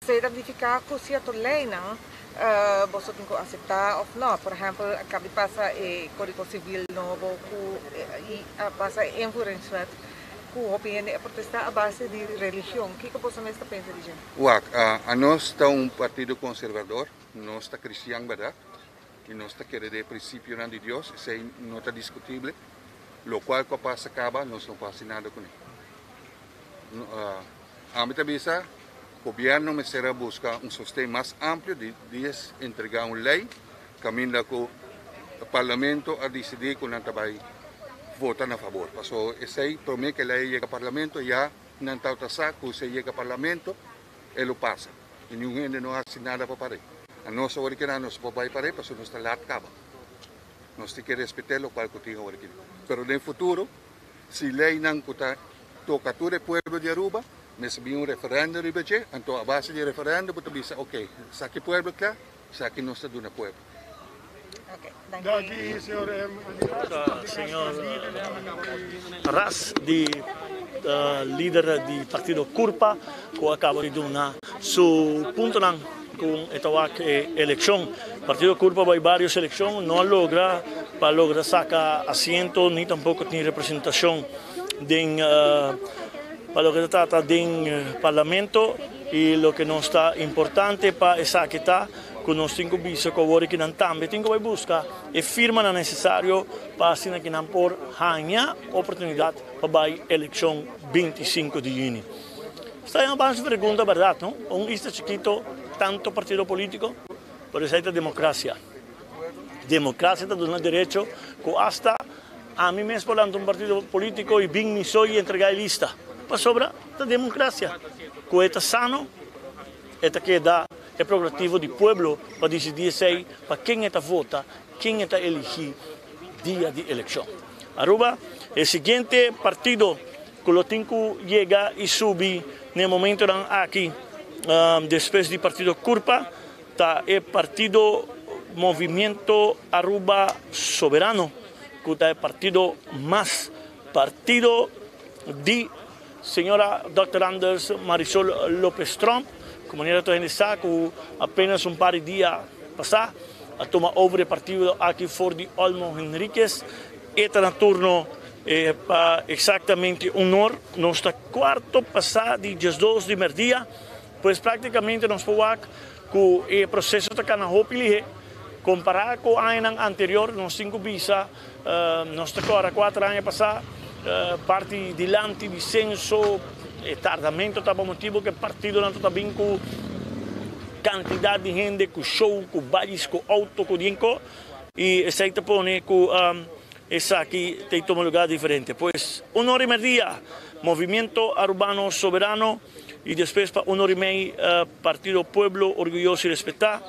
Esei ta nifiká ku sierto leinan boso tin ku aseptá òf nò. Por ehèmpel, a kaba di pasa e Kódigo Sivil nobo ku i a pasa e Invoeringswet ku hopi hende a protestá a base di religion. Kiko boso mes ta pensa di dje? Wak, anos ta un partido konservador, nos ta kristian bèrdat i nos ta kere den e prinsipionan di Dios, esei no ta diskutible. Lokual ku a pasa kaba nos no por hasi nada kuné. Ami ta bisa gobierno mester a busca un sosten mas amplio di dies entrega un ley caminda cu parlamento a dicidi cu nan ta bay vota na fabor. Paso esey prome cu e ley a yega parlamento ya nan tawata sa cu si e yega parlamento e lo pasa y niun hende no haci nada pa par'e. Anos awor keda nos por bay par'e pasobra nos ta laat caba. Nos tin ke respete locual cu tin awor aki. Pero den futuro Si leynan cu ta toca tur e pueblo di Aruba, mester bin un referendum riba dje, anto a base di e referendum bo ta bisa ok, esaki pueblo kla, esaki nos ta duna pueblo. Danki. Señor Ras di lider di partido Curpa cu a caba di duna su puntonan con e ta wak e eleccion. Partido Curpa bay varios eleccion no a logra pa logra saca asiento ni tampoco tin representacion den pa loke ta trata den parlamento y loke nos ta importante pa esaki ta cu nos tin cu bisa cu awor kinan tambe tin cu bay busca e firmanan necesario pa asina kinan por haya oportunidad pa bay eleccion 25 di juni. Esta e un base pregunta berdad no? Un isla chikito tanto partido politico? Pero esey ta democracia. Democracia ta duna derecho cu hasta ami mes por lanta un partido politico y bin mi so y entrega e lista. Pasobra ta democracia. Cu e ta sano, e ta keda e prerogativo di pueblo pa dicidi esey pa ken e ta vota, ken e ta eligi dia di eleccion. Aruba, e siguiente partido cu lo tin cu yega y subi n'e momentonan aki despues di partido Curpa ta e partido Movimiento Aruba Soberano cu ta e partido mas partido di señora Dòkter Anders Marisol Lopez Tromp cu manera tur hende sa cu apenas un par di dia pasa a tuma over e partido aki for di Olmo Henriquez e ta na turno Pa exactamente un or, nos ta cuarto pasa di diesdos di merdia, pues practicamente nos por wak cu e proceso ta cana hopi lihe. Compara cu añanan anterior, nos tin cu bisa, nos ta cora cuater aña pasa, parti dilanti di censo, e tardamento ta pa motibo cu e partidonan ta bin cu cantidad di hende, cu show, cu bais, cu auto, cu dienco, y esey ta pone cu Esaki ta tuma lugar diferente. Pues un ora y merdia Movimiento Arubano Soberano y despues pa un ora y mei Partido Pueblo Orguyoso y Respetá.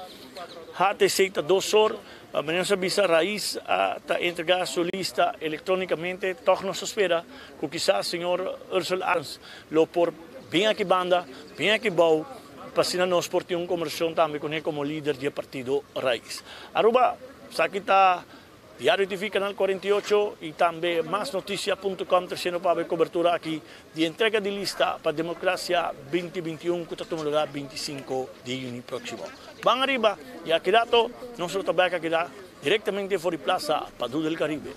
HTC ta dos or. Manera nos a bisa Raiz a ta entrega su lista electronicamente. Tog nos ta spera cu kisas señor Ursel Arends lo por bin aki banda, bin aki bou pa asina nos por tin un conversacion tambe cune como lider di e partido Raiz. Aruba, esaki ta Diario TV Canal 48 y tambe masnoticia punto com treciendo pa bo e cobertura aki di entrega di lista pa Democracia 2021 cu ta tuma lugar 25 di juni proximo. Ban ariba y aki rato nos lo ta bek aki da directamente for di Plaza Padu del Caribe.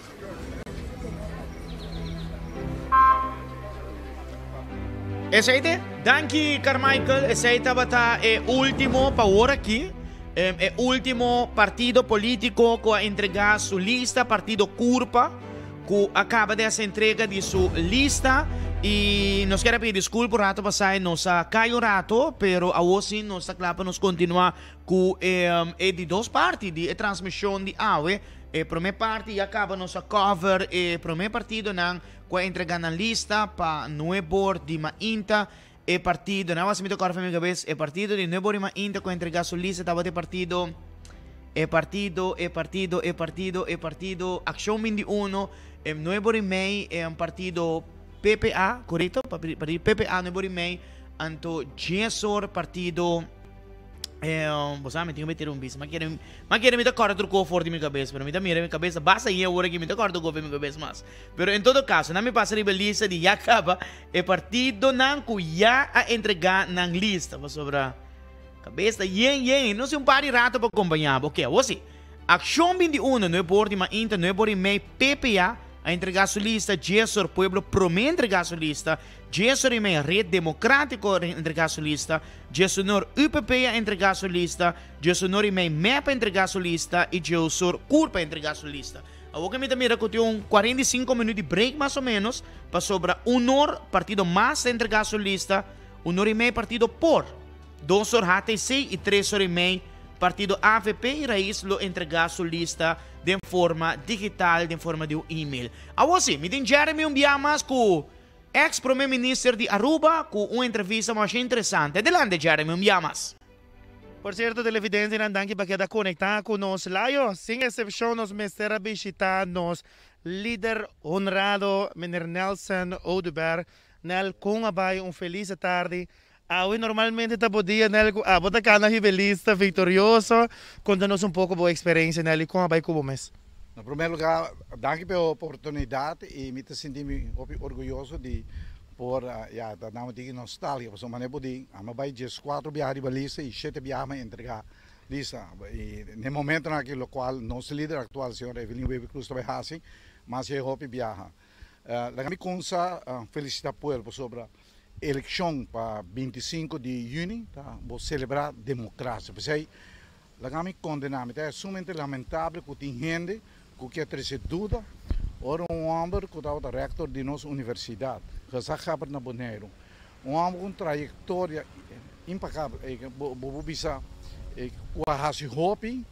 Esey te. Danki Carmichael, esey tabata e ultimo pa wor aki. E ultimo partido politico cu a entrega su lista, partido Curpa, cu a caba di haci entrega di su lista y nos kier a pidi disculpa un rato pasai nos a cay un rato, pero awo si nos ta cla pa nos continua cu e di dos parti di e transmision di awe. E prome parti ya caba nos a cover e prome partidonan cu a entrega nan lista pa nuebor di mainta. E partido, nan wasi mi ta kòrda for mi kabes, e partido di Nuevo Rima Inta ku a entregá su lista tabata e partido E partido, e partido, e partido, e partido Accion 21, e 9 or y mei, e partido PPA, correcto? Partido PPA 9 or y mei, anto 10 or partido bo sa, mi tin ku meter un bis. Ma kere, ma kere mi ta kòrda tur kos for di mi kabes, pero mi ta mira mi kabes ta basta yen ora ki mi ta kòrda tur kos for di mi kabes mas. Pero en todo kaso, nan mi pasa riba e lista di ya kaba e partidonan ku ya a entregá nan lista, pasobra kabes ta yen yen, no si un par di rato pa kompañá bo. Oke, awor si, Akshon 21, nuebe or di mainta, nuebe or i mei, PPA a entregá su lista, Jesor Pueblo Promé a entregá su lista, Jesor i mei, Red Democrático a entregá su lista, Djesonor UPP a entregá su lista, Djesonor i mei mep a entregá su lista i Djeusor Curpa a entregá su lista. Awor ke mi ta mira ku tin un 45 minuut di break mas o menos, pasobra unor partido mas ta entregá su lista, unor i mei partido por, dosor HTC i tresor i mei partido avp i Raiz lo entregá su lista den forma digital, den forma di un email. Awor si, mi tin Jeremy un bia mas ku Ex prome minister di Aruba cu un entrevista masha interesante. Adelante Jeremy, un bia mas. Por cierto televidentenan danki pa keda conecta cu nos. Layo, sin excepcion nos mester a bishita nos lider honrado meneer Nelson Oduber. Nel, con a bay un feliz tardi. Awe normalmente ta bo dia Nel cu abo ta cana hiba e lista victorioso. Conta nos un poco bo experiencia Nel y con a bay cu bo mes. Na prome lugar danki pa e oportunidad y mi ta sinti mi hopi orguyoso di por ya ta dame tiki nostalgia pasobra mane bo di ami a bay dieskuater biaha riba lista y shete biaha mi a entrega lista y na e momentonan aki locual nos lider actual señor Evelyn Wever Croes ta bay haci mas e hopi biaha. Laga mi kumsa felisita pueblo pasobra elekshon pa 25 di yüni ta bo selebrá demokrasia. P'esei laga mi kondená, mi ta sumamente lamentable ku tin hende ku ke trese duda ora un hòmber ku tabata rèktor di nos universidat, gezaghebber na Boneiru, un hòmber ku un trayektoria impakabel, bo por bisa ku a hasi hopi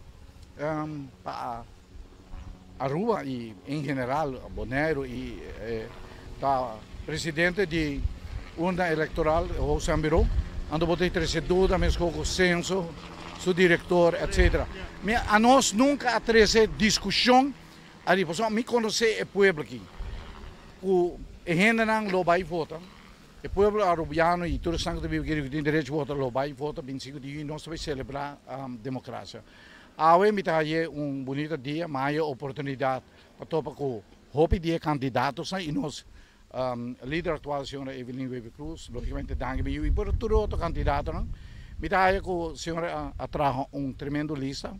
pa Aruba y en general Boneiru y ta presidente di urna electoral Hoogzaam Bureau anto bo ta trece duda mesco cu censo su director etc. Mi anos nunca a trece discusion ariba pasobra mi conoce e pueblo aki cu e hendenan lo bay vota e pueblo Arubiano y tur esnan cu ta biba aki cu tin derecho vota lo bay vota 25 di juni nos ta bay celebra democracia. Awe mi ta haye un bunita dia, mi haye oportunidad pa topa cu hopi di e candidatosnan y nos lider actual señora Evelyn Wever Croes, logicamente danki mi yu y por tur otro candidatonan. Mi ta haye cu señora a traha un tremendo lista,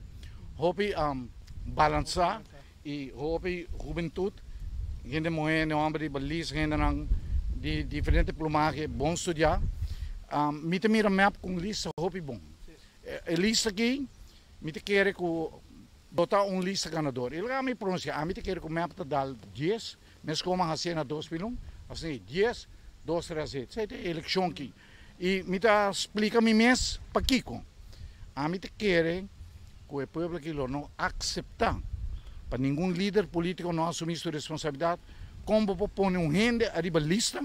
hopi balansa y hopi hubentud, hende muhe, hende homber riba lista, hendenan di diferente plumahe bon studia. Mi ta mira mep cu un lista hopi bon. E lista aki mi ta kere ku lo ta un lista ganador. I laga mi pronunsia, ami ta kere ku mep ta dal dies, mes komo a hasié na 2001, asina dies, dos, tres, esei ta e elekshon aki. I mi ta splika mi mes pakiko. Ami ta kere ku e pueblo aki lo no akseptá pa ningun lider polítiko no asumí su responsabilidat kon bo por pone un hende ariba lista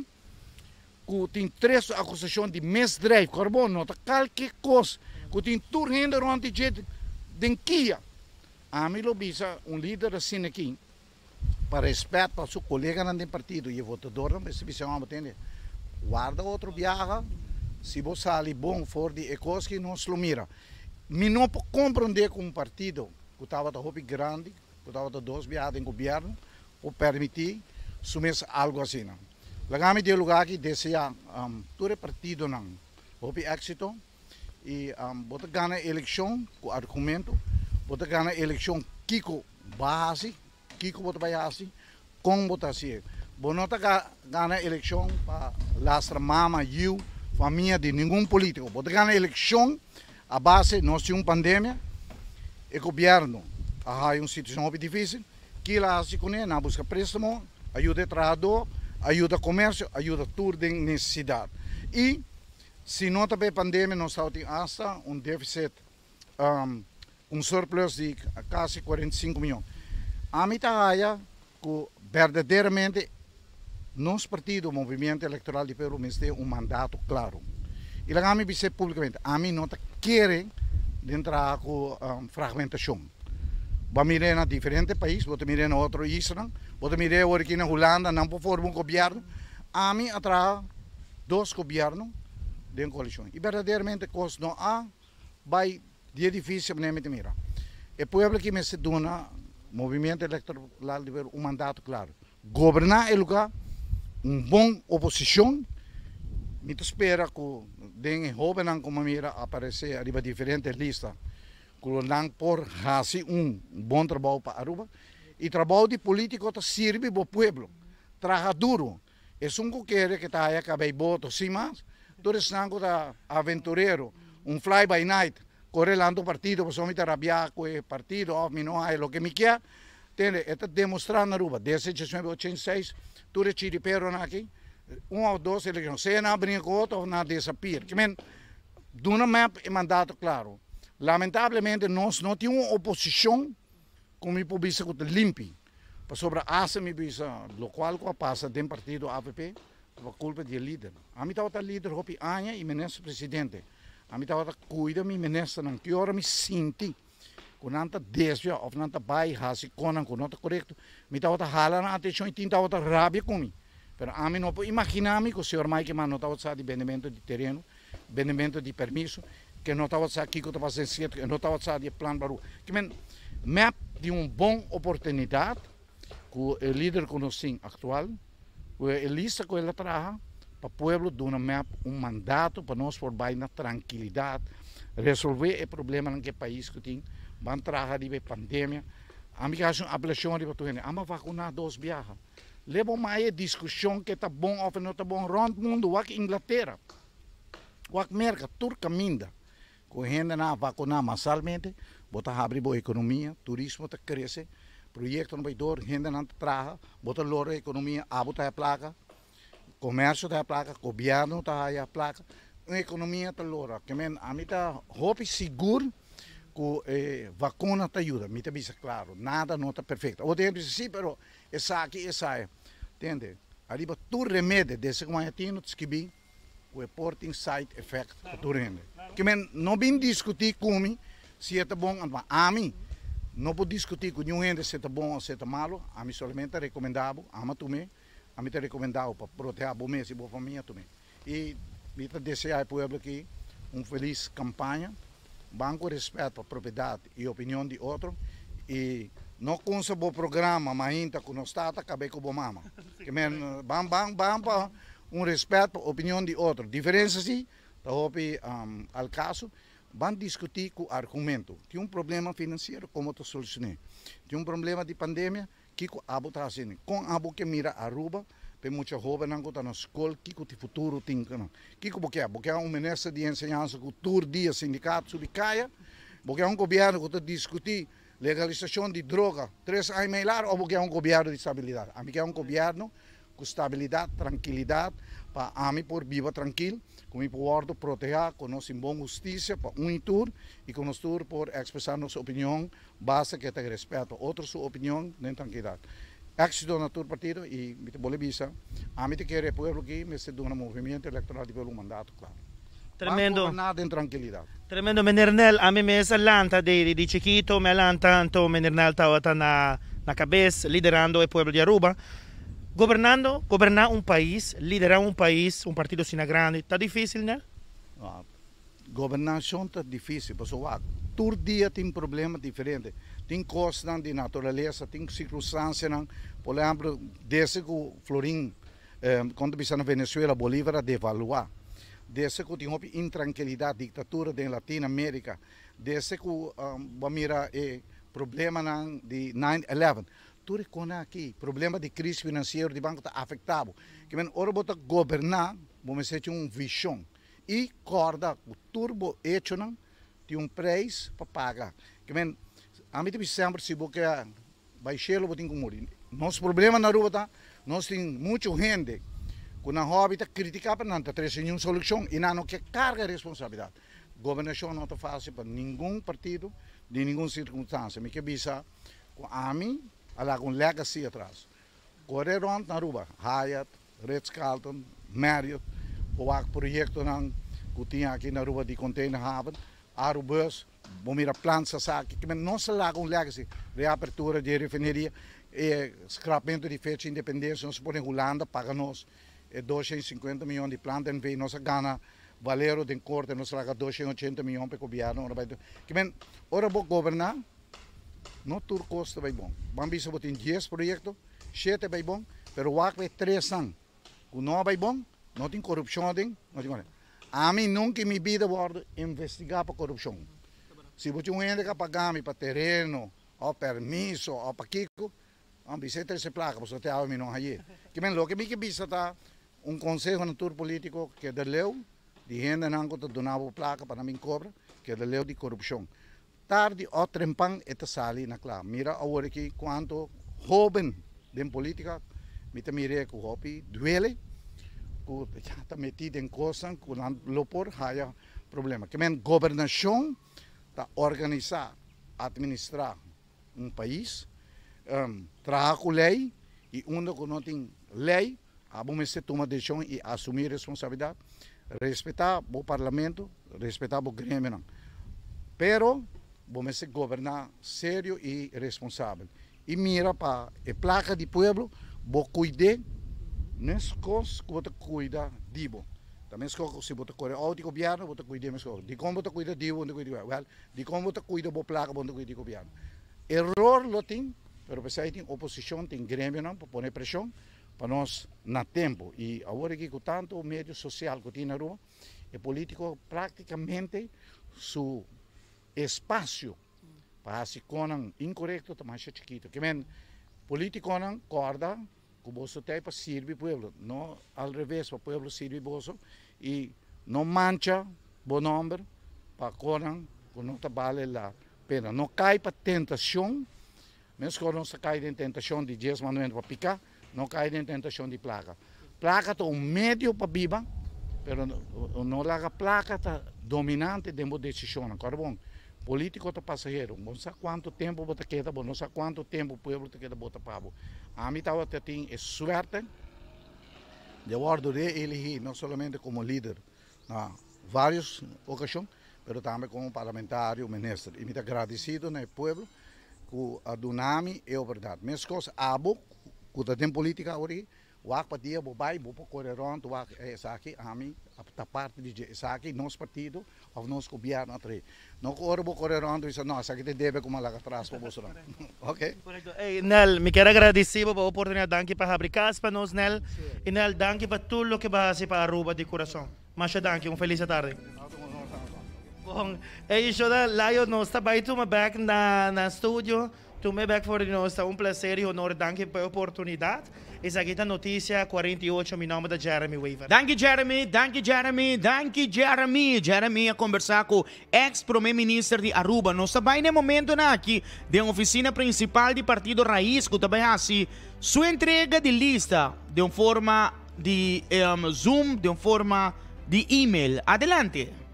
ku tin tres akusashon di misdrijf, kòrda bo no ta kalke kos ku tin tur hende rònt di dje den kia. Ami lo bisa un lider asina aki pa rèspèt pa su koleganan den partido i e votadornan mester bisa hòmber tende warda otro biaha si bo sali bon for di e kos ki nos lo mira. Mi no por komprondé ku un partido ku tabata hopi grandi, ku tabata dos biaha den gobièrnu por permití su mes algu asina. Laga mi di e lugar aki desea tur e partidonan hopi éxito y bo ta gana e eleccion cu argumento, bo ta gana e eleccion kico bo a haci, kico bo ta bay haci, con bo ta hacié. Bo no ta gana e eleccion pa lastra mama, yiu, famia di ningun politico. Bo ta gana e eleccion a base nos tin un pandemia, e gobierno a haya un situacion hopi dificil, Kila hasi kuné? Nan a buska préstamo, a yuda e trahadó, a yuda komersio, a yuda tur den nesesidat. I si no ta pa e pandemia nos tabatin asta un défisit, un surplus di kasi 45 mion. Ami ta haya ku berdaderamente nos partido, Movimiento Electoral di Pueblo, mester un mandato klaro. I laga ami bis'é públikamente, ami no ta kere. Den traha ku fragmentashon. Bo a mir'é na diferente pais, bo ta mir'é na otro islanan, bo ta mir'é awor aki na Hulanda, nan por forma un gobièrnu. Ami a traha dos gobièrnu den koalishon i berdaderamente kos no a bai di e difísil manera mi ta mira. E pueblo aki mester duna Movimiento Electoral di Pueblo un mandato klaro. Goberná e lugá, un bon oposishon. Mi ta spera ku den e hóbennan ku mi a mira aparesé ariba diferente lista ku lo nan por hasi un bon trabou pa Aruba. I trabou di polítiko ta sirbi bo pueblo, traha duru. Esun ku kere ke ta haya kabei boto sin mas, tur esnan ku ta aventurero, un fly by night, kore lanta un partido pasobra mi ta rabiá ku e partido òf mi no haya loke mi kier. Tende, e ta demostrá na Aruba, desde 1986, tur e chiriperonan aki, un òf dos elekshon, sea nan a bringa ku otro òf nan a desapir. Ke men, duna mep e mandato klaro. Lamentablemente nos no tin un oposishon ku mi por bisa ku ta limpi, pasobra asta mi bisa lokual ku a pasa den partido avp ta pa kulpa di e lider. Ami tabata lider hopi aña i minister presidente. Ami tabata kuida mi ministernan ki ora mi sinti ku nan ta desvia òf nan ta bai hasi konan ku no ta korekto, mi tabata hala nan atenshon i tin tabata rabia ku mi. Pero ami no por imaginá mi ku señor Mike Eman no tabata sa di bendementu di tereno, bendementu di permiso, ke no tabata sa kiko ta pasa den Sierto, ke no tabata sa di e plan Barú. Ke men, mep tin un bon oportunidat ku e lider ku nos tin aktual, ku e lista ku el a traha pa pueblo duna mep un mandato pa nos por bai na trankilidat, resolve e problemanan ku e pais ku tin, ban traha riba e pandemia. Ami ke hasi un apelashon riba tur hende, ama vakuná dos biaha. Leba mai e diskushon ke ta bon òf e no ta bon rònt mundu, wak Inglatera, wak Merka, tur kaminda Ku hendenan a vakuná masalmente, bo ta habri bo ekonomia, turismo ta krese, proyektonan bai dor, hendenan ta traha, bo ta lora e ekonomia, abo ta haya plaka, komersio ta haya plaka, gobièrnu ta haya plaka, un ekonomia ta lora. Ke men ami ta hopi sigur ku e vakuna ta yuda. Mi ta bisa klaro, nada no ta perfekto. Awor tin hende bisa, si, pero esaki, esaya. Tende, ariba tur remedi desde ku maña tin no ta skibí. Ku e por tin side effect pa tur hende. Ke men no bin diskutí ku mi si e ta bon òf mal. Ami no por diskutí ku niun hende si e ta bon òf si e ta malu. Ami solamente ta rekomendá bo, ama tum'é. Ami ta rekomendá bo pa protehá bo mes i bo famia tum'é. I mi ta deseá e pueblo aki un felis kampaña. Ban ku rèspèt pa propiedat i opinion di otro i no kunsa bo programa mainta ku nos tata kab'é ku bo mama. Ke men ban ban ban pa un rèspèt pa opinion di otro. Diferensia si ta hopi al kaso. Ban diskutí ku argumento. Tin un problema finansiero, komo ta solushoné? Tin un problema di pandemia, Kiko abo ta hasiendo? Kon abo ke mira Aruba pa e mucha hobennan ku ta na skol? Kiko ti futuro tin ku nan? Kiko bo ke? Bo ke un minister di enseñansa ku tur dia sindikato subi kaya? Bo ke un gobièrnu ku ta diskutí legalisashon di droga tres aña mei lar òf bo ke un gobièrnu di stabilidat? Ami ke un gobièrnu ku stabilidat, trankilidat, pa ami por biba trankil, ku mi por wòrdu protehá, ku nos tin bon hustisia pa un i tur i ku nos tur por ekspresá nos opinion basta ku e ta respeto otro su opinion den trankilidat. Éksito na tur partido i mi ta bolbe bisa, ami ta kere e pueblo aki mester duna Movimiento Electoral di Pueblo un mandato klaro. Ban Tremendo. goberná den trankilidat. Tremendo meneer Nel, ami mes a lanta di di chikito, mi a lanta anto meneer Nel tabata na na kabes liderando e pueblo di Aruba. Gobernando, goberná un pais, liderá un pais, un partido asina grandi, ta difícil Nel? Gobernashon ta difícil pasobra wak tur dia tin problema diferente, tin kosnan di naturalesa, tin sirkunstansianan, por ehempel desde ku Florin kon ta bisa na Venezuela Bolívar a devaluá, desde ku tin hopi intrankilidat, diktatura den Latin Amerika, desde ku bo a mira e problemanan di nine eleven, Tur e kona aki, problema di kris finansiero di banko ta afektá bo. Ke men ora bo ta goberná, bo mester tin un vishon i kòrda ku tur bo echonan tin un preis pa paga. Ke men ami ta bisa semper si bo ke bai shelu bo tin ku muri. Nos problema na Aruba ta nos tin muchu hende ku nan hòbi ta kritiká pero nan ta trese niun solushon i nan no ke karga e responsabilidat. Gobernashon no ta fásil pa ningun partido di ningun sirkunstansia. Mi ke bisa. Ku ami a laga un legacy atras. Kore rònt na Aruba, Hyatt, Ritz Carlton, Marriott, por wak proyektonan ku tin aki na Aruba di container haven. Arubus, bo mira Plan Sasaki, ke men nos a laga un legacy, reapertura di e refineria, e skrapmentu di fecha independensia, nos a pone Hulanda paga nos e 250 miyon di Plant NV, nos a gana Valero den korte, nos a laga 280 miyon pa e gobièrnu ora bai. Ke men ora bo goberná no tur kos ta bai bon. Ban bisa bo tin dies proyekto, shete bai bon, pero wak pa e tresnan ku no a bai bon, no tin korupshon aden, no tin. Ami nunka en mi bida wòrdu investigá pa korupshon. Si bo tin un hende ku a paga mi pa tereno òf permiso òf pa kiko, a bisa e trese plaka pasobra te awe mi no hañ'é. Kimen loke mi ke bisa ta un konseho na tur polítiko, keda leu di hendenan ku ta duna bo plaka pa nan bin kobra, keda leu di korupshon. Tardi òf trempan e ta sali na kla. Mira awor aki kuantu hóben den polítika mi ta mir'é ku hopi duele ku ya ta metí den kosnan ku nan lo por haya problema. Ke men gobernashon ta organisá, atministrá un pais, traha ku lei i unda ku no tin lei abo mester tuma desishon i asumí responsabilidat, respetá bo parlamento, respetá bo gremionan. Pero bo mester goberná serio i responsabel i mira pa e plaka di pueblo bo kuid'é meskos ku bo ta kuida di bo. Ta meskos ku si bo ta kore outo di gobièrnu bo ta kuid'é meskos. Dikon bo ta kuida di bo bo no ta kuida di gobièrnu? Wèl, dikon bo ta kuida bo plaka bo no ta kuida di gobièrnu? Eror lo tin, pero p'esei tin oposishon, tin gremionan pa pone preshon pa nos na tempu. I awor aki ku tantu medio sosial ku tin na Aruba, e politico practicamente su espacio pa haci conan incorecto ta masha chikito. Ke men politiconan corda cu boso ta pa sirbi pueblo, no al reves pa pueblo sirbi boso y no mancha bo nomber pa conan cu no ta bale la pena. No cay pa tentacion, mescos nos ta cay den tentacion di dies mandamento pa pica. No kai den tentashon di plaka. Plaka ta un medio pa biba, pero no laga plaka ta dominante den bo desishonnan. Kòrda bon, polítiko ta pasahero. Bo no sa kuantu tempu bo ta keda, bo no sa kuantu tempu pueblo ta keda bota pa bo. Ami tabata tin e suerte di a wòrdu reeligí no solamente komo lider na vários okashon, pero tambe komo parlamentario, minister. I mi ta gradisido na e pueblo ku a duna mi e oportunidat. Meskos abo ku ta den politika awor aki, wak pa dia bo bai, bo por kore rònt wak esaki ami ta parti di dje, esaki nos partido òf nos gobièrnu a trae. No ku ora bo kore rònt bo bisa no esaki ta e debe ku mi a laga atras pa boso nan. Oke. Korekto. Ey Nel, mi kier a gradisi bo pa e oportunidat. Danki pa habri kas pa nos Nel. I Nel, danki pa tur loke bo a hasi pa Aruba di kurason. Masha danki, un felis atardi. Bon, ey Shona, Layo, nos ta bay tuma bek na na studio. Tuma e bek for di nos, ta un placer y honor. Danki pa e oportunidad. Esaki ta Noticia 48, mi nomber ta Jeremy Wever. Danki Jeremy, danki Jeremy, danki Jeremy. Jeremy a combersa cu ex prome minister di Aruba. Nos ta bay na e momentonan aki den oficina principal di partido Raiz cu ta bay haci su entrega di lista den un forma di Zoom, den un forma di email. Adelante.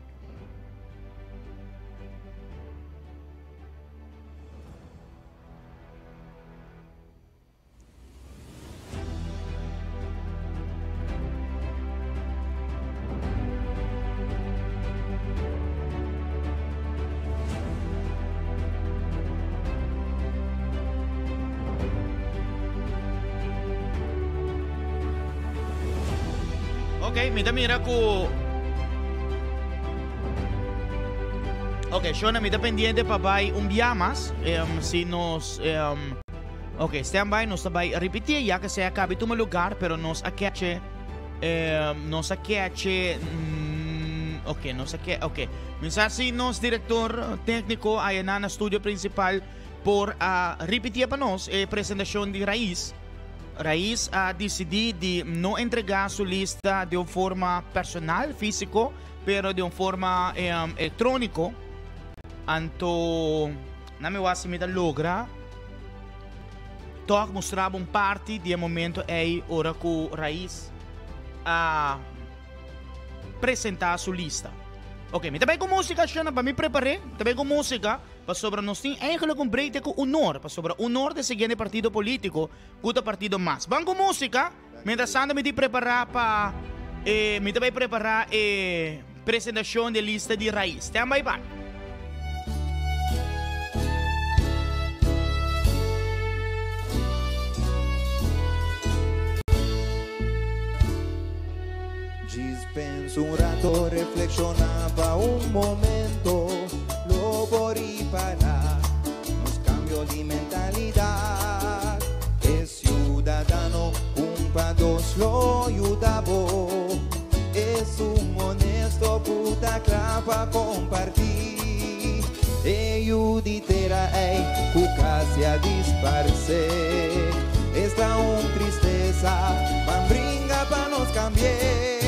Ok, mi ta mira ku Ok, Shona, mi ta pendiente pa bai un bia mas. Um, si nos um, Ok, stand by, nos ta bai repeti ya que sea cabe tuma lugar, pero nos a catche um, nos a catche mm, ok, nos a ke ok. Mi sa si nos director técnico aya na studio principal por a repeti pa nos e presentacion di Raiz. Raiz a decidi di no entrega su lista di un forma personal, físico, pero di un forma um, electrónico. Anto, na mi wak si mi ta logra tòg mustra bo un parti di e momento ei ora ku Raiz a presentá su lista. Ok, mi ta bai ku músika, Shona, pa mi prepar'é. Mi ta bai ku músika pasobra nos tin eigenlijk un break te ku Unor, pasobra Unor ta e siguiente partido polítiko ku ta partido mas. Ban ku músika, mientras tanto mi tin prepará pa e mi ta bai prepará e presentashon di e lista di Raiz. Stand by pa. Pensa un rato, reflexiona pa un momento, lo por ripará nos cambio di mentalidad. E ciudadano un pa dos lo yuda bo, esun honesto cu ta cla pa comparti. E yu di tera ey cu casi a disparce, esta un tristeza, ban bringa pa nos cambi'e.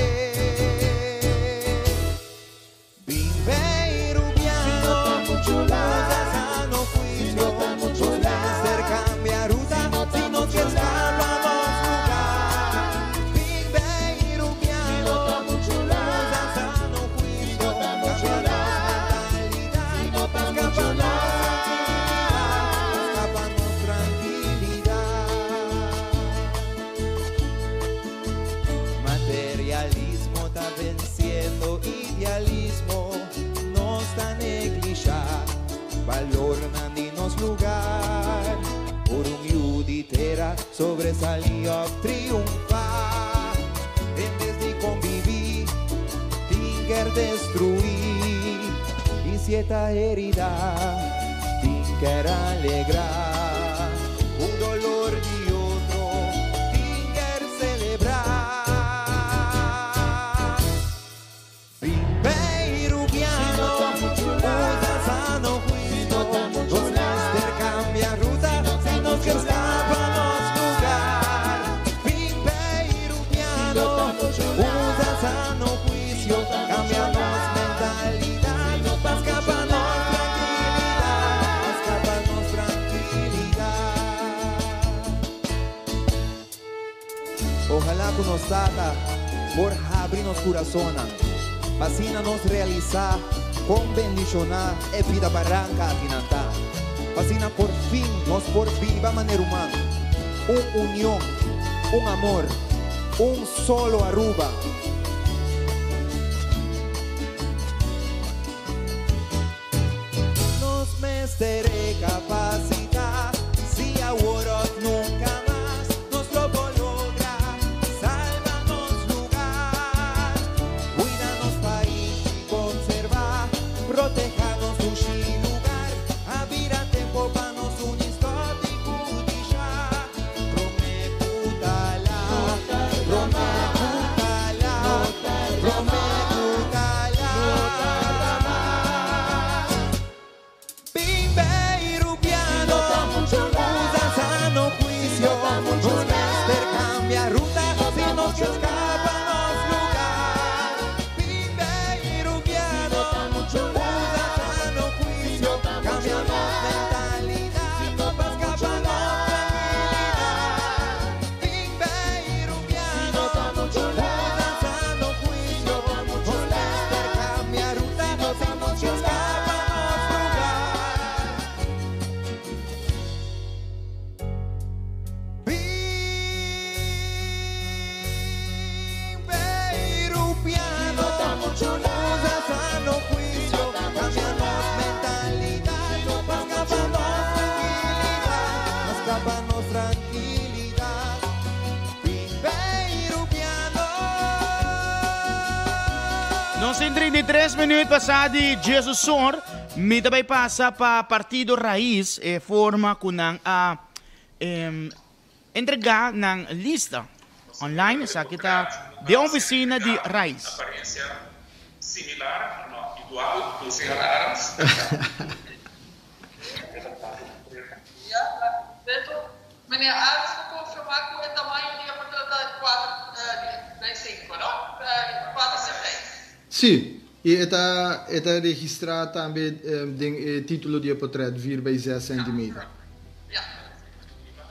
Bin bay Rubiano, usa sano juicio, nos mester cambia ruta, si nos kier scapa nos lugar. Bin bay Rubiano, usa sano juicio, cambia nos mentalidad, pa scapa nos tranquilidad, pa scapa nos tranquilidad. Materialismo ta venciendo idealismo, nos ta neglisha balornan di nos lugar. Por un yu di tera sobresali of triunfa, en bes di convivi tin ker destrui. Y si e ta herida tin ker alegra, cu dolor di otro tin ker celebra. Bin bay Rubiano, usa sano juicio, nos mester cambia ruta, si nos kier scapa nos lugar. Bin bay Rubiano, usa sano juicio, cambia nos mentalidad, pa scapa nos tranquilidad, pa scapa nos tranquilidad. Ojalá cu nos Tata por habri nos curazonnan, pa asina nos realisa con bendiciona e bida baranca akinan ta, pa asina por fin nos por biba manera humano, un union, un amor, un solo Aruba. Nos mester recapacita, si awor of nunca mas nos lo por logra. Salva nos lugar, cuida nos pais y conserva, proteja nos dushi lugar. A bira tempo pa nos uni stop di cudisha. Prome cu ta laat, prome cu ta laat, prome cu ta laat. Bin bay Rubiano, usa sano juicio, nos mester cambia ruta, si nos kier scapa nos lugar. Bin bay Rubiano, usa sano juicio, cambia nos mentalidad, pa scapa nos tranquilidad. Bin bay Rubiano, usa sano juicio, nos mester cambia ruta, si nos kier scapa nos lugar. Bin bay Rubiano, usa sano juicio, cambia nos mentalidad, pa scapa nos tranquilidad, pa scapa nos tranquilidad. Bin bay Rubiano. Nos tin 33 minuut pasa di 11 or. Mi ta bay pasa pa Partido Raiz, e forma cu nan a entrega nan lista online. Esaki ta den oficina di Raiz. Apariencia similar, no igual, cu señor Arends. Ja, Beto, meneer Arends ta confirma cu e tamaño di e portret ta 4 bij 5, no? 4 bij 5. Si, y e ta registra tambe den e titulo di portret 4 bij 6 centimeter. Ja.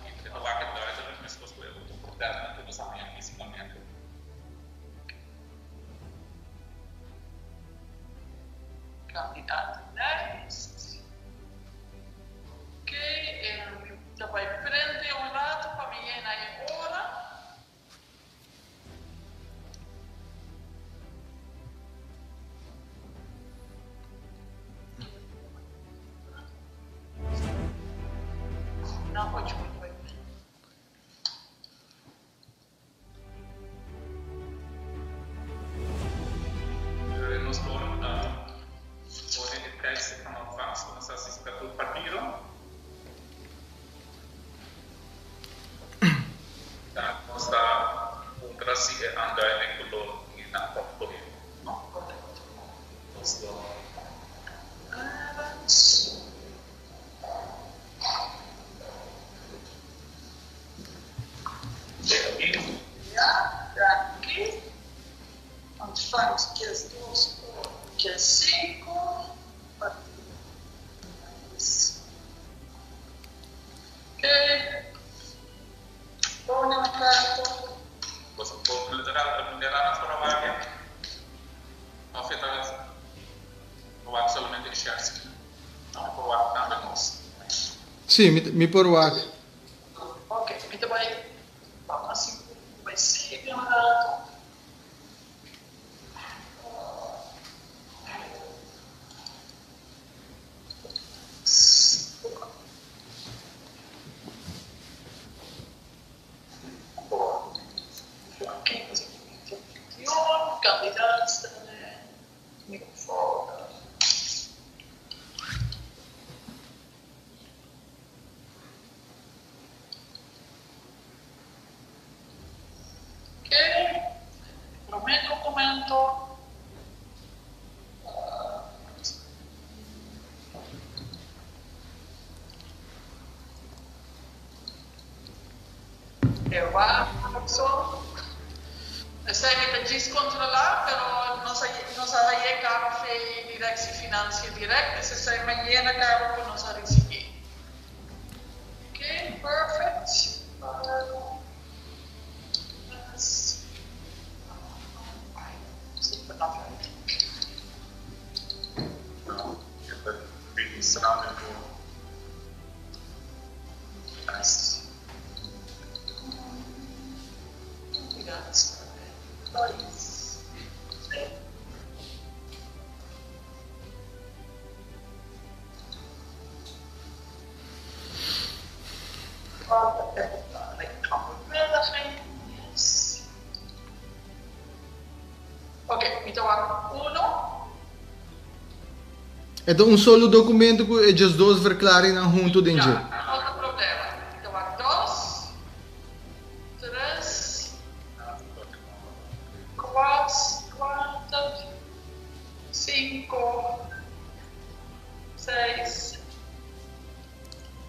E ta wak duidelijk, mescos cu e otro portretnan cu nos a haya fisicamente. Kandidatenlijst. Oké, en mi ta bay print un rato pa mi yena e ora. Na 8. hasi e aanduiding ku lo di nan ta kohe, no? Nos lo. Ja, danki. Ontvangt 12 15. Oké. Pone un rato. Boso por literal Arends por a wak e? Of e ta wak solamente e share screen? No, e por wak tambe nos. Sí, mi por wak. Oké, mi ta bai hasi mi bai save un rato. Promé documento. Esei mi ta djis kontrolá, pero nos a nos a haye kaba fe Directie Financiën direct, dus esei mañana kaba ku nos a risibí. Ok, perfect. Oké, mi ta wak uno. E ta un solo documento cu e 12 verklaringnan hunto den dje. Ja, no ta problema. Mi ta wak dos, tres, kuater, sinku, seis,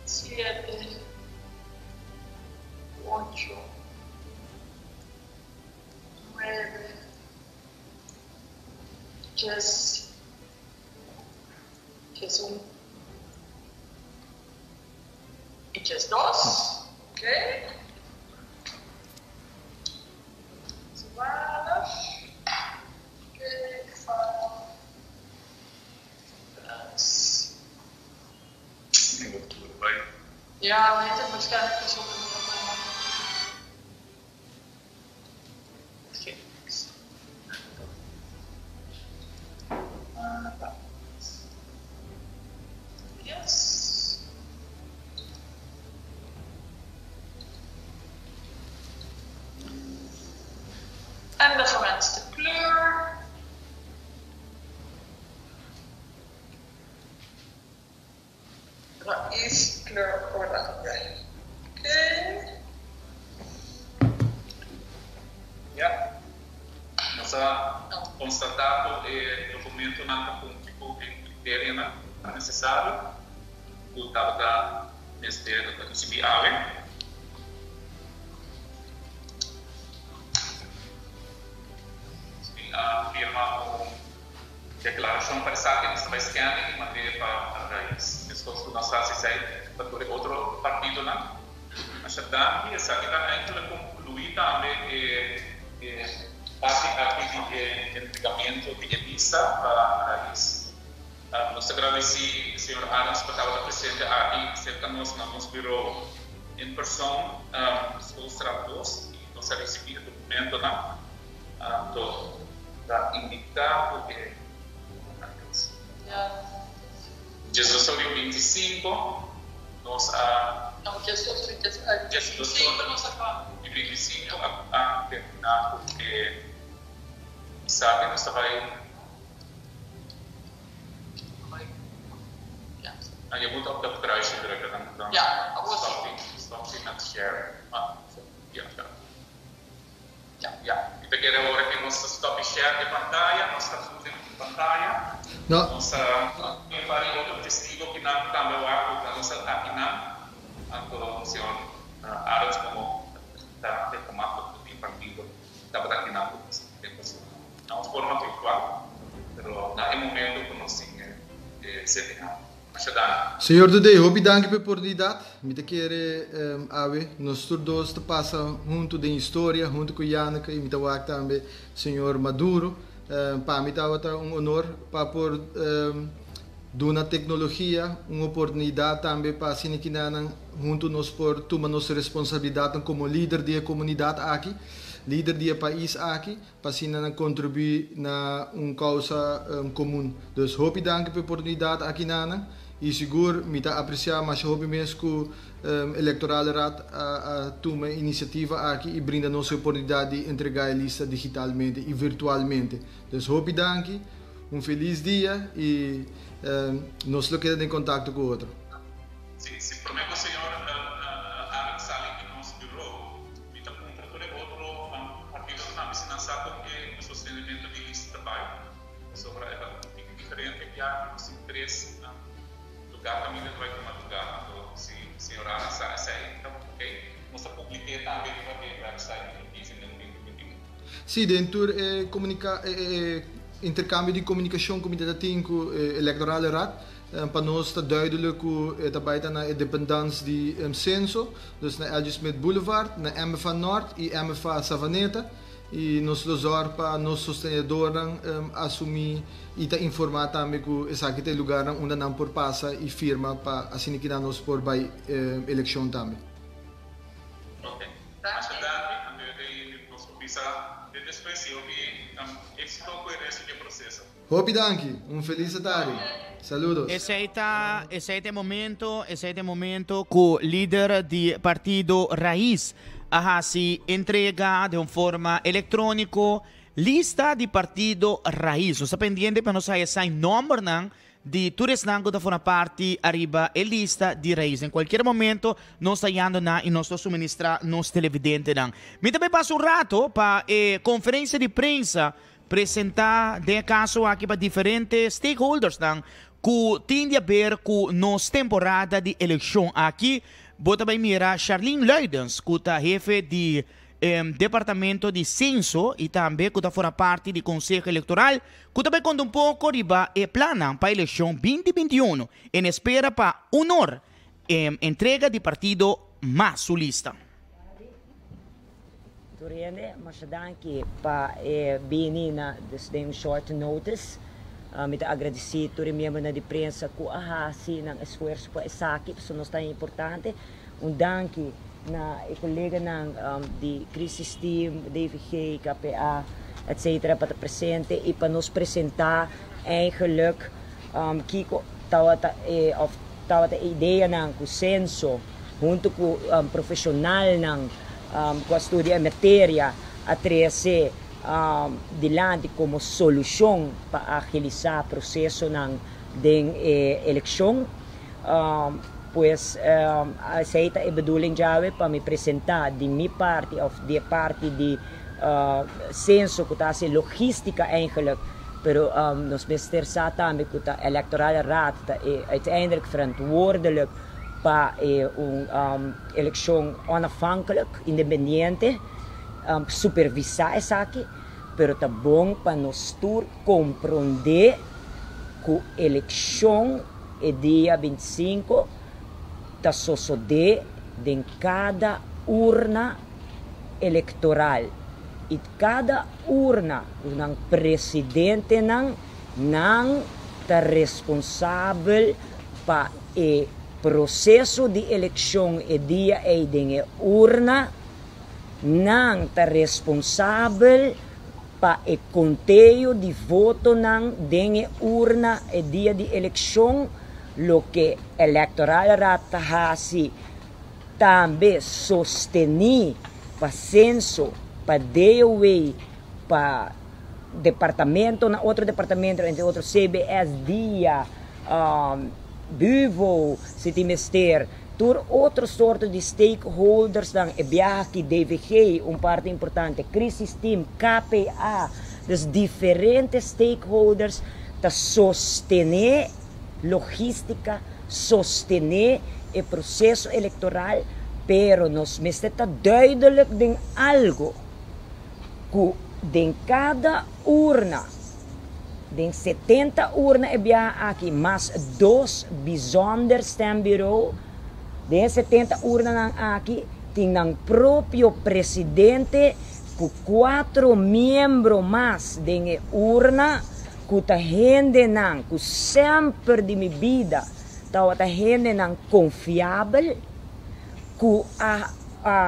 siete, ocho, nuebe, dies, 11 i 12. Oké. 12. Oké, file. Tres. Ja, weet het waarschijnlijk is op een Het geeft niks. Yes. En de gewenste kleur. Dat is kleur oranje. Oké. Ja. Nos a constata cu e documentonan ta cumpli cu e criterianan necesario cu tabata mester ricibi awe. Mi a firma un declaracion pa esaki, nos ta bay scanne y mand'e pa Raiz. Mescos cu nos a haci esey pa tur e otro partidonan. Masha danki, esaki ta enkele conclui tambe e parti aki di e entregamento di e lista pa Raiz. Nos ta gradeci señor Arends pa tabata presente aki cerca nos na nos bureau en persoon Schoolstraat 2 y nos a ricibi e documentonan. Anto ta indica cu e Jesus ori 25 nos a No, Jesus ori 25 nos a E 25 a termina cu e esaki nos ta bay. Ah, je moet op dat kruisje drukken, dan, dan ja, stopt hij, stopt hij met share. Ah, ja, ja. Ya, ya. Mi ta kere ora ku nos ta stop di share e pantaya, nos ta full den pantaya. No. Nos ta tin varios otro testigo ku nan tambe wak ku ta nos aki nan. Anto señor Arends komo representante komo di partido tabata aki nan ku nos den persona. Na un forma virtual, pero na e momento ku nos tin e CPA. Masha danki. Señor Dudey, hopi danki pa e oportunidat. Mi ta kere awe nos tur dos ta pasa huntu den historia, huntu ku Janneke i mi ta wak tambe señor Maduro. Pa mi tabata un honor pa por duna teknologia un oportunidat tambe pa asina kinanan huntu nos por tuma nos responsabilidatnan komo lider di e komunidat aki, lider di e pais aki. Pa asina nan kontribuí na un kousa komun. Dus hopi danki pa e oportunidat aki nanan i sigur mi ta apresiá masha hopi mes ku Electorale Raad a tuma e inisiativa aki i brinda nos e oportunidat di entregá e lista digitalmente i virtualmente. Dus hopi danki, un felis dia i nos lo keda den kontakto ku otro. Si, si promé ku señor Arends sali di nos bureau, Mi ta puntra tur e otro partidonan tambe si nan sa con e sostenimento di lista ta bay, pasobra e ta un tiki diferente ya nos tin tres lugar caminda ta bay tuma lugar, anto si señor Arends sa esey ta ok. Nos ta publike tambe riba e website di verkiezingen 2021. Si, den tur e comunica e intercambio di comunicacion cu mi ta tin cu e Electorale Raad, Pa nos ta duidelijk ku e ta bai ta na e dependance di Censo, dus na LG. Smith Boulevard, na MFA Nort i MFA Savaneta, i nos lo zòrg pa nos sostenedornan asumí i ta informá tambe ku esaki ta e lugarnan unda nan por pasa i firma pa asina kinan nos por bai elekshon tambe. Ok. Masha danki. Anto nos por bisa te despues i hopi éxito ku e resto di e proceso. Hopi danki, un felis atardi. Saludos. Esey ta esey ta e momento esey ta e momento cu lider di partido Raiz a haci entrega den un forma electronico lista di partido Raiz. Nos ta pendiente pa nos haya sign nombernan di tur esnan cu ta forma parti ariba e lista di Raiz. Den cualkier momento nos ta yando nan y nos lo suministra nos televidentenan. Mi ta bay pasa un rato pa e conferencia di prensa Presentá den e kaso aki pa diferente stakeholdersnan ku tin di aber ku nos temporada di elekshon aki. Bo ta bai mira Charlene Luidens ku ta hefe di departamento di Senso i tambe ku ta forma parti di Konseho Elektoral ku ta bai konta un poko riba e plannan pa elekshon 2021 en espera pa unor entrega di partido mas su lista. Tur hende, masha danki pa e bini na dus den un short notice. Mi ta agradeci tur e miembronan di prensa cu a haci nan esfuerso pa esaki, pasobra nos ta importante. Un danki na e coleganan di Crisis Team, DVG, KPA, etc. Pa ta presente y pa nos presenta eigenlijk kico tawata e of tawata e ideanan cu Censo hunto cu profesionalnan cu a studia e materia a trece dilanti como solucion pa agilisa procesonan den e eleccion. Pues esey ta e bedoeling djawe pa mi presenta di mi parti of di e parti di Censo cu ta haci logistica eigenlijk, pero nos mester sa tambe cu ta Electorale Raad ta e uiteindelijk verantwoordelijk pa e un eleccion onafhankelijk, independiente, supervisa esaki, pero ta bon pa nos tur compronde cu eleccion e dia 25 ta sosode den cada urna electoral y cada urna cu nan presidentenan nan ta responsabel pa e proceso di eleccion e dia ey den e urna, nan ta responsabel pa e conteo di votonan den e urna e dia di eleccion, loke Electoral Raad ta haci tambe sosteni pa Censo, pa DOW, pa departamentonan, otro departamentonan, entre otro CBS, dia, Buvo, si tin mester. Tur otro sorto di stakeholdersnan, e biaha aki DVG, un parti importante, Crisis Team, KPA, dus diferente stakeholders ta sostené logística, sostené e proceso electoral, pero nos mester ta duidelijk den algo, cu den cada urna, Den 70 urna e biaha aki mas dos bijzonder stembureau. Den e 70 urnanan aki tin nan propio presidente ku cuatro miembro mas den e urna ku ta hendenan ku semper di mi bida tawata hendenan confiabel ku a a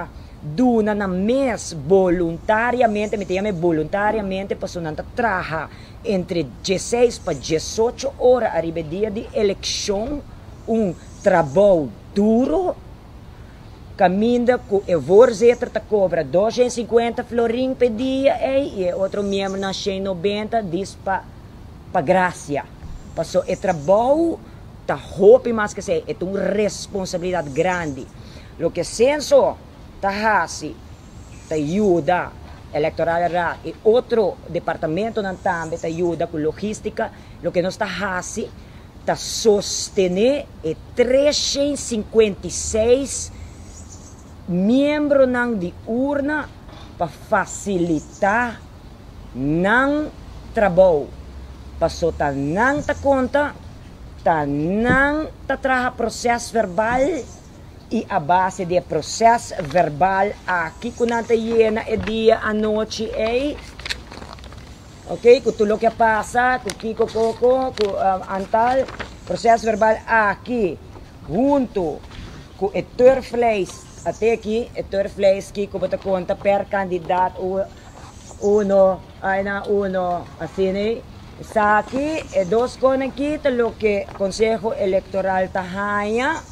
duna nan mes boluntariamente, mi ta yama e boluntariamente pasobra nan ta traha entre dieseis pa diesocho ora ariba e dia di elekshon, un trabou duro, kaminda ku e voorzitter ta kobra 250 florin p'e dia ei i e otro miembronan 190 dis pa pa grasia. Pasobra e trabou ta hopi mas ku esei, e ta un responsabilidat grandi. Loke Censo ta hasi ta yuda Electorale Raad y otro departamentonan tambe ta yuda cu logistica. Loke nos ta hasi ta sostene e 356 miembronan di urna pa facilita nan trabou. Paso ta nan ta conta, ta nan ta traha proces verbal. I a base di e proses verbal aki ku nan ta yena e dia anochi ei, ok, ku tur loke a pasa, ku kiko koko, ku antal, proses verbal aki huntu ku e turflijst, ate aki, e turflijst kiko bo ta konta per kandidaat uno, aina uno, asina ei. Esaki, e dos konan aki ta loke Konseho Elektoral ta haña.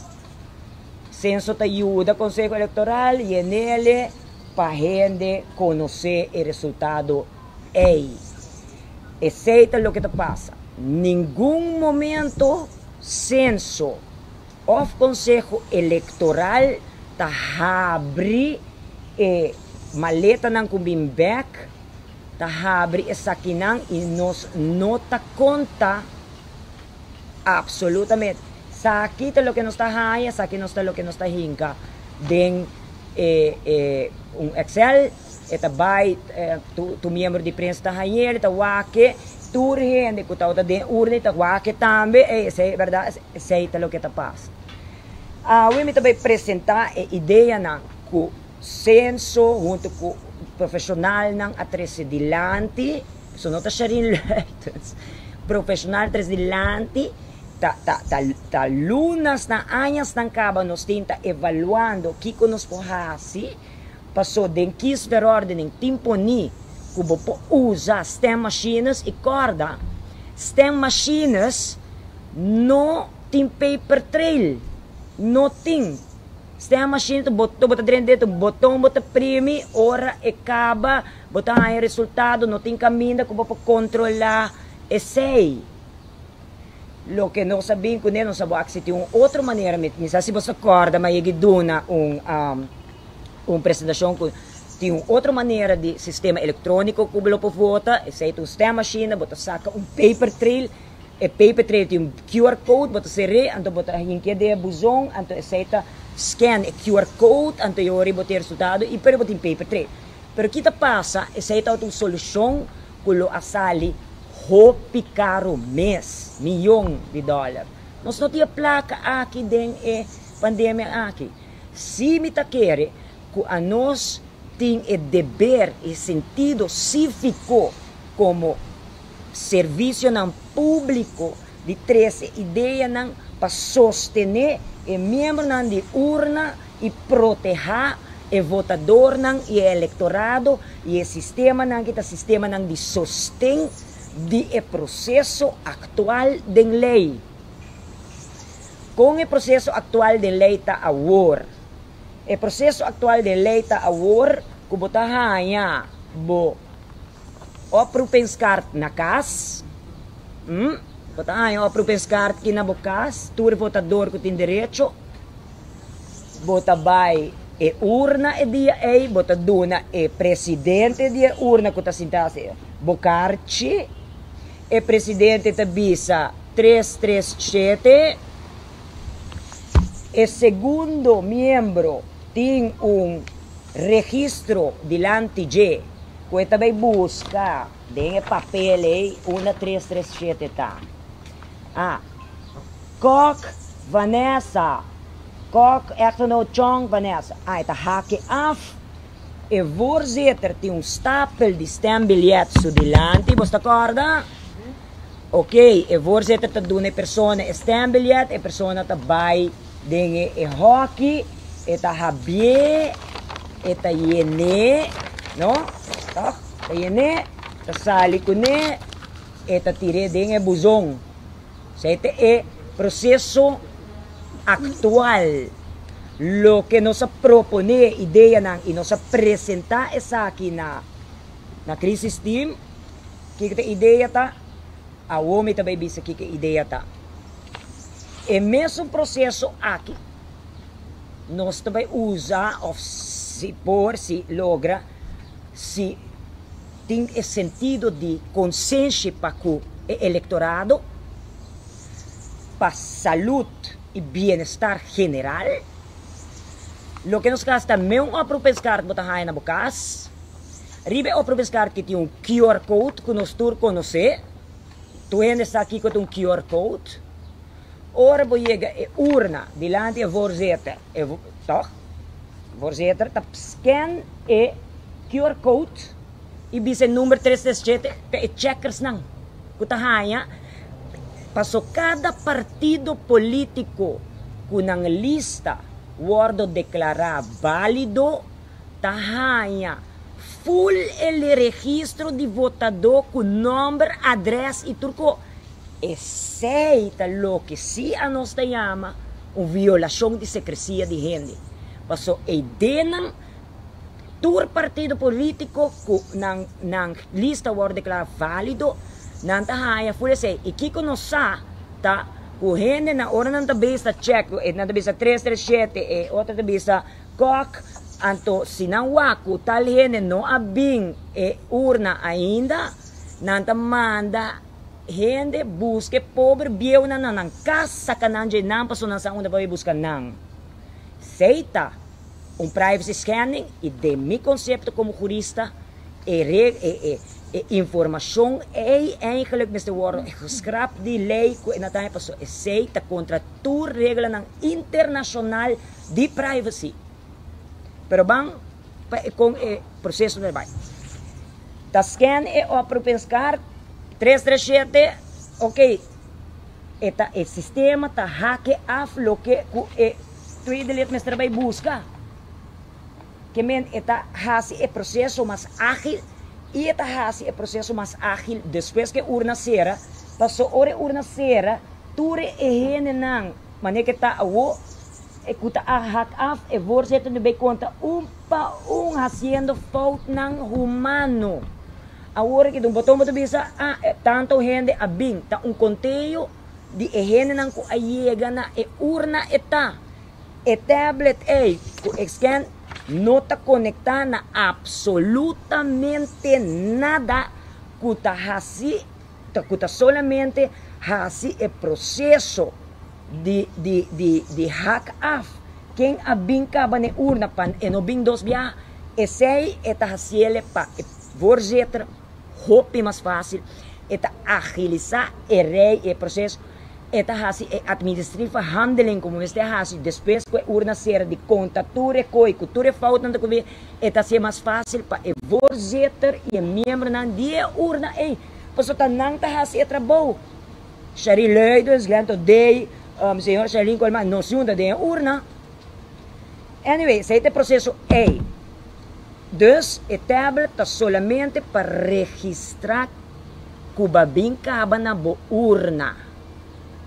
Censo ta yuda Conseho Electoral yenele pa hende conoce e resultado ey. Esey ta loke ta pasa. Ningun momento Censo of Conseho Electoral ta habri e maletanan cu bin bek, ta habri esakinan y nos no ta conta. Absolutamente. Saki ta loke nos ta haña, saki nos ta loke nos ta hinka den e e un Excel, e ta bai tu tu miembro di prensa ta hañ'el, ta wak e, tur hende ku tabata den urna ta wak e tambe, ey esei bèrdat, esei ta loke ta pasa. Awe mi ta bai presentá e ideanan ku Censo huntu ku profeshonalnan a trese dilanti. So no ta Sherine Luijtens. Profesional tres dilanti ta ta ta ta lunasnan, añasnan kaba nos tin ta evaluando kiko nos por hasi paso den kiesverordening tin poni ku bo por usa stemmachines i kòrda stemmachines no tin paper trail no tin. Stemmachine ta bo ta drenta dentro boton bo ta primi ora e kaba bo ta haña resultado no tin kaminda ku bo por kontrolá esei. Loke nos a bin kuné nos a bo akseptí un otro manera mi mi sa si bo sa kòrda ma yegi duna un un presentashon ku tin un otro manera di sistema elektróniko ku bo lo por vota esei ta un stemmachine bo ta saka un paper trail. E paper trail tin un QR code, bo ta ser'é, anto bo ta hinkié den e buzon, anto esei ta scan e QR code, anto e ora bo tin e resultado i pero bo tin paper trail. Pero ki ta pasa, esei tabata un solushon ku lo a sali hopi karo mes, miyon di dòler. Nos no tin e plaka aki den e pandemia aki. Si mi ta kere ku anos tin e deber i sentido síviko komo Servisionan públiko di trese ideanan pa sostené e miembronan di urna i protehá e votadornan i e elektorado i e sistemanan ki ta sistemanan di sosten di e proseso aktual den lei. Kon e proseso aktual den lei ta awor? E proseso aktual den lei ta awor ku bo ta haña bo. Oproepingskaart na kas. Hm, bo ta haña oproepingskaart ki na bo kas, tur votador ku tin derecho. Bo ta bai e urna e dia ei, bo ta duna e presidente di e urna ku ta sinta bo karchi. E presidente ta bisa tres tres shete. E segundo miembro tin un registro dilanti dje ku e ta bai buska den e papel ei unda tres tres shete ta. A. Kok Vanessa Kok echtgenoot Chong Vanessa A e ta hake af. E voorzitter tin un stapel di stembiljet su dilanti, bo sta kòrda? Ok, e voorzitter ta duna e persona e stembiljet, e persona ta bai den e e hòki, e ta habié, e ta yen'é, no? Tòg? Ta yen'é, ta sali kuné, e ta tir'é den e buzon. Esei ta e proseso aktual. Loke nos a proponé ideanan i nos a presentá esaki na na Crisis Team, kiko ta e idea ta? Awor mi ta bai bisa kiko e idea ta. E mesun proseso aki nos ta bai usa òf si por, si logra, si tin e sentido di konsenshi pa ku e elektorado, pa salud i bienestar general. Loke nos kas ta me un oproepingskaart bo ta haña na bo kas. Riba e oproepingskaart ki tin un QR code ku nos tur konosé. Tur hende sa kiko ta un QR code. Ora bo yega e urna dilanti e voorzitter, e tòg? Voorzitter ta scan e QR code i bisa e number tres tres shete ta e checkersnan ku ta haña paso kada partido politico ku nan lista wordo deklará bálido ta haña full e registro di votadó ku nòmber, adrès i tur ko. Esei ta loke si anos ta yama un violashon di sekresia di hende. Paso eidenan tur partido politico ku nan nan lista wòrdu deklará válido, nan ta haña full esei. I kiko nos sa ta ku hende nan ora nan ta bisa check, nan ta bisa tres tres shete, e otro ta bisa kòk, anto si nan wak ku tal hende no a bin e urna ainda, nan ta manda hende buska e pober bieunan na nan kas, saka nan dje nan pasobra nan sa unda pa bai buska nan. Esei ta un privacy schending y den mi concepto como jurista e e e informacion ey eigenlijk mester wordo geschrapt di ley cu e na ta pasobra esey ta contra tur reglanan internacional di privacy. Pero ban pa e con e proceso ta bay. Ta scan e oproepingskaart tres tres shete ok e ta e sistema ta hake af loke cu e tweede lid mester bay busca. Ke men e ta haci e proceso mas agil y e ta haci e proceso mas agil despues cu e urna cera, paso ora e urna cera tur e hendenan manera ke ta awo e cu ta a hak af e voorzitter nu bay conta un pa un haciendo foutnan humano. Awor aki ta un boton bo ta bisa, ah, tanto hende a bin. Ta un conteo di e hendenan cu a yega na e urna e ta. E tablet ey cu e scan no ta conecta na absolutamente nada cu ta haci, cu ta solamente haci e proceso di di di di hak af ken a bin caba na e urna pa e no bin dos biaha. Esey e ta haciele pa e voorzitter hopi mas fácil, e ta agilisá e rei e proceso, e ta hasi e administrieve handeling como mester hasi despues cu e urna cera di conta tur e coy cu tur e foutnan ta cubi, e ta hacié mas fácil pa e voorzitter y e miembronan di e urna ey, pasobra ta nan ta hasi e trabou. Sherry Luidens, Glenn Todey, señor Sherlyn Colman, nos junta den e urna. Anyway, esey ta e proceso ey. Dus e tablet ta solamente pa registra ku ba bin kaba na bo urna.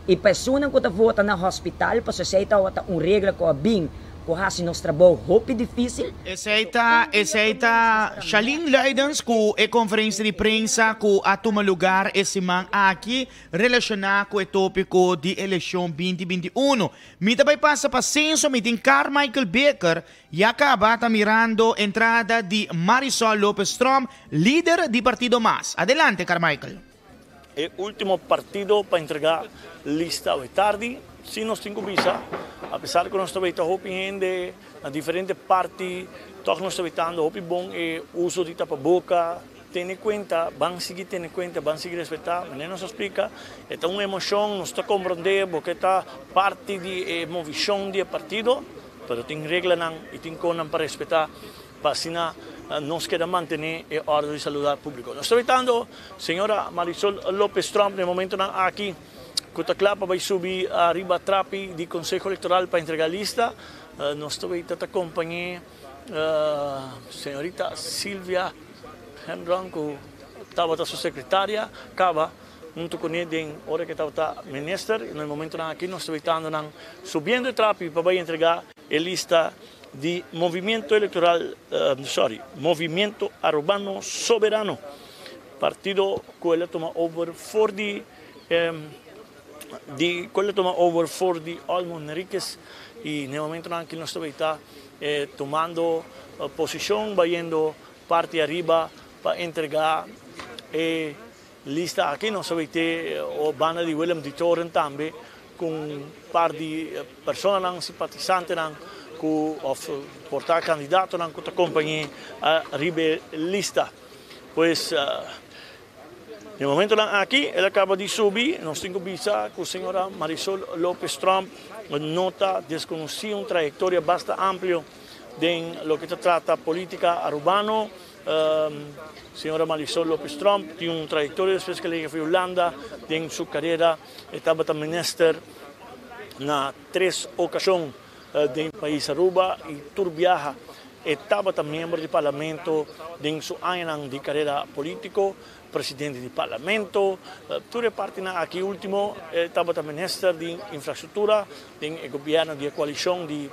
I pa esunnan ku ta vota na hospital, pasobra esei tabata un regla ku a bin Ku hasi nos trabou hopi difísil. Esei ta esei ta Shalin Luidens ku e konferensia di prensa ku a tuma lugar e siman aki relashoná ku e tópiko di elekshon 2021. Mi ta bai pasa pa senso, mi tin Carmichael Bikker ya kaba ta mirando entrada di Marisol Lopez Tromp, lider di partido mas. Adelante Carmichael. E ultimo partido pa entrega lista awe tardi. Si nos tin cu bisa, apesar cu nos ta weta hopi hende na diferente parti, toch nos ta wetando hopi bon e uso di tapaboca. Tene cuenta, ban sigui tene cuenta, ban sigui respeta. Manera nos a splica, e ta un emocion, nos ta comprende bo ke ta parti di e movicion di e partido, pero tin reglanan y tin conan pa respeta. Pa asina nos keda mantené e órden di saludat públiko. Nos ta wetando señora Marisol Lopez Tromp na e momentonan aki ku ta kla pa bai subi ariba trapi di Konseho Elektoral pa entregá lista. Nos ta weta ta kompañ'é señorita Silvia Hendron ku tabata su sekretaria kaba huntu kuné den ora ku e tabata minister. Na e momentonan aki nos ta wetando nan subiendo e trapi pa bai entregá e lista di Movimiento Electoral, sorry, Movimiento Arubano Soberano, partido cu el a tuma over for di di cu el a tuma over for di Olmo Henriquez y na e momentonan aki nos ta bay ta tumando posicion bayendo parti ariba pa entrega e lista aki. Nos ta bay te o banda di Willem de Toren tambe cu un par di personanan, simpatisantenan cu of por ta candidatonan cu ta compañe ariba e lista. Pues den momentonan aki el a caba di subi, nos tin cu bisa cu señora Marisol Lopez Tromp no ta desconoci un trayectoria basta amplio den loke ta trata politica Arubano. Señora Marisol Lopez Tromp tin un trayectoria despues cu el a yega for Hulanda den su carera. E tabata minister na tres ocasion den pais Aruba y tur biaha e tabata miembro di parlamento den su añanan di carera politico, presidente di parlamento, tur e partinan aki. Ultimo e tabata minister di infrastructura den e gobierno di e coalicion di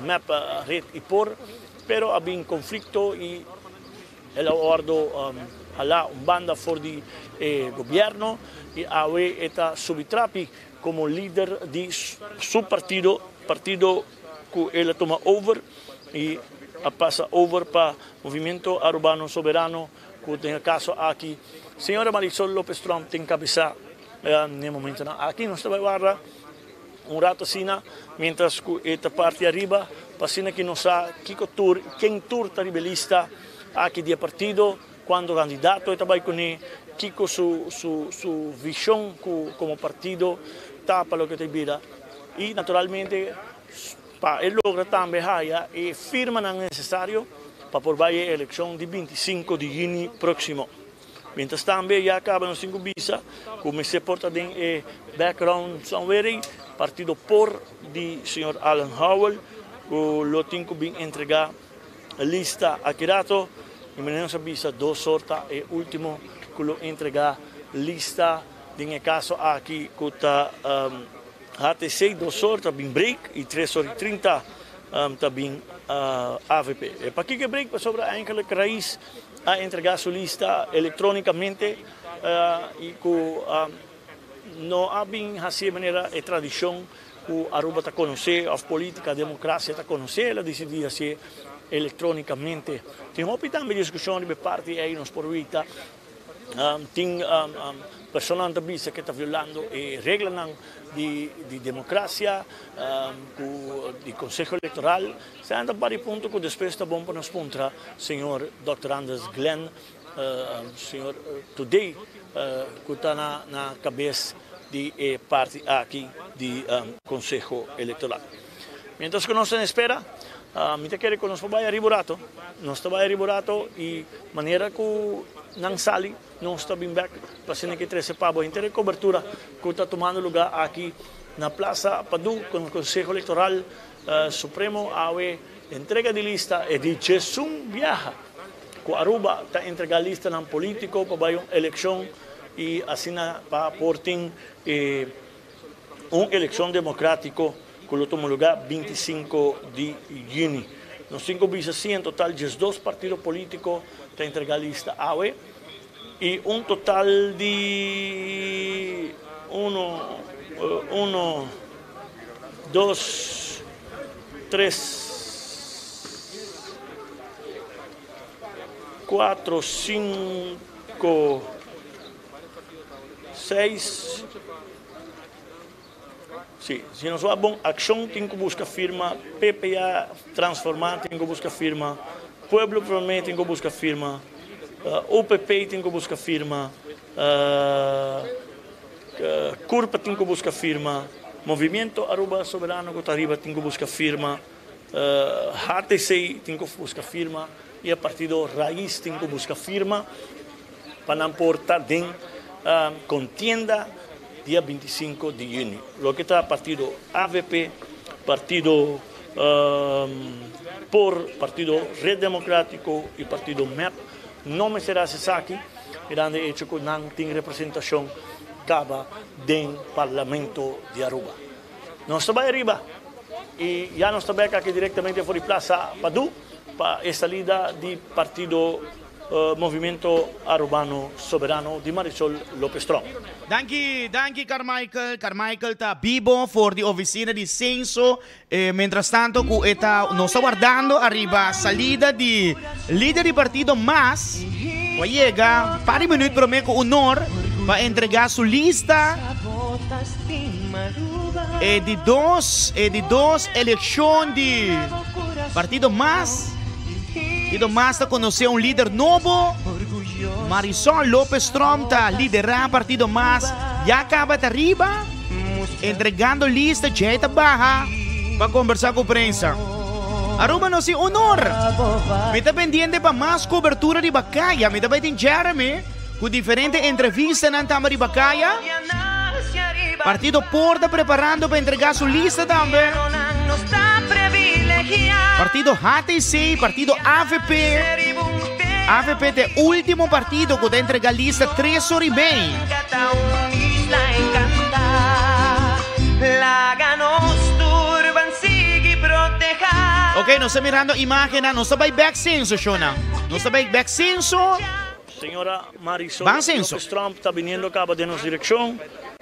mep, red y por, pero a bin conflicto y El a wordo hala un banda for di e gobierno y awe e ta subi trapi como lider di su partido, partido cu el a tuma over y a pasa over pa Movimiento Arubano Soberano cu den e caso aki señora Marisol Lopez Tromp ta encabeza n'e momentonan aki. Nos ta bay warda Un rato asina, mientras cu e ta parti ariba, pa asina ki nos sa kico tur, ken tur ta riba e lista aki di e partido, cuanto candidato e ta bay cune, kico su su su vision cu como partido ta pa loke ta e bida. Y naturalmente pa e logra tambe haya e firmanan necesario pa por bay e eleccion di 25 di juni proximo. Mientras tambe ya caba nos tin cu bisa cu mester por ta den e background somewhere partido por di señor Alan Howell cu lo tin cu bin entrega lista aki rato y manera nos a bisa dos or ta e ultimo cu lo entrega lista den e caso aki cu ta HTC dos or ta bin break y tres or y trinta ta bin avp. E pakico e break? Pasobra eigenlijk Raiz a entrega su lista electronicamente y cu no a bin haci manera e tradicion cu Aruba ta conoce of politica, democracia ta conoce, el a dicidi haci electronicamente. Tin hopi tambe discusion riba e parti ey, nos por wita Tin personanan ta bisa ke ta violando e reglanan di democracia ku di Conseho Electoral. Esnan ta bari punto ku despues ta bon pa nos puntra señor Dòkter Andres Glenn, señor Today ku ta na kabes di e parti aki di Conseho Electoral. Mientras ku nos ta na espera, mi ta kere ku nos por bai ariba un rato. Nos ta bai ariba un rato i manera ku nan sali nos ta bin bek pa asina ke trese pa bo henter e kobertura ku ta tumando lugá aki na Plaza Padu ku nos Konseho Elektoral Supremo awe entrega di lista e di djesun biaha ku Aruba ta entregá listanan polítiko pa bai un elekshon i asina pa por tin e Un elekshon demokratiko ku lo tuma lugá 25 di yüni. Nos tin ku bisa si en total 12 partido polítiko ta entregá lista awe i un total di uno, uno, dos, tres, kuatro, sinku, seis. Si, si nos wak bon, Akshon tin ku buska firma, PPA Transformá tin ku buska firma, Pueblo Promé tin ku buska firma, UPP tin ku buska firma, Curpa tin ku buska firma, Movimiento Aruba Soberano ku ta ariba tin ku buska firma, HTC tin ku buska firma i e partido Raiz tin ku buska firma pa nan por ta den kontienda dia 25 di yüni. Loke ta partido avp, partido por, partido Red Democrático i partido mep no mester hasi esaki mirando e echo ku nan tin representashon kaba den Parlamento di Aruba. Nos ta bai ariba i ya nos ta bek aki direktamente for di Plaza Padu pa e salida di partido Movimiento Arubano Soberano di Marisol Lopez Tromp. Danki, danki Carmichael. Carmichael ta bibo for di oficina di censo. Mientrastanto cu e ta, nos ta wardando ariba salida di lider di partido mas cu a yega par di minuut prome cu honor pa entrega su lista. E di dos, e di dos eleccion di partido mas. Partido mas ta conoce un lider nobo. Marisol Lopez Tromp ta lidera partido mas. Ya caba ta riba, entregando lista, djey ta baha pa conversa cu prensa. Aruba nos tin honor. Mi ta pendiente pa mas cobertura riba caya. Mi ta bay tin Jeremy cu diferente entrevistanan tambe riba caya. Partido por ta preparando pa entrega su lista tambe. Partido HTC, partido AVP. AVP ta e ultimo partido cu ta entrega lista tres ora y mei. Ok, nos ta mirando imagennan. Nos ta bay bek censo, shona. Nos ta bay bek censo. Señora Marisol Lopez Tromp ta biniendo caba den nos direccion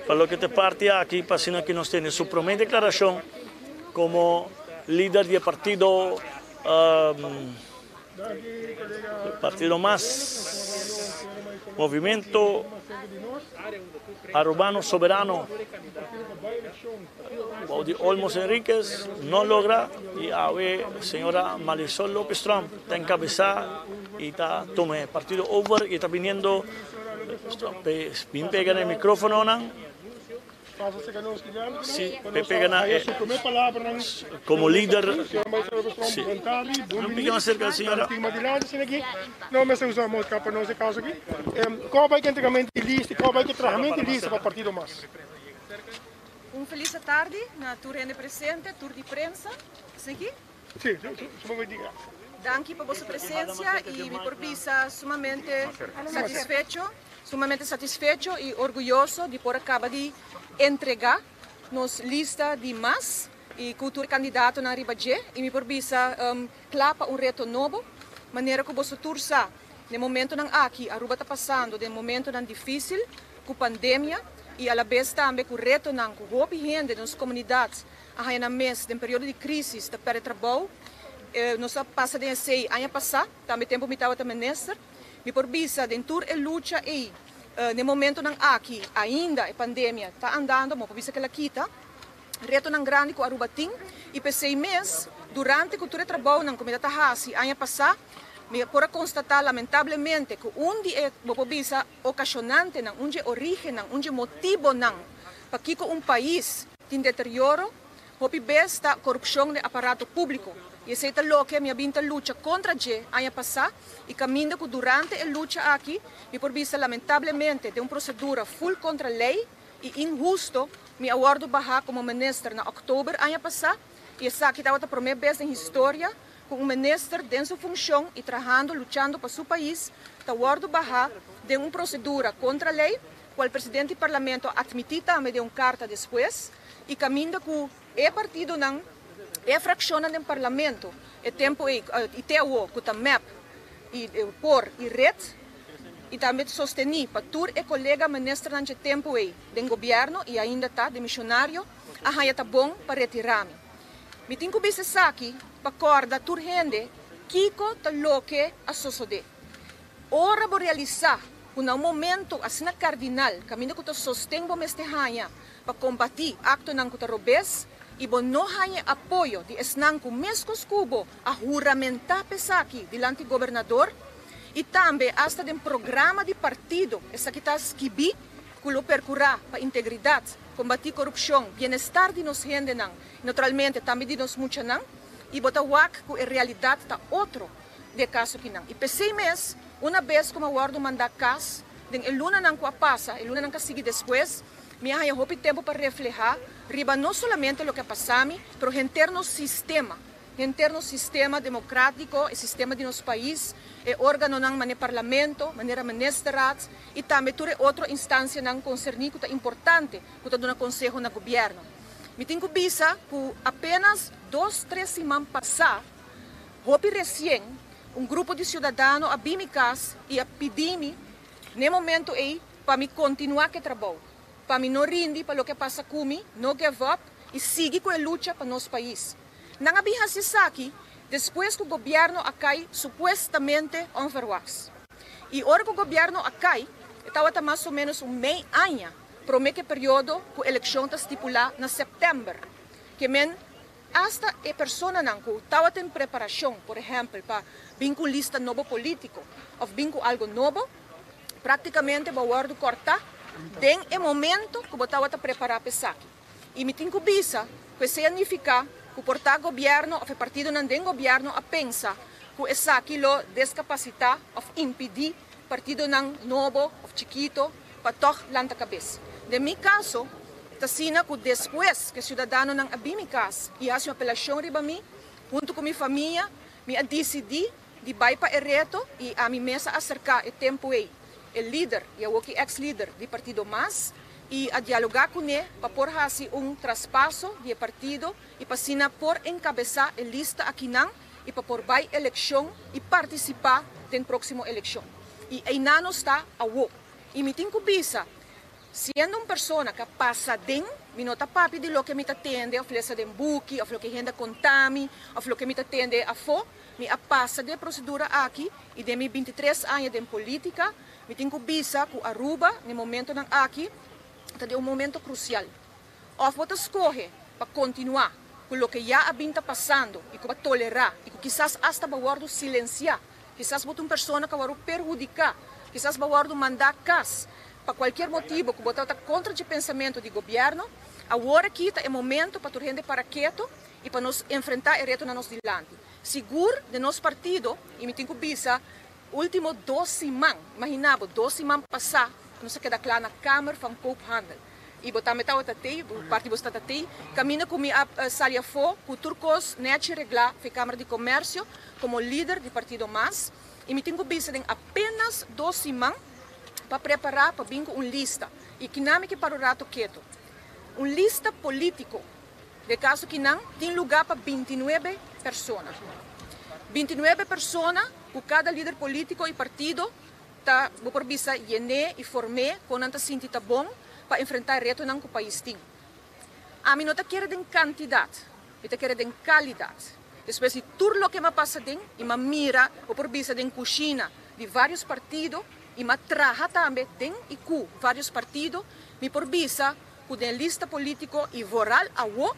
pa loke ta e parti aki pa asina ki nos tene su prome declaracion como lider di e partido partido mas Movimiento Arubano Soberano. Bou di Olmos Henriquez no logra y awe señora Marisol Lopez Tromp ta encabeza y ta tuma e partido over y ta biniendo bin pega na e microfononan. Si, pe pega na e como lider. Si. Un poquito mas cerca señora. Un felis atardi na tur hende presente, tur di prensa. Esaki? Sí, supongo di. Danki pa boso presencia y mi por bisa sumamente satisfecho, sumamente satisfecho y orguyoso di por a caba di entrega nos lista di mas y cu tur e candidatonan riba dje y mi por bisa cla pa un reto nobo, manera cu boso tur sa, den momentonan aki Aruba ta pasando den momentonan dificil cu pandemia y alabes tambe cu retonan cu hopi hende den nos comunidad a haña nan mes den periodo di crisis ta perde trabou. Nos a pasa den esey aña pasa, tambe tempo mi tabata minister. Mi por bisa den tur e lucha ey, den momentonan aki ainda e pandemia ta andando, mo por bisa ke la kita. Retonan grandi cu Aruba tin y p'esey mes durante cu tur e trabounan cu mi ta ta haci aña pasa, mi por a constata lamentablemente cu un di e, bo por bisa, ocasionantenan, un dje origennan, un dje motibonan pakico un pais tin deterioro, hopi bes ta corupcion den aparato publico. Y esey ta loke mi a bin ta lucha contra dje aña pasa y caminda cu durante e lucha aki mi por bisa lamentablemente den un procedura full contra ley y inhusto mi a wordo baha como minister na october aña pasa y esaki tabata prome bes den historia cu un minister den su funcion y trahando luchando pa su pais ta wordo baha den un procedura contra ley cual presidente di parlamento a admiti tambe den un carta despues. I kaminda ku e partidonan, e frakshonnan den parlamento e tempu ei i te awo ku ta mep i por i red i tambe sostení pa tur e kolega ministernan dje tempu ei den gobièrnu i ainda ta demishonario a haña ta bon pa retirá mi. Mi tin ku bisa esaki pa kòrda tur hende kiko ta loke a sosodé. Ora bo realisá ku na un momento asina kardinal kaminda ku ta sosten bo mester haña pa kombatí aktonan ku ta robes i bo no haña e apoyo di esnan ku meskos ku bo a huramentá p'esaki dilanti gobernador i tambe asta den programa di partido esaki ta skibí ku lo perkurá pa integridat, kombatí korupshon, bienestar di nos hendenan i naturalmente tambe di nos muchanan i bo ta wak ku e realidat ta otro di e kaso kinan. I p'esei mes, una bes ku mi a wòrdu mandá kas den e lunanan ku a pasa, e lunanan ku a sigui despues, Mi a haña hopi tempu pa reflehá riba no solamente loke a pasá mi, pero henter nos sistema, henter nos sistema demokrátiko, e sistema di nos pais, e órganonan manera Parlamento, manera Ministerraad i tambe tur e otro instansianan konserní ku ta importante ku ta duna konseho na gobièrnu. Mi tin ku bisa ku apénas dos, tres siman pasá, hopi resien, un grupo di siudadano a bin mi kas i a pidi mi n'e momento ei, Pa mi kontinuá ku e trabou. Pa mi no rindi pa loke a pasa ku mi, no give up i sigui ku e lucha pa nos pais. Nan a bin hasi esaki despues ku gobièrnu a kai supuestamente onverwachts. I ora ku gobièrnu a kai, e tabata mas o ménos un mei aña promé ku e periodo ku elekshon ta stipulá na sèptèmber. Ke men asta e personanan ku tabata en preparashon, por ehèmpel pa bin ku un lista nobo polítiko òf bin ku algu nobo, Práktikamente bo a wòrdu kòrtá den e momento ku bo tabata prepará pa esaki. I mi tin ku bisa ku esei a nifiká ku por ta gobièrnu òf e partidonan den gobièrnu a pensa ku esaki lo deskapasitá òf impidí partidonan nobo òf chikito pa tòg lanta kabes. Den mi kaso ta asina ku despues ku e siudadanonan a bin mi kas i hasi un apelashon riba mi huntu ku mi famia, mi a disidí di bai pa e reto i ami mes a aserká e tempu ei e lider i awoki eks lider di partido mas i a dialogá kuné pa por hasi un traspaso di e partido i pa asina por enkabesá e lista akinan i pa por bai elekshon i partisipá den próksimo elekshon. I einan nos ta awo. I mi tin ku bisa Siendo un persona ka pasa den, mi no ta papia di loke mi ta tende of lesa den buki of loke hende a konta mi of loke mi ta tende afó. Mi a pasa den e prosedura aki i den mi bintitres aña den politica mi tin ku bisa ku Aruba na e momentonan aki ta den un momento krusial. Of bo ta skohe pa kontinuá ku loke ya a bin ta pasando i ku bo a tolerá i ku kisas asta bo a wòrdu silensiá, kisas bo ta un persona ku a wòrdu perhudiká, kisas bo a wòrdu mandá kas Pa cualkier motibo cu bo ta ta contra dje pensamento di gobierno, awor aki ta e momento pa tur hende para keto y pa nos enfrenta e retonan nos dilanti. Sigur den nos partido, y mi tin cu bisa, ultimo dos siman, imagina bo, dos siman pasa nos a keda cla na Kamer van Koophandel y bo tambe tabata tey, parti bo sta ta tey, caminda cu mi a sali afo cu tur cos nechi regla fe Kamer di Comercio como lider di partido mas y mi tin cu bisa den apenas dos siman, pa prepará pa bin ku un lista i kinan mi ke para un rato ketu. Un lista polítiko. Den kaso kinan tin lugá pa bintinuebe persona. Bintinuebe persona ku kada lider polítiko i partido ta, bo por bisa, yené i form'é kon nan ta sinti ta bon pa enfrentá e retonan ku pais tin. Ami no ta kere den kantidat, mi ta kere den kalidat. Despues di tur loke m'a pasa den i m'a mira, bo por bisa, den kushina di vários partido i m'a traha tambe den i ku vários partido, mi por bisa ku den lista polítiko i vooral awo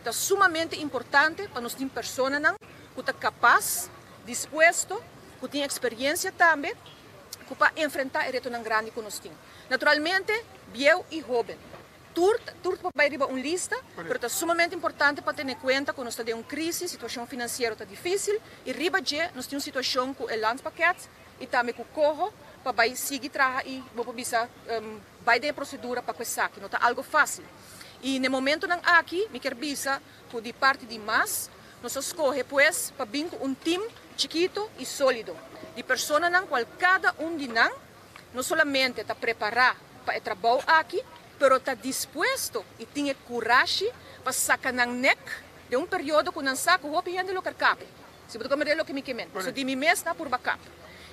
ta sumamente importante pa nos tin personanan ku ta kapas, dispuesto, ku tin eksperiencia tambe ku pa enfrentá e retonan grandi ku nos tin. Naturalmente, bieu i hóben. Tur tur por bai riba un lista, pero ta sumamente importante pa tene kuenta ku nos ta den un krisis, situashon finansiero ta difísil i riba dje nos tin un situashon ku e landpakket i tambe ku koho pa bai sigui traha i bo por bisa bai den e prosedura pa ku esaki. No ta algo fásil. I na e momentonan aki mi kier bisa ku di parti di mas nos a skohe pues pa bin ku un tim chikito i sólido di personanan kual kada un di nan no solamente ta prepará pa e trabou aki, pero ta dispuesto i tin e kurashi pa saka nan nek den un periodo ku nan sa ku hopi hende lo karkape. Si bo ta komprende loke mi ke men. Pasobra di mi mes nan purba kap.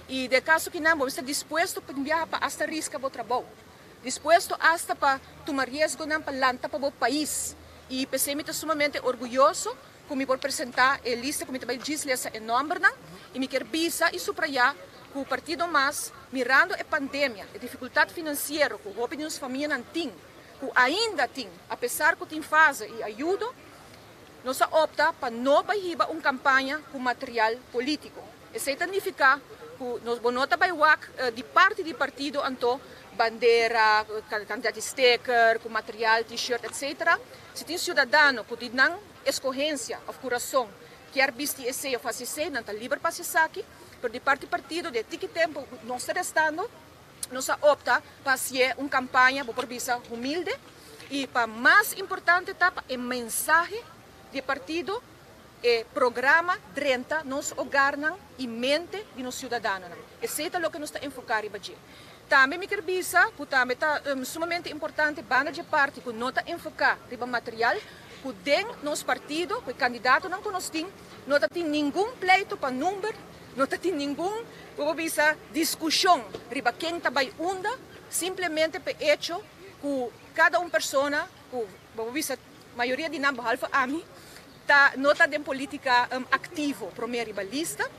I den e kaso kinan bo mester dispuesto pa biaha pa asta riska bo trabou. Dispuesto asta pa tuma riesgonan pa lanta pa bo pais. I p'esei mi ta sumamente orguyoso ku mi por presentá e lista ku mi ta bai djis lesa e nòmbernan. I mi kier bisa i suprayá ku Partido Mas, mirando e pandemia, e difikultat finansiero ku hopi di nos famianan tin, ku ainda tin, apesar ku tin fase i ayudo, nos a opta pa no bai hiba un kampaña ku material polítiko. Esei ta nifiká ku nos bo no ta bai wak di parti di partido anto bandera, kantidat di steker, ku material, t-shirt, etc. Si tin siudadano ku di nan eskohensia òf kurason kier bisti esei òf hasi esei, nan ta liber pa hasi esaki. Pero di parti partido di e tiki tempu ku nos ta restando, nos a opta pa hasié un kampaña, bo por bisa, humilde i pa mas importante ta pa e mensahe di e partido, e programa drenta nos hogarnan i mente di nos siudadanonan. Esei ta loke nos ta enfoká riba dje. Tambe mi kier bisa ku tambe ta sumamente importante banda dje parti ku no ta enfoká riba material, ku den nos partido, ku e kandidatonan ku nos tin, no ta tin ningun pleito pa number, no ta tin ningun, bo por bisa, diskushon riba ken ta bai unda, simplemente p'e echo ku kada un persona ku, bo por bisa, mayoria di nan, behalve ami, ta no ta den politica activo prome riba lista,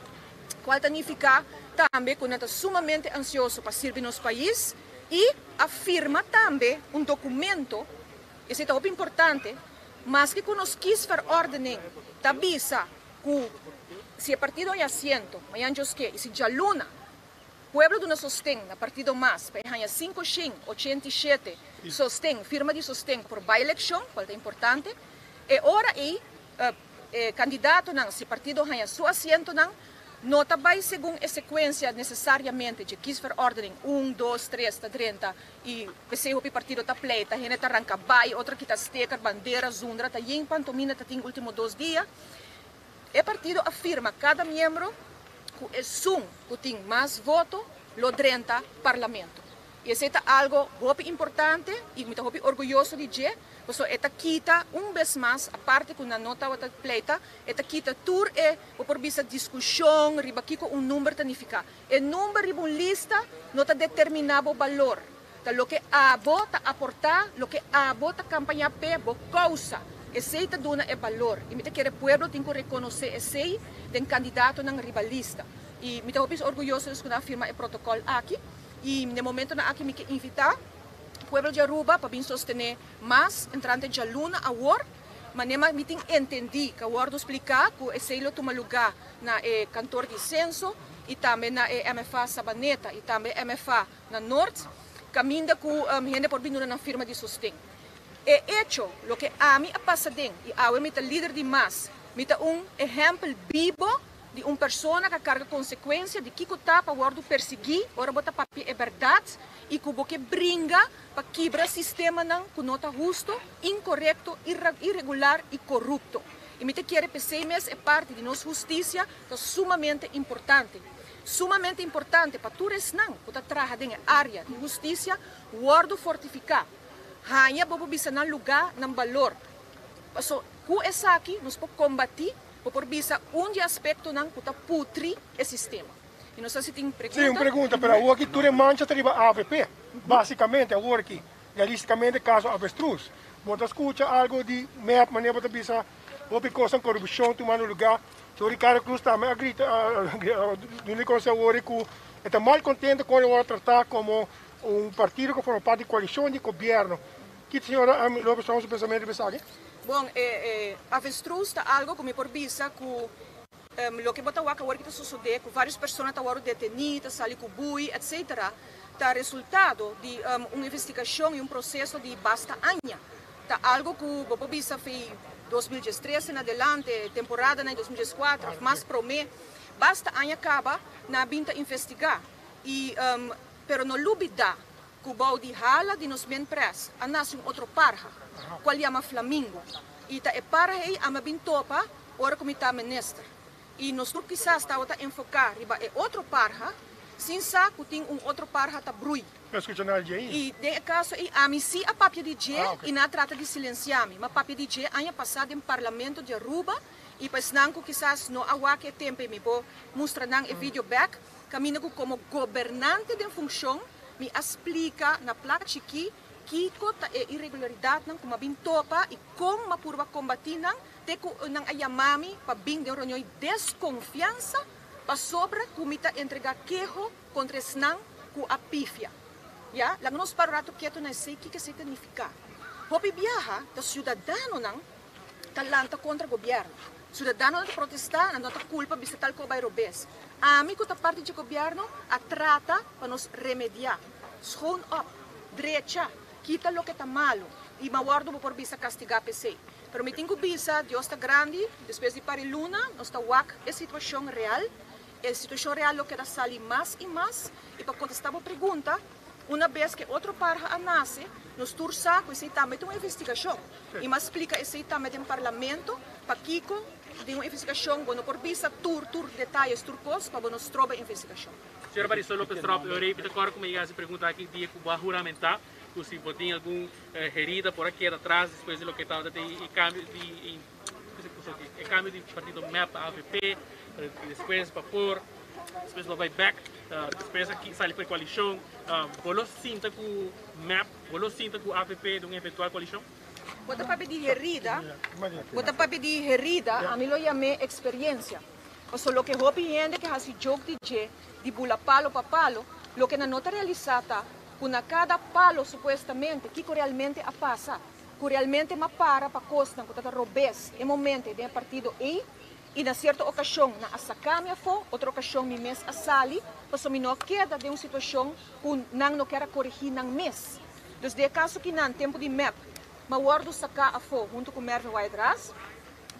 cual ta nifica tambe cu nan ta sumamente ansioso pa sirbi nos pais y a firma tambe un documento, esey ta hopi importante, maske cu nos kiesverordening ta bisa cu si e partido haña asiento mañan djoske y si djaluna pueblo duna sosten na partido mas pa e haña 587 sosten, firma di sosten por bay eleccion, cual ta importante. E ora ei e kandidatonan, si partido haña su asientonan, no ta bai segun e sekuensia nesesariamente dje kiesverordening, un, dos, tres ta drenta i p'esei hopi partido ta pleita, hende ta ranka bai, otro kita steker, bandera, zundra, ta yen pantomina ta tin ultimo dos dia. E partido a firma kada miembro ku esun ku tin mas voto lo drenta parlamento. I esei ta algo hopi importante i mi ta hopi orguyoso di dje, pasobra e ta kita un bes mas, aparte ku nan no tabata pleita, e ta kita tur e, bo por bisa, diskushon riba kiko un number ta nifiká. E number riba un lista no ta determiná bo balor, ta loke abo ta aportá, loke abo ta kampañá p'e, bo kousa, esei ta duna e balor. I mi ta kere pueblo tin ku rekonosé esei den kandidatonan riba lista. I mi ta hopi orguyoso des ku nan a firma e protokòl aki. Y n'e momentonan aki mi ke invita pueblo di Aruba pa bin sostene mas entrante djaluna awor. Manera mi tin entendi cu a wordo splica cu esey lo tuma luga na e kantoor di censo y tambe na e MFA Sabaneta y tambe MFA na Noord, caminda cu hende por bin duna nan firma di sosten. E hecho loke ami a pasa den y awe mi ta lider di mas, mi ta un ehempel bibo di un persona ka karga konsekuensia di kiko ta pa wòrdu persiguí ora bo ta papia e bèrdat i ku bo ke bringa pa kibra sistemanan ku no ta husto, inkorekto, iregular i korupto. I mi ta kere p'esei mes e parti di nos hustisia ta sumamente importante. Sumamente importante pa tur esnan ku ta traha den e área di hustisia wòrdu fortifiká, haña bo por bisa nan lugá, nan balor. Paso ku esaki nos por kombatí. Bo por bisa un di aspektonan ku ta putri e sistema. I no sa si tin pregunta. Sí, un pregunta, pero awor aki tur e mancha ta riba avp, básicamente awor aki, realisticamente caso avestruz. Bo ta scucha algo di mep manera bo ta bisa hopi cosnan corrupcion tumando lugar. Señor Ricardo Croes tambe a grita, a duna di conoce awor cu e ta mal contento con e worde trata como un partido cu forma parti di coalicion di gobierno. Kit señora Lopez Ramos su pensamento riba esaki? Bon, e avestruz ta algo ku mi por bisa ku loke bo ta wak awor ki ta sosodé, ku vários persona ta wòrdu detení, ta sali ku bui, etcetera, ta resultado di un investigashon i un proseso di basta aña. Ta algo ku bo por bisa fi 2013 en adelante, temporadanan di 2014 òf mas promé, basta aña kaba nan a bin ta investigá. I pero no lubidá Ku bou di hala di nos minpres a nase un otro parha, kual yama flamingo. I ta e parha ei ami a bin topa ora ku mi ta minister. I nos tur kisas tabata enfoká riba e otro parha. Sin sa ku tin un otro parha ta brui. Mi a skucha na dje. I den e kaso ei ami sí a papia di dje i nan a trata di silensiá mi. M'a papia di dje aña pasá den Parlamento di Aruba i pa esnan ku kisas no a wak e tempu ei mi por mustra nan e video bèk kaminda ku komo gobernante den funshon mi a splika na plaka chikí kiko ta e iregularidatnan ku m'a bin topa i kon m'a purba kombatí nan te ku nan a yama mi pa bin den un reunion di deskonfiansa Pasobra ku mi ta entregá keho kontra esnan ku a pifia. Ya, laga nos para un ratu ketu na esei kiko esei ta nifiká. Hopi biaha ta siudadanonan ta lanta kontra gobièrnu. Siudadanonan ta protestá, nan no ta kulpa bisa tal ku a bai robes. Ami ku ta parti dje gobièrnu a trata pa nos remediá, schoon op, drecha, kita loke ta malu i ma wòrdu bo por bisa kastigá p'esei. Pero mi tin ku bisa, Dios ta grandi, despues di par di luna nos ta wak e situashon real, e situashon real lo keda sali mas i mas, i pa kontestá bo pregunta, una bes ku e otro parha a nase, nos tur sa ku esei tambe ta un investigashon, i mi a splika esei tambe den parlamento, pakiko den un investigashon bo no por bisa tur tur detayes, tur kos, pa bo no stroba e investigashon. Señora Marisol Lopez Tromp, e ora ei mi ta kòrda ku mi a yega hasi pregunta aki dia ku bo a huramentá, ku si bo tin algun herida por a keda atras despues di loke tabata den e cambio di e cambio di partido mep pa avp, despues pa por, despues lo bay bek, despues a sali pa e coalicion. Bo lo sinta cu mep, bo lo sinta cu avp den un eventual coalicion? Bo ta papia di herida, bo ta papia di herida, ami lo yam'é experiencia. Pasobra loke hopi hende ke hasi joke di dje, di bula palo pa palo, loke nan no ta realisa ta ku na kada palo supuestamente kiko realmente a pasa, ku realmente m'a para pa kosnan ku ta ta robes e momente den e partido ei i na sierto okashon nan a saka mi afó, otro okashon mi mes a sali pasobra mi no a keda den un situashon ku nan no kier a koregí nan mes. Dus den e kaso kinan tempu di mep m'a wòrdu saká afó huntu ku Mervin Wyatt-Ras.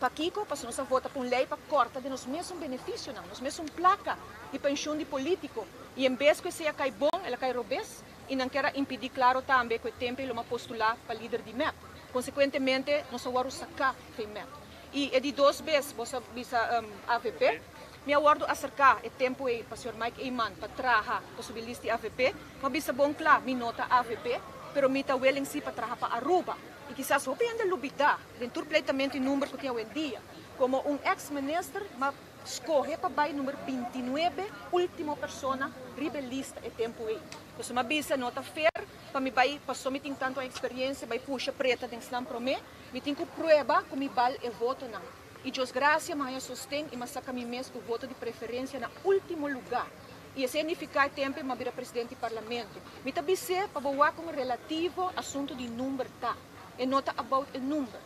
Pakiko? Pasobra nos a vota pa un lei pa kòrta den nos mesun benefisionan, nos mesun plaka di penshun di polítiko. I en bes ku esei a kai bon, el a kai robes i nan kier a impidí klaro tambe ku e tempu ei lo m'a postulá pa lider di mep. Konsekuentemente nos a wòrdu saká fei mep. I e di dos bes, bo sa bisa avp, mi a wòrdu aserká e tempu ei pa señor Mike Eman pa traha pa subi list di avp. M'a bisa bon kla, mi no ta avp, pero mi ta willing si pa traha pa Aruba. I kisas hopi hende lubidá den tur pleitamentu i number ku tin awendia. Komo un eks minister m'a skohe pa bai number bintinuebe, ultimo persona riba e lista e tempu ei. Pasobra m'a bisa no ta fair pa mi bai paso mi tin tantu eksperiensia bai pusha preta den snan promé. Mi tin ku prueba ku mi bal e votonan. I Dios grasia m'a haña sosten i m'a saka mi mes ku voto di preferensia na ultimo lugá. I esei nifiká e tempu ei m'a bira presidente di parlamento. Mi ta bis'é pa bo wak kon relativo asuntu di number ta. E no ta about e number.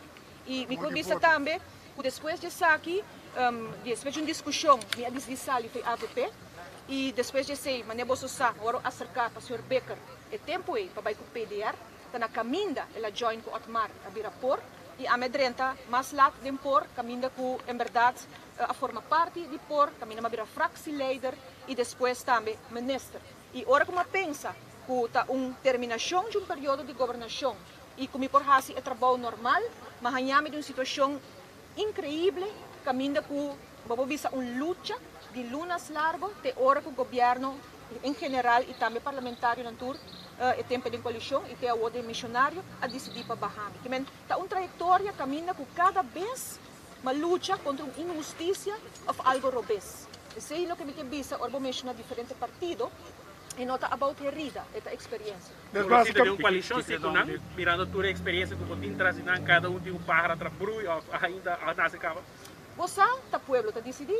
I mi por bisa tambe ku despues di esaki, despues di un diskushon, mi a disidí sali for e avp. I despues di esei, manera boso sa, mi wòrdu aserká pa señor Bikker e tempu ei pa bai ku PDR. Ta na kaminda el a join ku Otmar a bira por. I ami a drenta mas lat den por, kaminda ku en bèrdat a forma parti di por, kaminda mi a bira fractieleider i despues tambe minister. I ora ku mi a pensa ku ta un terminashon di un periodo di gobernashon i ku mi por hasi e trabou normal, mi a haña mi den un situashon inkreible kaminda ku bo por bisa un lucha di lunas largo te ora ku gobièrnu en general i tambe parlamentarionan tur e tempu den koalishon i te awor den misionario a disidí pa baha mi. Kimen ta un trayektoria kaminda ku kada bes Ma lucha kontra un inhustisia òf algo robes. Esei loke mi ke bisa ora bo menshoná diferente partido, e no ta about herida, e ta eksperiencia. Bo sinti den un koalishon si ku nan, mirando tur e eksperiencia ku bo tin tras di nan, kada un tin un páhara tras brui òf ainda a nase kaba? Bo sa, ta pueblo ta disidí.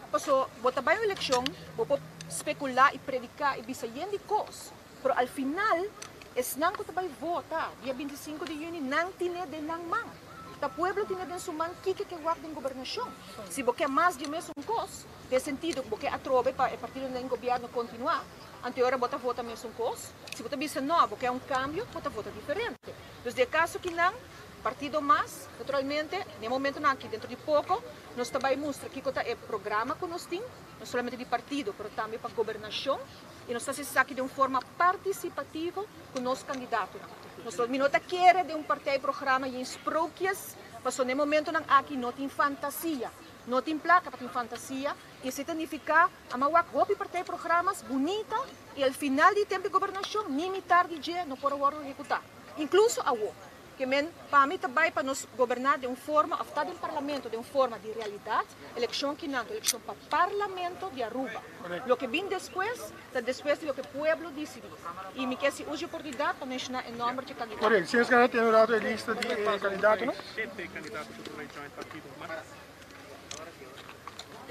Paso bo ta bai un elekshon, bo por spekulá i prediká i bisa yen di kos, pero al final esnan ku ta bai vota dia bintisinko di yüni nan tine den nan man. Ta pueblo tine den su man kiko ke wak den gobernashon. Si bo ke mas di e mesun kos, den sentido ku bo ke atrobe pa e partidonan den gobièrnu kontinuá, anto e ora bo ta vota mesun kos. Si bo ta bisa nò, bo ke un kambio, bo ta vota diferente. Dus di e kaso kinan, partido mas, naturalmente, den e momentonan aki dentro di poko, nos ta bai mustra kiko ta e programa ku nos tin, no solamente di partido, pero tambe pa gobernashon. I nos ta hasi esaki den un forma partisipativo ku nos kandidatonan. Nos mi no ta kere den un partijprogramma yen sprookjes, pasobra na e momentonan aki no tin fantasia. No tin plaka pa tin fantasia. I esei ta nifiká a mi a wak hopi partij programas bunita i al final di tempu di gobernashon ni mitar di dje no por a wòrdu ehekutá, inkluso awo. Ke men pa mi ta bai pa nos goberná den un forma òf ta den parlamento den un forma di realidat, elekshon kinan ta elekshon pa parlamento di Aruba. Loke bin despues ta despues di loke pueblo disidí. I mi ke hasi uso di oportunidat pa menshoná e nòmber dje kandidato. Korekto. Señor Scarlett tin un rato e lista di e kandidatonan.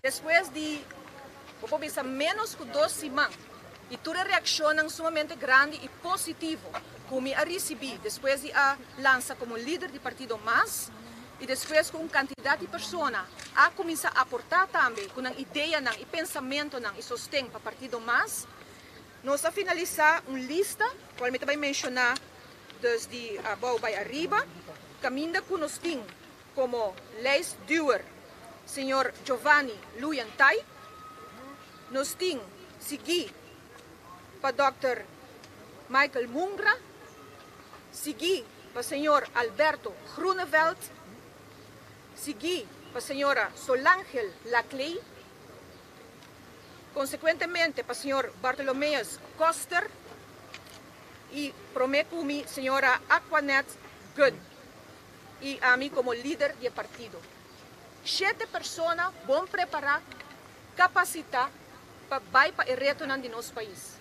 Despues di, bo por bisa, ménos ku dos siman i tur e reakshonnan sumamente grandi i positivo ku mi a risibí despues di a lansa komo lider di partido mas i despues ku un kantidat di persona a kuminsá aportá tambe ku nan ideanan i pensamentonan i sosten pa partido mas, nos a finalisá un lista kual mi ta bai menshoná dus di abou bai ariba, kaminda ku nos tin Komo lijstduwer señor Giovanni Luyentai. Nos tin sigui pa dòkter Michael Mungra, sigui pa señor Alberto Groeneveld, sigui pa señora Solangel Laclay, konsekuentemente pa señor Bartolomeus Koster i promé ku mi señora Aquanet Gunn. i ami komo lider di e partido. Shete persona bon prepará, kapasitá pa bai pa e retonan di nos pais.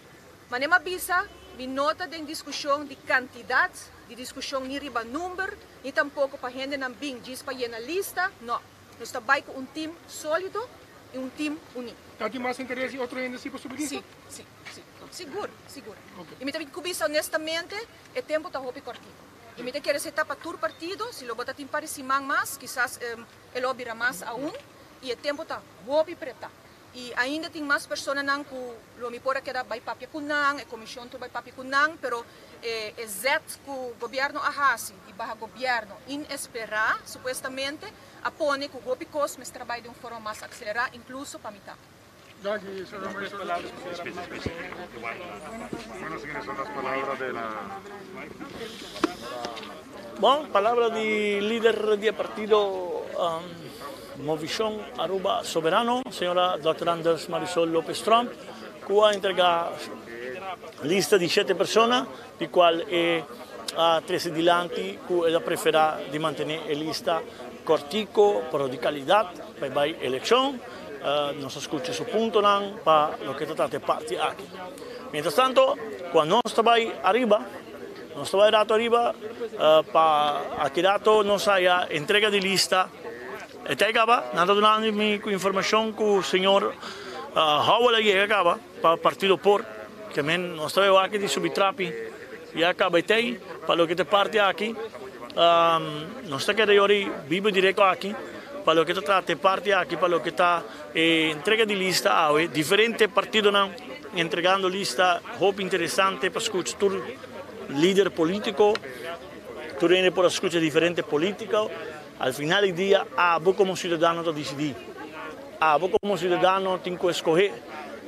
Manera mi a bisa, mi no ta den diskushon di kantidat, di diskushon ni riba number, ni tampoko pa hendenan bin djis pa yena lista, no. Nos ta bai ku un tim sólido i un tim uní. Ta tin mas interes di otro hende si pa subi lista? Sí, sí, sí. Sigur, sigur. I mi ta bin ku bisa honestamente, e tempu ta hopi kòrtiku. I mi ta kere seta pa tur partido, si lo bo ta tin par di siman mas, kisas e lo a bira mas aun, i e tempu ta hopi pretá. I ainda tin mas personanan ku lo mi por a keda bai papia ku nan, e komishon tur bai papia ku nan, pero e e zet ku gobièrnu a hasi di baha gobièrnu inesperá, supuestamente, a pone ku hopi kos mester a bai den un forma mas akselerá, inkluso pa mi tambe. Bon, palabra di lider di e partido Movishon Aruba Soberano, señora Dòkter Anders Marisol Lopez Tromp, ku a entrega lista di shete persona, di kual e a trese dilanti ku el a preferá di mantené e lista kòrtiko pero di kalidat pa e bai elekshon. Nos a skucha su puntonan pa loke ta trata e parti aki. Mientras tanto, kua nos ta bai ariba, nos ta bai rato ariba pa aki rato nos haya entrega di lista. E ta e kaba, nan ta dunando mi ku informashon ku señor Howell a yega kaba pa partido por, ke men nos ta bai wak di subi trapi ya kaba e tei pa loke ta e parti aki. Nos ta keda yori biba direkto aki. Pa loke ta trata e parti aki pa loke ta e entrega di lista awe, diferente partidonan entregando lista, hopi interesante pa scucha tur lider politico, tur hende por a scucha diferente politico, al final di dia abo como ciudadano ta dicidi, abo como ciudadano tin cu escoge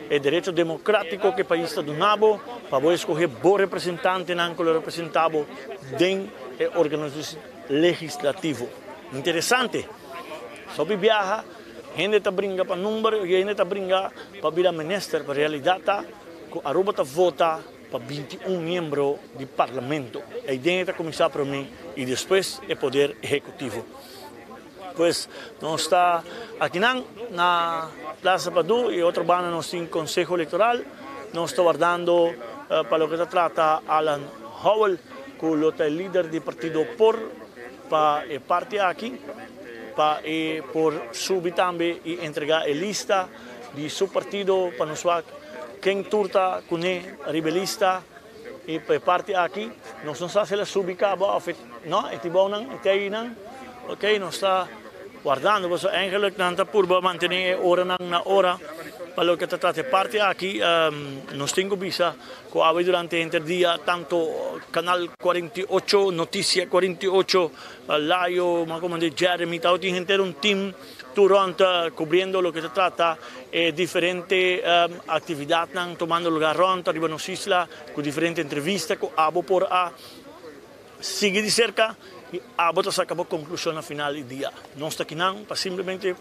e derecho democratico cu e pais ta duna bo pa bo escoge bo representantenan cu lo representa bo den e organo legislativo. Interesante. Sopi biaha, hende ta bringa pa number y hende ta bringa pa bira minister, pero realidad ta cu Aruba ta vota pa 21 miembro di parlamento. Ey den e ta cuminsa prome y despues e poder ehecutivo. Pues nos ta akinan na Plaza Padu y otro banda nos tin Conseho Electoral. Nos ta wardando pa loke ta trata Alan Howell cu lo ta e lider di partido por pa e parti aki pa e por subi tambe y entrega e lista di su partido pa nos wak ken tur ta cune riba e lista y pa e parti aki nos no sa si el a subi caba of e no e tibounan e teinan ok nos ta wardando pasobra eigenlijk nan ta purba mantene e oranan na ora pa loke ta trata e parti aki nos tin cu bisa Cu awe durante henter dia tanto Canal 48, Noticia 48, Layo, ma como de Jeremy, tabatin henter un team tur rond cubriendo loke ta trata e diferente actividadnan tomando lugar rond ariba nos isla cu diferente entrevista cu abo por a sigui di cerca y abo ta saca bo conclusion na final di dia. Nos ta kinan pa simplemente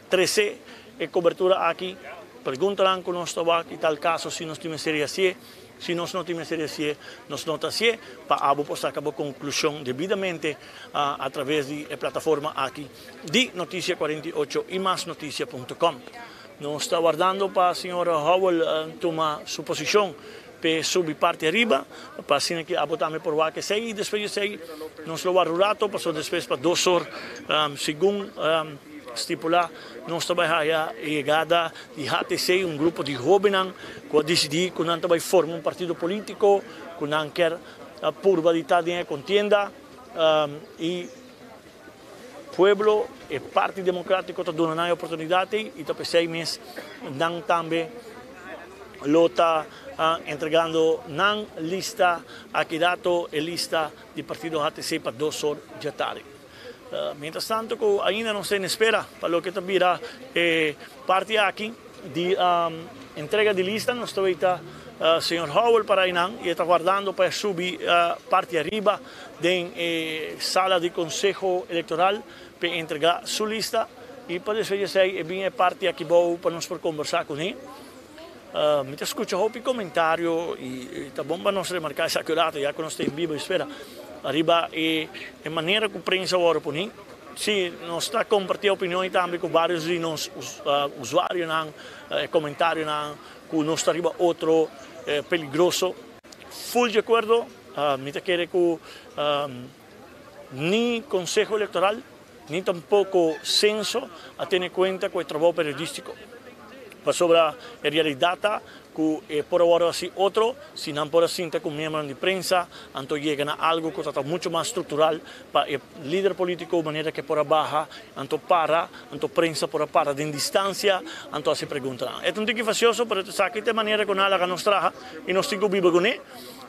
trece. e cobertura aki, preguntanan cu nos ta wak y tal caso si nos tin mester di hacié, si nos no tin mester di hacié, nos no ta hacié, pa abo por saca bo conclusion debidamente a traves di e plataforma aki di Noticia 48 y masnoticia punto com. Nos ta wardando pa señor Howell tuma su posicion p'e subi parti ariba, pa asina ki abo tambe por wak esei y despues di esei nos lo wak un rato, pasobra despues pa dos or segun stipula nos ta bai haya e yegada di HTC, un grupo di hobennan cu a dicidi cu nan ta bai forma un partido politico, cu nan kier purba di ta den e contienda y pueblo, e parti democratico ta duna nan e oportunidad ey y ta p'esey mes nan tambe lo ta entregando nan lista aki rato, e lista di partido HTC pa dos or djatardi. Mientras tanto cu ainda nos ta en espera pa loke ta bira e parti aki di entrega di lista, nos ta weta señor Howell para eynan y e ta wardando pa e subi parti ariba den e sala di Conseho Electoral p'e entrega su lista y pa despues di esey e bin e parti aki bou pa nos por combersa cune. Mi ta scucha hopi comentario y ta bon pa nos remarca esaki un rato ya cu nos ta en bibo y spera ariba e manera cu prensa worde poni. Si, nos ta comparti opinion y tambe cu varios di nos usuarionan e comentarionan cu nos ta riba otro peligroso. Full di acuerdo, mi ta kere cu ni Conseho Electoral ni tampoco Censo a tene cuenta cu e trabou periodistico. Pasobra e realidad ta cu e por a worde haci otro si nan por a sinta cu miembronan di prensa, anto yega na algo cu ta ta mucho mas structural pa e lider politico manera cu e por a baha, anto para, anto prensa por a para den distancia, anto haci preguntanan. E ta un tiki facioso, pero esaki ta e manera cu nan a laga nos traha y nos tin cu biba cune.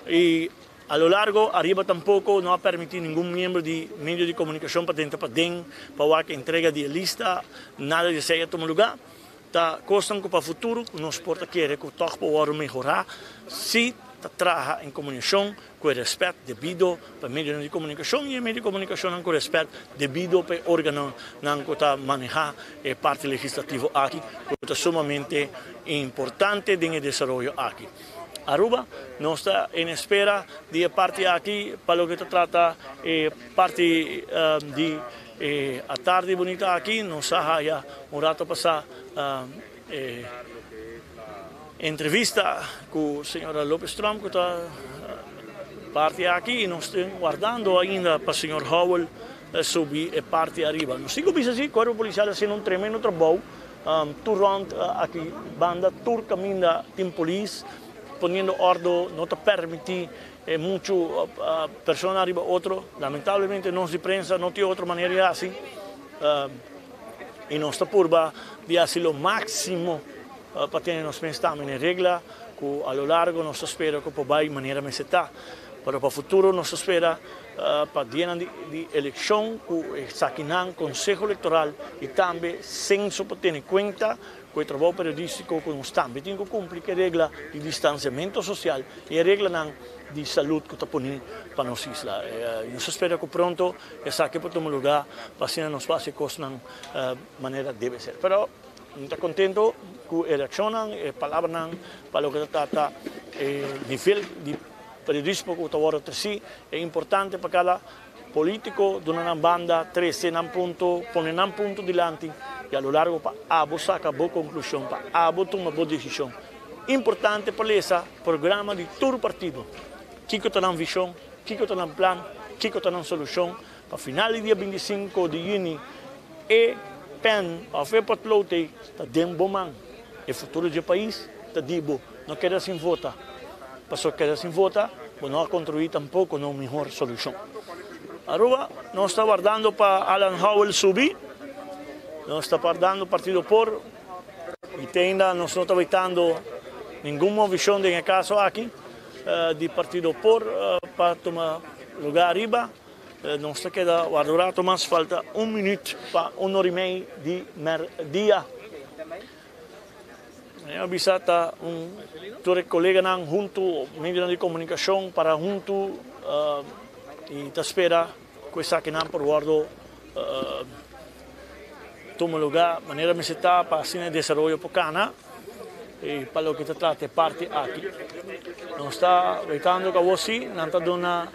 Y a lo largo ariba tampoco no a permiti ningun miembro di medio di comunicacion pa drenta paden pa wak entrega di e lista, nada di esey a tuma lugar. Ta kosnan ku pa futuro ku nos por ta kere ku tòg por wòrdu mehorá si ta traha en komunikashon ku e rèspèt debido pa e medionan di komunikashon i e medio di komunikashonnan ku rèspèt debido pa e órganonan ku ta manehá e parti legislativo aki ku ta sumamente importante den e desaroyo aki. Aruba, nos ta en espera di e parti aki pa loke ta trata e parti di E atardi bunita aki nos a haya un rato pasa e entrevista cu señora Lopez Tromp cu ta parti aki y nos tin wardando ainda pa señor Howell subi e parti ariba. Nos tin cu bisa si Cuerpo Policial haciendo un tremendo trabou tur rond aki banda tur caminda tin polis poniendo ordo no ta permiti E muchu persona riba otro. Lamentablemente nos di prensa no tin otro manera di hasi y nos ta purba di hasi lo maximo pa tene nos mes tambe na e regla cu a lo largo nos ta spera cu por bay manera mester ta. Pero pa futuro nos ta spera pa dianan di eleccion cu esakinan Conseho Electoral y tambe Censo por tene cuenta cu e trabou periodistico cu nos tambe tin cu cumpli cu e regla di distanciamento social y e reglanan di salud cu ta poni pa nos isla. Nos ta spera cu pronto esaki por tuma lugar pa asina nos por haci cosnan manera debe ser. Pero mi ta contento cu e reaccionnan, e palabranan pa loke ta trata e nivel di periodismo cu ta wordo treci. E importante pa cada Politico duna nan banda, trece nan punto, pone nan punto dilanti y a lo largo pa abo saca bo conclusion, pa abo tuma bo decision. Importante pa lesa programa di tur partido. Kico ta nan vision, kico ta nan plan, kico ta nan solucion pa final di dia 25 di juni e pen of e potlood ey ta den bo man. E futuro dje pais ta di bo. No keda sin vota. Pasobra keda sin vota, bo no a contribui tampoco na un mihor solucion. Aruba, nos ta wardando pa Alan Howell subi. Nos ta wardando Partido Por. Y te ainda nos no ta wetando ningun movicion den e caso aki di Partido Por pa tuma lugar ariba. Nos ta keda warda un rato mas, falta un minuut pa un ora y mei di merdia. Mi a bisa ta un tur e coleganan hunto, medionan di comunicacion para hunto y ta spera cu esakinan por wordo. tuma lugá manera mester ta pa asina e desaroyo por kana i pa loke ta trata e parti aki. Nos ta wetando ku awor si nan ta duna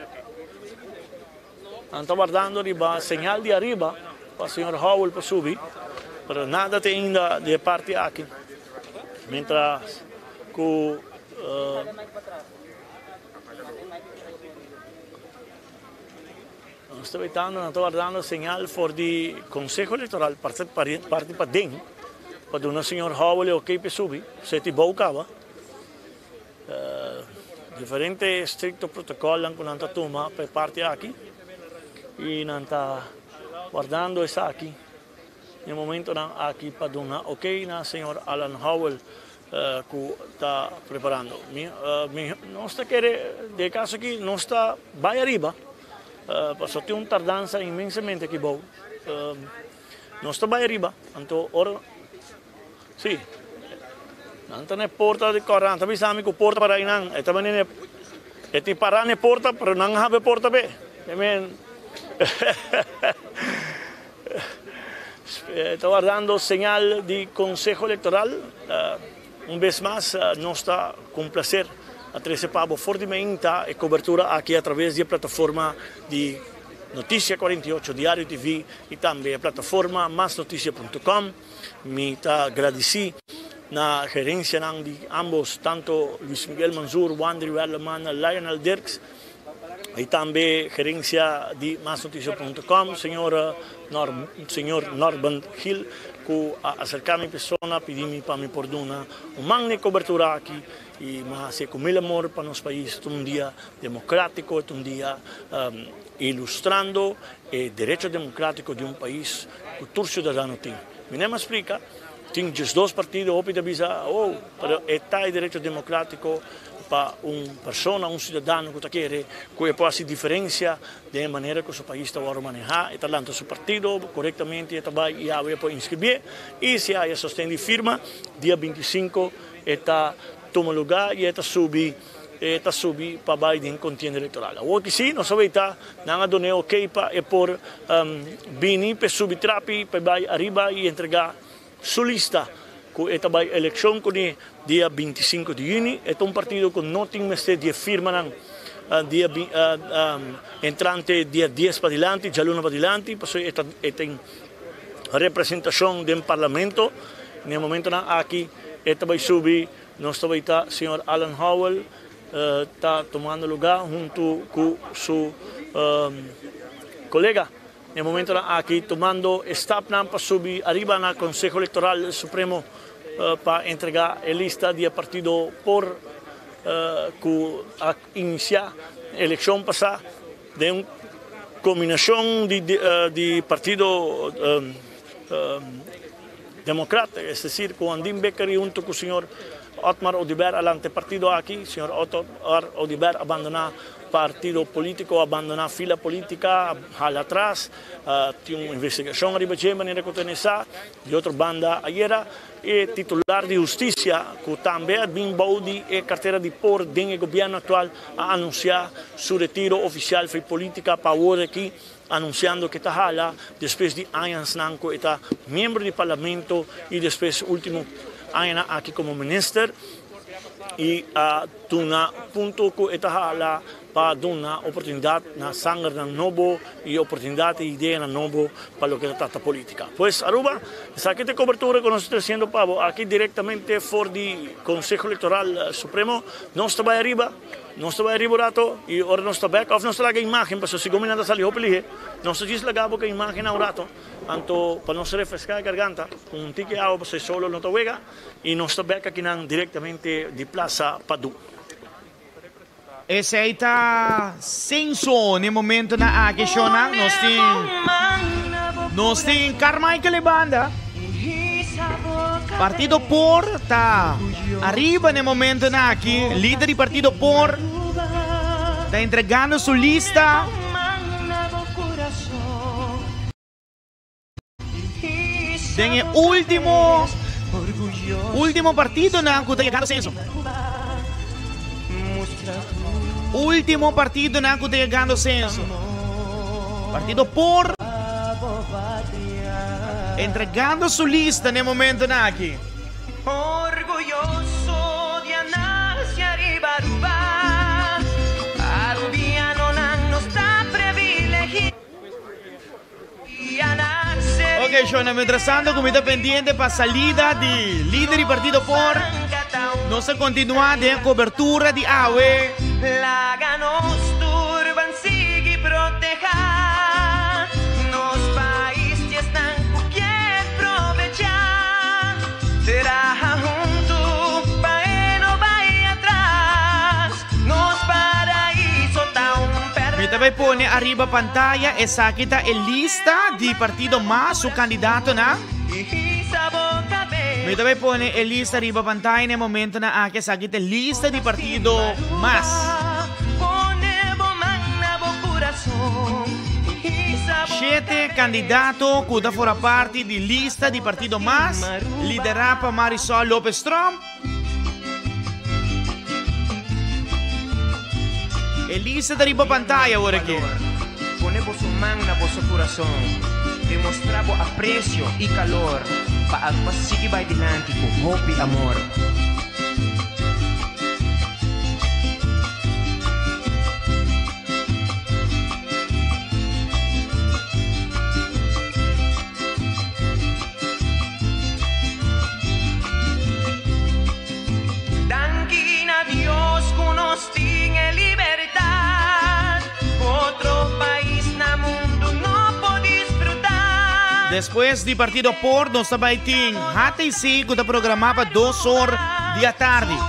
nan ta wardando riba señal di ariba pa señor Howell por subi pero nada te ainda di e parti aki mientras ku. Nos ta wetando, nan ta wardando señal for di Conseho Electoral parti parti paden pa duna señor Howell e ok p'e subi, seti bou caba. Diferente estricto protocolnan cu nan ta tuma pa e parti aki y nan ta wardando esaki den momentonan aki pa duna ok na señor Alan Howell cu ta preparando. Mi mi nos ta kere den e caso aki nos ta bay ariba pasobra tin un tardansa inmensamente aki bou. Nos ta bay ariba anto ora si nan ta na e porta di cora nan ta bisa mi cu porta para eynan e ta bini na e tin para na e porta pero nan a habri e porta be. Ta wardando señal di Conseho Electoral. Un bes mas nos ta cu un placer a trece pa bo for di mainta e cobertura aki a traves di e plataforma di Noticia 48, Diario TV y tambe e plataforma masnoticia punto com. Mi ta gradici na gerencianan di ambos, tanto Luis Miguel Manzur, Wandry Werleman, Lionel Dirks, Y tambe gerencia di masnoticia punto com, señor señor Norben Gil, cu a acerca mi persona pidi mi pa mi por duna un man n'e cobertura aki y mi a haci'e cu mil amor pa nos pais. Ta un dia democratico, ta un dia ilustrando e derecho democratico di un pais cu tur ciudadano tin. Mi no a splica, tin diesdos partido, hopi ta bisa, oh, pero e ta e derecho democratico Pa un persona, un ciudadano cu ta kere cu e por haci diferencia den e manera cu su pais ta worde maneha, e ta lanta su partido corectamente, e ta bay y awe e por inscribie y si haya sosten di firma, dia 25 e ta tuma lugar y e ta subi e ta subi pa bay den contienda electoral. Awor ki si, nos a weta nan a dune ok pa e por bini pa e subi trapi pa e bay ariba y entrega Su lista cu e ta bay eleccion cune dia 25 di juni. E ta un partido cu no tin mester di e firmanan dia entrante dia 10 padilanti, djaluna padilanti, pasobra e ta e tin representacion den parlamento. Na e momentonan aki e ta bay subi, nos ta bay ta señor Alan Howell ta tumando lugar hunto cu su colega. E momentonan aki tumando e stapnan pa subi ariba na Conseho Electoral Supremo pa entrega e lista di e partido por cu a inicia eleccion pasa den un combinacion di partido Democrat, es decir cu Andin Bikker y hunto cu señor Otmar Oduber a lanta e partido aki. Señor Otmar Oduber a bandona partido politico, a bandona fila politica, a hala atras. Tin un investigacion ariba dje manera cu tene sa. Di otro banda ayera e titular di husticia cu tambe a bin bou di e cartera di por den e gobierno actual a anuncia su retiro oficial fei politica pa awor aki. Anunciando cu e ta hala despues di añansnan cu e ta miembro di parlamento y despues ultimo añanan aki como minister y a duna punto cu e ta hala pa duna oportunidad na sangernan nobo y oportunidad y ideanan nobo pa loke ta trata politica. Pues Aruba, esaki ta e cobertura cu nos ta treciendo pa bo aki directamente for di Conseho Electoral Supremo. Nos ta bay ariba. Nos ta bai ariba un rato y ora nos ta bek of nos ta laga imagen pasobra si gominan ta sali hopi lihe nos ta djis laga bo cu imagennan un rato anto pa nos refresca e garganta cu un tiki awa pasobra e solo no ta wega y nos ta bek akinan directamente di Plaza Padu. Esey ta Censo n'e momentonan aki shownan nos tin nos tin Carmichael e banda. Partido por ta ariba n'e momentonan aki. Lider di partido por ta entregando su lista. Den e ultimo ultimo partidonan cu ta yegando censo. Ultimo partidonan cu ta yegando censo. Partido por. Entregando su lista na e momentonan aki. Orguyoso di a nace ariba Aruba, Arubianonan nos ta previlegia di a nace Ok, Shona, mientras tanto cu mi ta pendiente pa salida di lider di partido por, nos ta continua den e cobertura di awe. Laga nos tur ban sigui proteha nos pais di esnan cu kier probecha. Traha huntu pa e no bai atras. Nos paraiso ta un perla. Mi ta bai pone ariba pantaya esaki ta e lista di partido mas su candidatonan. Mi ta bai pone e lista riba pantaya na e momentonan aki. Esaki ta e lista di partido mas. Shete kandidato ku ta forma parti di lista di partido mas, liderá pa Marisol Lopez Tromp. E lista ta riba pantaya awor aki. Pone boso man na boso kurason, demostrá bo apresio i kalor pa Aruba sigui bai dilanti ku hopi amor. Danki na Dios ku nos tin e libertad ku otro pais na mundu no por disfruta. Despues di partido por nos ta bai tin HTC ku ta programá pa dos or di atardi.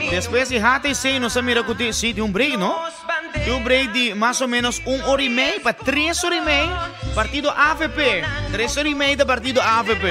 Despues di HTC nos a mira ku tin, sí, tin un break no? Tin un break di mas o menos un ora i mei pa tres ora i mei, partido avp. Tres ora i mei ta partido avp.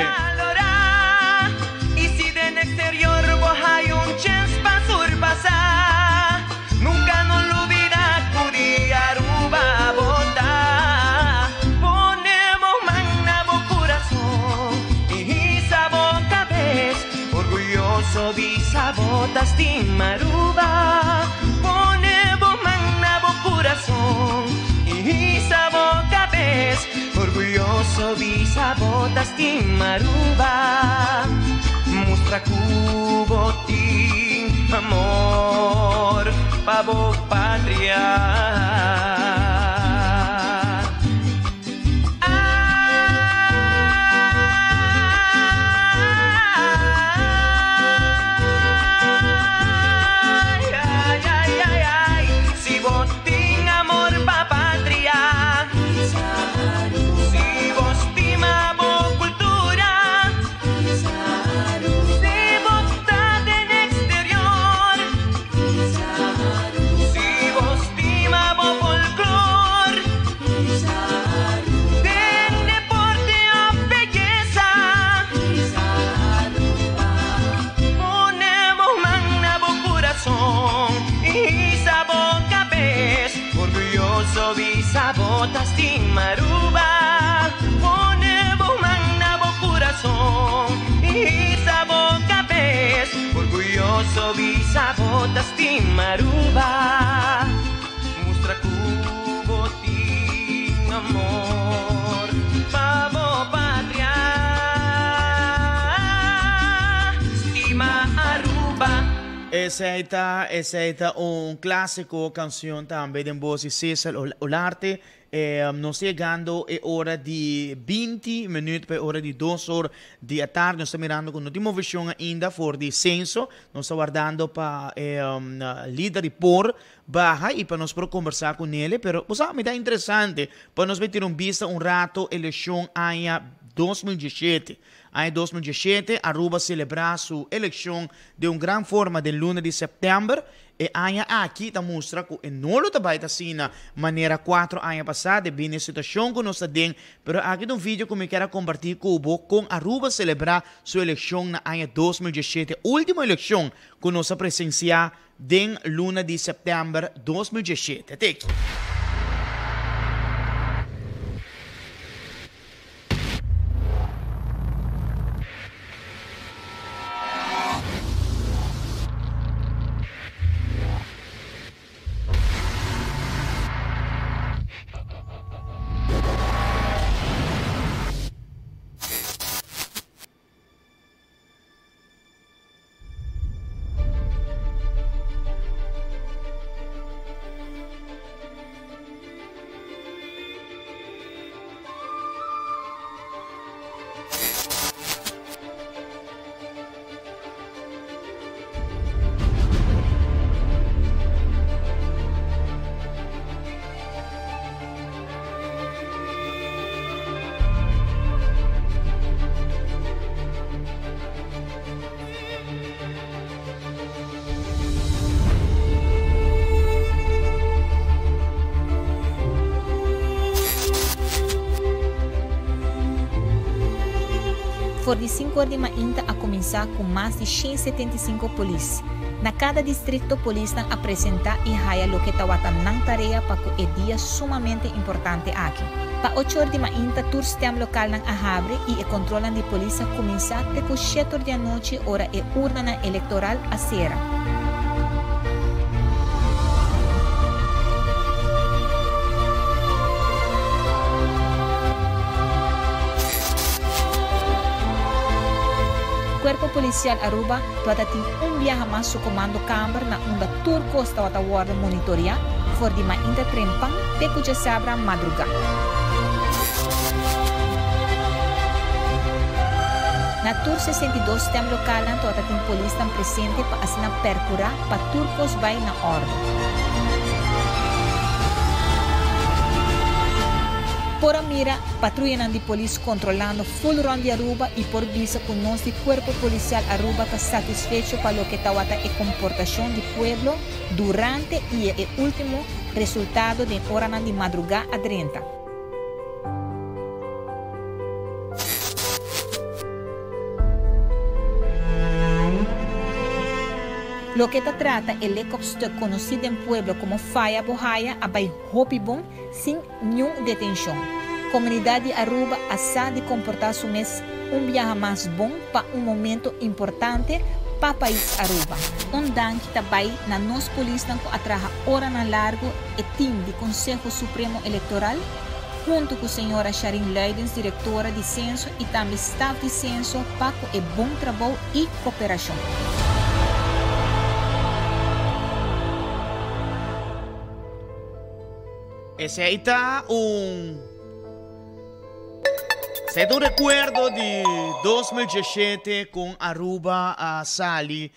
Esei ta esei ta un clásico cancion tambe den voz di Cesar Olarte. Nos ta yegando e ora di binti minuut pa e ora di dos or di atardi. Nos ta mirando cu no tin movecion ainda for di censo. Nos ta wardando pa e lider di por baha y pa nos por conversa cu nele. Pero bo sa mi ta interesante pa nos bay tira un bista un rato eleccion aña 2017. Aña 2017 Aruba celebra su eleccion den un gran forma den luna di september. E aña aki ta mustra cu e no lo ta bay ta asina manera cuatro aña pasa debi na e situacion cu nos ta den. Pero aki ta un video cu mi kier a comparti cu bo con Aruba celebra su eleccion na aña 2017, ultimo eleccion cu nos a presencia den luna di september 2017. Teki. For di sinku or di mainta a kuminsá ku mas di 175 polis. Na kada distrikto polisnan a presentá i haya loke tawata nan tarea pa ku e dia sumamente importante aki. Pa ocho or di mainta tur stemlokalnan a habri i e kontrolnan di polis a kuminsá te ku shete or di anochi ora e urnanan elektoral a sera. Cuerpo Policial Aruba tabata tin un biaha mas su comando camber na unda tur cos tabata wordo monitorea for di mainta trempan te cu djasabra madruga. Na tur 62 stemlocalnan tabata tin polisnan presente pa asina percura pa tur cos bay na ordo. Por a mira patruyanan di polis kontrolando full rond di Aruba y por bisa cu nos di Cuerpo Policial Aruba ta satisfecho pa loke tawata e comportacion di pueblo durante y e ultimo resultado den oranan di madruga a drenta. Loke ta trata e lekopstuk conoci den pueblo como Faya Bohaya a bay hopi bon sin niun detencion. Comunidad di Aruba a sa di comporta su mes un biaha mas bon pa un momento importante pa pais Aruba. Un danki ta bay na nos polisnan cu a traha oranan largo, e team di Conseho Supremo Electoral, hunto cu señora Sharin Luidens directora di Censo y tambe staf di Censo pa cu e bon trabou y cooperacion. Esei ta un Esei ta un rekuerdo di 2017 kon Aruba a sali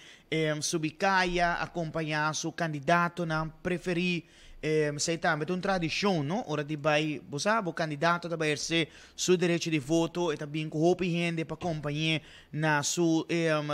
subi kaya akompañá su kandidatonan preferí. Esei tambe ta un tradishon, no? Ora di bai, bo sa, bo kandidato ta bai ehersé su derecho di voto, e ta bin ku hopi hende pa kompañ'é na su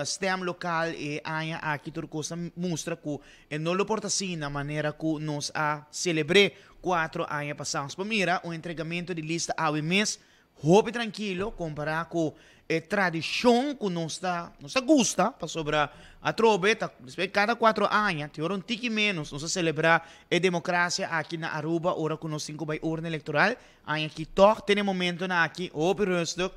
stemlokaal. E aña aki tur kos ta mustra ku E no lo por ta asina manera cu nos a celebr'é cuatro aña pasá. Nos por mira un entregamento di lista awe mes hopi trankilo compará cu e tradicion cu nos ta nos ta gusta pasobra atrobe ta cada cuatro aña te ora un tiki menos nos a celebrá e democracia aki na Aruba ora cu nos tin cu bay urna electoral. Aña aki tòg tene momentonan aki hopi rustig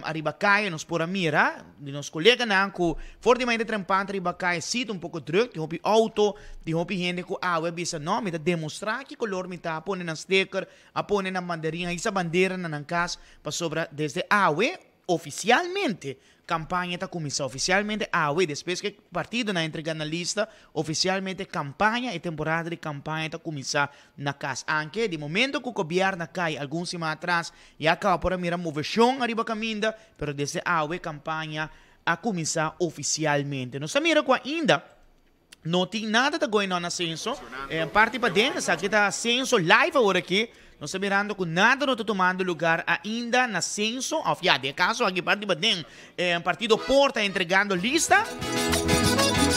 ariba kaya nos por a mira di nos koleganan ku for di mainta trempante riba kaya si ta un poko druk tin hopi outo tin hopi hende ku awe a bisa no mi ta demostrá ki kolor mi ta a pone nan sticker a pone nan banderin a hisa bandera na nan kas pasobra desde awe Ofisialmente kampaña ta kuminsá. Ofisialmente awe, despues ku e partidonan a entregá nan lista, ofisialmente kampaña, e temporada di kampaña ta kuminsá na kas. Anke di momento ku gobièrnu a kai algun siman atras, ya kaba por a mira moveshon ariba kaminda, pero desde awe kampaña a kuminsá ofisialmente. Nos ta mira ku ainda No tin nada ta going on na Censo. En parti paden, esaki ta Censo live awor aki. Nos ta mirando cu nada no ta tumando lugar ainda na Censo. Of ya, den e caso aki parti paden, en partido por ta entregando lista.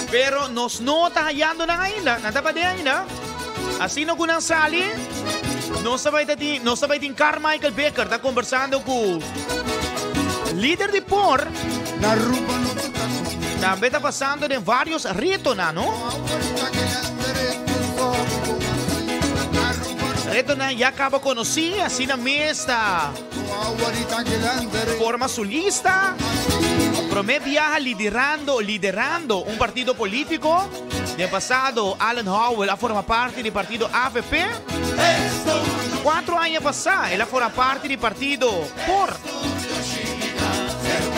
Pero nos no ta hayando nan ainda. Nan ta paden ainda. Asina cu nan sali, nos ta bay ta tin, nos ta bay tin Carmichael Bikker ta conversando cu lider di por. Tambe ta pasando den varios retonan, no? Retonan ya caba conoci, asina mes ta forma su lista. Prome biaha liderando, liderando un partido politico. Den pasado Alan Howell a forma parti di partido avp. Cuatro aña pasa el a forma parti di partido por.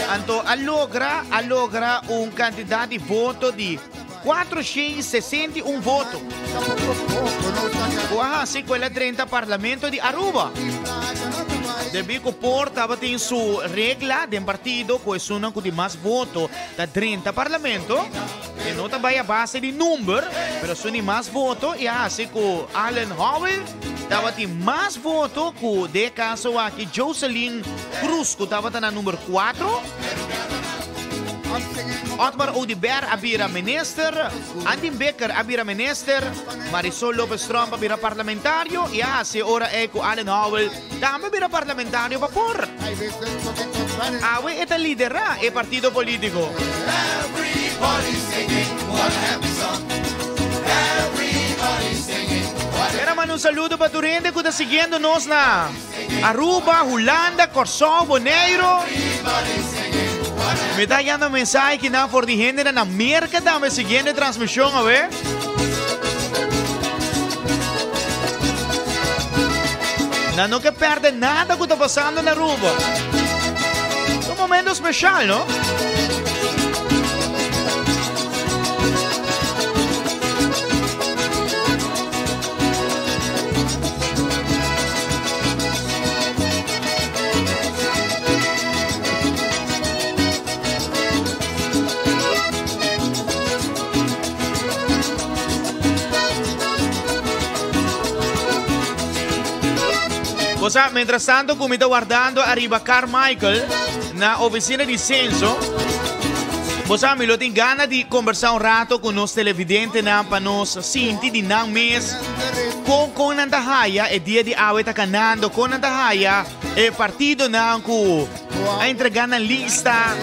Anto a logra a logra un cantidad di voto di 461 voto. Cu a haci cu el a drenta Parlamento di Aruba. Debí cu por tabatin su regla den partido cu esunnan cu tin mas voto ta drenta Parlamento. E no ta bai a base di number, pero esun di mas voto y a haci cu Allen Howell tabatin mas voto cu den e caso aki Jocelyn Cruz cu tabata na number cuatro. Otmar Oduber a bira minister, Andin Bikker a bira minister, Marisol Lopez Tromp a bira parlamentario y a haci ora ey cu Allen Howell tambe bira parlamentario pa por. Awe e ta lidera e partido politico. Mira manda un saludo pa tur hende cu ta siguiendo nos na Aruba, Hulanda, Corsou, Boneiro. Mi ta hallando mensahe kinan for di hendenan na Merca tambe siguiendo e transmision awe. Nan no ke perde nada ku ta pasando na Aruba. Un momento special, no? Cosa, mientras tanto, ku mi ta wardando ariba Carmichael na oficina di censo. Bosa, mi lo tin gana di conversa un rato ku nos televidentenan pa nos sinti di nan mes kon kon nan ta haya e dia di awe ta kanando, kon nan ta haya e partidonan ku a entrega nan lista.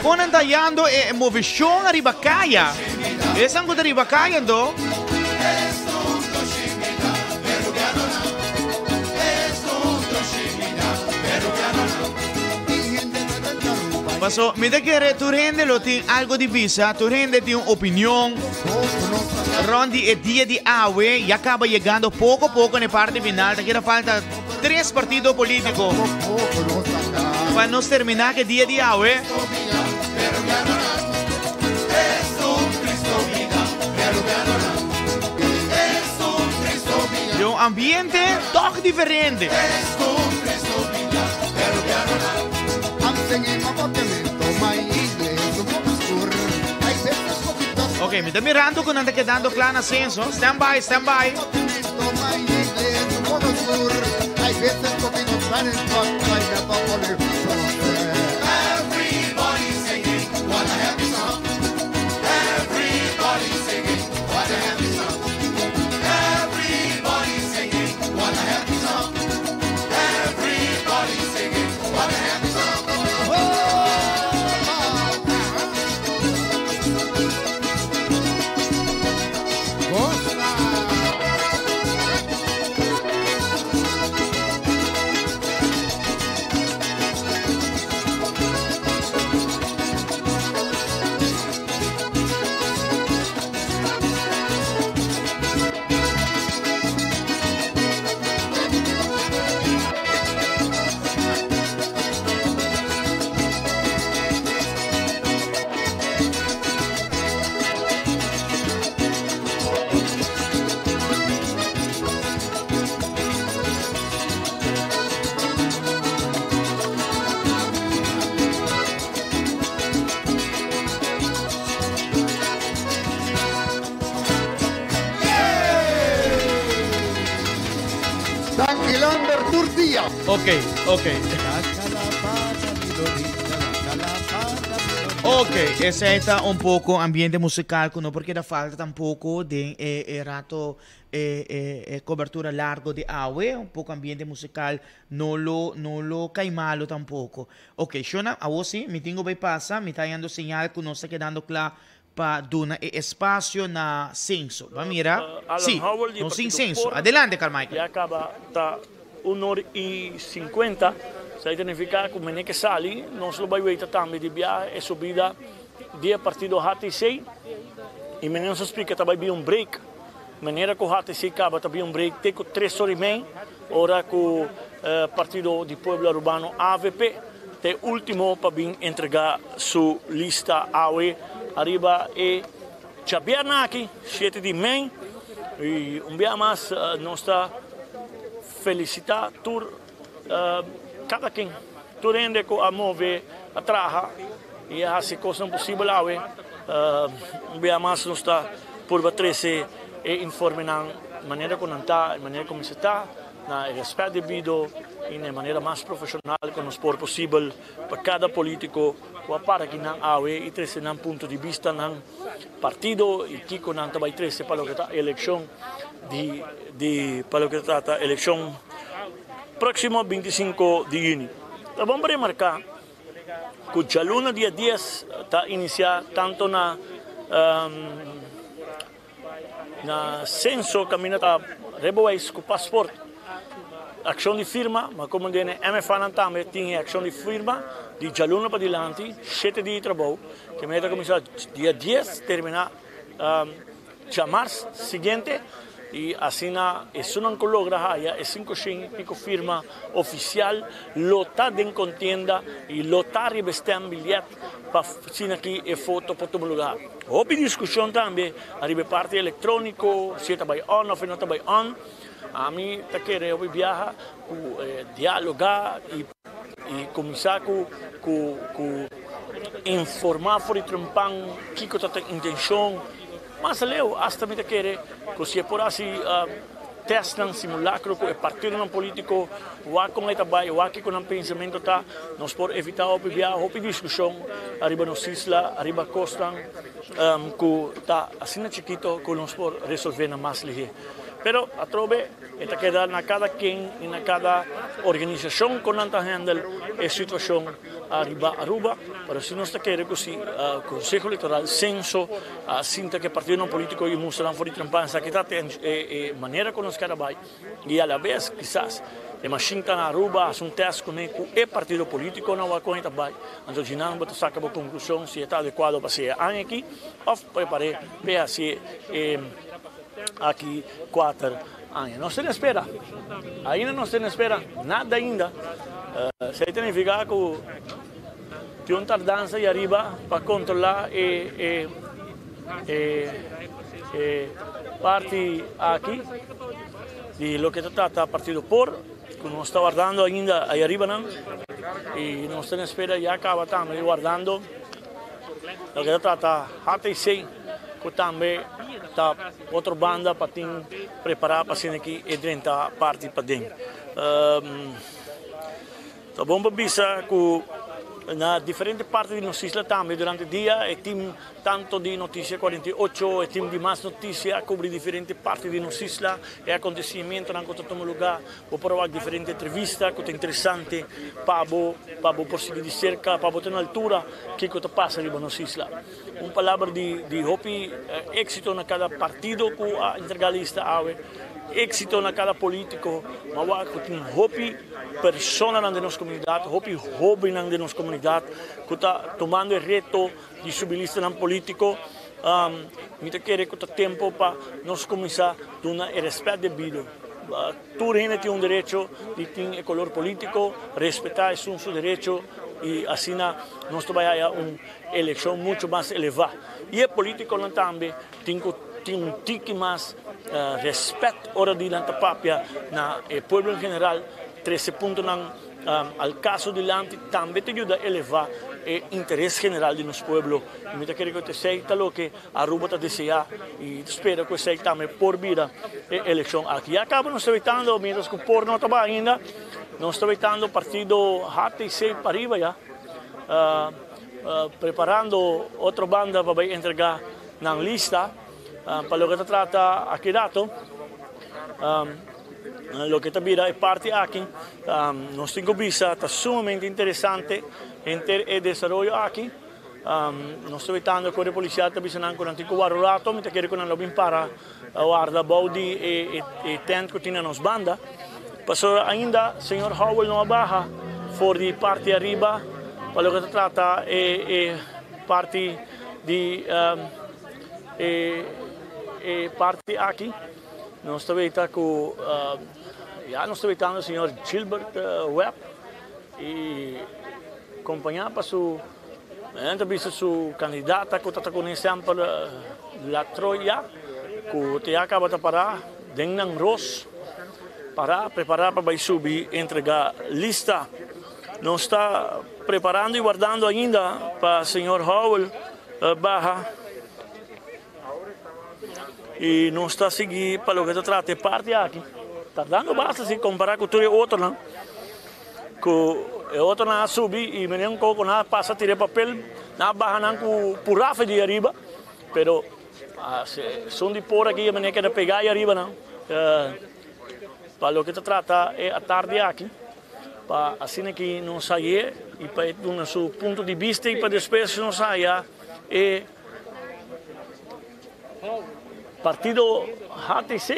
Kon nan ta hayando e moveshon ariba kaya? Esan ku ta riba kaya anto. Paso mi ta kere tur hende lo tin algo di bisa, tur hende tin un opinion. Rond di e dia di awe ya caba yegando poco poco na e parte final. Ta keda falta tres partido politico pa nos termina cu e dia di awe. Di un ambiente toch diferente. Ok, mi ta mirando ku nan ta kedando kla na censo. Stand by, stand by. Danki Lander tur dia. Ok, ok. Ok, esei ta un poco ambiente musical cu no por keda falta tampoco den e e rato e e e cobertura largo di awe, un poco ambiente musical no lo no lo cay malo tampoco. Ok, shona, awo si mi tin cu bay pasa, mi ta hayando señal cu nos ta kedando cla pa duna e espacio na censo. Ba mira, Alan si, Howell di nos tin partido censo. por Adelante, Carmichael. Ya caba ta un or y cincuenta, esaki ta nifica cu mene ke sali nos lo bay weita tambe di biaha e subida di e partido HTC y mene nos a splica ta bay bin un break, manera cu HTC caba ta bin un break te cu tres or y mei ora cu partido di Pueblo Arubano avp ta e ultimo pa bin entrega su lista awe ariba e djabièrnè aki, shete di mei. Y un bia mas nos ta felicita tur cada ken, tur hende cu a move, a traha y a haci cosnan posibel awe. Un bia mas nos ta purba trece e informenan manera cu nan ta, manera cu mester ta. na e respet debido y na e manera mas profesional cu nos por posibel pa cada politico cu a para aki nan awe y trece nan punto di bista, nan partido y kico nan ta bay trece pa loke ta eleccion di di pa loke ta trata eleccion proximo 25 di juni. Ta bon pa remarca cu djaluna dia dies ta inicia tanto na Na censo caminda ta rijbewijs cu paspoort. Accion di firma, ma como den e MFA nan tambe tin e accion di firma di djaluna pa dilanti, shete dia di trabou, ke mester ta cuminsa dia dies termina djamars siguiente y asina esunnan cu logra haya e cinco shen y pico firma oficial lo ta den contienda y lo ta riba e stembiljet pa asina ki e foto por tuma lugar. Hopi diskushon tambe ariba e parti elektróniko, si e ta bai on òf e no ta bai on. Ami ta kere hopi biaha ku dialogá i i kuminsá ku ku ku informá for di trempan kiko ta ta intenshon. Mas aleu asta mi ta kere ku si e por hasi testnan, simulakro ku e partidonan polítiko, wak kon e ta bai, wak kiko nan pensamentu ta, nos por evitá hopi biaha, hopi diskushon ariba nos isla, ariba kosnan ku ta asina chikito ku nos por resolvé nan mas lihé. Pero atrobe e ta keda na kada ken i na kada organisashon kon nan ta handle e situashon ariba Aruba, pero si nos ta kere ku si Konseho Elektoral, Senso, A sinta ku e partidonan polítiko i mustra nan for di trempan esaki ta e manera ku nos keda bai i alabes kisas e mashin ta na Aruba hasi un tèst kuné ku e partido polítiko nan wak kon e ta bai anto dje nan bo ta saka bo konklushon si e ta adekuado pa hasi e aña aki òf prepar'é p'e hasi e aki kuater aña. Nos ta na espera ainda nos ta na espera nada ainda esei ta nifiká ku. Tin un tardansa y ariba pa controla e e parti aki di loke ta trata partido por cu nos ta wardando ainda ay ariba nan y nos ta na espera ya caba tambe wardando loke ta trata HTC cu tambe ta otro banda pa tin prepara pa asina ki e drenta parti paden. Ta bon pa bisa ku na diferente parti di nos isla tambe durante dia e tim tanto di Noticia 48, e tim di Mas Noticia a kubri diferente parti di nos isla, e akontesimentonan ku ta tuma lugá. Bo por a wak diferente entrevista ku ta interesante pa bo, pa bo por sigui di serka, pa bo ta na altura kiko ta pasa riba nos isla. Un palabra di di hopi éksito na kada partido ku a entrega lista awe, éksito na kada polítiko, ma wak ku tin hopi personanan den nos komunidat, hopi hóbennan den nos komunidat ku ta tumando e reto di subi listanan polítiko. Mi ta kere ku ta tempu pa nos kuminsá duna e rèspèt debido. Tur hende tin un derecho di tin e kolor polítiko, respetá esun su derecho i asina nos ta bai haya un elekshon muchu mas elevá. I e polítikonan tambe tin ku tin un tiki mas rèspèt ora di nan ta papia na e pueblo en general, trese puntonan al kaso dilanti tambe ta yuda elevá e interes general di nos pueblo. I mi ta kere ku esei ta loke Aruba ta deseá i ta spera ku esei tambe por bira e elekshon aki. Ya kaba nos ta wetando, mientras ku por no ta bai ainda, nos ta wetando partido HTC pariba ya, preparando otro banda pa bai entregá nan lista. Pa loke ta trata aki rato, loke ta bira e parti aki, nos tin ku bisa ta sumamente interesante henter e desaroyo aki. Nos ta wetando ku e polisial ta bisa nan ku nan tin ku warda un rato, mi ta kere ku nan lo bin para warda bou di e tent ku tin na nos banda. Pasobra ainda señor Howell no a baha for di parti ariba pa loke ta trata e parti di e parti aki. Nos ta weta ku ya nos ta wetando señor Gilbert Webb i kompañá pa su Nan ta bisa su kandidata ku ta ta kuné semper La Troya ku te a kaba ta pará den nan ros pará prepará pa bai subi entregá lista. Nos ta preparando i wardando ainda pa señor Howell baha i nos ta sigui pa loke ta trata e parti aki. Tardando basta si compara cu tur e otronan cu e otronan a subi y menen un poco nan a pasa tira e papel nan a baha nan cu purafe di ariba pero esun di por aki menen keda pega ahi ariba nan pa loke ta trata e atardi aki pa asina ki nos haye y pa e duna su punto di bista y pa despues nos haya e Partido HTC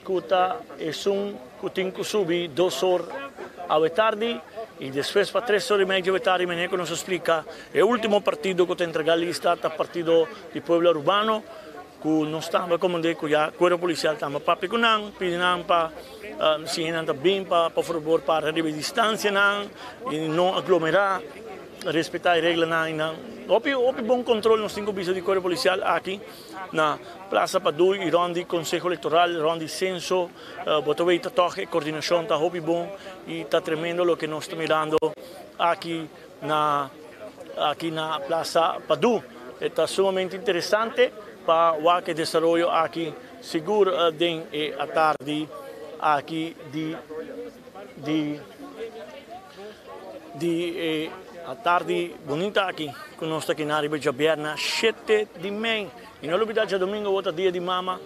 ku ta esun ku tin ku subi dos or awe tardi i despues pa tres or i medio awe tardi manera ku nos a splika e ultimo partido ku ta entrega lista ta Partido di Pueblo Arubano ku nos tambe komand'é ku ya kuerpo polisial tambe papia ku nan pidi nan pa si nan ta bin pa por fabor para riba e distansianan i no aglomerá. Respetá e reglanan i nan hopi hopi bon kontrol nos tin ku bisa di kuerpo polisial aki na Plaza Padul i rònt di Konseho Elektoral, rònt di Senso. Bo ta weta tòg e kordinashon ta hopi bon i ta tremendo loke nos ta mirando aki na aki na Plaza Padu. E ta sumamente interesante pa wak e desaroyo aki sigur den e atardi aki di di. Di e atardi bunita aki ku nos ta kina riba djabièrnè shete di mei. I no lubidá djadumingu awor ta dia di mama.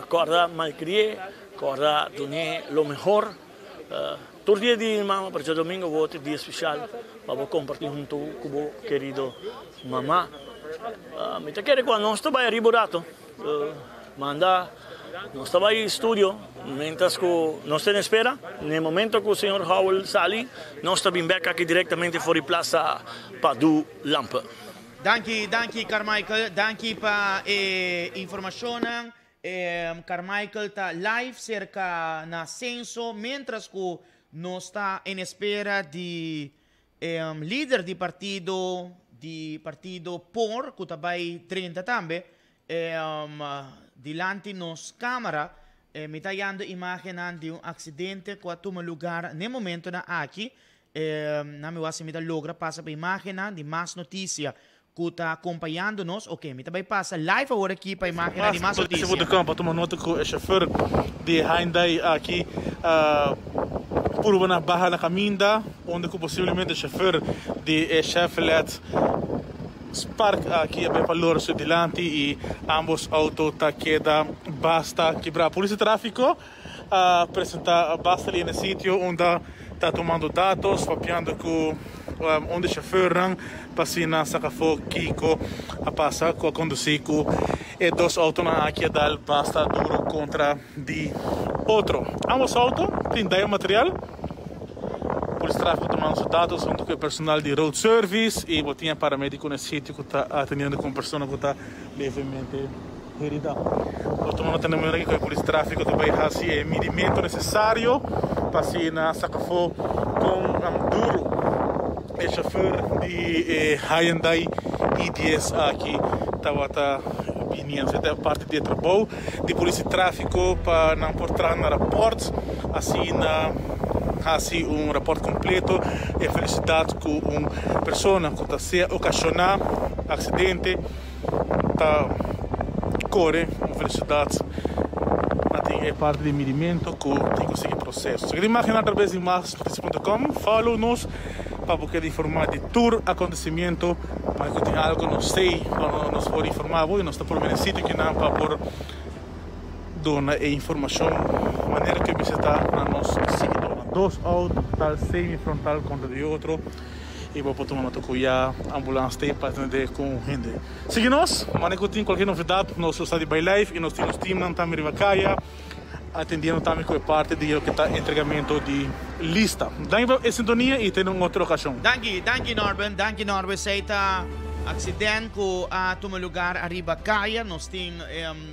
Kòrda malkri'é, kòrda dun'é lo mehor. Tur dia di mama, pero djadumingu awor ta e dia spesial pa bo kompartí huntu ku bo kerido mama. Mi ta kere ku anos ta bai ariba un rato. Manda nos ta bai studio mientras cu nos ta en espera. Na e momento cu señor Howell sali, nos ta bin bek aki directamente for di Plaza Padu Lampe. Danki, danki Carmichael, danki pa e informacionnan. Carmichael ta live cerca na Censo mientras cu nos ta en espera di E lider di partido di partido por cu ta bay drenta tambe dilanti nos camara mi ta hayando imagennan di un accidente cu a tuma lugar n'e momentonan aki. Na mi wak si mi ta logra pasa pa imagennan di mas noticia cu ta acompañando nos. Ok, mi ta bay pasa live awor aki pa imagennan di mas noticia. Mas pa tuma nota cu e chauffeur di e Hyundai aki a purba na baha na caminda, unda cu posiblemente e chauffeur di e Chevrolet Spark aki a bay pa lora su dilanti y ambos auto ta keda basta kibra. Polis di trafico a presenta basta li na e sitio unda ta tumando datos, papiando cu un di chauffeurnan pa asina saca afo kico a pasa cu a conduci cu e dos autonan aki a dal basta duro contra di otro. Ambos auto tin daño material. Polis trafico tumando su datos hunto cu e personal di road service y bo tin e paramedico na e sitio cu ta atendiendo cu un persona cu ta levemente Herida. Por tuma nota na manera ku e polis di trafiko ta bai hasi e midimentu nesesario pa asina saka afó kon duru e shofùr di e Hyundai i10 aki tabata bini. Esei ta parti di e trabou di polis di trafiko pa nan por traha na rapòrt asina hasi un rapòrt kompleto e felisidat ku un persona ku ta sea okashoná aksidente. Ta kore un velocidad na tin e parti di midimento ku tin ku sigui proseso. So imaginá atrabes di masnoticia.com. Follow nos pa bo keda informá di tur akontesimiento. Pa ku tin algo nos sei pa nos por informá bo i nos ta purba na e sitio kinan pa por duna e informashon manera ku e mester ta na nos siguidónan. Dos outo tal semi frontal kontra di otro. Y bo por tuma nota cu ya ambulance ta pa atende cu hende. Sigui nos, mane cu tin cualkier novedad nos lo sa di bay live y nos tin nos teamnan tambe riba caya atendiendo tambe cu e parti di loke ta entregamento di lista. Danki pa e sintonia y te na un otro ocasion. Danki, danki Norben, danki Norben. Esey ta accident cu a tuma lugar ariba caya. Nos tin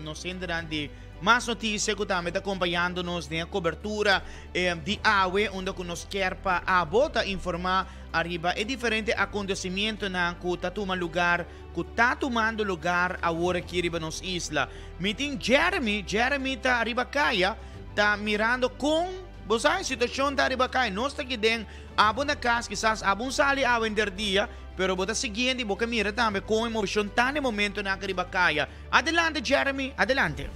nos hendenan di Mas noticia cu tambe ta acompañando nos den e cobertura di awe unda cu nos kier pa abo ta informa ariba e diferente acontecimientonan cu ta tuma lugar, cu ta tumando lugar awor aki riba nos isla. Mi tin Jeremy, Jeremy ta ariba caya ta mirando con, bo sa e situacion ta ariba caya, nos ta aki den abo na cas kisas abo un sali awe henter dia, pero bo ta siguiendo y bo ke mira tambe con e movecion ta na e momentonan aki riba caya. Adelante Jeremy, adelante.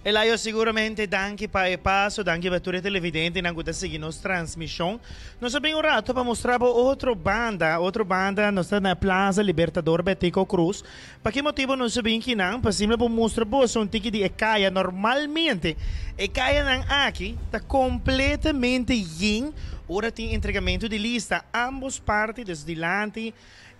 Elayo, siguramente danki pa e paso, danki pa tur e televidentenan ku ta sigui nos transmishon. Nos a bin un rato pa mustra bo otro banda, otro banda, nos ta na Plaza Libertador Betico Croes. Pa ki motibo nos a bin kinan? Pa simple por mustra boso un tiki di e kaya. Normalmente e kayanan aki ta kompletamente yen ora tin entregamento di lista. Ambos parti, dus dilanti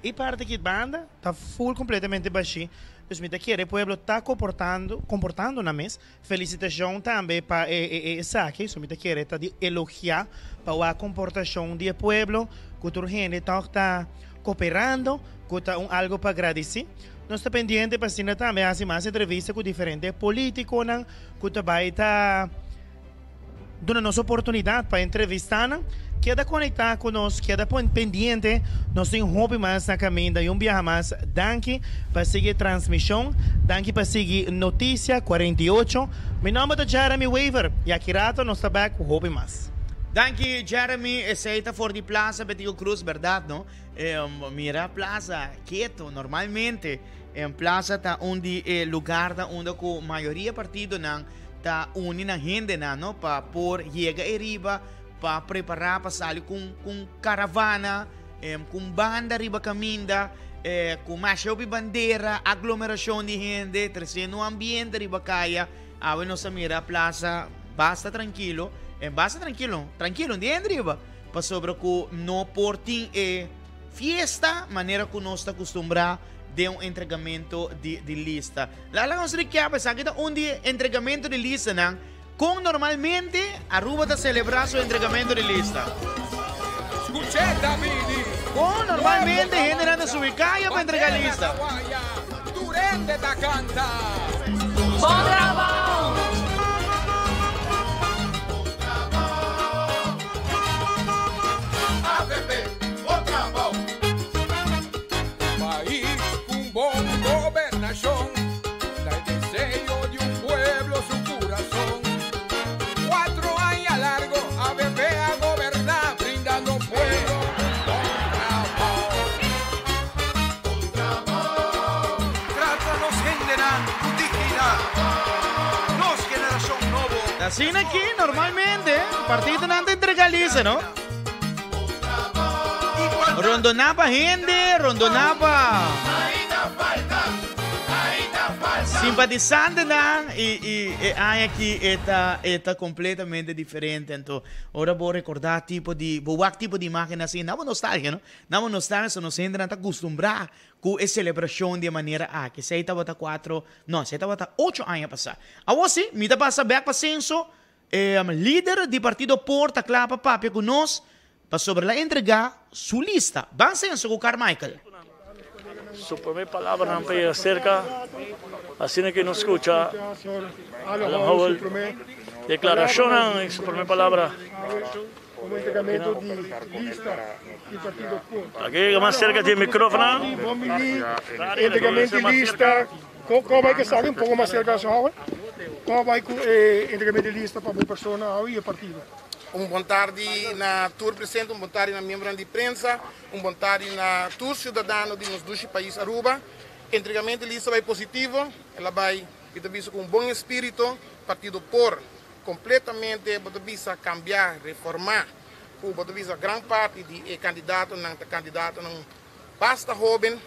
E parti ki banda ta full completamente bashi, dus mi ta kere e pueblo ta comportando, comportando nan mes. Felicitacion tambe pa e e esaki, so mi ta kere ta di elogia pa wak comportacion di e pueblo, cu tur hende toch ta cooperando, cu ta un algo pa gradici. Nos ta pendiente pa asina tambe haci mas entrevista cu diferente politiconan cu ta bay ta. Duna nos oportunidat pa entrevistá nan. Keda konektá ku nos, keda pendiente, nos tin hopi mas na kaminda. I un biaha mas, danki pa sigui e transmishon, danki pa sigui Noticia 48. Mi nòmber ta Jeremy Wever i aki rato nos ta bèk ku hopi mas. Danki Jeremy, esei ta for di Plaza Betico Croes berdad no? Mira plaza keto, normalmente plaza ta un di e lugarnan unda ku mayoria partidonan ta uni nan hendenan no pa por yega eriba pa prepara pa sali ku un karavana ku un banda riba kaminda ku masha hopi bandera aglomerashon di hende tresiendo un ambiente riba kaya awe nos a mira plasa basta trankilo basta trankilo trankilo di hende riba pasobra ku no por tin e fiesta manera ku nos ta kustumbrá den un entregamento di lista. Lala nos recap esaki ta un di e entregamento di listanan con normalmente Aruba ta celebra su entregamento di lista. Con normalmente hendenan ta subi caya pa entrega lista. Bon trabao! Pais cu bon gobernacion ta e deseo di un pueblo su curason. Cuatro aña largo avp a goberna brindando pueblo un bon trabao. Trata nos hendenan cu dignidad. Nos generacion nobo. Ta asina aki normalmente partidonan ta entrega lista, no? Rondoná pa hende, rondoná pa simpatisantenan y y e aña aki e ta e ta completamente diferente. Anto ora bo recorda tipo di bo wak tipo di imagen así na bo nostalgia no, na bo nostalgia so nos hendenan ta acostumbrá cu e celebracion di e manera aki. Esey tabata cuatro no esey tabata ocho aña pasá. Awor si mi ta pasa bek pa censo. E lider di partido por ta kla pa papia ku nos pasobra el a entregá su lista. Ban senso ku Carmichael. Su prome palabranan pa yega serka, asina ke nos skucha Alan Howell deklarashonnan i su prome palabra. Aki yega mas serka di e mikrofono. Kon bai ku esaki un poko mas serka su houden? Kon bai ku e entregamentu di lista pa bo persona awe i e partido? Un bon tardi na tur presente, un bon tardi na miembronan di prensa, un bon tardi na tur ciudadano di nos dushi pais Aruba. Entregamento di lista bai positivo, el a bai, mi ta bisa cu un bon espirito, partido por completamente bo ta bisa cambia, reforma, cu bo ta bisa gran parti di e candidatonan ta candidatonan basta hoben,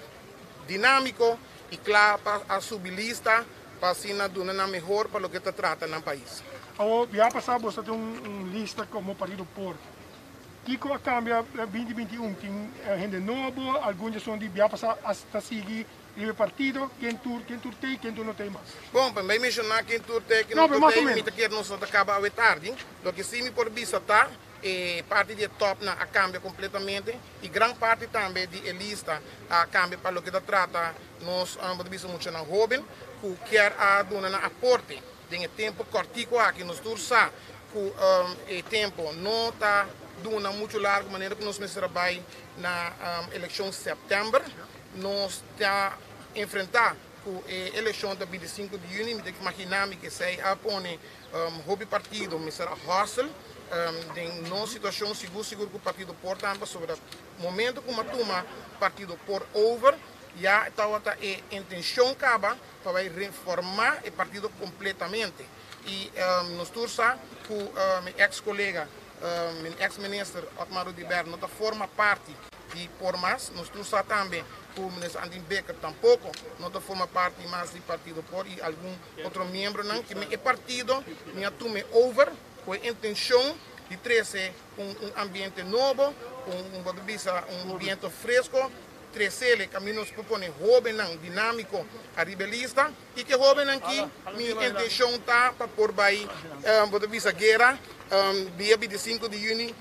dinamico y cla pa a subi lista pa asina duna nan mehor pa loke ta trata nan pais. Awor, bia pasa boso ta tin un lista como partido por. Kico a cambia 2021? Tin hende nobo, algun dje son di bia pasa a ta sigui riba e partido, ken tur ken tur tey, ken tur no tey mas? Bon, pa mi bay menciona ken tur tey, ken no tur tey, mi ta kere nos no ta caba awe tardi. Loke si mi por bisa ta, E parti di e topnan a cambia completamente y gran parti tambe di e lista a cambia pa loke ta trata nos bo ta bisa muchanan hoben cu kier a duna nan aporte den e tempo cortico aki. Nos tur sa cu e tempo no ta duna mucho largo manera cu nos mester a bay na eleccion september. Nos ta enfrenta cu e eleccion ta 25 di juni, mi ta imagina mi cu esey a pone Hopi partido mester a hustle den nos situacion sigur sigur cu partido por tambe pasobra momento cu a tuma partido por over. Ya tabata e intencion caba pa bay reforma e partido completamente. Y nos tur sa cu mi ex colega, mi ex minister Otmar Oduber no ta forma parti di por mas. Nos tur sa tambe cu minister Andin Bikker tampoco no ta forma parti mas di partido por y algun otro miembronan. Ki mi e partido mi a tume over cu e intencion di trece un ambiente nobo, un bo ta bisa un biento fresco. Tresele kaminda nos por pone hóbennan dinámiko ariba e lista i ku e hóbennan ki mi intenshon ta pa por bai bo ta bisa guera dia bintisinku di yüni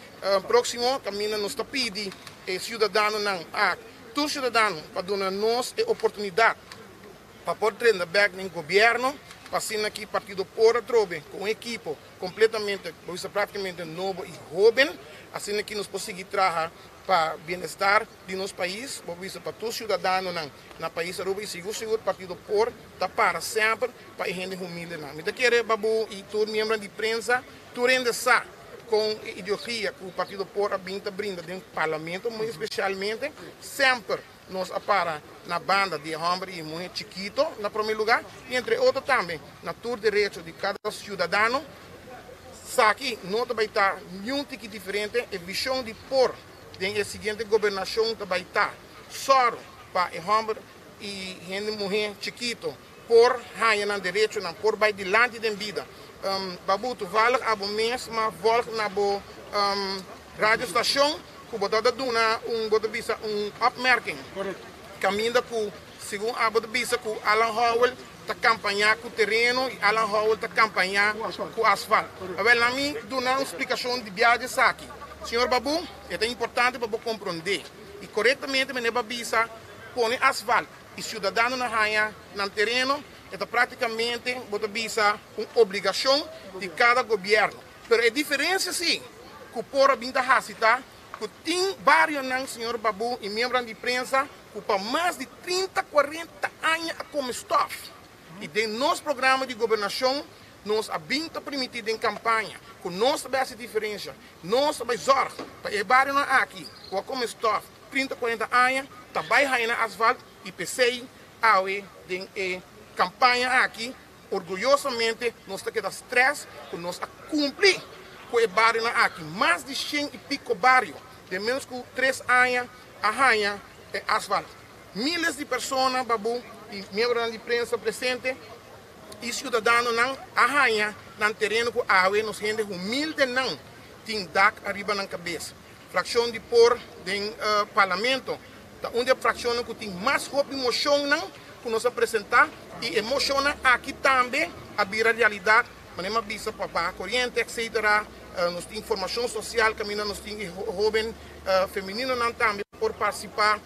próksimo kaminda nos ta pidi e siudadanonan a tur siudadano pa duna nos e oportunidat pa por drenta bèk den gobièrnu pa asina ki partido por atrobe ku un ekipo kompletamente bo bisa práktikamente nobo i hóben asina ki nos por sigui traha pa bienestar di nos pais, bo bisa pa tur ciudadanonan na pais Aruba y sigur sigur partido por ta para semper pa e hende humildenan. Mi ta kere Babu y tur miembronan di prensa, tur hende sa con e ideologia cu partido por a bin ta brinda den parlamento muy especialmente, semper nos a para na banda di e homber y e muher chikito na prome lugar y entre otro tambe na tur derecho di cada ciudadano. Saki no ta bay ta niun tiki diferente, e vision di por den e siguiente gobernashon ta bai ta sòru pa e hòmber i hende muhé chikito por haña nan derechonan, por bai dilanti den bida. Babu, toevallig abo mes m'a vòlg na bo radiostashon ku bo tabata duna un, bo ta bisa un opmerking kaminda ku segun abo ta bisa ku Alan Howell ta kampañá ku tereno i Alan Howell ta kampañá ku asfalt. Awel, na mi duna un splikashon di bia di esaki. Señor Babu, e ta importante pa bo komprondé i korektamente mene bo a bisa pone asfalt i siudadanonan haña nan tereno, e ta praktikamente bo ta bisa un obligashon di kada gobièrnu. Pero e diferensia si ku por a bin ta hasi ta ku tin barionan, señor Babu i miembronan di prensa, ku pa mas di trinta, kuarenta aña a kome stòf. I den nos programa di gobernashon nos a bin ta primintí den kampaña ku nos ta bai hasi diferensha, nos ta bai zòrg pa e barionan aki ku a kome stòf trinta, kuarenta aña ta bai haña nan asfalt i p'esei awe den e kampaña aki orguyosamente nos ta keda strès ku nos a kumpli ku e barionan aki, mas di shen i piko bario den ménos ku tres aña a haña e asfalt. Miles di persona, babu i miembronan di prensa presente i siudadanonan a haña nan tereno ku awe nos hende humildenan tin dak ariba nan kabes. Frakshon di por den Parlamento ta un di e frakshonnan ku tin mas hopi moshonnan ku nos a presentá i e moshonnan aki tambe a bira realidat manera mi a bisa pa baha koriente etcetera. Nos tin formashon sosial kaminda nos tin e hoben femeninonan tambe por partisipá.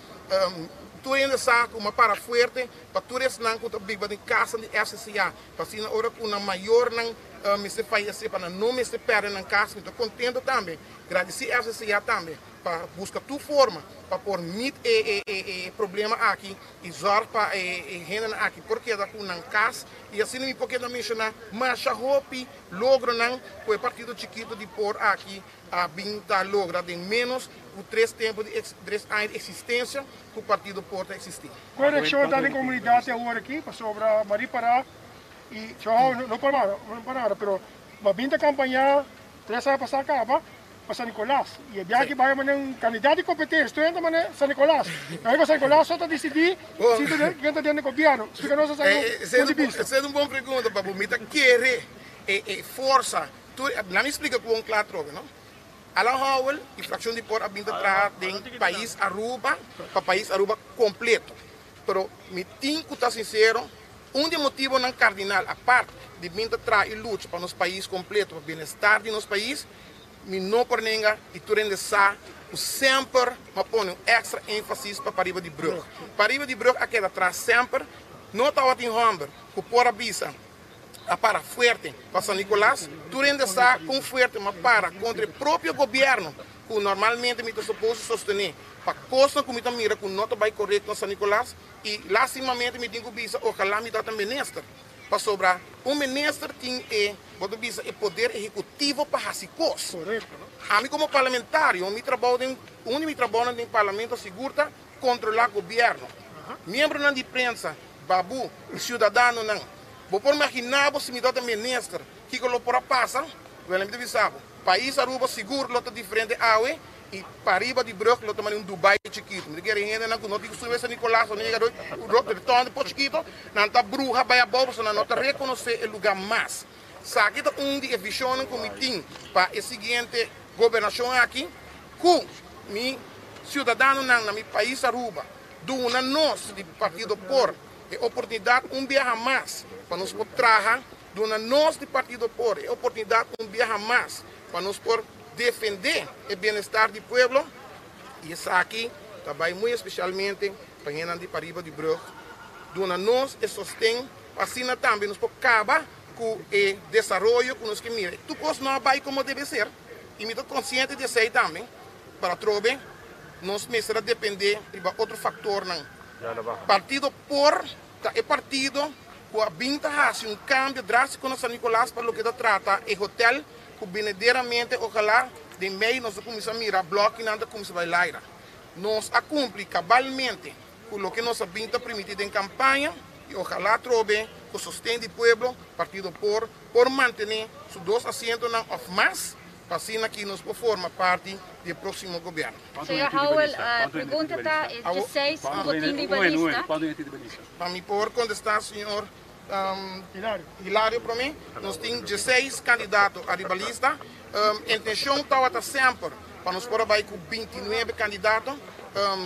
Tur hende sa ku mi a para fuerte pa tur esnan ku ta biba den kasnan di FCCA, pa asina ora ku nan mayornan mester fayesé pa nan no mester pèrdè nan kas. Mi ta kontento tambe, gradisí FCCA tambe pa buska tur forma pa por meet e problema aki i zòrg pa e hendenan aki por keda ku nan kas. I asina mi por keda menshoná masha hopi logronan ku e partido chikito di por aki a bin ta logra den ménos ku tres tempu di tres aña di eksistensia ku partido por ta eksistí. Kua reakshon ta den komunidat te awor aki pasobra Marie Pará i Joao no por no por nada pero bo a bin ta kampañá tres aña pasá kaba pa San Nicolas i e biaha aki bai mane un kandidat di kompetensia tur hende mane San Nicolas awor ku San Nicolas so ta disidí si ta den ken ta den gobièrnu splika nos esaki un punto di bista. Esei ta un bon pregunta papu mi ta kere e forsa Tur, nan mi splika ku un kla atrobe, no? Alan Howell i frakshon di por a bin ta traha den pais Aruba pa pais Aruba kompleto. Pero mi tin ku ta sinsero, un di e motibonan kardinal apart di bin ta traha i lucha pa nos pais kompleto, pa bienestar di nos pais, mi no por nenga i tur hende sa ku semper mi a pone un èkstra énfasis pa pariba di brùg. Pariba di brùg a keda tras semper, no tabatin hòmber ku por a bisa a para fuerte pa San Nicolas, tur hende sa con fuerte mi a para contra e propio gobierno cu normalmente mi ta supose sostene pa cosnan cu mi ta mira cu no ta bay corecto na San Nicolas y lastimamente mi tin cu bisa ojalá mi tabata minister pasobra un minister tin e bo ta bisa e poder ejecutivo pa haci cos. Ami como parlamentario mi trabao den un di mi trabaonan den parlamento sigur ta controla gobierno. Miembronan di prensa, Babu y ciudadanonan, bo por magina bo si mi tabata minister, kico lo por a pasa? Wel, mi ta bisa bo, pais Aruba sigur lo ta diferente awe y pariba di brug lo ta mane un Dubai chikito. Mi ta kere hendenan cu no tin custumber San Nicolas o no yega rotonde por chikito, nan ta bruha bay abao pasobra nan no ta reconoce e lugar mas. Saki ta un di e visionnan cu mi tin pa e siguiente gobernacion aki, cu mi ciudadanonan na mi pais Aruba duna nos di Partido por e oportunidad un biaha mas pa nos por traha, duna nos di Partido por e oportunidad un biaha mas pa nos por defende e bienestar di pueblo y esaki ta bay muy especialmente pa hendenan di pariba di brug, duna nos e sosten pa asina tambe nos por caba cu e desaroyo cu nos ke mira. Tur cos no a bay como debe ser y mi ta consciente di esey tambe, pero atrobe nos mester a depende riba otro factornan. Partido por ta e partido cu a bin ta haci un cambio drastico na San Nicolas pa loke ta trata e hotel cu benederamente ojalá den mei nos ta cuminsa mira blokinan ta cuminsa bay laira. Nos a cumpli cabalmente cu loke nos a bin ta primiti den campaña y ojalá atrobe cu sosten di pueblo Partido por por mantene su dos asientonan of mas pa asina aki nos por forma parti di e proximo gobierno. Señor Howell, pregunta ta e dieseis cu bo tin riba lista. Pa mi por contesta señor Hilario prome, nos tin dieseis candidato ariba lista. Intencion tawata semper pa nos por a bay cu bintinuebe candidato.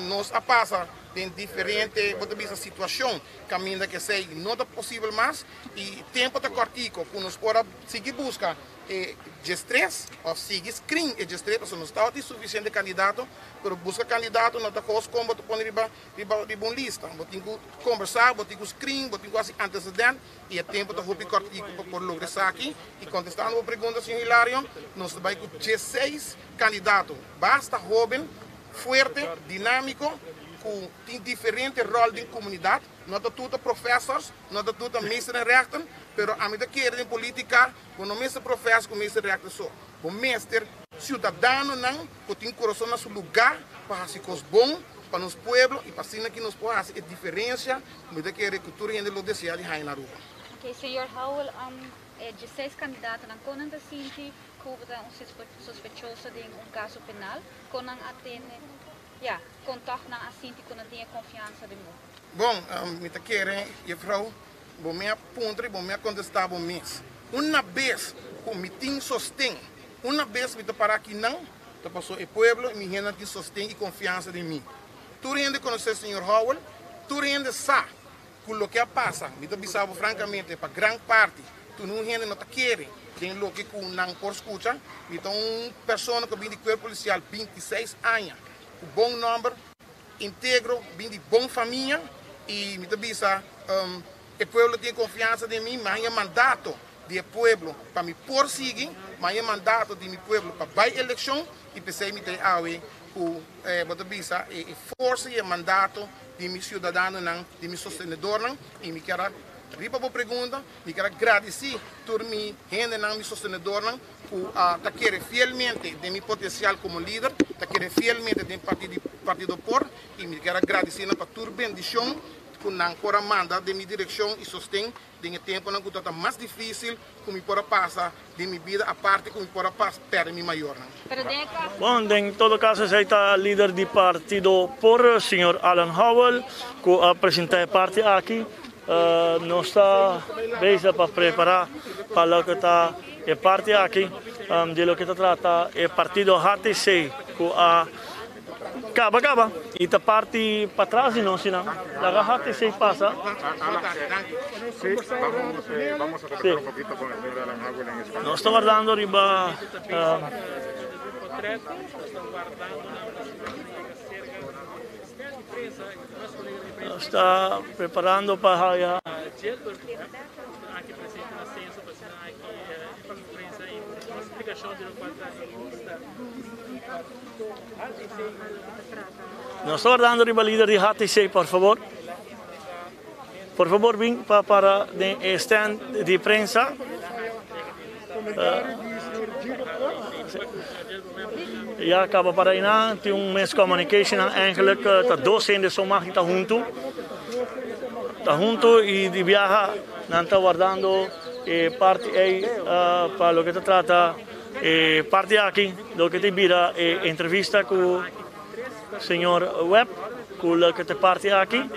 Nos a pasa den diferente, bo ta bisa, situacion caminda cu esey no ta posibel mas y tempo ta cortico cu nos por a sigui busca e diestres of sigui screen e diestres pasobra no tabatin suficiente candidato, pero busca candidato no ta cos con bo ta pone riba riba riba un lista. Bo tin cu combersa, bo tin cu screen, bo tin cu haci antecedent y e tempo ta hopi cortico pa por logra esaki. Y contestando bo pregunta, señor Hilario, nos ta bay cu diesseis candidato, basta hoben, fuerte, dinamico, cu tin diferente rol den comunidad. No ta tur ta professors, no ta tur ta meester en rechten, pero ami ta kere den politica Bo no mester profes ku mester rekta so. Bo mester siudadanonan ku tin kurason na su lugá pa hasi kos bon pa nos pueblo i pa asina ki nos por hasi e diferensia ku mi ta kere ku tur hende lo deseá di haña na Aruba. Ok, señor Howell, e dieseis kandidatonan kon nan ta sinti ku bo ta un sospechoso den un kaso penal? Kon nan a tene, ya, kon tòg nan a sinti ku nan tin e konfiansa den bo? Bon, mi ta kere, jefrou, Bo mi a puntra i bo mi a kontestá bo mes. Una bes ku mi tin sosten, una bes mi ta pará akinan, ta pasobra e pueblo i mi hendenan tin sosten i konfiansa den mi. Tur hende konosé señor Howell, tur hende sa ku loke a pasa, mi ta bisa bo frankamente, pa gran parti tur un hende no ta kere den loke ku nan por skucha. Mi ta un persona ku a bin di kuerpo polisial 26 aña, ku bon nòmber, integro, bin di bon famia y mi ta bisa e pueblo tin confiansa den mi, mi a haña mandato di e pueblo pa mi por sigui, mi a haña mandato di mi pueblo pa bay eleccion y p'esey mi ta e awe cu bo ta bisa e forsa y e mandato di mi ciudadanonan, di mi sostenedornan y mi kier a riba bo pregunta mi kier a gradici tur mi hendenan, mi sostenedornan. ku a ta kere fielmente den mi potensial komo lider, ta kere fielmente den Partido por i mi kier a gradisí nan pa tur bendishon ku nan por a manda den mi direkshon i sosten den e tempunan ku tabata mas difísil ku mi por a pasa den mi bida aparte ku mi por a pèrdè mi mayornan. Bon, den todo kaso esei ta lider di Partido por, señor Alan Howell, ku a presentá e parti aki. Nos ta bezig pa prepara pa loke ta e parti aki di loke ta trata e partido HTC ku a kaba kaba i ta parti patras di nos sinan. Laga HTC pasa. Nos ta wardando riba. Nos ta preparando pa haya. Nos ta wardando riba lider di HTC, por favor. Por favor bin pa para den e stand di prensa. Ya caba para einan, tin un miscommunication nan eigenlijk ta dos hende so mag ta hunto. Ta hunto y di biaha nan ta wardando e parti ey pa loke ta trata e parti aki, loke ta bira e entrevista cu señor Webb cu loke ta parti aki,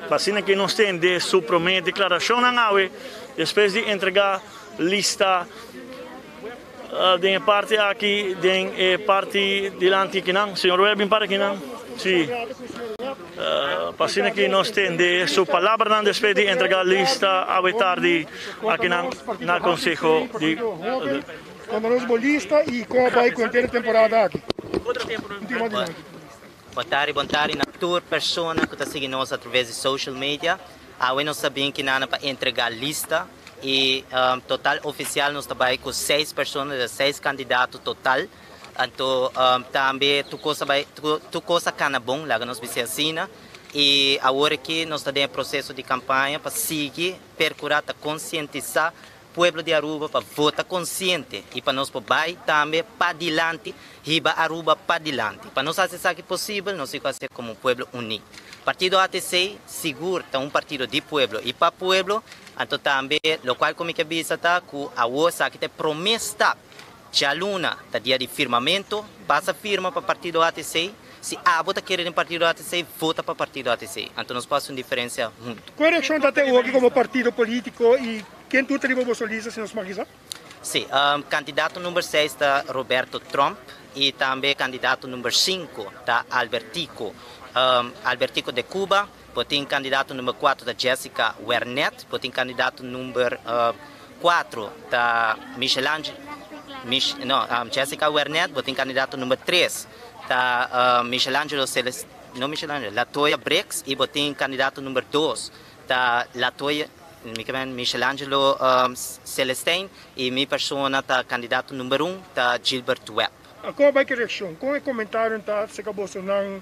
pa asina ki nos tende su prome declaracionnan awe despues di entrega lista den e parti aki, den e parti dilanti akinan. Señor Webb bin para akinan. Si. Pa asina ki nos tende su palabranan despues di entrega lista awe tardi akinan na Conseho di. Konta nos bo lista y con a bay cu henter e temporada aki. Bon tardi, bon tardi na tur persona cu ta sigui nos atraves di social media. Awe nos ta bin kinana pa entrega lista y total oficial nos ta bay cu seis persona, de seis candidato total. Anto tambe tur cos a bay, tur cos a cana bon, laga nos bisa asina. Y awor aki nos ta den e proceso di campaña pa sigui percura ta concientisa pueblo di Aruba pa vota conciente y pa nos por bay tambe padilanti, hiba Aruba padilanti. Pa nos haci esaki posibel nos tin cu haci como un pueblo uni. Partido ATC sigur ta un partido di pueblo y pa pueblo, anto tambe locual cu mi ke bisa ta cu awor esaki ta e prome stap. Djaluna ta dia di firmamento, pasa firma pa partido ATC, si abo ta kere den partido ATC, vota pa partido ATC, anto nos por haci un diferencia hunto. Cua reaccion ta te oki como partido politico y ken tur ta riba boso lista si nos mag bisa? Si, candidato number seis ta Roberto Tromp y tambe candidato number cinco ta Albertico, Albertico de Cuba, bo tin candidato number cuatro ta Jessica Wernet, bo tin candidato number cuatro ta Michelangelo, Mich, no, Jessica Wernet, bo tin candidato number tres ta Michelangelo Celes, no Michelangelo, Latoya Briggs y bo tin candidato number dos ta Latoya, mi ke men Michelangelo Celestijn y mi persona ta candidato number un ta Gilbert Webb. Con bai ki reaccion? Con e comentarionan ta acerca bosonan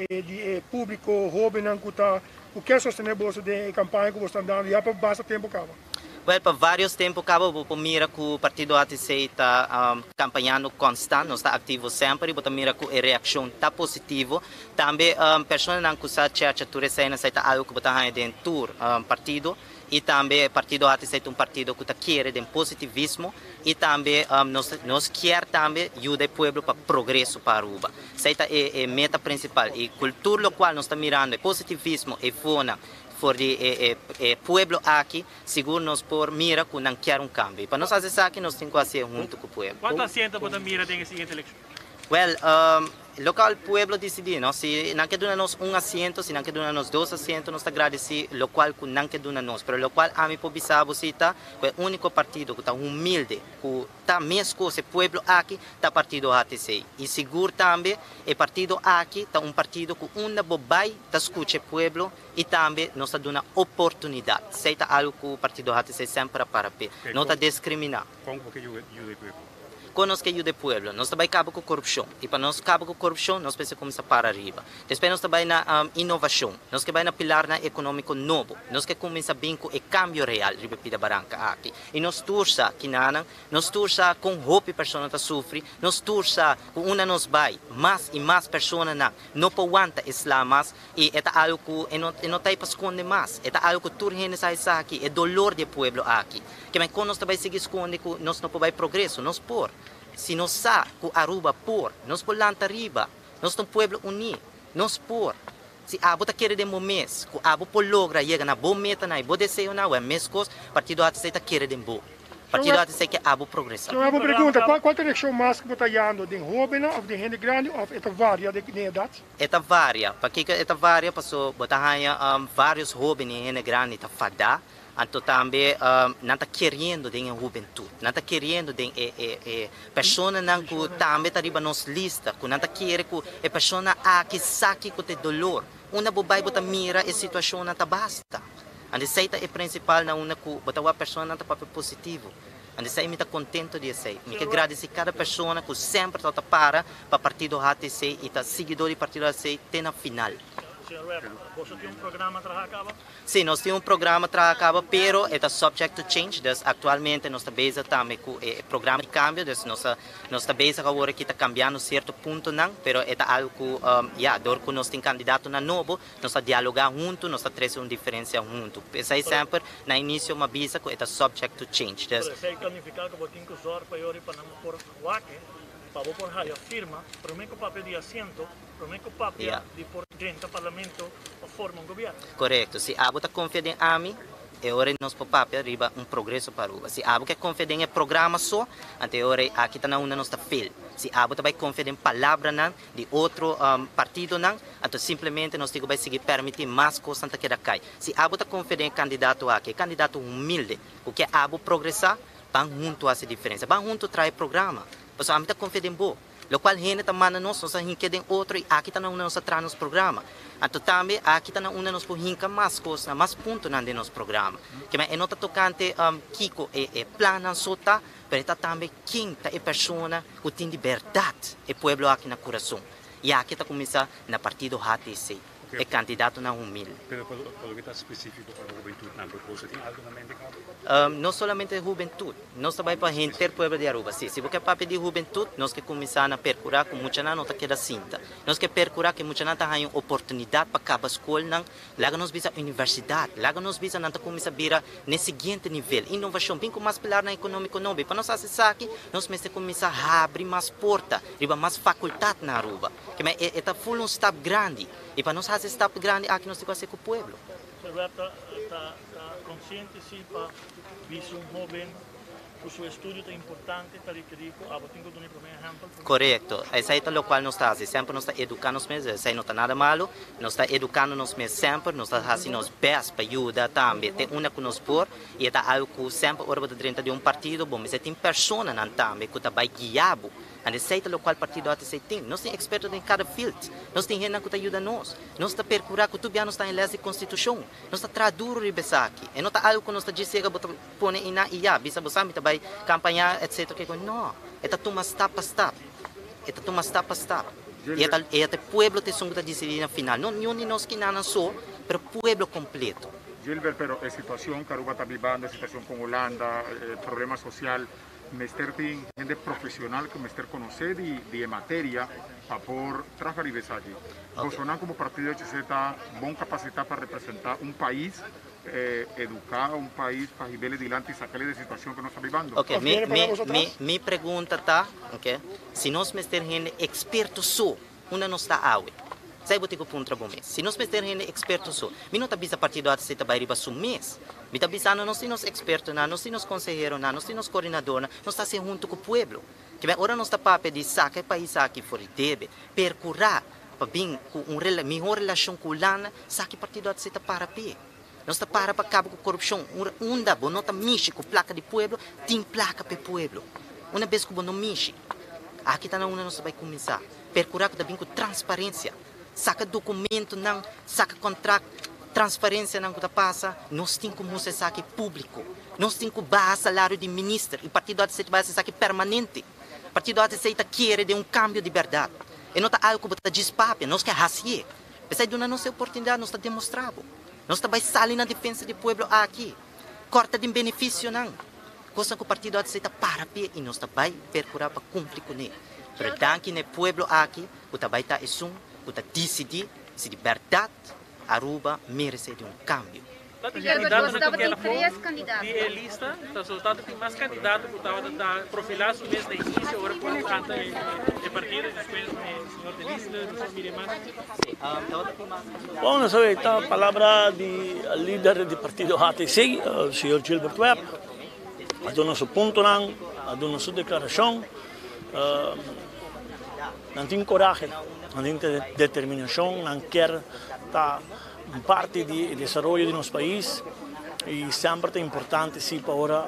di e publico hobennan cu ta cu kier sostene boso den e campaña cu boso ta andando ya pa basta tempo caba? Wel, pa varios tempo caba bo por mira cu partido ATC ta campañando constant, nos ta activo semper y bo ta mira cu e reaccion ta positivo. Tambe personanan cu sa chercha tur esey esey ta algo cu bo ta haña den tur partido y tambe partido ATC ta un partido cu ta kere den positivismo y tambe nos nos kier tambe yuda e pueblo pa progreso pa Aruba. Esey ta e e meta principal y cu tur locual nos ta mirando e positivismo e fona for di e e e pueblo aki sigur nos por mira cu nan kier un cambio y pa nos haci esaki nos tin cu haci'e hunto cu pueblo. Cuanto asiento bo ta mira den e siguiente eleccion? Wel, locual pueblo dicidi, no? Si nan ke duna nos un asiento, si nan ke duna nos dos asiento, nos ta gradeci locual cu nan ke duna nos. Pero locual ami por bisa bo si ta cu e unico partido cu ta humilde, cu ta mescos e pueblo aki, ta partido HTC. Y sigur tambe e partido aki ta un partido cu unda bo bay ta scucha e pueblo y tambe nos ta duna oportunidad. Esey ta algo cu partido HTC semper a para p'e. No ta discrimina. Con cu bo ke yuda e pueblo? Kon nos ke yuda e pueblo? Nos ta bai kaba ku korupshon. I pa nos kaba ku korupshon, nos mester kuminsá para riba. Despues nos ta bai na inovashon. Nos ke bai na pilarnan ekonómiko nobo. Nos ke kuminsá bin ku e kambio real riba e pida baranka aki. I nos tur sa kinanan, nos tur sa kon hopi persona ta sufri, nos tur sa ku unda nos bai, mas i mas personanan no por wanta e sla mas. I e ta algu ku e no e no ta ei pa skonde mas. E ta algu ku tur hende sa esaki, e dolor di e pueblo aki. Ke men kon nos ta bai sigui skonde ku nos no por bai progreso? Nos por. Si nos sa ku Aruba por, nos por lanta riba. Nos ta un pueblo uní. Nos por. Si abo ta kere den bo mes ku abo por logra yega na bo metanan i bo deseonan, wèl meskos Partido ATC ta kere den bo. Partido ATC ke abo progresa. Yo abo pregunta, cual cual ta reaccion mas cu bo ta yando, den hobennan of den hende grandi of e ta varia den edad? E ta varia. Pakiko e ta varia? Paso bo ta haña varios hoben i hende grandi ta fadá, anto tambe nan ta keriendo den e hubentut, nan ta keriendo den e e e personanan ku tambe ta riba nos lista, ku nan ta kere ku e persona aki sa kiko ta e dolor. Unda bo bai bo ta mira e situashonnan ta basta. Anto esei ta e prinsipal na unda ku bo ta wak personanan ta papia positivo. Anto esei mi ta kontento di esei. Mi ke gradisí kada persona ku semper tabata para pa partido HTC i ta siguidó di partido HTC te na final. Señor Webb, boso tin un programa traha caba? Si, nos tin un programa traha caba, pero e ta subject to change, dus actualmente nos ta bezig tambe cu e programa di cambio, dus nos ta nos ta bezig awor aki ta cambiando cierto puntonan, pero e ta algo cu ya, dor cu nos tin candidatonan nobo, nos ta dialoga hunto, nos ta trece un diferencia hunto. P'esey semper na inicio mi a bisa cu e ta subject to change, dus. Pero esey ta nifica cu bo tin cu zorg pa yori pa nan por wak pa bo por haya firma prome cu papia di asiento. Promé ku papia di por drenta parlamento pa forma un gobièrnu. Korekto. Si abo ta konfia den ami, e ora ei nos por papia riba un progreso pa Aruba. Si abo ke konfia den e programa so, anto e ora ei aki ta na unda nos ta fail. Si abo ta bai konfia den palabranan di otro partidonan, anto simplemente nos tin ku bai sigui permití mas kosnan ta keda kai. Si abo ta konfia den e kandidato aki, e kandidato humilde ku ke abo progresá, ban huntu hasi diferensia. Ban huntu traha e programa. Pasobra ami ta konfia den bo. Locual hende ta manda nos, nos a hinca den otro y aki ta na unda nos a traha nos programa. Anto tambe aki ta na unda nos por hinca mas cosnan, mas puntonan den nos programa. Kimen e no ta tocante kico e e plannan so ta, pero e ta tambe ken ta e persona cu tin di berdad e pueblo aki na curason. Y aki ta cuminsa na partido HTC. E kandidatonan humilde. Pero pa loke ta spesífiko pa hubentutnan, bo boso tin algu na mente kaba? No solamente hubentut, nos ta bai pa henter pueblo di Aruba. Si, si bo ke papia di hubentut, nos ke kuminsá na perkurá ku muchanan no ta keda sinta. Nos ke perkurá ku e muchanan ta haña un oportunidat pa kaba skolnan, laga nos bisa universidat, laga nos bisa nan ta kuminsá bira n'e siguiente nivel. Inovashon, bin ku mas pilarnan ekonómiko nobo. I pa nos hasi esaki, nos mester kuminsá habri mas porta riba mas fakultat na Aruba. Kema e e ta ful un stap grandi y pa nos haci e stap grandi aki nos tin cu haci cu pueblo. Señor Webb ta ta ta consciente si pa bisa un hoben cu su estudio ta importante ta requeri cu abo tin cu duna e prome ehempel. Corecto, esai ta locual nos ta haci, semper nos ta educa nos mes, esai no ta nada malo, nos ta educando nos mes semper, nos ta haci nos best pa yuda tambe te unda cu nos por y e ta algo cu semper ora bo ta drenta den un partido bo mester tin personanan tambe cu ta bay guia bo. And esei ta lokual Partido ATC tin. Nos tin eksperto den kada field. Nos tin hendenan ku ta yuda nos. Nos ta perkurá ku tur bia nos ta den les di konstitushon. Nos ta traha duru riba esaki. E no ta algu ku nos ta djis yega bo ta pone einan i ya, bisa bo sa mi ta bai kampañá etsetera kiko. No. E ta tuma stap pa stap. E ta tuma stap pa stap. I e ta e ta e pueblo ta esun ku ta disidí na final. No niun di nos kinanan so, pero pueblo kompleto. Gilbert, pero e situashon ku Aruba ta bibando, e situashon kon Hulanda, e problema sosial, Mester tin hende profesional cu mester conoce di e materia pa por traha riba esaki. Bosonan como partido HC ta bon capacita pa representa un pais educa, un pais pa hibele dilanti y sacale di e situacion cu nos ta bibando. Ok, mi, mi, mi, mi pregunta ta, ok, si nos mester hende experto so, Unda nos ta awe? Esei bo tin ku puntra bo mes. Si nos mester hende eksperto so, mi no ta bisa Partido ATC ta bai riba su mes. Mi ta bisando nos tin nos ekspertonan, nos tin nos konseheronan, nos tin nos koordinadornan, nos ta hasi huntu ku pueblo. Kiben ora nos ta papia di saka e pais aki for di debe, perkurá pa bin ku un mihó relashon ku Hulanda, saki Partido ATC ta para p'e. Nos ta para pa kaba ku korupshon. Unda bo no ta mishi ku plaka di pueblo, tin plaka pa e pueblo. Una bes ku bo no mishi, aki ta na unda nos ta bai kuminsá. Perkurá ku ta bin ku transparensia. Saka dokumentonan, saka kontrakt, transparensianan ku ta pasa. Nos tin ku mustra esaki públiko. Nos tin ku baha salario di minister i Partido ATC ta bai hasi esaki permanente. Partido ATC ta kere den un kambio di bèrdat. E no ta algu ku bo ta djis papia, nos ke hasié. P'esei duna nos e oportunidat, nos ta demostrá bo. Nos ta bai sali na defensa di pueblo aki, kòrta den benefisionan, kosnan ku partido ADC ta para p'e i nos ta bai perkurá pa kumpli kuné. Pero danki na e pueblo aki ku ta bai ta esun ku ta disidí si di bèrdat Aruba meresé di un kambio. Tabatin kandidatonan ku keda for di e lista, so tabatin mas kandidato ku tabata ta profilá su mes na inisio ora ku a lanta e partido i despues e señor De Lisle nos a mira mas. Bon, nos a weta palabra di lider di partido HTC, señor Gilbert Webb, a duna su puntonan, a duna su declaracion. Nan tin corahe, nan tin determinacion, nan kier ta un parti di e desaroyo di nos pais y semper ta importante si pa ora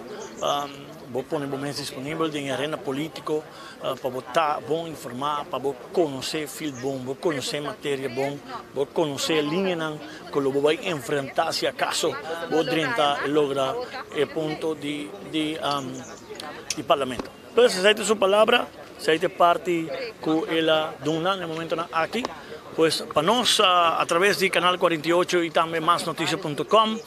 bo pone bo mes disponibel den e arena politico pa bo ta bon informa, pa bo conoce field bon, bo conoce materia bon, bo conoce lineanan cu lo bo bay enfrenta si acaso bo drenta y logra e punto di di parlamento. Pues esey ta su palabra, esey ta e parti cu el a duna na e momentonan aki. Pues pa nos a traves di Canal 48 y tambe masnoticia punto com.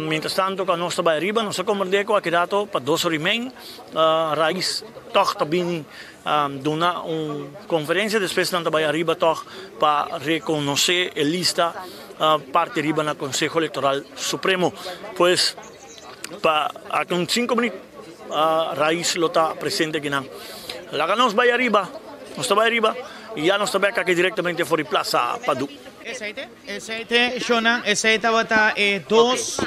Mientras tanto cu nos ta bay ariba nos ta comprende cu aki rato pa dos ora y mei Raiz tog ta bini duna un conferencia despues nan ta bay ariba tog pa reconoce e lista parti ariba na Conseho Electoral Supremo. Pues pa aki un cinco minuut Raiz lo ta presente akinan. Laga nos bay ariba, nos ta bay ariba y ya nos ta bek aki directamente for di Plaza Padu. Esei te shownan, esei tabata e dos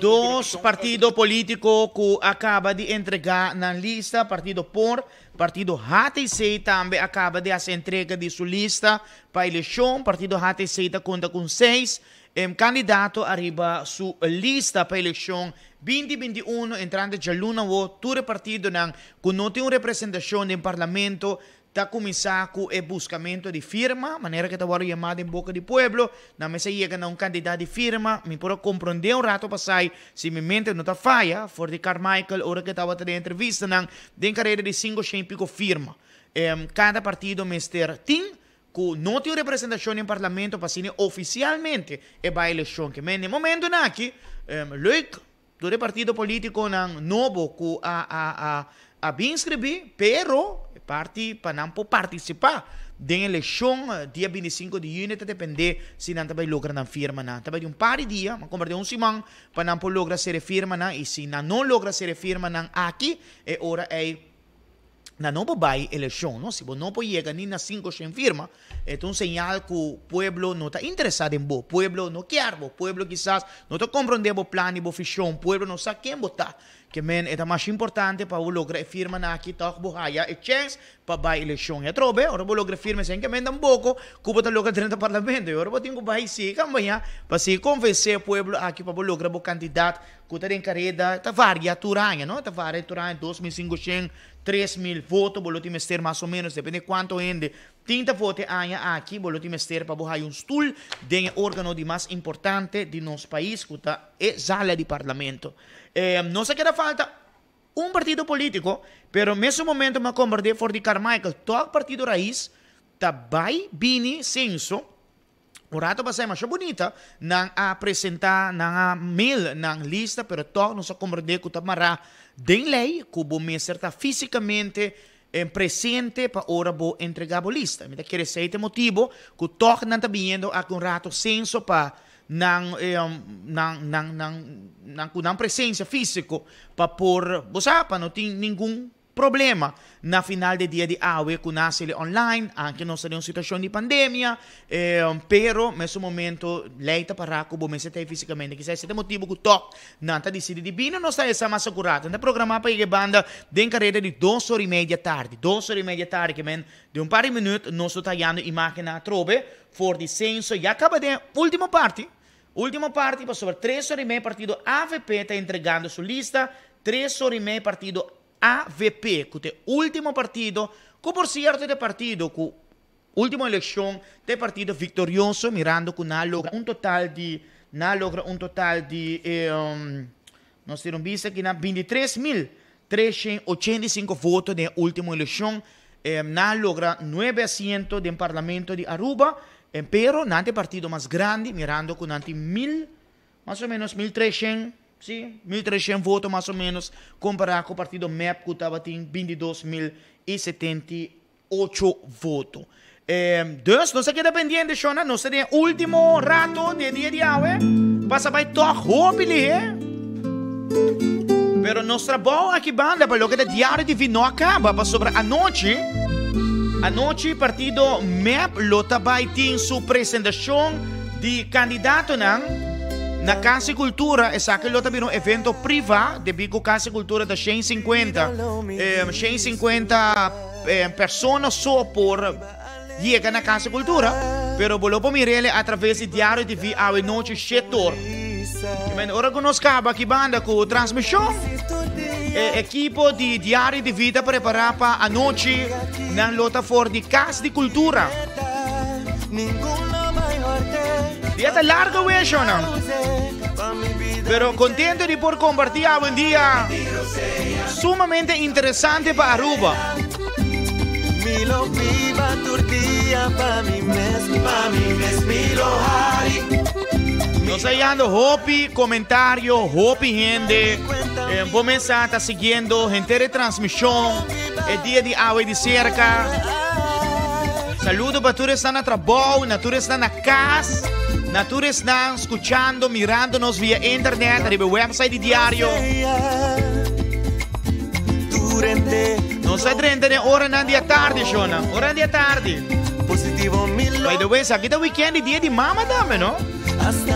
dos partido politico cu a caba di entrega nan lista, partido por, partido HTC tambe a caba di haci entrega di su lista pa eleccion, partido HTC ta conta cu seis candidato ariba su lista pa eleccion binti 21 entrante djaluna awo tur e partidonan cu no tin un representacion den parlamento Ta kuminsá ku e buskamentu di firma, manera ku e ta wòrdu yamá den boka di pueblo. Nan mester yega na un kantidat di firma. Mi por a komprondé un rato pasai, si mi mente no ta faya, for di Carmichael ora ku e tabata den entrevistanan, den kareda di sinku shen i piko firma. Kada partido mester tin ku no tin un representashon den parlamento pa asina ofisialmente e bai elekshon. Ke men den momentunan aki, leuk Tur e partido politiconan nobo cu a a a a bin scribi, pero e parti pa nan por participa den eleccion dia 25 di juni ta depende si nan ta bay logra nan firmanan. Ta bay di un par di dia, ma comparti un siman, pa nan por logra ser e firmanan y si nan no logra ser e firmanan aki, e ora ey nan no por bay eleccion, no. Si bo no por yega ni na 500 firma, e ta un señal cu pueblo no ta interesa den bo, pueblo no kier bo, pueblo kisas no ta comprende bo plan y bo vision, pueblo no sa ken bo ta. Ke men e ta masha importante pa bo logra e firmanan aki tog bo haya e chens pa bay eleccion. Y atrobe, ora bo logra e firma esei ke men tampoco cu bo ta logra drenta parlamento. Y ora bo tin cu bay sigui campaña pa sigui convence e pueblo aki pa bo logra bo cantidad Ku ta den kareda ta varia tur aña, no? Ta varia tur aña, 2500, 3000 voto bo lo tin mester mas o menos, depende kuantu hende tin ta vota e aña aki, bo lo tin mester pa bo haya un stul den e organo di mas importante di nos pais ku ta e sala di parlamento. Nos a keda falta un partido politico, pero mesun momento mi a komprende for di Carmichael, tok partido Raiz ta bai bini senso. Un rato pasá e masha bunita, nan a presentá, nan a mail nan lista, pero tòg nos a komprendé ku ta mará den lei ku bo mester ta físikamente presente pa ora bo entregá bo lista. Mi ta kere esei ta e motibu ku tòg nan ta biniendo aki un rato senso pa nan nan nan nan nan ku nan presensia físiko pa por, bo sa, pa no tin ningun Problema na final di dia di awe ku nan a sali online, anke nos ta den un situashon di pandemia, pero mesun momento lei ta para ku bo mester ta ei fisikamente. Kisas esei ta e motibu ku tòg nan ta disidi di bini. Nos ta esa mas akurat. Nan ta programá pa yega e banda den kareda di dos ora i media tardi. Dos ora i media tardi ke men den un par di minüt nos lo ta hayando imágennan atrobe for di senso. Ya kaba den e último parti. Último parti pasobra tres ora i mei partido avp ta entregando su lista. Tres ora i mei partido avp, ku ta e último partido, ku por sierto ta e partido ku último elekshon ta e partido viktorioso mirando ku nan a logra un total di nan a logra un total di nos tira un bista aki nan 23.385 voto den e último elekshon nan a logra nuebe asiento den parlamento di Aruba pero nan ta e partido mas grandi mirando ku nan tin mil Mas o menos 1300, sí, 1300 voto mas o menos, compará cu partido mep cu tabatin 22078 voto. Eh, dus nos a keda pendiente, Shona, nos ta den e ultimo rato di e dia di awe. Pasa bai toch hopi lihe. Pero nos trabou aki banda pa loke ta Diario TV no a caba, pasobra anochi, anochi partido mep lo ta bai tin su presentacion di kandidatonan na Kas di Kultura. Esaki lo ta bira un evento privá debí ku Kas di Kultura ta 150, 150 persona so por yega na Kas di Kultura. Pero bo lo por mir'el atraves di Diario TV awe nochi shetor. Ora ku nos kaba aki banda ku transmishon, e ekipo di Diario TV ta prepará pa anochi nan lo ta for di Kas di Kultura. Dia ta largo we, shona. Pero contento di por comparti awendia sumamente interesante pa Aruba. Mi lo biba tur dia pa mi mes, pa mi mes mi lo hari. Nos ta yando hopi comentario, hopi hende. Eh, bo mesa ta siguiendo henter e transmisión e dia di awe di cerca. Saludo pa tur esnan na trabou, na tur esnan na cas, na tur esnan escuchando, mirando nos via internet, riba e website di Diario. Nos a drenta den oranan di atardi, shownan. Oranan di atardi. By the way, esaki ta weekend di Dia di Mama tambe, no?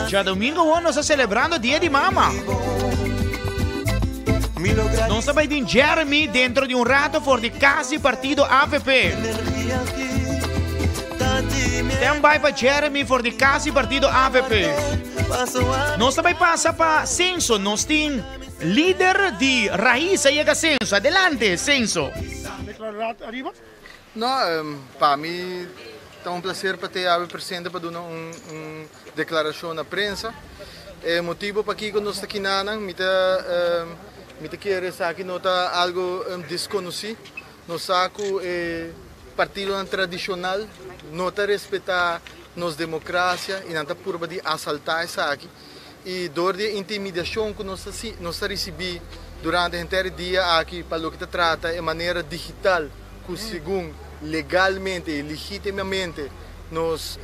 Djadomingo awor nos ta celebrando Dia di Mama. Nos ta bai tin Jeremy dentro di un rato for di cas di partido avp. Stand by pa Jeremy for di cas di partido avp. Nos ta bai pasa pa Censo. Nos tin lider di Raiz a yega Censo. Adelante, Censo. Declarat ariba. No, pa mi ta un placer pa te awe presente pa duna un declaracion na prensa. E motibo pakico nos ta kinanan, mi ta mi ta kere esaki no ta algo desconoci. Nos sa cu e partidonan tradicional no ta respeta nos democracia y nan ta purba di asalta esaki. Y door di e intimidacion cu nos ta nos ta ricibi durante henter e dia aki pa loke ta trata e manera digital cu segun legalmente y legitimamente nos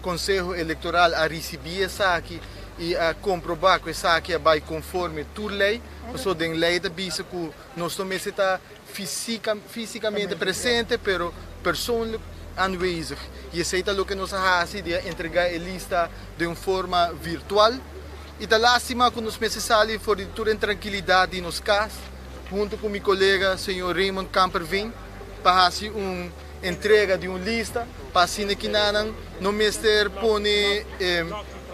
Conseho Electoral a ricibi esaki y a comproba cu esaki a bay conforme tur ley, pasobra den ley ta bisa cu nos no mester ta fisicamente presente pero persoonlijk aanwezig y esey ta loke nos a haci di a entrega e lista den un forma virtual y ta lastima cu nos mester sali for di tur intrankilidad di nos cas hunto cu mi colega señor Raymond Kamperveen pa haci un entrega di un lista pa asina kinanan no mester pone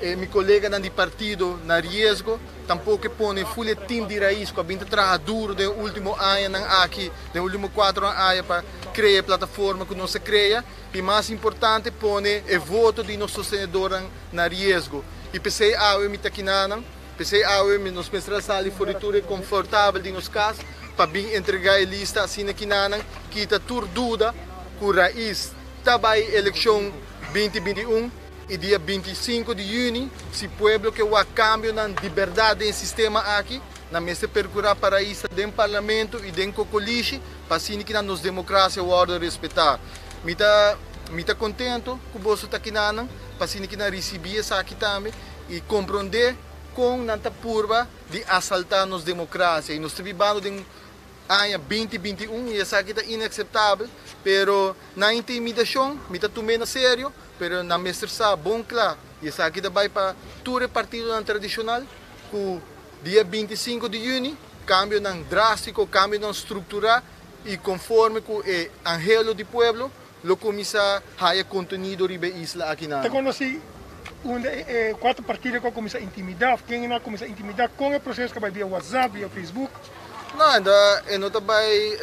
mi coleganan di partido na riesgo. Tampoco e pone full e team di Raiz cu a bin ta traha duro den e ultimo añanan aki, den e ultimo cuatro aña pa crea e plataforma cu nos a crea y mas importante pone e voto di nos sostenedornan na riesgo. Y p'esey awe mi ta kinanan, p'esey awe mi nos mester a sali for di tur e confortabel di nos cas pa bin entrega e lista asina kinanan kita tur duda cu Raiz ta bay eleccion 2021. I dia 25 di yüni, si pueblo ke wak kambionan di bèrdat den e sistema aki, nan mester perkurá pa raisa den parlamento i den kokolishi pa asina ki nan nos demokrasia wòrdu respetá. Mi ta mi ta kontento ku boso ta kinanan pa asina ki nan risibí esaki tambe i komprondé kon nan ta purba di asaltá nos demokrasia i nos ta bibando den aña 2021 i esaki ta inakseptabel, pero nan intimidashon mi ta tum'é na serio. Pero nan mester sa bon kla, i esaki ta bai pa tur e partidonan tradishonal, ku dia 25 di yüni kambionan drástiko, kambionan strukturá i konforme ku e anhelo di pueblo lo kuminsá haya kontenido riba e isla akinan. Ta konosí unda e kuater partido ku a kuminsá intimidá òf ken nan a kuminsá intimidá kon e proseso ta bai via WhatsApp, via Facebook? No, enda e no ta bai,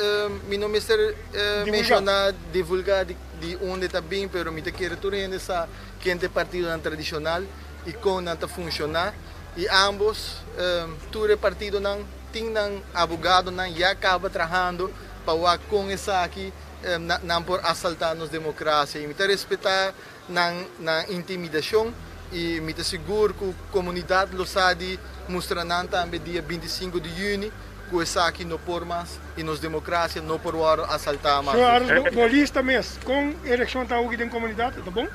mi no mester menshoná, divulgá di unda e ta bin, pero mi ta kere tur hende sa ken ta e partidonan tradishonal i kon nan ta funshoná. I ámbos, tur e partidonan tin nan abogadonan ya kaba trahando pa wak kon esaki nan por asaltá nos demokrasia. I mi ta respetá nan nan intimidashon i mi ta sigur ku komunidat lo sa di mustra nan tambe dia 25 di yüni ku esaki no por mas i nos demokrasia no por wòrdu asaltá mas. Señor Arends, bo lista mes kon e reakshon ta awor den komunidat? E ta bon?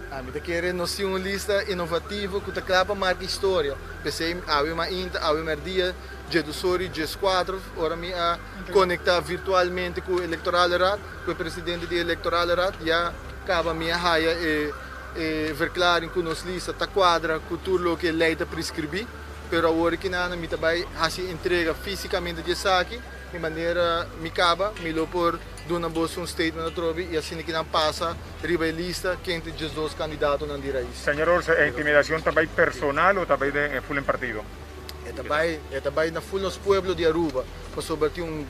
Ami ta kere nos tin un lista inovativo ku ta kla pa marka historia. P'esei awe mainta, awe mèrdia, djedusor i djeskuatro ora mi a konektá virtualmente ku Electorale Raad, ku e presidente di Electorale Raad, ya kaba mi a haya e e verklaring ku nos lista ta kuadra ku tur loke lei ta preskribí. Pero awor aki nan mi ta bai hasi entrega físikamente di esaki, di manera mi kaba mi lo por duna boso un statement atrobe i asina ki nan pasa riba e lista ken ta e 12 kandidatonan di Raiz. Señor Orsa, e intimidacion ta bay personal o ta bay den e full en partido? E ta bay, e ta bay na full nos pueblo di Aruba, pasobra tin un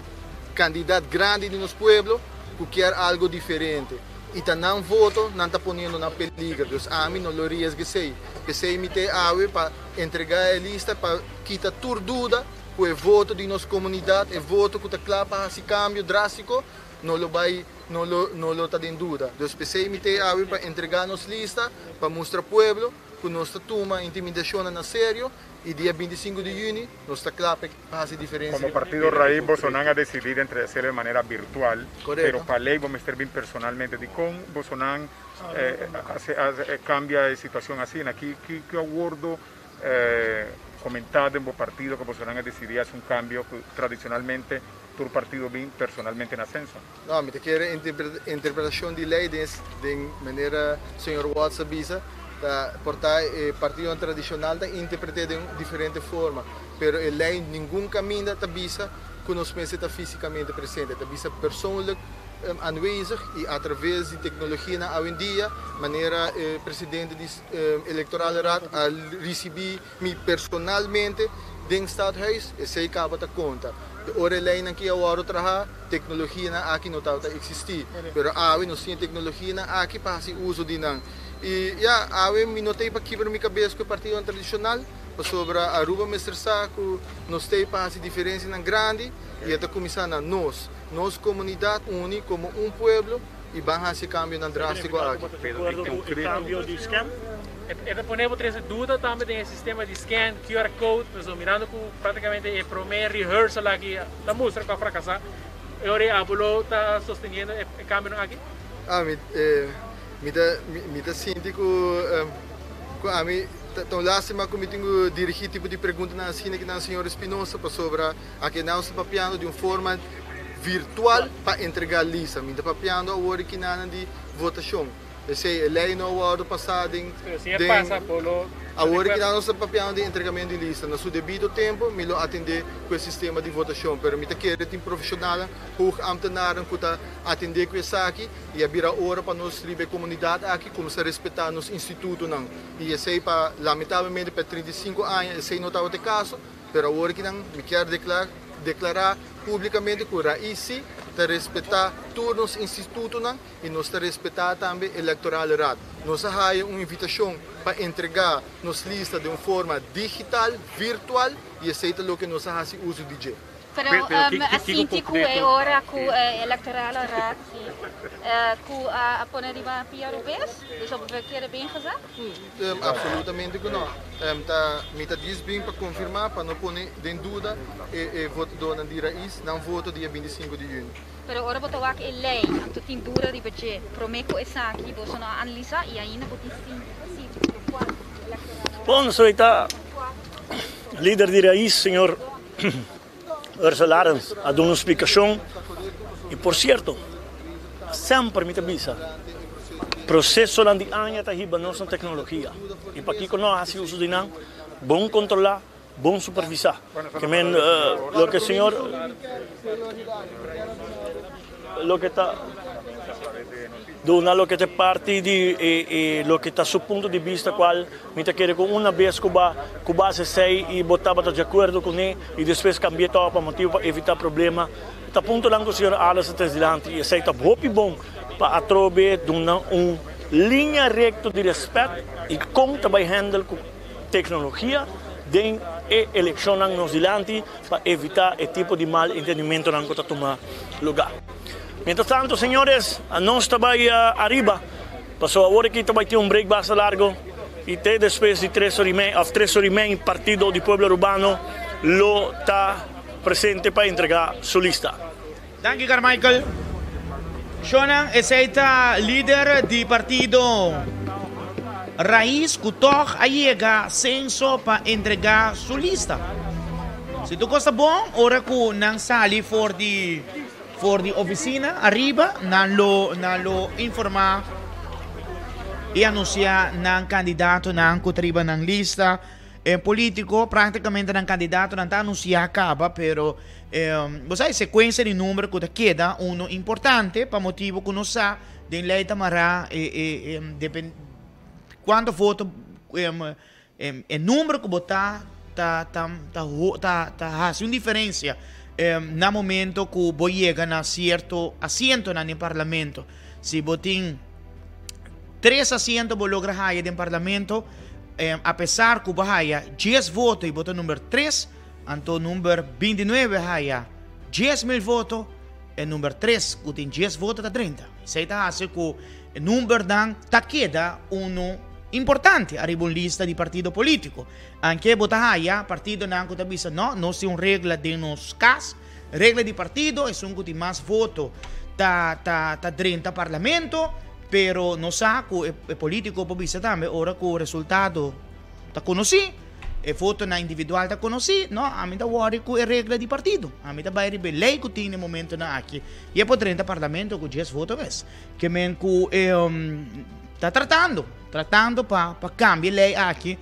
kandidat grandi di nos pueblo ku kier algo diferente. I ta nan voto nan ta poniendo na peliger. Dus ami no lo riesga esei. P'esei mi te awe pa entregá e lista pa kita tur duda ku e voto di nos komunidat, e voto ku ta kla pa hasi kambio drástiko, no lo bai no lo no lo ta den duda. Dus p'esei mi te awe pa entregá nos lista pa mustra pueblo ku nos ta tuma intimidashonnan na serio i dia 25 di yüni nos ta kla pa hasi diferensia. Komo partido Raiz bosonan a desidí di entrega de manera virtual, Korekto. pero pa lei bo mester bin personalmente. Dikon bosonan a kambia e situashon asina? Ki ki a wordo komentá den bo partido ku bosonan a desidí hasi un kambio ku tradishonalmente tur partido bin personalmente na senso? No, mi ta kere interpretashon di lei den manera señor Watts a bisa, ta por ta e partidonan tradishonal ta interpret'é den diferente forma, pero e lei ningun kaminda ta bisa ku nos mester ta físikamente presente, ta bisa persoonlijk aanwezig i atraves di teknologianan awendia, manera e presidente di Electorale Raad a risibí mi personalmente den Stadhuis, esei kaba ta konta. De ora e leinan ki a wòrdu trahá, teknologianan aki no tabata eksistí. Pero awe nos tin e teknologianan aki pa hasi uso di nan. I ya, awe mi no ta ei pa kibra mi kabes ku e partidonan tradishonal, pasobra Aruba mester sa ku nos ta ei pa hasi diferensianan grandi i e ta kuminsá na nos. Nos komunidat uni komo un pueblo i ban hasi e kambionan drástiko aki. E ta pone bo trese duda tambe den e sistema di scan QR code, pasobra mirando ku praktikamente e prome rehearsal aki ta mustra ku a frakasá, e ora ei abo lo ta sosteniendo e kambionan aki? Ah, mi mi ta mi ta sinti ku ku ami ta un lástima ku mi tin ku dirigí tipo di preguntanan asina ki nan señor Espinosa pasobra aki nan ta papiando di un forma virtual pa entregá lista. Mi ta papiando awor di kinanan di votashon. Esei e lei no a wòrdu pasá den den Awor ki nos ta papiando di entregamentu di lista, na su debido tempu mi lo atendé ku e sistema di votashon, pero mi ta kere tin profeshonalnan, hoogambtenaren ku ta atendé ku esaki i a bira ora pa nos riba e komunidat aki kuminsá respetá nos institutonan. I esei pa lamentablemente pa e 35 aña esei no tabata e kaso, pero awor ki nan mi kier deklará públikamente ku Raiz sí ta respetá tur nos institutonan. I nos ta respetá tambe Electorale Raad. Nos a haya un invitashon pa entregá nos lista den un forma digital, virtual, i esei ta loke nos a hasi uso di dje. Pero a sinti ku e ora ku e Electorale Raad ku a pone riba pia robes, dus op verkeerde been gezet? Absolutamente ku no. Ta mi ta dies bin pa konfirmá pa no pone den duda e votadónan di Raiz nan voto dia 25 di yüni. Pero ora bo ta wak e lei, anto tin dura riba dje. Promé ku esaki boso no a analisá i ainda bo tin sinti pa sinti ku lokual elektoral. Bon, so e ta lider di Raiz, señor Ursel Arends, a duna un splikashon. I por sierto, semper mi ta bisa, prosesonan di aña ta hiba nos na teknologia. I pakiko no a hasi uso di nan? Bon kontrolá. Bon supervisá. Ke men loke señor loke ta duna loke ta parti di e loke ta su punto di bista kual mi ta kere ku una bes ku ba ku ba hasi esei i bo tabata di akuerdo kuné i despues kambi'é tòg pa motibu pa evitá problema ta puntonan ku señor Ales a tres dilanti i esei ta hopi bon pa atrobe duna un liña rekto di rèspèt i kon ta bai handle ku Tecnologia den e eleccionnan nos dilanti pa evita e tipo di mal entendimentonan cu ta tuma lugar. Mientras tanto, señores, nos ta bay ariba, pasobra awor aki ta bay tin un break basta largo y te despues di tres ora y mei of tres ora y mei Partido di Pueblo Arubano lo ta presente pa entrega su lista. Danki Carmichael. Shonan, esei ta lider di partido Raiz ku tòg a yega senso pa entregá su lista. Si tur kos ta bon, ora ku nan sali for di for di ofisina ariba, nan lo nan lo informá i anunsiá nan kandidatonan ku ta riba nan lista. E politico practicamente nan candidatonan ta anuncia caba pero bo sa e secuencia di number cu ta keda uno importante pa motibo cu nos sa den ley ta mara e cuanto voto e number cu bo ta ta ta ta haci un diferencia na momento cu bo yega na cierto asientonan den parlamento si bo tin. Tres asiento bo logra haya den parlamento, apesar ku bo haya dies voto i bo ta number tres, anto number 29 haya 10.000 voto, e number tres ku tin dies voto ta 30. Esei ta hasi ku e numbernan ta keda unu importante ariba un lista di partido polítiko. Anke bo ta haya partidonan ku ta bisa no, nos tin un regla den nos kas, regla di partido, esun ku tin mas voto ta ta ta drenta parlamento, pero nos sa ku e polítiko por bisa tambe ora ku resultado ta konosí, e votonan individual ta konosí, no, ami ta wòri ku e regla di partido, ami ta bai riba e lei ku tin na e momentonan aki i e por drenta parlamento ku dies voto mes. Ke men ku e ta tratando, tratando pa pa kambia e lei aki.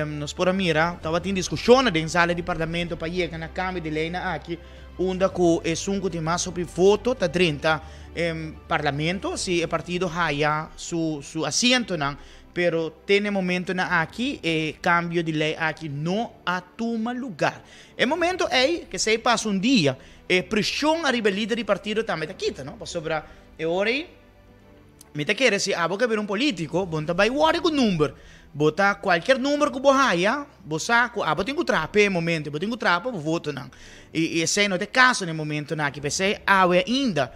Nos por a mira tabatin diskushonnan den sala di parlamento pa yega na kambio di leinan aki unda ku esun ku tin mas hopi voto ta drenta parlamento si e partido haya su su asientonan pero te na e momentonan aki e kambio di lei aki no a tuma lugar. E momento ei kesei pasa un dia e preshon ariba e lider di partido tambe ta kita no pasobra e ora ei Mi ta kere si abo ke bira un politico, bo no ta bai wòrdu ku number. Bo ta kualkier number ku bo haya, bo sa ku abo tin ku traha p'e momento, bo tin ku traha pa bo votonan. I esei no ta e kaso na e momentonan aki. P'esei awe ainda,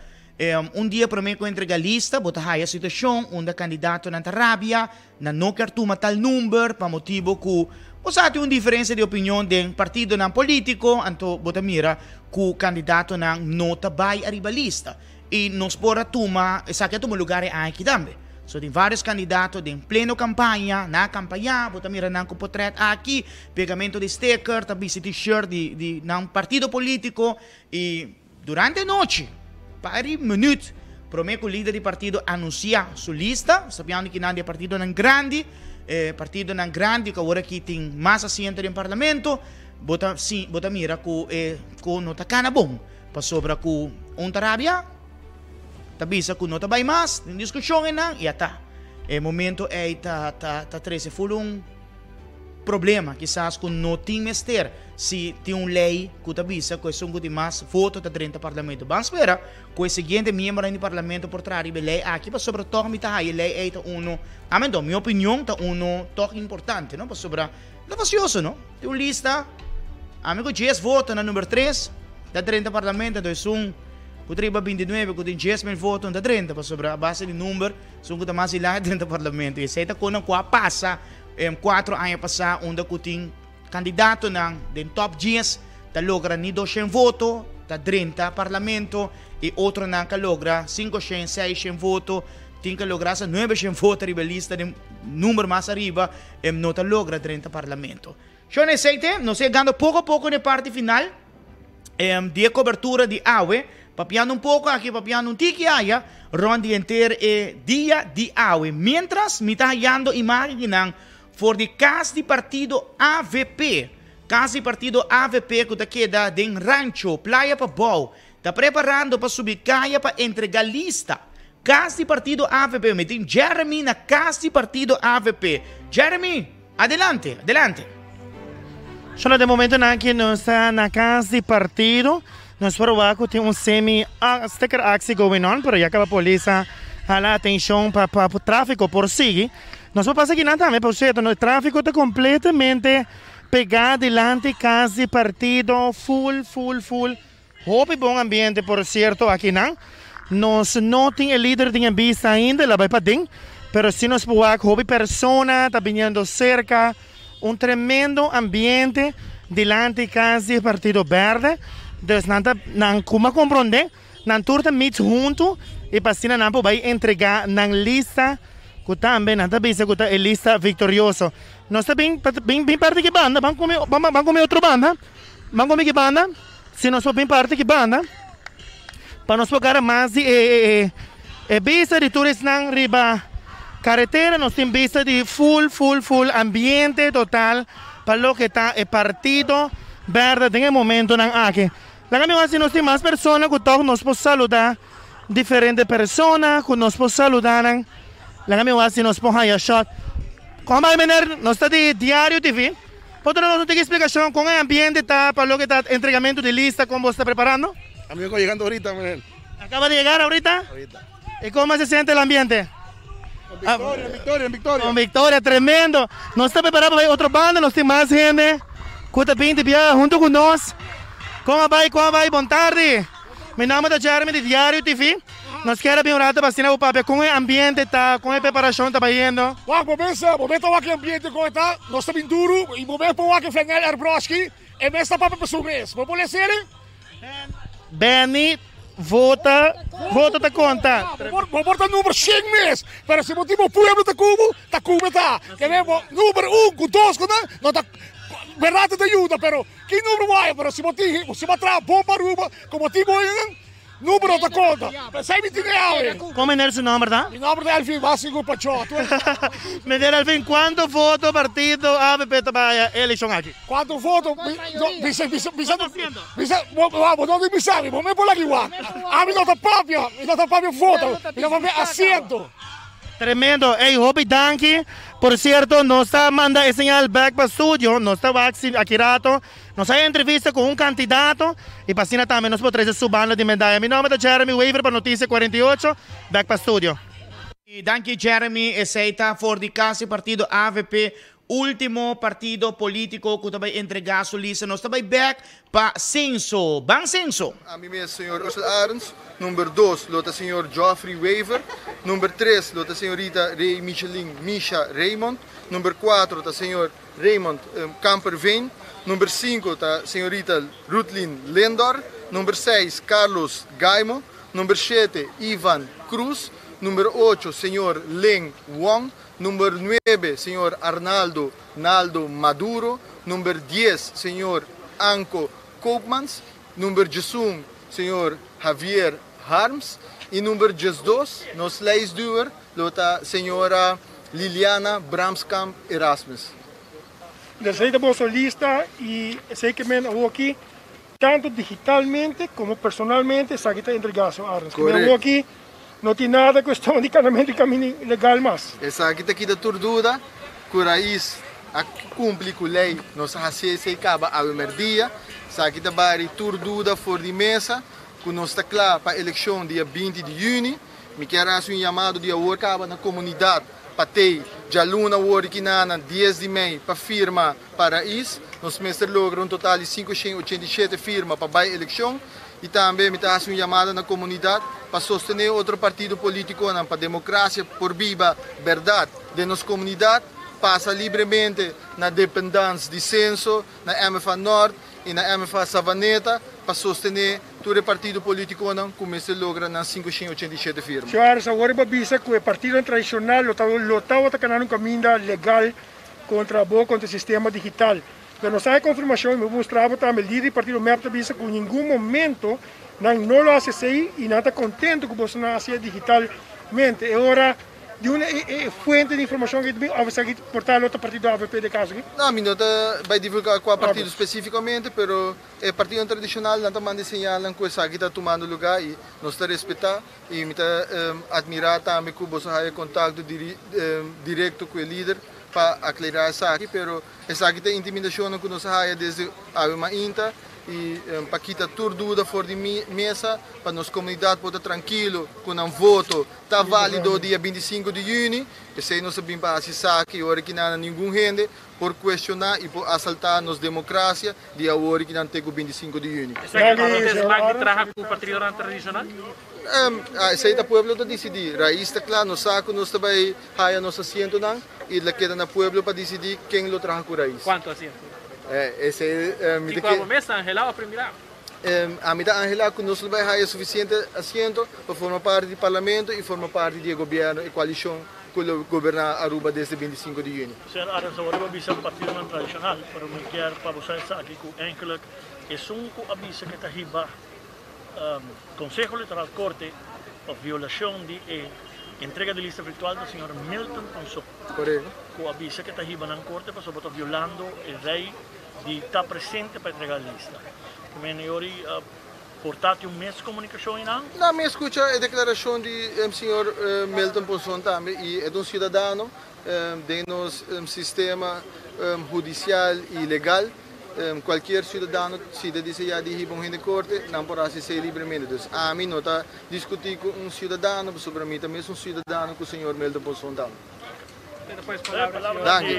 un dia promé ku entrega lista, bo ta haya situashon unda kandidatonan ta rabia, nan no kier tuma tal number pa motibo ku bo sa tin un diferensia di opinion den partidonan politico, anto bo ta mira ku kandidatonan no ta bai ariba lista. I nos por a tuma, esaki a tuma lugar e aña aki tambe. So tin varios kandidato den pleno kampaña, nan a kampañá, bo ta mira nan ku potret aki, pegamento di sticker, ta bisti t-shirt di di nan partido polítiko i durante anochi, par di minüt promé ku lider di partido anunsiá su lista, sabiando ki nan di e partidonan grandi, e partidonan grandi ku awor aki tin mas asiento den parlamento, bo ta si bo ta mira ku e ku no ta kana bon. Pasobra ku un ta rabia, ta bisa ku no ta bai mas, tin diskushon einan i ata. E momento ei ta ta ta trese ful un problema, kisas ku no tin mester si tin un lei ku ta bisa ku esun ku tin mas voto ta drenta parlamento. Ban spera ku e siguiente miembronan di parlamento por traha riba e lei aki pasobra tòg mi ta haya e lei ei ta uno, amen mi opinion ta uno tòg importante no pasobra Ta fasioso no? Tin un lista, ami ku djes voto na number tres ta drenta parlamento, anto esun ku ta riba 29 ku tin 10.000 voto no ta drenta pasobra a base di number esun ku ta mas ilan a drenta parlamento. I esei ta konan ku a pasa 4 aña pasá unda ku tin kandidatonan den top 10 ta logra ni 200 voto ta drenta parlamento i otronan ka logra 500, 600 voto, tin ka logra hasta 900 voto riba e lista den number mas ariba. E no ta logra drenta parlamento. Shon esey te, nos ta yegando poco a poco na e parti final di e cobertura di awe, papiando un poco aki, papiando un tiki aya, rond di henter e dia di awe. Mientras mi ta hayando imagennan for di cas di partido avp, cas di partido avp cu ta keda den Rancho, Playa Pabao, ta preparando pa subi caya pa entrega lista. Cas di partido avp. Mi tin Jeremy na cas di partido avp. Jeremy, adelante, adelante. Solo den momentonan aki nos ta na cas di partido. Nos por wak cu tin un semi sticker actie going on, pero ya caba polis a hala atencion pa pa trafico por sigui. Nos por pasa akinan tambe, por cierto, no, e trafico ta completamente pega dilanti cas di partido, full, full, full. Hopi bon ambiente por cierto akinan. Nos no tin e lider den e bista ainda, el a bai paden, pero si nos por wak hopi persona ta biniendo cerca, un tremendo ambiente dilanti cas di e partido berde. Dus nan ta, nan kuma compronde, nan tur ta meet hunto y pa asina nan por bai entrega nan lista cu tambe nan ta bisa cu ta e lista victorioso. Nos ta bin, bin, bin parti ki banda, ban come, ban come otro banda. Ban come ki banda, si nos por bin parti ki banda, pa nos por gara mas di e e bista di tur esnan riba karetera, nos tin bista di full full full ambiente total pa loke ta e partido berde den e momentonan aki. Laga mi wak si nos tin mas persona ku tòg nos por saluda diferente persona ku nos por saluda nan. Laga mi wak si nos por haya shot. Kon bai meneer? Nos ta di Diario TV. Por duna nos un tiki splikashon kon e ambiente ta pa loke ta entregamentu di lista kon bo sta preparando? Amigo yegando ahorita meneer. Acaba de llegar ahorita? Ahorita. Y como se siente el ambiente? Victoria, victoria, victoria. Un victoria tremendo. Nos ta prepara pa bai otro banda, nos tin mas hende ku ta binti bia hunto ku nos. Kon a bai, kon a bai? Bon tardi. Mi nomber ta Jeremy di Diario TV. Nos kier a bin un rato pa asina bo papia kon e ambiente ta, kon e preparashon ta bayendo. Wak, bo mes, bo mes ta wak e ambiente kon e ta. Nos ta bin duru i bo mes por wak e flanel Airbrushki. E mes ta papia pa su mes. Bo por lesa eri? Benny, vota, voto ta konta. Bo por ta number shen mes, pero si bo tin bo pueblo ta ku bo, ta ku bo ta. Ke men bo number un ku dos ku nan, no ta, berdad ta yuda, pero ki number bo haya, pero si bo tin, si bo a traha bon pa Aruba, komo tin bo hendenan, Numero ta konta. Pesei mi tin e awe. Kon meneer su nomber ta? Mi nomber ta Elvin Basigu Pacho. Meneer Elvin, kuantu voto partido avp ta bai e elekshon aki? Kuantu voto? Bisa, bisa, bisa, bisa, bo no tin bisa mi, bo me por laki wak. Ami no ta papia, mi no ta papia voto, mi ta papia asiento. Tremendo, ey hopi danki. Por cierto, nos ta manda e señal bek pa studio, nos ta wak si aki rato Nos a entrevista cu un candidato y pa asina tambe nos por trece su banda di medaya. Mi nomber ta Jeremy Wever pa Noticia 48, bek pa studio. Danki Jeremy, esey ta for di cas di partido avp, ultimo partido politico cu ta bay entrega su lista. Nos ta bay bek pa Censo. Ban Censo! Ami mes señor Ursel Arends, number dos lo ta señor Geoffrey Wever, number tres lo ta señorita Rey Micheline Misha Raymond, number cuatro ta señor Raymond Kamperveen, number sinku ta señorita Rutlin Lindor, number seis Carlos Gaimo, number shete Ivan Cruz, number ocho señor Ling Wong, number nuebe señor Arnaldo Naldo Maduro, number dies señor Anko Koopmans, number djesun señor Javier Harms y number djesdos nos lijstduwer Lo ta señora Liliana Bramskamp Erasmus. Esey ta boso lista y esey ke men awoki tanto digitalmente como personalmente esaki ta entrega su armas. Ke men awoki no tin nada cuestion di canamento di camino ilegal mas. Esaki ta kita tur duda cu Raiz a cumpli cu ley. Nos a haci esey caba awe merdia. Esaki ta bari tur duda for di mesa cu nos ta cla pa eleccion dia 20 di juni. Mi kier hasi un yamado di awor kaba na komunidat pa tei djaluna awor di kinana dies di mei pa firma pa Raiz. Nos mester logra un total di 587 firma pa bai elekshon. I tambe mi ta hasi un yamada na komunidat pa sostené otro partido politikonan pa demokrasia por biba bèrdat den nos komunidat, pasa libremente na dependans di senso, na MFA Nort i na MFA Savaneta pa sostené Tur e partido politiconan cu mester logra nan 587 firma. Señor Harris awor riba bisa cu e partidonan tradicional lo ta lo tabata cana un caminda legal contra bo contra e sistema digital. Pero nos hay confirmacion y mi por mustra bo tambe lider di partido mep ta bisa cu ningun momento nan no lo haci esey y nan ta contento cu boso nan haci digitalmente. E ora Di unda e fuente di informacion aki ta bin of esaki por ta lo ta partido avp den caso aki? No, mi no ta bay divulga cua partido specificamente, pero e partidonan tradicional nan ta manda e señalnan cu esaki ta tumando lugar y nos ta respeta y mi ta admira tambe cu boso haya contacto directo cu e lider pa aclara esaki, pero esaki ta intimidacionnan cu nos a haya desde awe mainta y pa kita tur duda for di mesa pa nos comunidad por ta trankilo cu nan voto Ta válido dia 25 di yüni, p'esei nos a bin pa hasi esaki i ora ki nan na ningun hende por kuestioná i por asaltá nos demokrasia di awor ki nan te ku 25 di yüni. Esaki ta un desmak di traha ku partidonan tradishonal? Esei ta pueblo ta disidí. Rais ta kla, nos sa ku nos ta bai haya nos asientonan i la keda na pueblo pa disidí ken lo traha ku Rais. Kuantu asiento? Esei mi ta Kiko abo mes ta anhelá o primirá? Ami ta anhelá ku nos lo bai haya sufisiente asiento pa forma parti di Parlamento i forma parti di e gobièrnu, e koalishon ku lo goberná Aruba desde 25 di yüni. Señor Arends, awor bo a bisa partidonan tradishonal, pero mi kier pa bo sa esaki ku enkele esun ku a bisa ke ta hiba Konseho Elektoral Korte pa violashon di e entrega di lista virtual ta señor Milton Ponson ku a bisa ke ta hiba nan korte pasobra bo ta violando e rei di ta presente pa entrega lista. Primer Yori, por ta tin un mes comunicacion einan? No, mi a scucha e declaracion di señor Milton Ponson tambe y e ta un ciudadano den nos sistema hudicial y legal. Cualkier ciudadano si ta desea di hiba un hende corte, nan por haci esey libremente. Dus ami no ta discuti cu un ciudadano pasobra mi ta mes un ciudadano cu señor Milton Ponson tambe. Danki.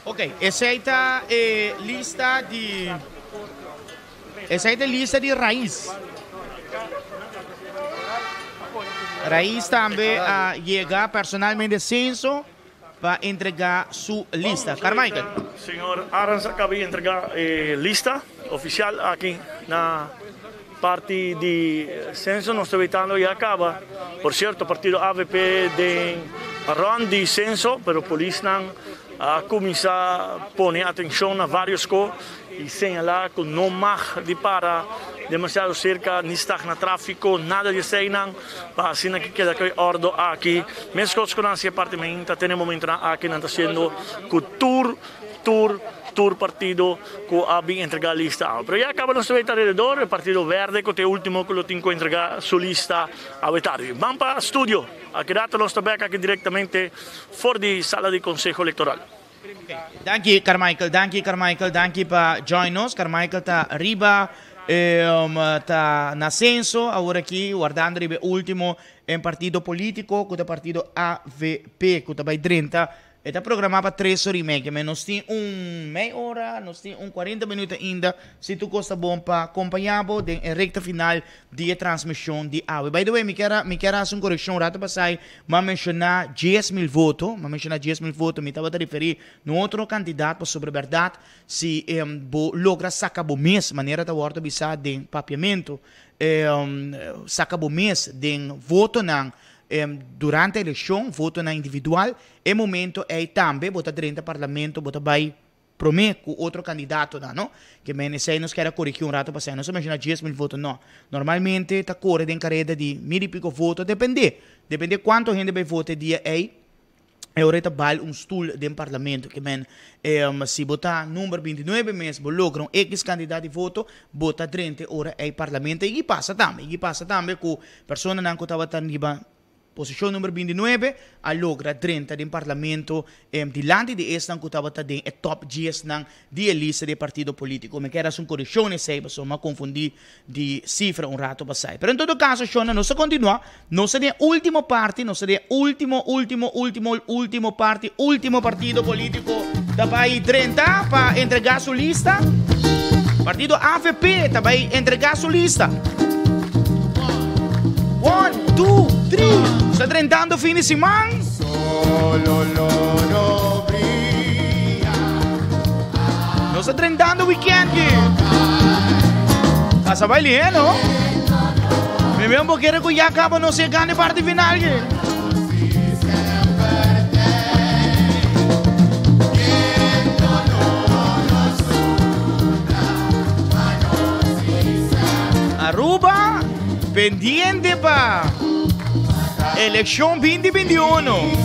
Ok, esey ta e lista di esey ta e lista di Raiz. Raiz tambe a yega personalmente censo pa entrega su lista. Carmichael. Señor Arends a caba di entrega e lista oficial aki na parti di censo. Nos ta wetando ya caba. Por cierto, partido avp den rond di censo, pero polisnan a cuminsa pone atencion na varios co y señala cu no mag di para demasiado cerca ni stag na trafico, nada di eseynan, pa asina ki keda cu e ordo aki. Mescos cu nan haci e parti meinta te na e momentonan aki nan ta haciendo cu tur, tur, tur partido cu a bin entrega lista awe. Pero ya caba nos ta weta alrededor, e partido verde cu ta e ultimo cu lo tin cu entrega su lista awe tardi. Ban pa studio, aki rato nos ta bek aki directamente for di sala di Conseho Electoral. Danki Carmichael, danki Carmichael, danki pa join nos. Carmichael ta riba ta na censo awor aki wardando riba e ultimo en partido politico cu ta partido avp cu ta bay drenta. E ta programa pa tres ora y media, men nos tin un mei ora, nos tin un cuarenta minuut ainda si tur cos ta bon pa compaña bo den e recta final di e transmision di awe. By the way, mi kier a mi kier a haci un correccion, rato pasai m'a menciona 10,000 voto, m'a menciona 10,000 voto, mi tabata referi na un otro cantidad pasobra berdad si bo logra saca bo mes, manera ta wordo bisa den papiamento, saca bo mes den votonan durante eleccion, votonan individual, e momento ey tambe bo ta drenta parlamento, bo ta bay prome cu otro candidatonan, no? Ke men esey nos kier a corigi un rato pasá. Nos a menciona 10,000 voto, no. Normalmente ta core den careda di mil y pico voto, depende. Depende cuanto hende bay vota e dia ey, e ora e ta bal un stoel den parlamento. Ke men, si bo ta number 29 mes, bo logra un X cantidad di voto, bo ta drenta e ora ey parlamento. Y pasa tambe, y pasa tambe cu personanan cu tabata riba Posishon number 29 a logra drenta den parlamento dilanti di esnan ku tabata den e top diesnan di e lista di e partido politiko. Mi kier hasi un korekshon esei pasobra mi a konfundi di sifra un rato pasai. Pero en todo kaso shona nos ta kontinua, nos ta den e ultimo parti, nos ta den e ultimo, ultimo, ultimo, ultimo parti, ultimo partido politiko ta bai drenta pa entrega su lista. Partido avp ta bai entrega su lista. One, two, three. Sta drentando fin di siman. Nos ta drentando weekend ki. Pasa bai lihe, no? Mi mi un kere ku ya kaba nos e gana e parti final ki. Aruba pendiente pa eleccion 2021.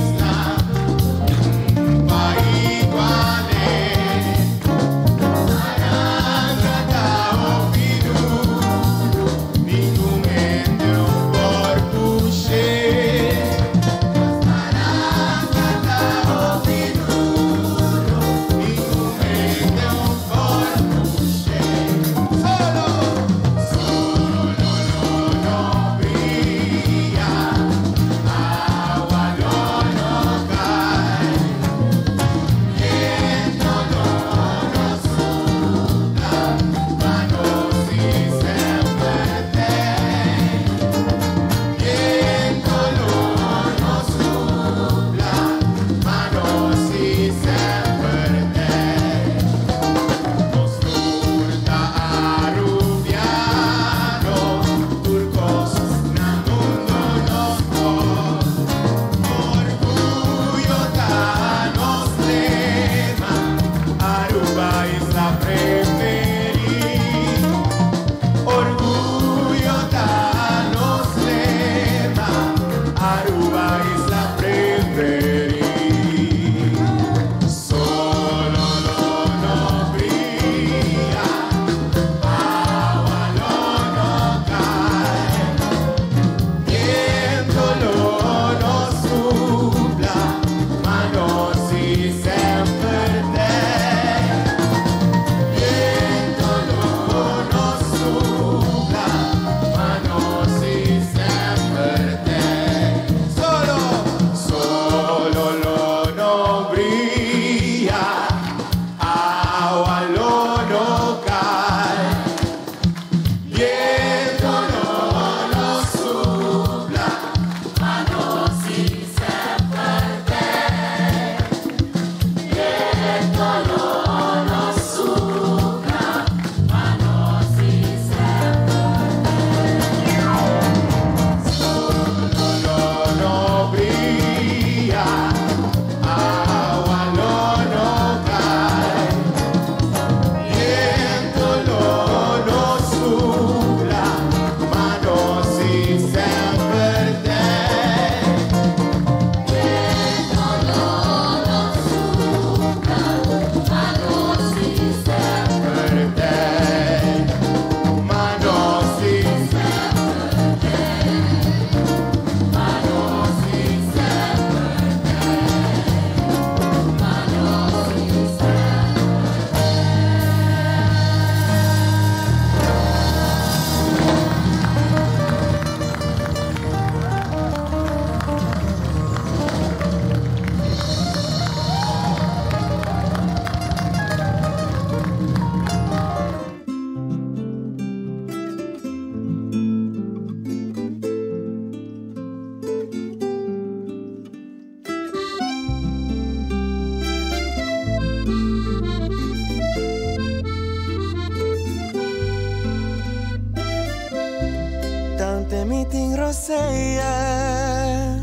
rosea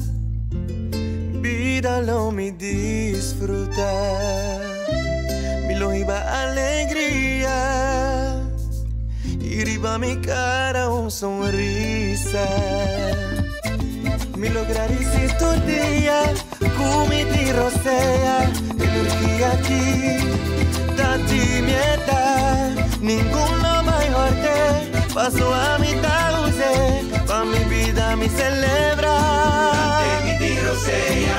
Bida lo mi disfruta Mi lo hiba alegria Y riba mi cara un sonrisa Mi lo gradici tur dia Cu mi tin rosea Energia aki ta di mi edad Ningun lo bay horte Paso ami ta use Pa mi bida mi celebra Dante mi tin rosea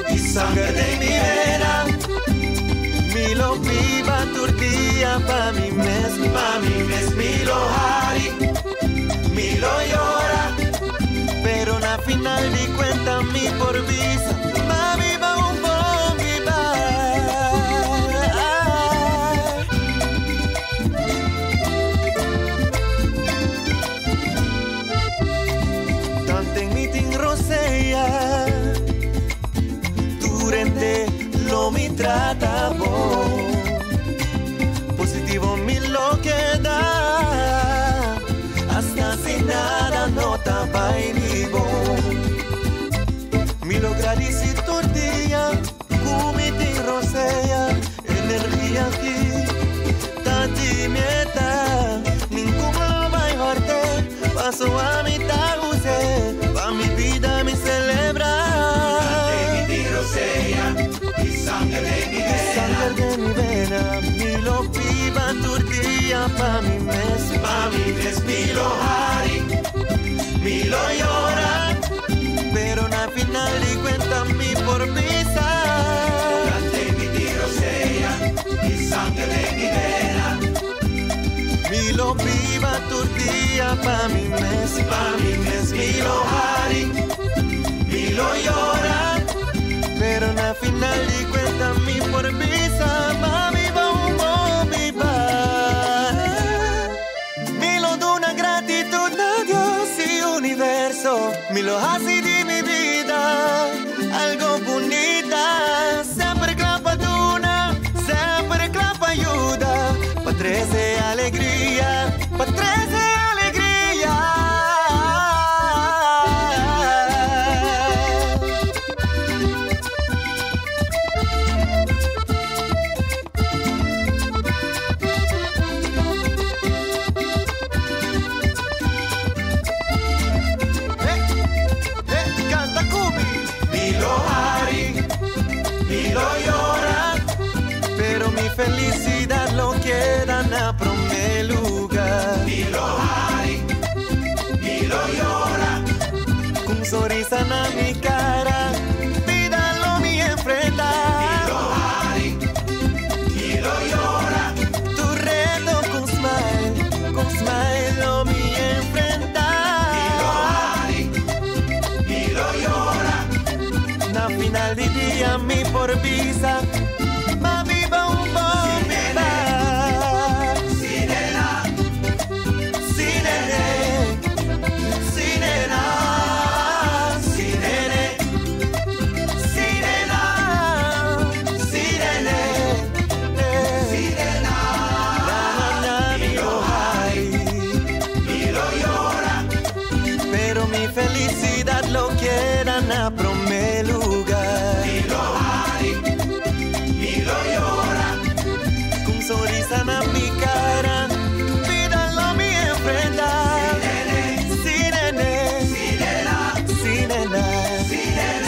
Y sanger den mi vena Mi lo biba tur dia pa mi mes Pa mi mes mi lo hari Mi lo yora Pero na final di cuenta mi por bisa Ma biba un bon biba Tanten mi tin rosea Tur hende lo mi trata bon Positivo mi lo keda Hasta si nada no ta bai mi bon Mi lo gradici tur dia Cu mi tin rosea Energia aki ta di mi eta Ningun lo bai horte Paso ami ta use Pa mi bida mi celebra Dante mi tin rosea Y sanger den mi vena Sanger den mi vena Mi lo biba tur dia pa mi mes Pa mi mes mi lo hari Mi lo yora Pero na final di cuenta mi por bisa Dante mi tin rosea Y sanger den mi vena Mi lo biba tur dia pa mi mes Pa mi mes mi lo hari Mi lo yora Pero na final di cuenta mi por bisa Ma biba un bon biba Mi lo duna gratitud na Dios y universo Mi lo haci di mi bida algo bunita Semper cla pa duna, semper cla pa yuda Pa trece alegria, pa trece alegria. Canta cu mi. Mi lo hari, mi lo yora, pero mi felicidad lo keda na prome lugar. Mi lo hari, mi lo yora, cu un sonrisa na mi cara, bida lo mi enfrenta. Mi lo hari, mi lo yora, tur reto cu un smile, cu un smile lo mi enfrenta. Mi lo hari, mi lo yora, na final di dia mi por bisa, ma biba un bon biba. Si nena, si nene, si nena, si nene, si nena, si nene, si nena, na na na mi lo hari, mi lo yora, pero mi felicidad lo keda na prome lugar. Mi lo hari, mi lo yora, cu un sonrisa na mi cara, bida lo mi enfrenta. Si nene, si nena,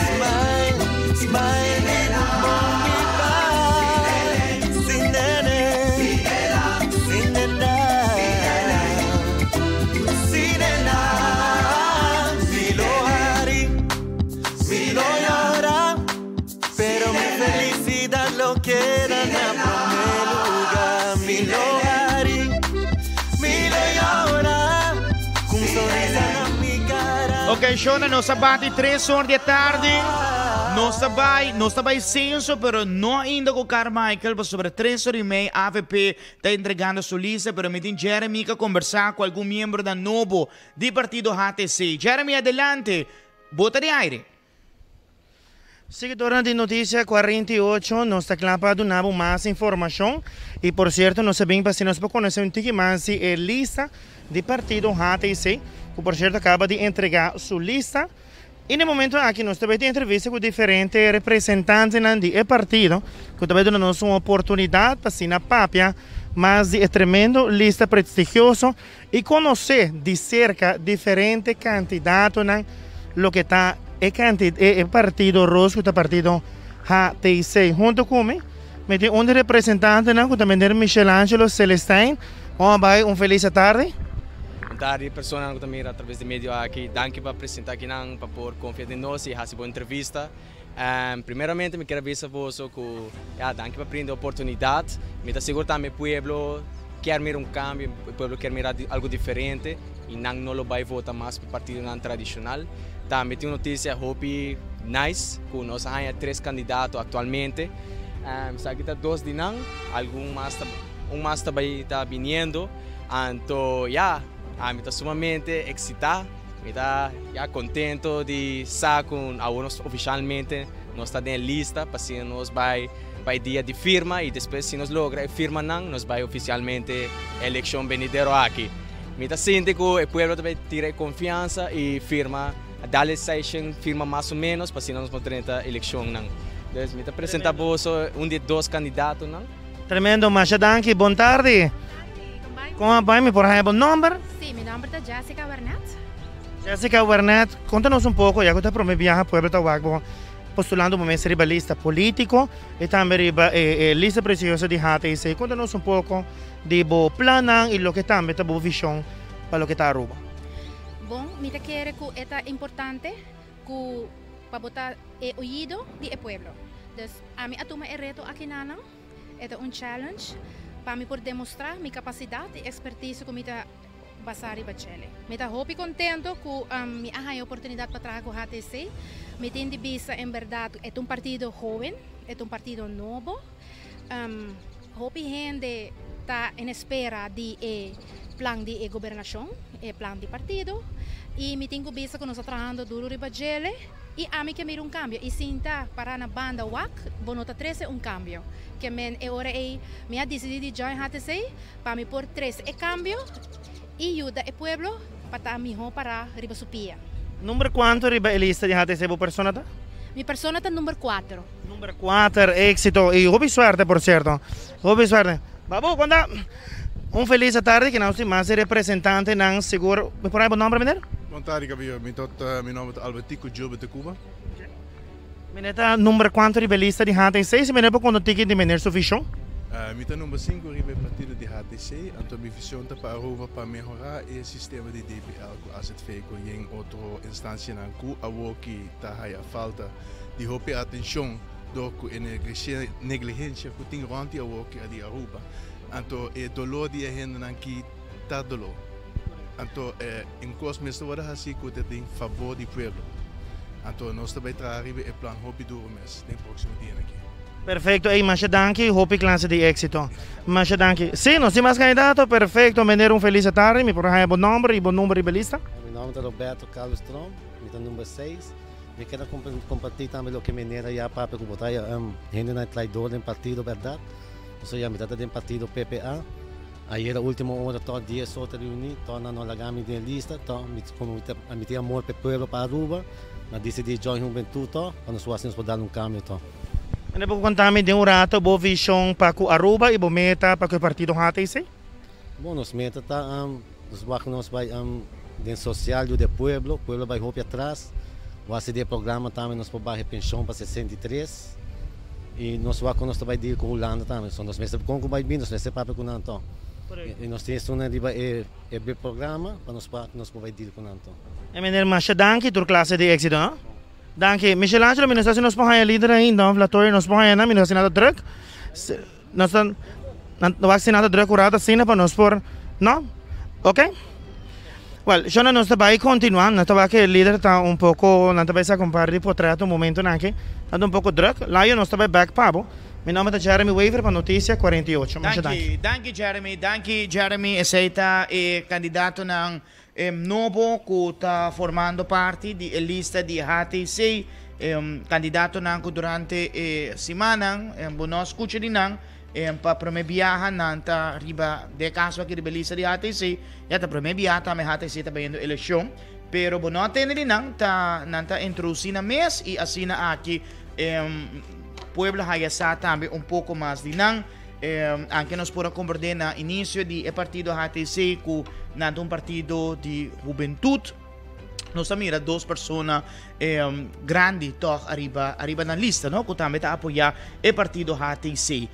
smile, smile, bon biba. Si nene, si nena, si nena, mi lo hari, mi lo yora, pero mi felicidad lo keda na prome lugar. Mi lo hari, mi lo yora, cu un sonrisa na mi cara. Ok, Shona, nos a bati tres or di e tardi. Nos ta bai, nos ta bai censo, pero no ainda cu Carmichael, pasobra tres or y mei avp ta entregando su lista, pero mi tin Jeremy ca conversa cu algun miembronan nobo di partido HTC. Jeremy, adelante, bo ta di aire. Seguidornan di Noticia 48, nos ta kla pa duna bo mas informashon i por sierto nos a bin pa asina nos por konosé un tiki mas di e lista di partido HTC ku por sierto kaba di entregá su lista i na e momento aki nos ta bai tin entrevista ku diferente representantenan di e partido ku ta bai duna nos un oportunidat pa asina papia mas di e tremendo lista prestigioso i konosé di serka diferente kandidatonan loke ta e e partido ros ku ta partido HTC. Hunto ku mi, mi tin un di representantenan ku ta meneer Michelangelo Celestijn. Bon a bai, un felis atardi. Bon tardi personanan ku ta mira atraves di medio aki. Danki pa presenta akinan pa por konfia den nos i hasi bo entrevista. Primeramente mi kier a bisa boso ku ya danki pa brinda e oportunidat. Mi ta sigur tambe e pueblo kier mira un kambio, e pueblo kier mira algu diferente i nan no lo bai vota mas pa partidonan tradishonal. Tambe tin un notisia hopi nice ku nos a haña tres kandidato aktualmente. Esaki ta dos di nan, algun mas ta un mas ta bai ta biniendo. Anto ya, ami ta sumamente eksitá. Mi ta ya contento di sa cu awor nos oficialmente nos ta den e lista pa asina nos bay pa e dia di firma y despues si nos logra e firmanan nos bay oficialmente e eleccion benidero aki. Mi ta sinti cu e pueblo ta bay tira e confiansa y firma dal e seishen firma mas o menos pa asina nos por drenta eleccionnan. Dus mi ta presenta boso un di e dos candidatonan. Tremendo, masha danki. Bon tardi. Kon a bai? Mi por haña bo nomber? Sí, mi nomber ta Jessica Wernet. Jessica Wernet, konta nos un poko, ya ku ta prome biaha pueblo ta wak bo postulando bo mes riba lista politiko i tambe riba e lista prestigioso di HTC. Konta nos un poko di bo plannan i loke tambe ta bo vishon pa loke ta Aruba. Bon, mi ta kere ku e ta importante ku pa bo ta e oido di e pueblo. Dus ami a tuma e reto aki nanan, e ta un challenge pa mi por demostra mi capacidad y expertise cu mi ta basa riba djele. Mi ta hopi contento cu mi a haya oportunidad pa traha cu HTC. Mi tin di bisa en berdad e ta un partido hoben, e ta un partido nobo. Hopi hende ta en espera di e plan di e gobernacion, e plan di partido y mi tin cu bisa cu nos ta trahando duro riba djele. I ami ke mira un kambio. I sinta pará na banda wak, bo no ta trese un kambio. Ke men e ora ei mi a disidí di join HTC pa mi por trese e kambio i yuda e pueblo pa ta mihó pará riba su pia. Number kuantu riba e lista di HTC bo persona ta? Mi persona ta number kuater. Number kuater, éksito i hopi suerte por sierto. Hopi suerte. Babu, konta un felis atardi ki nos tin mas representantenan sigur. Mi por haña bo nomber meneer? Bon tardi caballero, mi tot mi nomber ta Albertico Gilbert de Cuba. Meneer ta number cuanto riba e lista di HTC? Si meneer por conta un tiki di meneer su vision. Mi ta number sinku riba e partido di HTC, anto mi vision ta pa Aruba pa mehora e sistema di DPL cu AZV cu yen otro instancianan cu awoki ta haya falta di hopi atencion dor cu e negligencia cu tin rond di awoki di Aruba. Anto e dolor di e hendenan ki ta dolor. Anto un kos mester worde hasi ku ta den fabor di pueblo. Anto nos ta bai traha riba e plan hopi duro mes den proksimo dianan aki. Perfecto ey masha danki hopi clase di exito masha danki si nos tin mas candidato perfecto meneer un feliz tarde mi por haya bo nomber y bo number riba lista. Mi nomber ta Roberto Carlos Tromp mi ta number seis mi kier a comparti tambe loke meneer a ya papia ku bo ta hendenan traidor den partido berdad pasobra ya mi ta den partido PPA. Ayera ultimo ora to dies or ta reuni, to nan no laga mi den lista, to mi como mi ta mi tin amor pa e pueblo pa Aruba, mi a dicidi join Hubentud to, pa nos wak si nos por dal un cambio to. Mende bo conta mi den un rato bo vision pa cu Aruba y bo meta pa cu e partido HTC? Bon, nos meta ta nos wak nos bay den social yuda e pueblo, pueblo bay hopi atras, wak si den e programa tambe nos por baha e pension pa 63. I nos wak ku nos ta bai deal ku Hulanda tambe. So nos mester kon ku bai bin nos mester papia ku nan to. I nos tin esun riba e e programa pa nos pa nos por bai deal ku nan to. E meneer masha danki tur klase di exito no. Danki. Michelangelo mi no sa si nos por haña lider ainda of Latoya nos por haña nan mi no sa si nan ta druk. Nos ta nan wak si nan ta druk un rato asina pa nos por no? Ok. Well, shona nos ta bai continua, nos ta wak e lider ta un poco, nan ta bai saca un par di potret un momentonan aki, nan ta un poco druk. Layo nos ta bai back pa bo. Mi nomber ta Jeremy Wever pa Noticia 48. Masha danki. Danki, danki Jeremy, danki Jeremy. Esey ta e candidatonan nobo cu ta formando parti di e lista di HTC. Kandidatonan ku durante e simannan bo no a skucha di nan pa promé biaha nan ta riba den e kaso aki riba e lista di HTC ya ta promé biaha tambe HTC ta bayendo elekshon pero bo no a tende di nan ta nan ta introdusí nan mes i asina aki pueblo haya sa tambe un poko mas di nan anke nos por a komprendé na inisio di e partido HTC ku nan ta un partido di hubentut. Nos a mira dos persona grandi toch ariba ariba nan lista no ku tambe ta apoya e partido HTC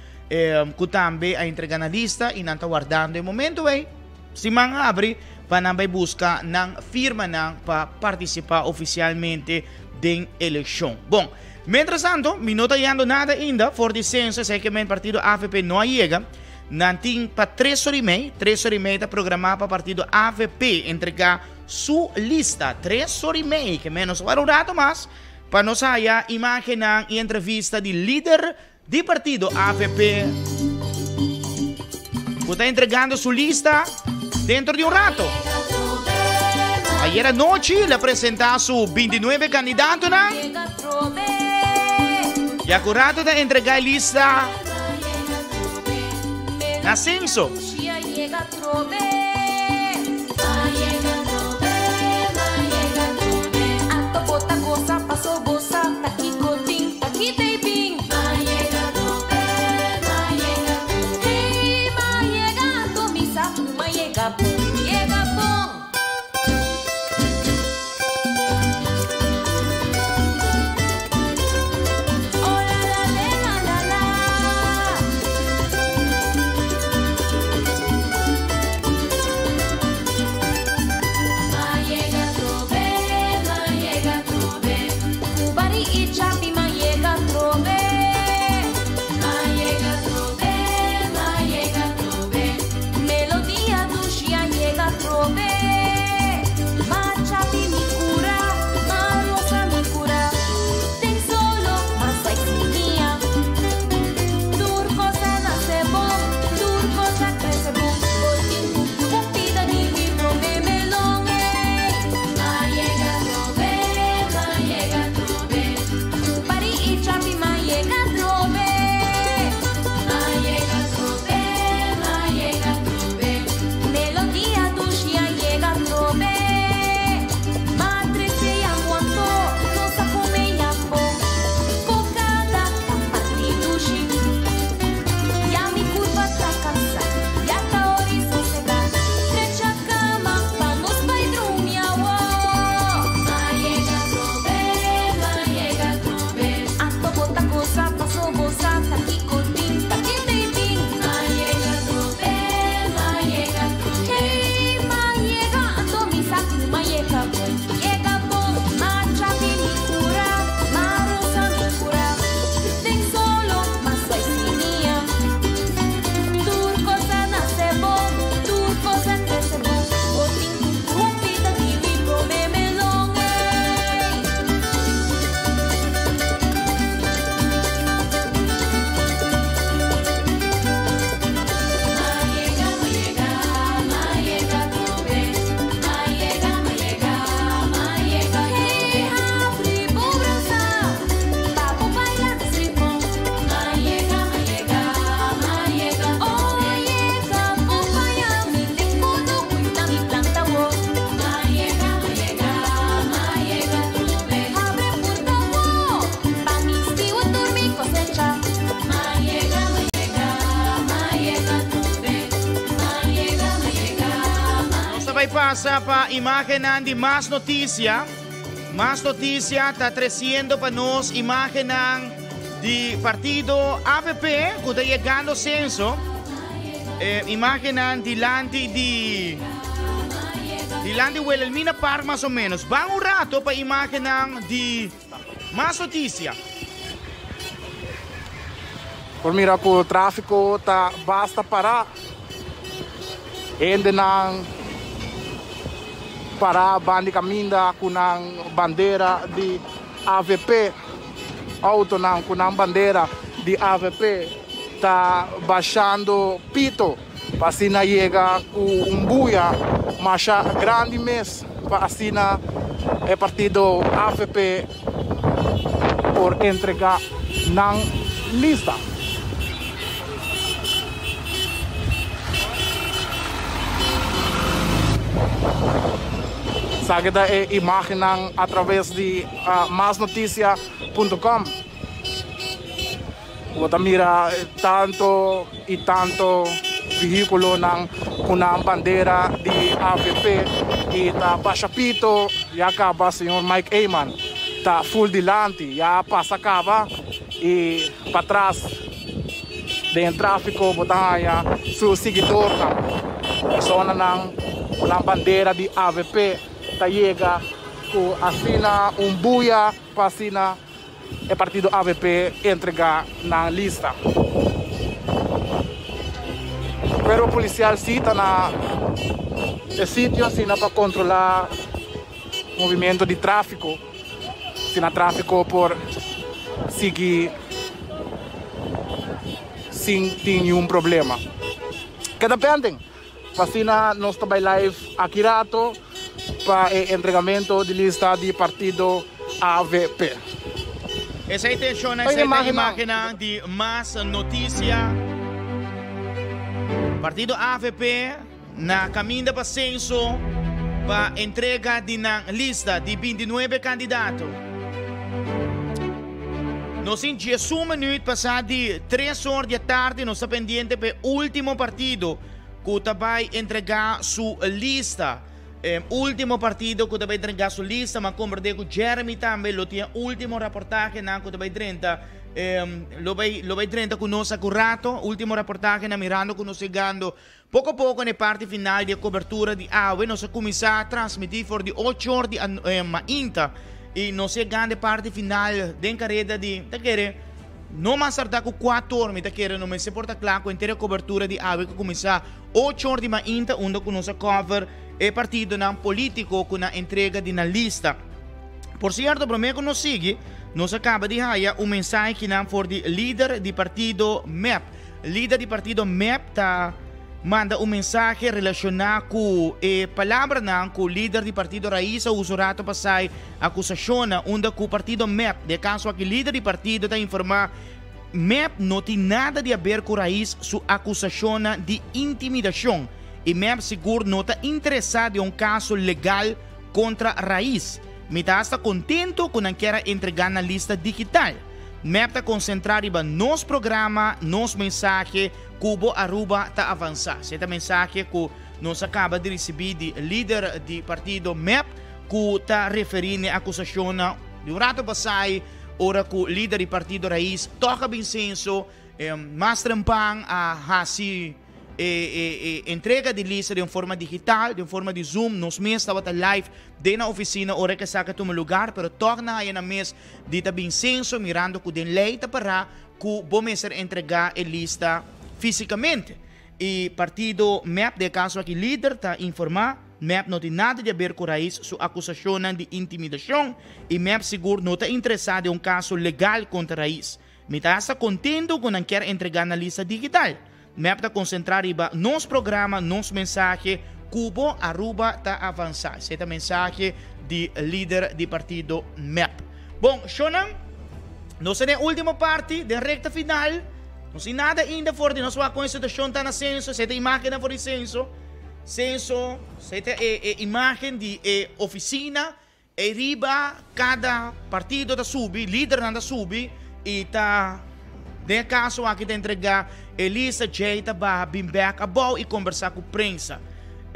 ku tambe a entrega nan lista y nan ta wardando e momento ey siman habri pa nan bay buska nan firmanan pa participa oficialmente den eleccion. Bon, mientras tanto mi no ta yando nada ainda for di censo esey ke men partido avp no a yega. Nan tin pa tres ora y mei, tres ora y mei ta programa pa partido avp entrega su lista. Tres ora y mei, ke menos ora un rato mas pa nos haya imagennan y entrevista di lider di partido avp cu ta entregando su lista dentro di un rato. Ayer anochi el a presenta su 29 candidatonan. Ya cu rato ta entrega e lista na censo. Nos ta bai pasa pa imagennan di mas noticia. Mas noticia ta treciendo pa nos imagennan di partido avp cu ta yegando censo. Imagennan dilanti di dilanti Wilhelmina Park mas o menos. Ban un rato pa imagennan di mas noticia. Por mira cu trafico ta basta para. Hendenan para banda di caminda cu nan bandera di avp. Autonan cu nan bandera di avp ta bashando pito pa asina yega cu un buya masha grandi mes pa asina e partido avp. por entrega nan lista. Esaki ta e imagennan a traves di masnoticia.com. Bo ta mira tanto y tanto vehiculonan cu nan bandera di avp y ta basha pito ya caba señor Mike Eman ta full dilanti ya pasa caba y patras den e trafico bo ta haya su siguidornan personanan cu nan bandera di avp ta yega cu asina un buya pa asina e partido avp entrega nan lista. Cuerpo policial si ta na e sitio asina pa controla movimiento di trafico, asina trafico por sigui sin tin niun problema. Keda penden pa asina nos ta bay live aki rato pa e entregamento di lista di partido avp. Esey ta e shownan, esey ta e imagennan di mas noticia. Partido avp na caminda pa censo pa entrega di nan lista di bintinuebe candidato. Nos tin diesun minuut pasa di tres or di e tardi, nos ta pendiente pa e ultimo partido ku ta bai entregá su lista. E último partido ku ta bai entregá su lista, m'a komprendé ku Jeremy tambe lo tin e último raportahenan ku ta bai drenta, lo bai lo bai drenta ku nos aku rato, último raportahenan mirando ku nos yegando poko poko na e parti final di e kobertura di awe. Nos a kuminsá transmití for di ocho or di mainta i nos yegando e parti final den kareda di ta kere No mas tardá ku kuator mi ta kere no mester por ta kla ku henter e kobertura di awe ku kuminsá ocho or di mainta unda ku nos a cover e partidonan polítiko ku nan entrega di nan lista. Por sierto promé ku nos sigui nos a kaba di haya un mensahe kinan for di lider di partido mep. Lider di partido mep ta manda un mensahe relashoná ku e palabranan ku lider di partido Raiz a usa un rato pasai Akusashonnan unda ku partido mep, den e kaso aki lider di partido ta informá mep no tin nada di aber ku Raiz su akusashonnan di intimidashon i mep sigur no ta interesá den un kaso legal kontra Raiz. Mi ta hasta kontento ku nan kier a entregá nan lista digital. Mep ta konsentrá riba nos programa, nos mensahe ku bo Aruba ta avansá. Esei ta mensahe ku nos a kaba di risibí di lider di partido mep. Ku ta referí n'e akusashonnan di un rato pasai ora ku lider di partido Raiz tòg a bin senso mas trempan a hasi e entrega di lista den un forma digital, den forma di Zoom. Nos mes tabata live den nan ofisina ora ku esaki a tuma lugar, pero tòg nan haya nan mes di ta bin senso mirando ku den lei ta pará ku bo mester entregá e lista físikamente. E partido mep, den e kaso aki lider, ta informá. Mep no tin nada di haber ku Raiz su akusashonnan di intimidashon i mep sigur no ta interesá den un kaso legal kontra Raiz. Mi ta hasta kontento ku nan kier entregá nan lista digital. Mep ta konsentrá riba nos programa, nos mensahe, Cubo Aruba ta avansá. Esei ta mensahe di lider di partido mep. Bon, shownan, nos ta den e ultimo parti, den rekta final. No sin nada ainda for di nos wak kon e situashon ta na senso. Esei ta imagennan for di senso. Senso, esei ta e e imagen di e oficina, ei riba cada partido ta subi, lidernan ta subi y ta den e caso aki ta entrega e lista, djei ta baha bin bek abou y combersa cu prensa.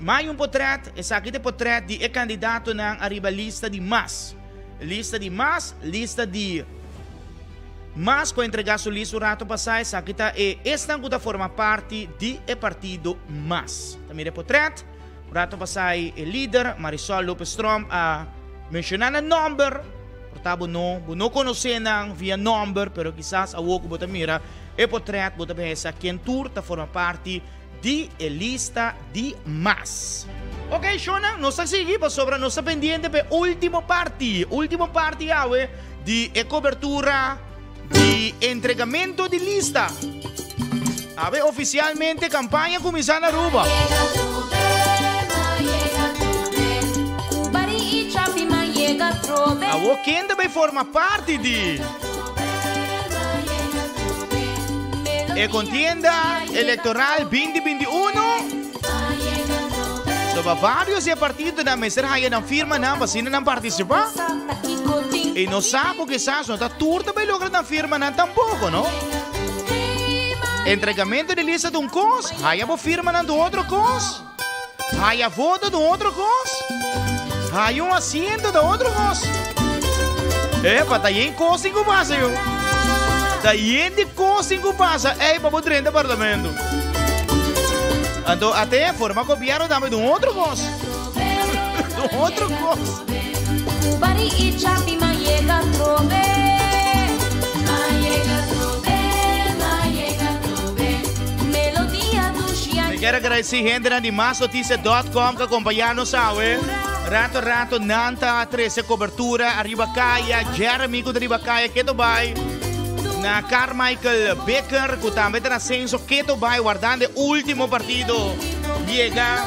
Mai un potret, esaki ta e potret di e candidatonan ariba lista di mas. Lista di mas, lista di. Mas ku a entregá su lista un rato pasá, esaki ta e esnan ku ta forma parti di e partido Mas. Ta mira e potrèt. Un rato pasá e lider, Marisol Lopez Tromp, a menshoná nan nòmber. Por ta bo no bo no konosé nan via nòmber, pero kisas awor ku bo ta mira e potrèt bo ta pensa ken tur ta forma parti di e lista di Mas. Ok, shownan, nos ta sigui pasobra nos ta pendiente pa e ultimo parti, ultimo parti awe di e cobertura di entregamento di lista. Awe oficialmente campaña a cuminsa na Aruba. Awo ken ta bay forma parti di. E contienda electoral 2021 So pa varios di e partidonan mester haya nan firmanan pa asina nan participa. Y no sa cu kisas no ta tur ta bay logra nan firmanan tampoco, no? Entregamento di lista ta un cos, haya bo firmanan ta un otro cos, haya voto ta un otro cos, haya un asiento ta otro cos. Epa, ta yen cos tin cu pasa yo. Ta yen di cos tin cu pasa ey pa bo drenta parlamento. Anto ate forma gobierno tambe ta un otro cos. Ta un otro cos. Mi kier agradeci hendenan di masnoticia dot com cu a acompaña nos awe. Rato rato nan ta trece cobertura ariba caya. Jeremy cu ta riba caya keto bay. Na Carmichael Bikker cu tambe ta na censo keto bay wardando e ultimo partido yega.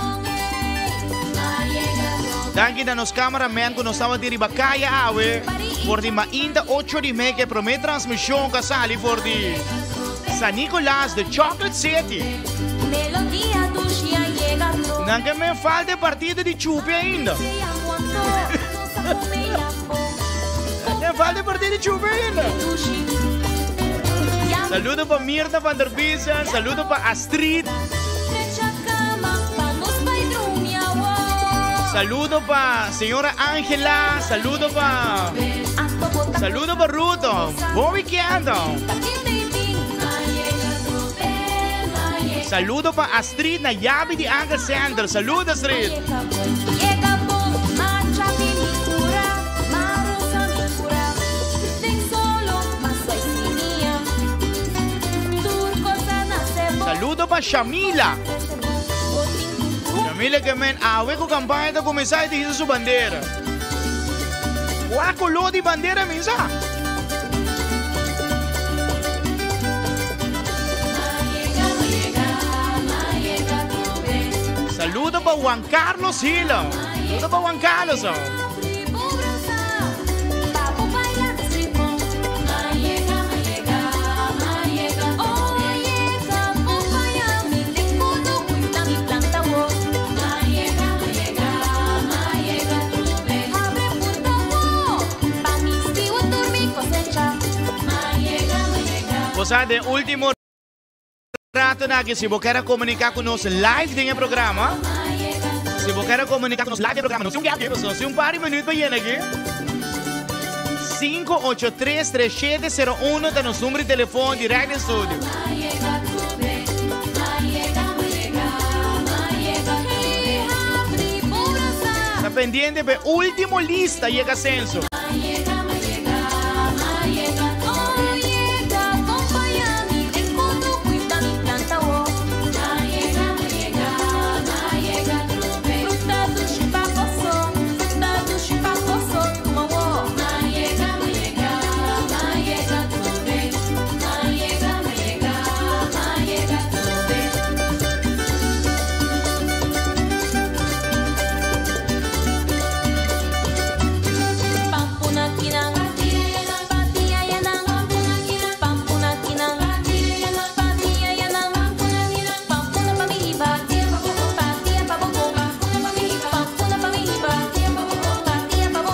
Danki na nos cameraman cu nos tabatin riba caya awe for di mainta ocho di mei cu e prome transmision cu a sali for di San Nicolas, the Chocolate City. Nan ke men falta e partido di chupi ainda. Nan falta e partido di chupi ainda. Saludo pa Mirta van der Biesen, saludo pa Astrid. Saludo pa señora Angela, saludo pa Saludo pa Ruto. Bon weekend. Saludo pa Astrid na yabi di Anker Center. Saludo Astrid. Saludo pa Shamila. Shamila ke men awe ku kampaña ta kuminsá i ta hisa su bandera. Kua koló di bandera mi sa? Saludo pa Juan Carlos Hilo. Saludo pa Juan Carlos. Bo sa den ultimo ratonan aki si bo kier a comunica cu nos live den e programa, si bo kier a comunica cu nos live den e programa, nos tin un gap aki, nos tin un par di minuut pa yena aki. 5833701 ta nos numero di telefon direct den studio. Ta pendiente pa e ultimo lista yega censo.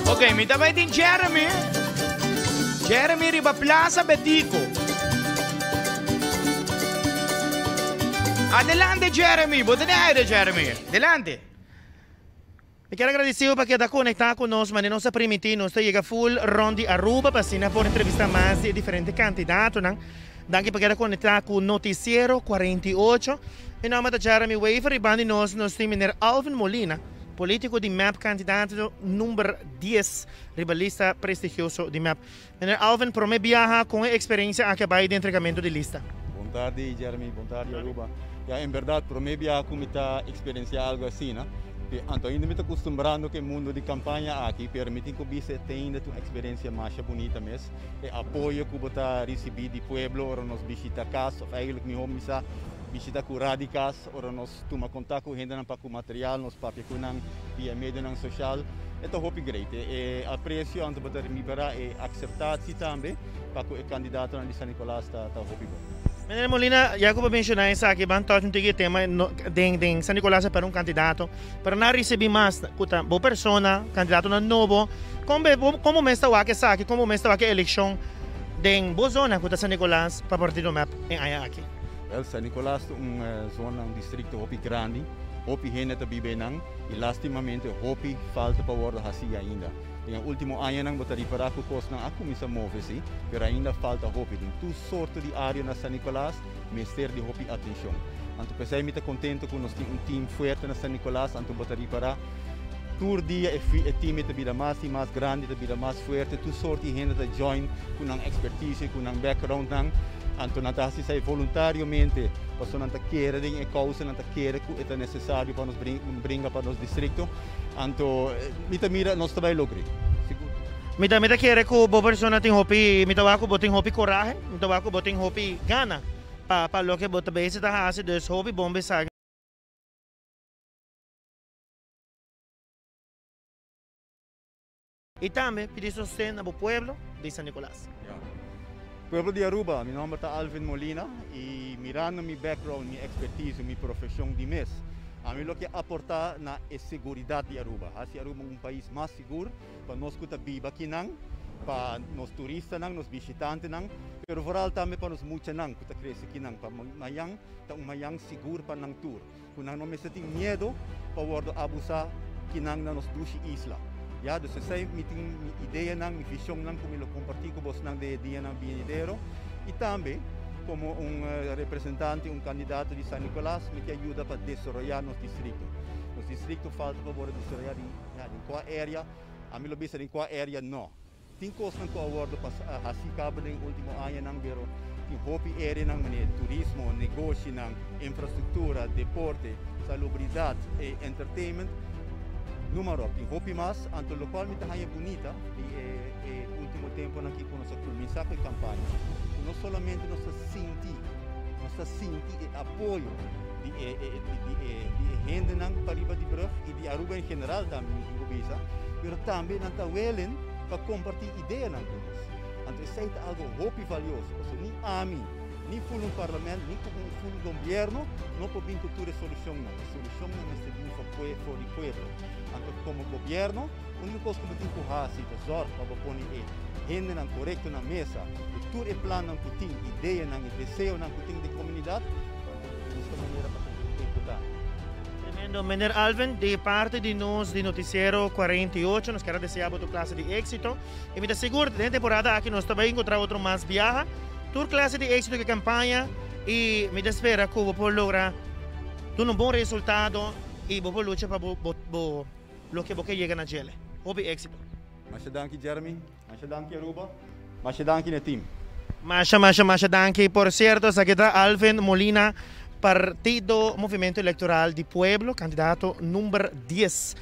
Ok, mi ta bai tin Jeremy. Jeremy riba Plaza Betico. Adelante Jeremy, bo ta den aire Jeremy. Adelante. Mi kier agradecido pa keda conecta cu nos, manera nos a primiti, nos ta yega full rond di Aruba pa asina por entrevista mas di e diferente candidatonan. Danki pa keda conecta cu Noticiero 48. Mi nomber ta Jeremy Wever y banda di nos nos tin meneer Alvin Molina, politico di mep, candidato number dies riba lista prestigioso di mep. Meneer Alvin, prome biaha con e experiencia aki a bay di entregamento di lista? Bon tardi Jeremy, bon tardi Aruba. Ya en berdad prome biaha cu mi ta experiencia algo asina. Anto ainda mi ta custumbrando cu e mundo di campaña aki, pero mi tin cu bisa e ainda ta un experiencia masha bunita mes. E apoyo cu bo ta ricibi di pueblo ora nos bishita cas, of eigenlijk miho bisa bishita cura di cas, ora nos tuma contact cu hendenan pa cu material, nos papia cu nan via medionan social, e ta hopi great. E aprecio anto bo ta ribera e aceptatie tambe pa cu e candidatonan di San Nicolas ta hopi bon. Meneer Molina, ya ku bo menshoná esaki, ban touch un tiki e tema, no, den, den San Nicolas a pera un kandidato, pero nan a risibí mas ku ta bo persona, kandidatonan nobo. Kon be, bo, kon bo mes ta wak esaki, kon bo mes ta wak e elekshon den bo zona ku ta San Nicolas pa partido mep e aña aki? Wèl, San Nicolas ta un zona, un distrikto hopi grandi, hopi hende ta biba einan i lastimamente hopi falta pa wòrdu hasí ainda. Den e último añanan bo ta ripará ku kosnan a kuminsá move sí, pero ainda falta hopi. Den tur sorto di área na San Nicolas mester di hopi atenshon. Anto p'esei mi ta kontento ku nos tin un tim fuerte na San Nicolas, anto bo ta ripará tur dia e e tim ta bira mas i mas grandi, ta bira mas fuerte, tur sorto di hende ta join ku nan ekspertise, ku nan backgroundnan. Anto nan ta hasi esei voluntariamente pasobra nan ta kere den e kousa, nan ta kere ku e ta nesesario pa nos bringa pa nos distrikto. Anto mi ta mira nos ta bai logr'é, sigur. Mi ta mi ta kere ku bo persona tin hopi, mi ta wak ku bo tin hopi korahe, mi ta wak ku bo tin hopi gana pa pa loke bo ta bezig ta hasi, dus hopi bon bisa. I tambe pidi sosten na bo pueblo di San Nicolas. Pueblo di Aruba, mi nomber ta Alvin Molina y mirando mi background, mi expertise, mi profesion di mes, ami lo ke aporta na e seguridad di Aruba, haci Aruba un pais mas sigur pa nos cu ta biba akinan, pa nos turistanan, nos bishitantenan, pero vooral tambe pa nos muchanan cu ta crece akinan, pa mayan ta un mayan sigur pa nan tur. Ku nan no mester tin miedo pa wòrdu abusá kinan na nos dushi isla. Ya, dus esei mi tin mi ideanan, mi vishonnan ku mi lo kompartí ku bosnan den e dianan binidero. I tambe komo un representante, un kandidato di San Nicolas, mi ke yuda pa desaroyá nos distrikto. Nos distrikto falta pa wòrdu desaroyá den, ya, den kua area, ami lo bisa den kua area no. Tin kosnan ku a wòrdu hasí kaba den último añanan, pero tin hopi areanan manera turismo, negoshinan, infrastruktura, deporte, salubridat i entertainment, numa ròp. Tin hopi mas, anto lokual mi ta haña bunita di e último tempunan aki ku nos a kuminsá ku e kampaña, ku no solamente nos ta sinti, nos ta sinti e apoyo di e di e hendenan pariba di brùg i di Aruba en general tambe mi tin ku bisa, pero tambe nan ta welen pa kompartí ideanan ku nos. Anto esei ta algo hopi valioso, pasobra ni ami, ni ful un parlament, ni ku un ful gobièrnu no por bin ku tur e solushonnan. E solushonnan mester bin for pue for di pueblo. Anto komo gobièrnu, úniko kos ku bo tin ku hasi ta zòrg pa bo pone e hendenan korekto na mesa ku tur e plannan ku tin, ideanan i deseonan ku tin den komunidat, Buska manera pa ehekutá. Tremendo. Meneer Alvin, di parti di nos di Noticiero 48 nos kier a desea bo tur clase di exito y mi ta sigur den e temporada aki nos ta bay encontra otro mas biaha. Tur clase di exito cu e campaña y mi ta spera cu bo por logra duna un bon resultado y bo por lucha pa bo bo loke bo ke yega na djele. Hopi exito. Masha danki Jeremy. Masha danki Aruba. Masha danki na team. Masha masha masha danki. Por cierto esaki ta Alvin Molina Partido Movimento Electoral di Pueblo candidato number dies.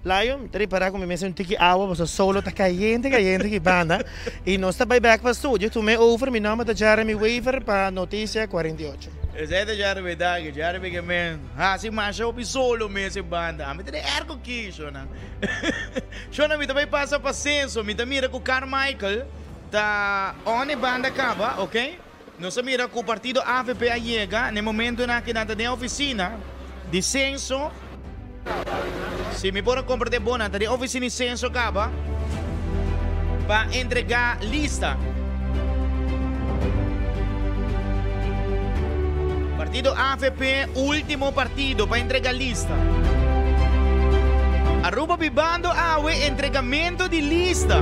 Layo mi ta ripara cu mi mester un tiki awa pasobra solo ta cayente cayente aki banda y nos ta bay bek pa studio tuma e over mi nomber ta Jeremy Wever pa Noticia 48. Esei ta Jeremy danki Jeremy ke men hasi masha hopi solo mes e banda ami ta den airco ki shona. Shona mi ta bay pasa pa censo mi ta mira cu Carmichael ta on e banda caba ok nos a mira cu partido avp a yega na e momentonan aki nan ta den oficina di censo si mi por a comprende bon nan ta den oficina di censo caba pa entrega lista. Partido avp ultimo partido pa entrega lista. Aruba bibando awe entregamento di lista.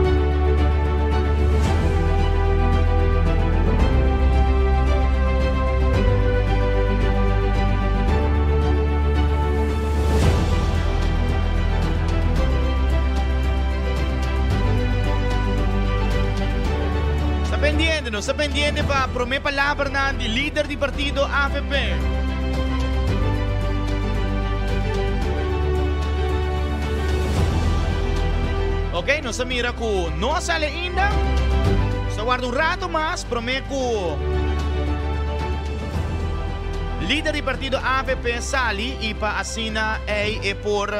Sta pendiente, nos ta pendiente pa prome palabranan di lider di partido avp. Ok, nos a mira ku no a sali ainda. Nos ta warda un rato mas prome ku lider di partido avp sali i pa asina ei e por.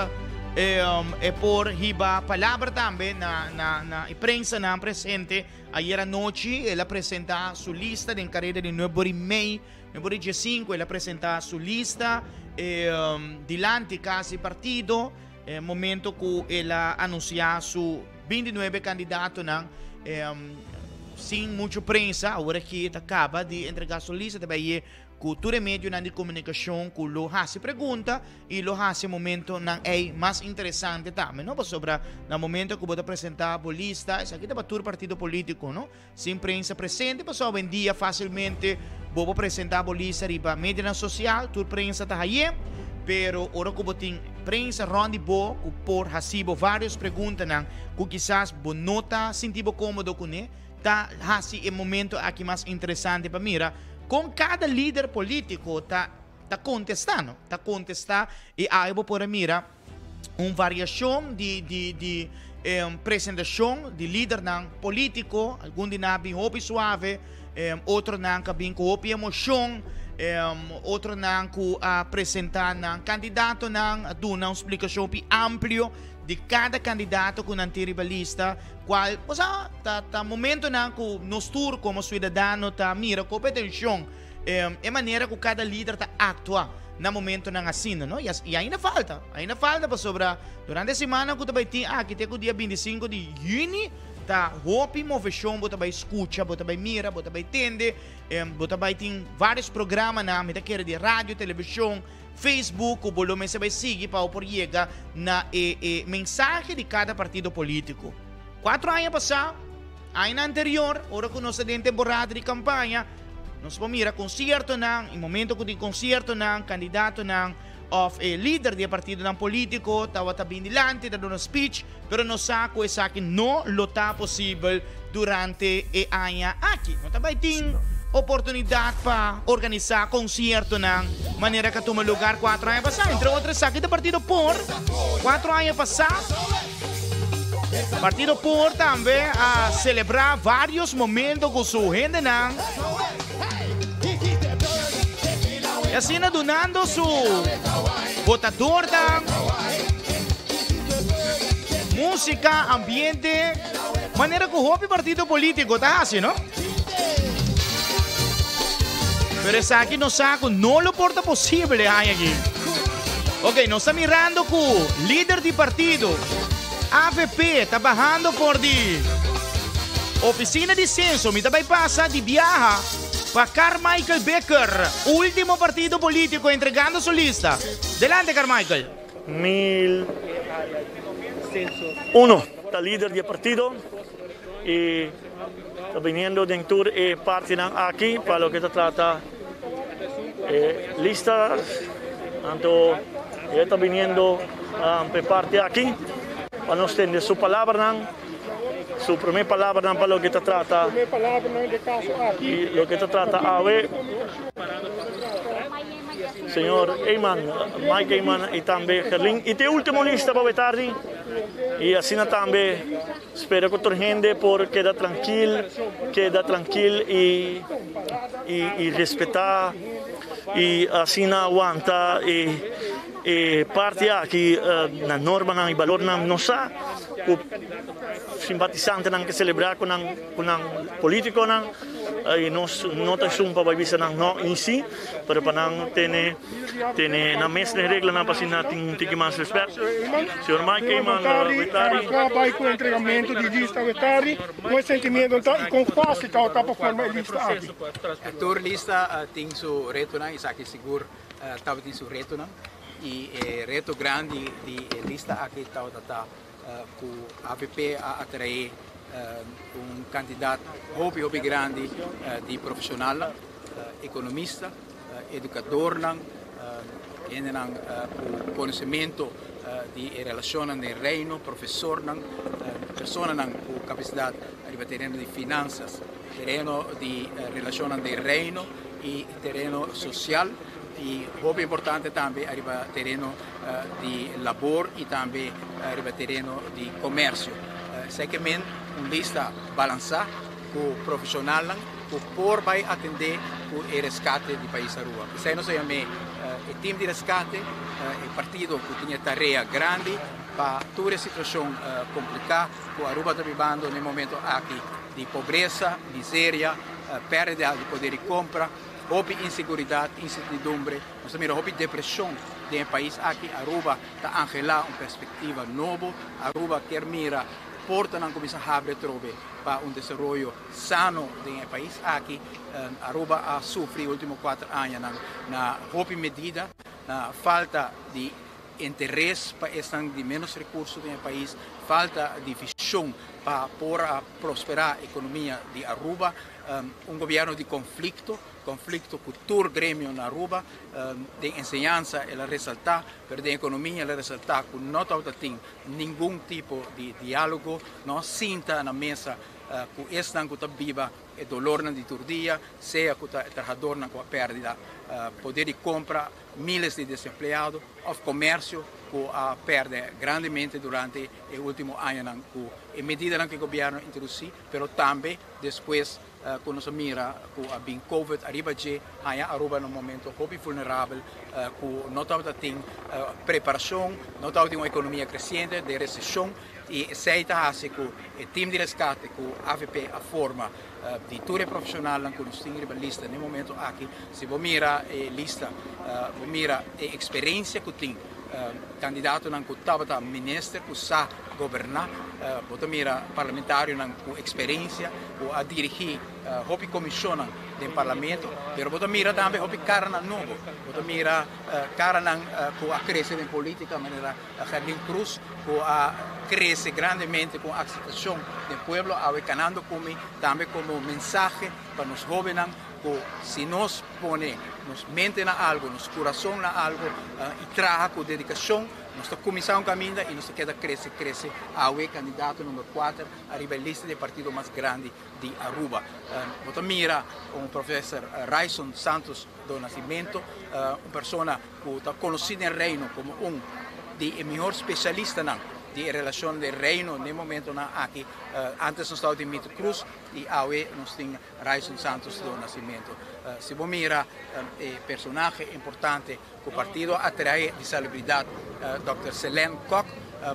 E por hiba palabra tambe na na na e prensanan presente. Ayer anochi el a presenta su lista den kareda di nuebe mei, nuebe diesinku el a presenta su lista dilanti kas di partido. E momento ku el a anunsiá su bintinuebe kandidatonan sin muchu prensa, awor aki ta kaba di entregá su lista ta bai ku tur e medionan di komunikashon ku lo hasi pregunta i lo hasi e momentonan ei mas interesante tambe, no? Pasobra na momento ku bo ta presentá bo lista, esaki ta pa tur partido polítiko, no? Sin prensa presente, pasobra awendia fásilmente bo por presentá bo lista riba medionan sosial, tur prensa ta haye, pero ora ku bo tin prensa rònt di bo ku por hasi bo vários preguntanan ku kisas bo no ta sinti bo kómodo kuné, ta hasi e momento aki mas interesante pa mira kon kada lider polítiko ta ta kontestá, no? Ta kontestá i awe bo por a mira un variashon di di di presentashon di lidernan polítiko, algun di nan a bin hopi suave, otronan ku a bin ku hopi emoshon, otronan ku a presentá nan kandidatonan, a duna un splikashon hopi amplio di kada kandidato ku nan tin riba lista, kual, osea, ta ta momentonan ku nos tur komo suidadano ta mira ku hopi atenshon e manera ku kada lider ta aktua na momentonan asina, no? I ainda falta, ainda falta pasobra durante e simannan ku ta bai tin aki te ku dia 25 di yüni ta hopi moveshon bo ta bai skucha, bo ta bai mira, bo ta bai tende, bo ta bai tin vários programanan, mi ta kere di radio, televishon, Facebook ku bo lo mester bai sigui pa bo por yega na e e mensahe di kada partido polítiko. Kuatro aña pasá, añanan anterior, ora ku nos ta den temporada di kampaña, nos por mira konsiertonan i momento ku tin konsiertonan, kandidatonan òf e lider di e partidonan polítiko tabata bin dilanti ta duna speech, pero nos sa ku esaki no lo ta posibel durante e aña aki. No ta bai tin oportunidat pa organisá konsiertonan manera ku a tuma lugar kuatro aña pasá. Entre otro esaki ta Partido por kuatro aña pasá. Partido por tambe a selebrá vários momento ku su hendenan i asina dunando su botadornan músika, ambiente. Manera ku hopi partido polítiko ta hasi, no? Pero esaki nos sa ku no lo por ta posible e aña aki. Ok, nos ta mirando ku lider di partido avp ta bahando for di ofisina di senso. Mi ta bai pasa di biaha pa Carmichael Bikker, ultimo partido polítiko entregando su lista. Delante Carmichael. 1001 ta lider di e partido y ta biniendo den tur e partinan aki pa loke ta trata e lista. Anto e ta biniendo pa e parti aki pa nos tende su palabranan, su prome palabranan pa loke ta trata y loke ta trata awe. Señor Eman, Mike Eman y tambe Gerlin. Y te ultimo lista pa tardi. Y asina tambe spera cu tur hende por keda trankil, keda trankil y y y respeta y asina wanta e e parti aki na normanan y balornan nos sa cu simpatisantenan ke celebra cu nan cu nan politiconan y nos no ta esun pa bay bisa nan no y si. Pero pa nan tene tene nan mes den reglanan pa asina tin un tiki mas respet. Señor Mike Eman Wetari. Con a bay cu entregamentu di lista Wetari, con e sentimiento ta y con facil tabata pa forma e lista aki? Tur lista tin su retonan, esaki sigur tabatin su retonan y e reto grandi di e lista aki tabata ta cu avp a atrae un cantidad hopi hopi grandi di profesionalnan. Ekonomista, edukadornan, hendenan ku konosementu di e relashonnan den Reino, profesornan, personanan ku kapasidat riba tereno di finansas, tereno di relashonnan den Reino i tereno sosial i hopi importante tambe ariba tereno di labor i tambe riba tereno di komersio. Esei ke men un lista balansá ku profeshonalnan. ku por bai atendé ku e reskate di pais Aruba. P'esei nos a yam'é e tim di reskate, e partido ku tin e tarea grandi pa tur e situacion complica cu Aruba ta bibando na e momento aki di pobresa, miseria, perdida di poder di compra, hopi inseguridad, incertidumbre. Nos ta mira hopi depresion den e pais aki. Aruba ta angela un perspectiva nobo. Aruba kier mira portanan cuminsa habri atrobe pa un desaroyo sano den e pais aki. Aruba a sufri e ultimo cuater añanan na hopi medida, na falta di interes pa esnan di menos recurso den e pais, falta di vision pa por a prospera economia di Aruba, un gobierno di conflicto, conflicto cu tur gremio na Aruba, den enseñansa el a resalta, pero den economia el a resalta cu no tabata tin ningun tipo di dialogo, no a sinta na mesa cu esnan cu ta biba e dolornan di tur dia, sea cu ta e trahadornan cu a perdida poder di compra, miles di desempleado of comercio cu a perde grandemente durante e ultimo añanan cu e medidanan cu e gobierno a introduci, pero tambe despues cu nos a mira cu a bin covid ariba dje, haña Aruba na un momento hopi vulnerabel cu no tabata tin preparacion, no tabatin un economia creciente, den recesion, y esey ta haci cu e team di rescate cu avp a forma di tur e profesionalnan cu nos tin riba lista na e momento aki, si bo mira e lista, bo mira e experiencia cu tin candidatonan cu tabata minister cu sa goberna, bo ta mira parlamentarionan cu experiencia cu a dirigi hopi comisionnan den parlamento, pero bo ta mira tambe hopi caranan nobo, bo ta mira caranan cu a crece den politica manera Gerlin Cruz cu a crece grandemente cu un aceptacion den pueblo awe canando cu mi tambe como mensahe pa nos hobennan cu si nos pone nos mente na algo, nos curason na algo y traha cu dedicacion nos ta cuminsa un caminda y nos ta keda crece crece awe candidato number cuater ariba e lista di e partido mas grandi di Aruba. Bo ta mira un professor Ryson Santos do Nascimento, un persona cu ta conoci den Reino como un di e mihor specialistanan di e relacion den Reino n'e momentonan aki. Antes nos tabatin Mito Cruz y awe nos tin Ryson Santos do Nascimento. Si bo mira e personahe importante cu partido a trae di salubridad Dòkter Selene Kok,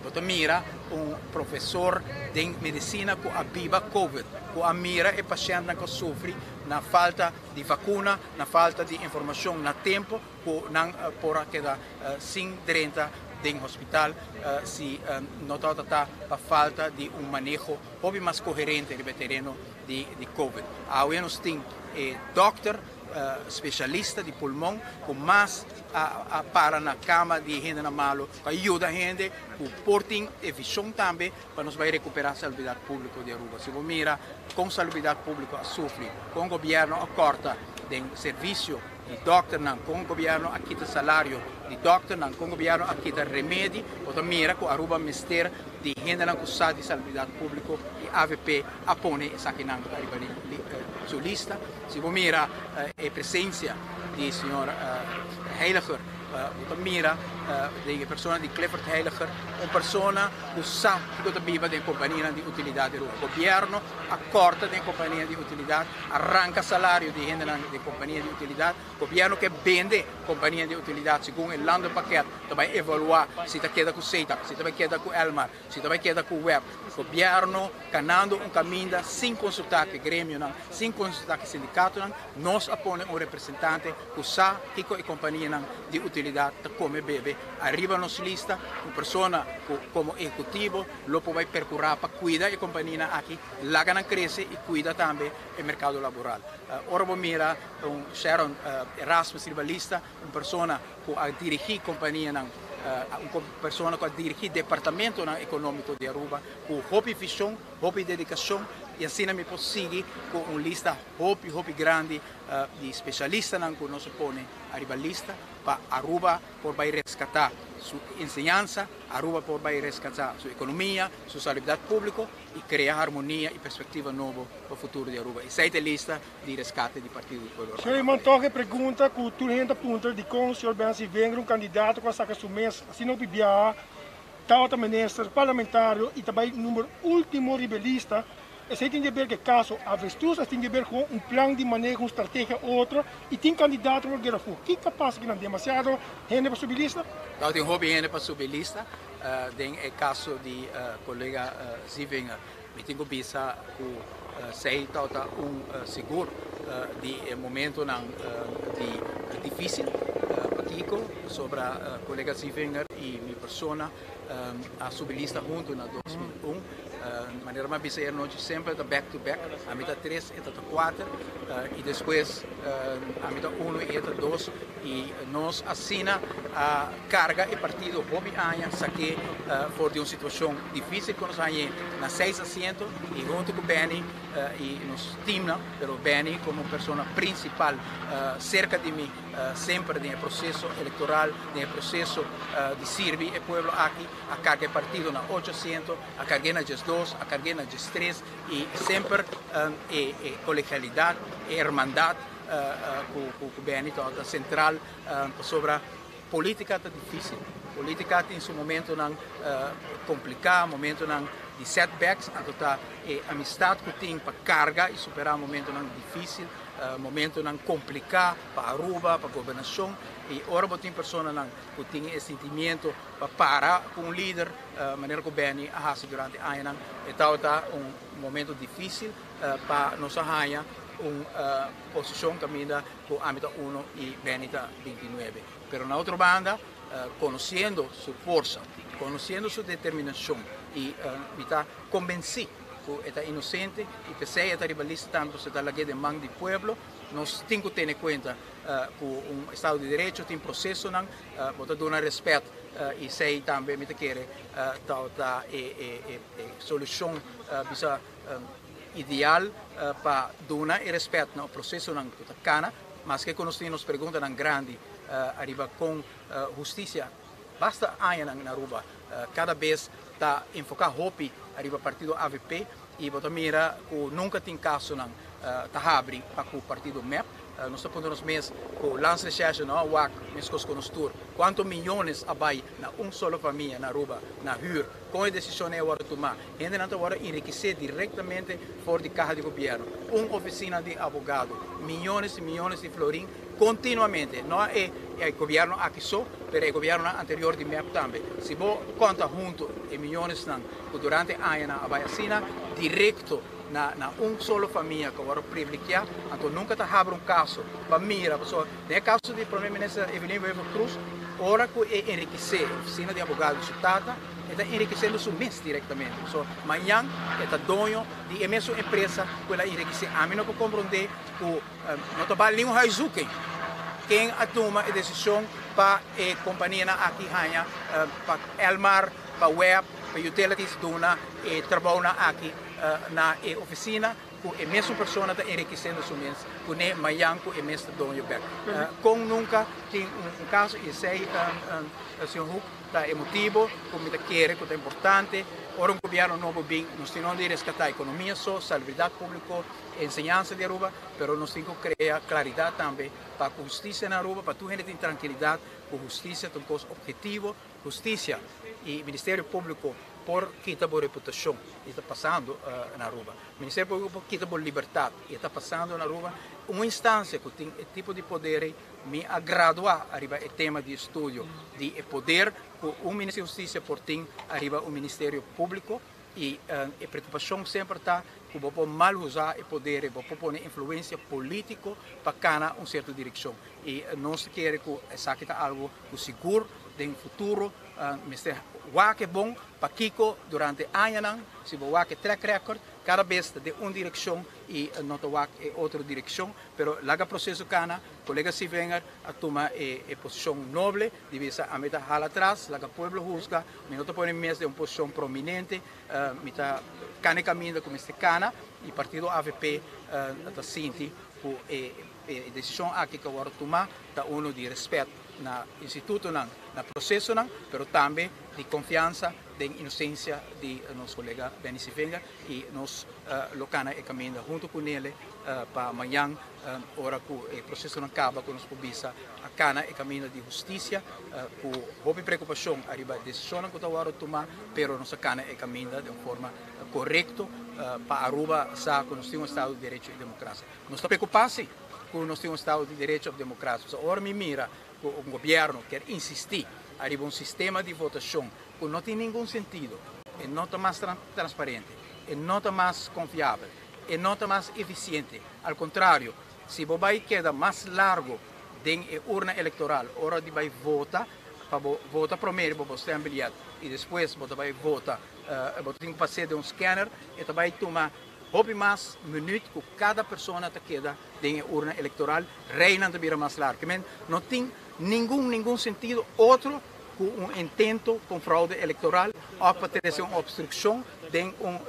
bo ta mira un profesor den medicina cu a biba covid, cu a mira e pashentnan cu a sufri na falta di vacuna, na falta di informacion na tempo cu nan por a keda sin drenta den hospital si no tabata ta pa falta di un maneho hopi mas coherente riba e tereno di covid. Awe nos tin e dokter specialista di pulmon cu mas a para na cama di hendenan malo pa yuda hende cu por tin e vision tambe pa nos bai recupera salubridad publico di Aruba. Si bo mira con salubridad publico a sufri, con gobierno a corta den servicio di dokternan, con gobierno a kita salario di dokternan, con gobierno a kita remedi, bo ta mira cu Aruba mester di hendenan cu sa di salubridad publico y avp a pone esakinan ariba su lista. Si bo mira e presencia di señor Heiliger, bo ta mira den e persona di Clifford Heiliger un persona cu sa kico ta biba den companianan di utilidad di Aruba. Gobierno a corta den compania di utilidad, a ranca salario di hendenan den compania di utilidad. Gobierno ke bende compania di utilidad segun e landenpakket ta bay evalua si ta keda cu Setak, si ta bay keda cu Elmar, si ta bay keda cu web. Gobierno canando un caminda sin consulta cu e gremionan, sin consulta cu e sindicatonan, nos a pone un representante cu sa kico e companianan di utilidad ta come bebe ariba nos lista, un persona cu como ehecutivo lo por bay percura pa cuida e companianan aki, laga nan crece y cuida tambe e mercado laboral. Ora bo mira un Sharon Erasmus riba lista, un persona cu a dirigi companianan, un persona cu a dirigi departamentonan economico di Aruba cu hopi vision, hopi dedicacion y asina mi por sigui cu un lista hopi hopi grandi di specialistanan cu nos a pone ariba lista pa Aruba por bay rescata su enseñansa, Aruba por bay rescata su economia, su salubridad publico y crea harmonia y perspectiva nobo pa futuro di Aruba. Esey ta e lista di rescate di Partido di Pueblo Señor Eman toch e pregunta cu tur hende ta puntra dicon señor Bensi Wenger un candidato cu a saca su mes asina hopi biaha tabata minister, parlamentario y ta bay number ultimo riba e lista, esey tin di haber cu e caso Avestruz, esey tin di haber cu un plan di maneho, un strategia otro y tin candidato cu a gera fu. Kico a pasa kinan? Demasiado hende pa subi lista? Tabatin hopi hende pa subi lista. Den e kaso di kolega Zievinger mi tin ku bisa ku esei tabata un sigur di e momentonan di difísil. Pakiko? Pasobra kolega Zievinger i mi persona a subi lista huntu na 2001. Manera mi a bisa e anochi semper ta back to back. Ami ta tres, e ta ta kuater i despues ami ta unu i e ta dos. I nos asina a karga e partido hopi aña sak'é for di un situashon difísil ku nos hañ'é na seis asiento i huntu ku Benny i nos teamnan, pero Benny komo persona prinsipal serka di mi semper den e proseso elektoral, den e proseso di sirbi e pueblo aki, a karga e partido na ocho asiento, a karg'é na diesdos, a karg'é na diestres i semper e kolegialidat, e hermandat ku Benny tabata sentral pasobra politika ta difisil. Politika tin su momentonan kompliká, momentonan di setbacks, anto ta e amistat ku tin pa karga i superá momentonan difisil, momentonan kompliká pa Aruba, pa gobernashon. I ora bo tin personanan ku tin e sentimiento pa para ku un lider manera ku Benny a hasi durante añanan, e tabata un momento difisil pa nos a haña un posishon kaminda ku ami ta uno i Benny ta bintinuebe. Pero na otro banda, konosiendo su forsa, konosiendo su determinashon i mi ta kombensí ku e ta inosente i p'esei e ta riba lista tambe pasobra e ta lag'é den man di pueblo. Nos tin ku tene kuenta ku un estado di derecho tin prosesonan, bo ta duna rèspèt i esei tambe mi ta kere ta e solushon bisa Ideal pa duna e respet na procesonan cu ta cana, maske cu nos tin nos preguntanan grandi ariba con husticia basta añanan na Aruba cada bes ta enfoca hopi ariba partido avp y bo ta mira cu nunca tin casonan ta habri pa cu partido mep. Nos ta puntra nos mes cu Landsrecherche no a wak mescos cu nos tur cuanto miyones a bay na un solo famia na Aruba na huur. Kon e desishon ei a wòrdu tumá? Hendenan ta wòrdu enrikisé direktamente for di kaha di gobièrnu, un ofisina di abogado, miyones i miyones di florin kontinuamente. No e gobièrnu aki so, pero e gobièrnunan anterior di mep tambe. Si bo konta huntu e miyonesnan ku durante añanan a bai asina direkto na na un solo famia ku a wòrdu privilegiá, anto nunka ta habri un kaso pa mira. Pasobra den e kaso di Prome Minister Evelyn Wever-Croes, ora ku e enrikisé e ofisina di abogado di su tata, E ta enrikesendo su mes direktamente. So, mañan e ta doño di e mesun empresa ku el a enrikesé. Ami no por komprondé ku no ta bal ningun huiszoeking. Ken a tuma e desishon pa e kompanianan aki haña pa Elmar, pa web, pa utilities duna e trabounan aki na e ofisina ku e mesun persona ta enrikesendo su mes kuné mañan ku e mes ta doño bèk. Kon nunka tin un kaso i esei, señor Hoek, Ta e motibo cu mi ta kere cu ta importante ora un gobierno nobo bin, nos tin no di rescata economia so, salubridad publico, enseñansa di Aruba, pero nos tin cu crea claridad tambe pa cu husticia na Aruba, pa tur hende tin tranquilidad cu husticia ta un cos objetivo, husticia y Ministerio Publico por kita bo reputacion y ta pasando na Aruba. Ministerio Publico por kita bo libertad y ta pasando na Aruba. Un instancia cu tin e tipo di poder ey Mi a gradua ariba e tema di estudio di e poder ku un Minister di Hustisia por tin ariba un Ministerio Públiko i e preokupashon semper ta ku bo por mal usa e poder i bo por pone influensia polítiko pa kana un sierto direkshon. I nos ta kere ku esaki ta algu ku sigur den futuro mester wak e bon pakiko durante añanan si bo wak e track record kada bes ta den un direkshon i no ta wak e otro direkshon. Pero laga proceso cana, colega Sievinger a tuma e posicion noble di bisa ami ta hala atras, laga pueblo huzga, mi no ta pone mi mes den un posicion prominente, mi ta cana e caminda cu mester cana y partido avp ta sinti cu e decision aki cu a wordo tuma ta uno di respet na institutonan, na procesonan, pero tambe di confiansa den inocencia di nos colega Benny Sievinger y nos lo cana e caminda hunto cu nele pa mañan ora cu e procesonan caba cu nos por bisa a cana e caminda di husticia cu hopi preocupacion ariba decisionnan cu ta wordo tuma pero nos a cana e caminda den un forma corecto pa Aruba sa cu nos tin un estado di derecho y democracia. Nos ta preocupa si cu nos tin un estado di derecho of democracia pasobra ora mi mira cu un gobierno kier insisti. ariba un sistema di votashon ku no tin ningun sentido, e no ta mas transparente, e no ta mas konfiabel, e no ta mas efisiente. Al kontrario, si bo bai keda mas largu den e urna elektoral ora di bai vota, pa bo vota promé riba bo stembiljet i despues bo ta bai vota, bo tin ku pas'é den un scanner, e ta bai tuma hopi mas minüt ku kada persona ta keda den e urna elektoral, reinan ta bira mas largu. Ke men no tin ningun ningun sentido otro ku un intento kon fraude elektoral òf pa trese un opstrukshon den un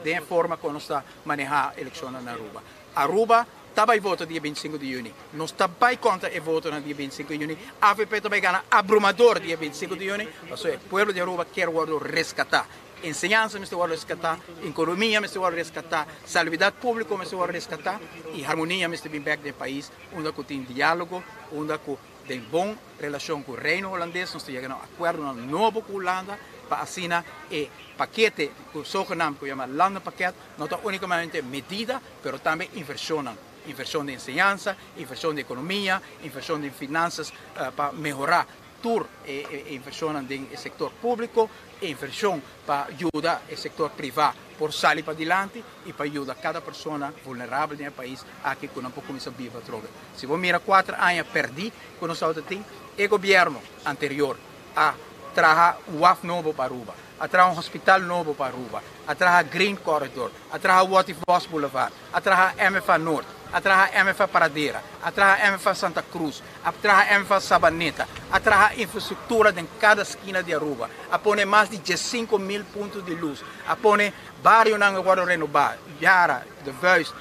den e forma kon nos ta manehá elekshonnan na Aruba. Aruba ta bai vota dia 25 di yüni. Nos ta bai konta e votonan dia 25 di yüni. Avp ta bai gana abrumador dia 25 di yüni, pasobra e pueblo di Aruba kier wòrdu reskatá. Enseñansa mester wòrdu reskatá, ekonomia mester wòrdu reskatá, salubridat públiko mester wòrdu reskatá i harmonia mester bin bèk den e pais unda ku tin diálogo, unda ku den bon relashon ku Reino Holandes nos ta yega na un akuerdonan nobo ku Hulanda pa asina e pakete ku zogenaamd ku yama landenpakket no ta únikamente medida pero tambe invershonnan, invershon den enseñansa, invershon den ekonomia, invershon den finansas pa mehorá tur e invershonnan den e sektor públiko, e invershon pa yuda e sektor privá por sali padilanti i pa yuda kada persona vulnerabel den e pais aki ku nan por kuminsá biba atrobe. Si bo mira kuater aña pèrdí ku nos tabata tin, e gobièrnu anterior a traha un waf nobo pa Aruba, a traha un hospital nobo pa Aruba, a traha Green Corridor, a traha Watty Vos Boulevard, a traha MFA Noord, a traha MFA Paradera, a traha MFA Santa Cruz, a traha MFA Sabaneta, a traha infrastructura den cada skina di Aruba, a pone mas di 15.000 punto di luz, a pone barionan a wordo renoba, Yara, De Vuist,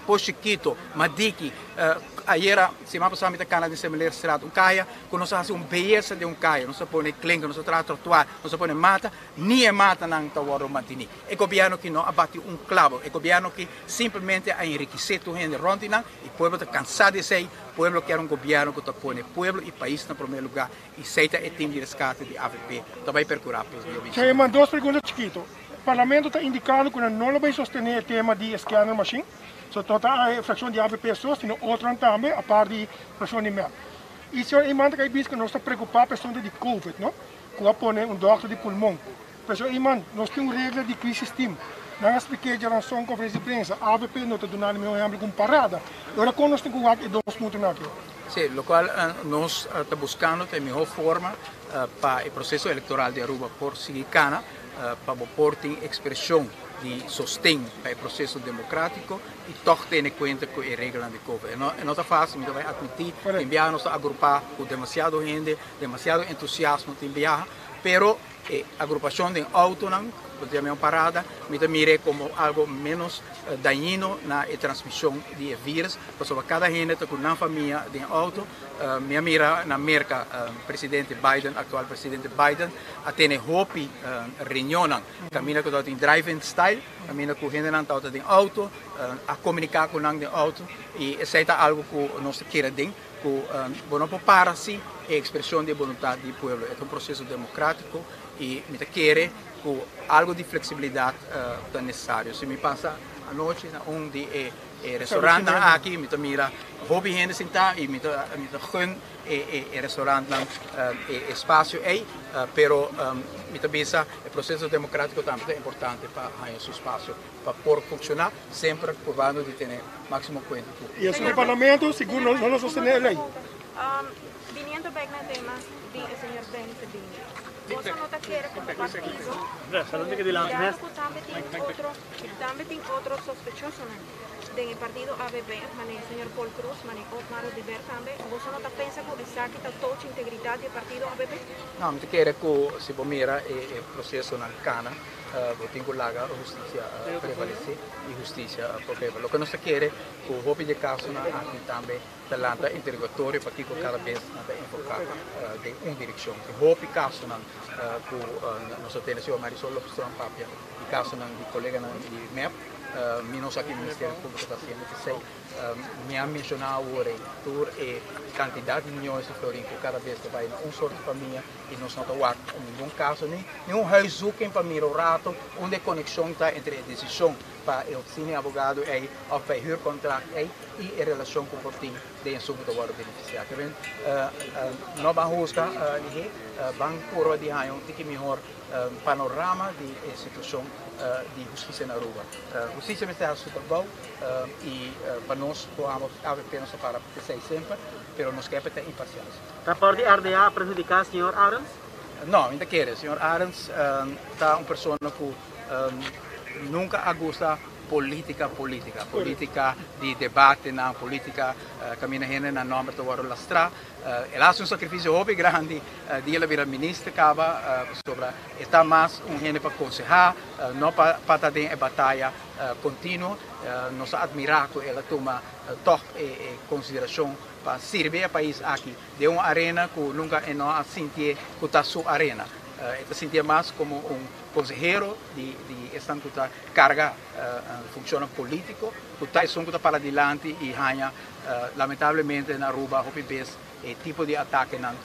Pos Chiquito, Madiki, ayera siman pasa mi ta cana den Semeleerstraat, un caya cu nos a haci un beyesa den un caya, nos a pone klinker, nos a traha trottoir, nos a pone mata, ni e matanan ta wordo manteni. E gobierno aki no a bati un clavo, e gobierno aki simplemente a enriquece tur hende rond di nan y pueblo ta cansa di esey, pueblo kier un gobierno cu ta pone pueblo y pais na prome lugar y esey ta e team di rescate di avp ta bay percura pa dia Señor Eman, dos pregunta chikito. Parlamento ta indicando cu nan no lo bay sostene e tema di e scanner machine, so no ta e fraccion di avp so sino otronan tambe apart di fraccion di mep. Y señor Eman ta cay bisa cu nos ta preocupa pa e asunto di covid no, cu a pone un dokter di pulmon. Pero Iman, nos tin un regla di crisis team. Nan a spliké djaranson conferencia di prensa, avp no ta duna mi un ehempel cu un parada. E ora con nos tin cu wak e dos puntonan aki? Sí, locual nos ta buscando ta e mihor forma pa e proceso electoral di Aruba por sigui cana, pa bo por tin expresion di sosten pa e proceso democratico y toch tene cuenta cu e reglanan di covid. E no ta facil, mi ta bay admiti, tin biaha nos ta agrupa cu demasiado hende, demasiado entusiasmo tin biaha, pero E agrupashon den outonan, ku ta yama un parada, mi ta mir'é komo algo ménos dañino na e transmishon di e vírus, pasobra kada hende ta ku nan famia den outo. Mi a mira na Merka presidente Biden, aktual presidente Biden, a tene hopi reunionnan kaminda ku tabatin drive-in style, kaminda ku hendenan tabata den outo, a komuniká ku nan den outo i esei ta algo ku nos ta kere den. Ku bo no por para si e ekspreshon di e boluntat di e pueblo. E ta un proseso demokratiko i mi ta kere ku algu di fleksibilidat ta nesesario. Si mi pasa anochi na un di e restaurantnan aki mi ta mira hopi hende sintá i mi ta mi ta gun e restaurantnan e espasio ei, pero mi ta bisa e proseso demokratiko tambe ta importante pa haña su spasio pa por funkshoná. Semper probando di tene máximo cuenta cu. Y esun di Parlamento sigur no lo sostene e ley. Biniendo bek na e tema di e señor Benny Fedini, boso no ta kere como partido, mirando cu tambe tin otro, tambe tin otro sospechosonan den e partido ABB, mane señor Paul Croes, mane Otmar Oduber tambe, boso no ta pensa cu esaki ta touch integridad di e partido ABB? No, mi ta kere cu si bo mira e procesonan cana, Bo tin ku laga hustisia prevalesé i hustisia por beba. Loke nos ta kere ku hopi di e kasonan aki tambe ta lanta interogatorio pakiko kada bes nan ta enfoká den un direkshon. Tin hopi kasonan ku nos a tende señor Marisol Lopez Tromp papia di kasonan di koleganan di mep. Mi no sa ki Ministerio Públiko ta hasiendo p'esei. Mi a menshoná awor ei tur e kantidat di miyones di florin ku kada bes ta bai na un sorto famia i nos no ta wak ningun kaso ni un huiszoeking pa mira un rato unda e konekshon ta entre e desishon pa e ofisina di abogado ei òf pa e huurkontrakt ei i e relashon ku por tin den esun ku ta wòrdu benefisiá. Ke men no ban husga lihé, ban purba di haña un tiki mihor panorama di e situashon di hustisia na Aruba. Hustisia mester hasi su trabou i pa nos ku avp nos ta para p'esei semper, pero nos ke pa ta imparsial. Raport di RDA a perhudiká señor Arends? No, mi ta kere. Señor Arends ta un persona ku nunka a gusta politica politica, politica di debatenan, politica caminda hende nan nomber ta wordo lastra. El a haci un sacrificio hopi grandi di el a bira minister caba pasobra e ta mas un hende pa conseha, no pa ta den e bataya continuo. Nos ta admira cu el a tuma toch e consideracion pa sirbi e pais aki den un arena cu nunca e no a sintié cu ta su arena. E ta sintié mas como un consehero di esnan cu ta carga funcionnan politico, cu ta esun cu ta para dilanti y haña lamentablemente na Aruba hopi bes e tipo di atakenan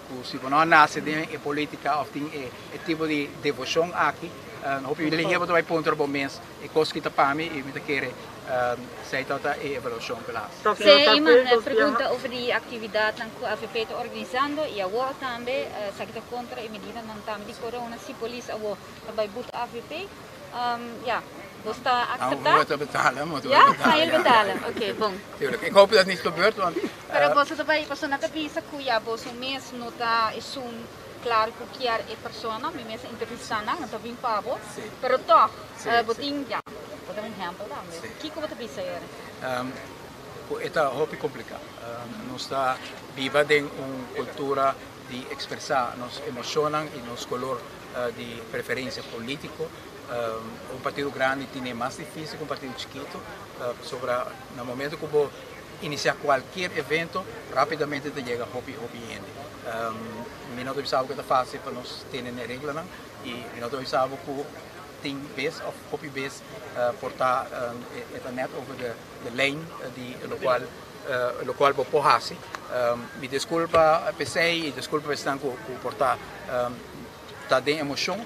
cu si bo no a nace den e politica of tin e tipo di devocion aki, hopi lihé bo ta bay puntra bo mes e cos ki ta pa mi y mi ta kere esey ta e evaluacion cu el a haci. Señor Iman, pregunta over di actividadnan cu avp ta organisando y awor tambe esaki ta contra e medidanan tambe di corona, si polis awor ta bay but avp. Ja, bos ta acepta? Nou, we betalen, moeten we betalen. Ja, gaan jullie betalen? Oké, bon. Tuurlijk, ik hoop dat het niet gebeurt, want... Pero boso ta bay, pasobra nan ta bisa cu ya boso mes no ta esun claro cu kier e persona, mi mes a entrevista nan, nan ta bin pa bo, pero toch, bo tin, ja, bo ta un ehempel tambe. Kico bo ta bisa ere? Cu e ta hopi complica. Nos ta biba den un cultura di expresa nos emocionnan y nos color di preferencia politico. Un partido grandi tine mas dificil cu un partido chikito, pasobra na momento cu bo inicia cualkier evento, rapidamente ta yega hopi hopi hende. Mi no ta bisa bo cu ta facil pa nos tene n'e reglanan y mi no ta bisa bo cu tin bes of hopi bes por ta e ta net over de lijn di locual locual bo por haci. Mi disculpa p'esey y disculpa p'esnan cu por ta ta den emocion,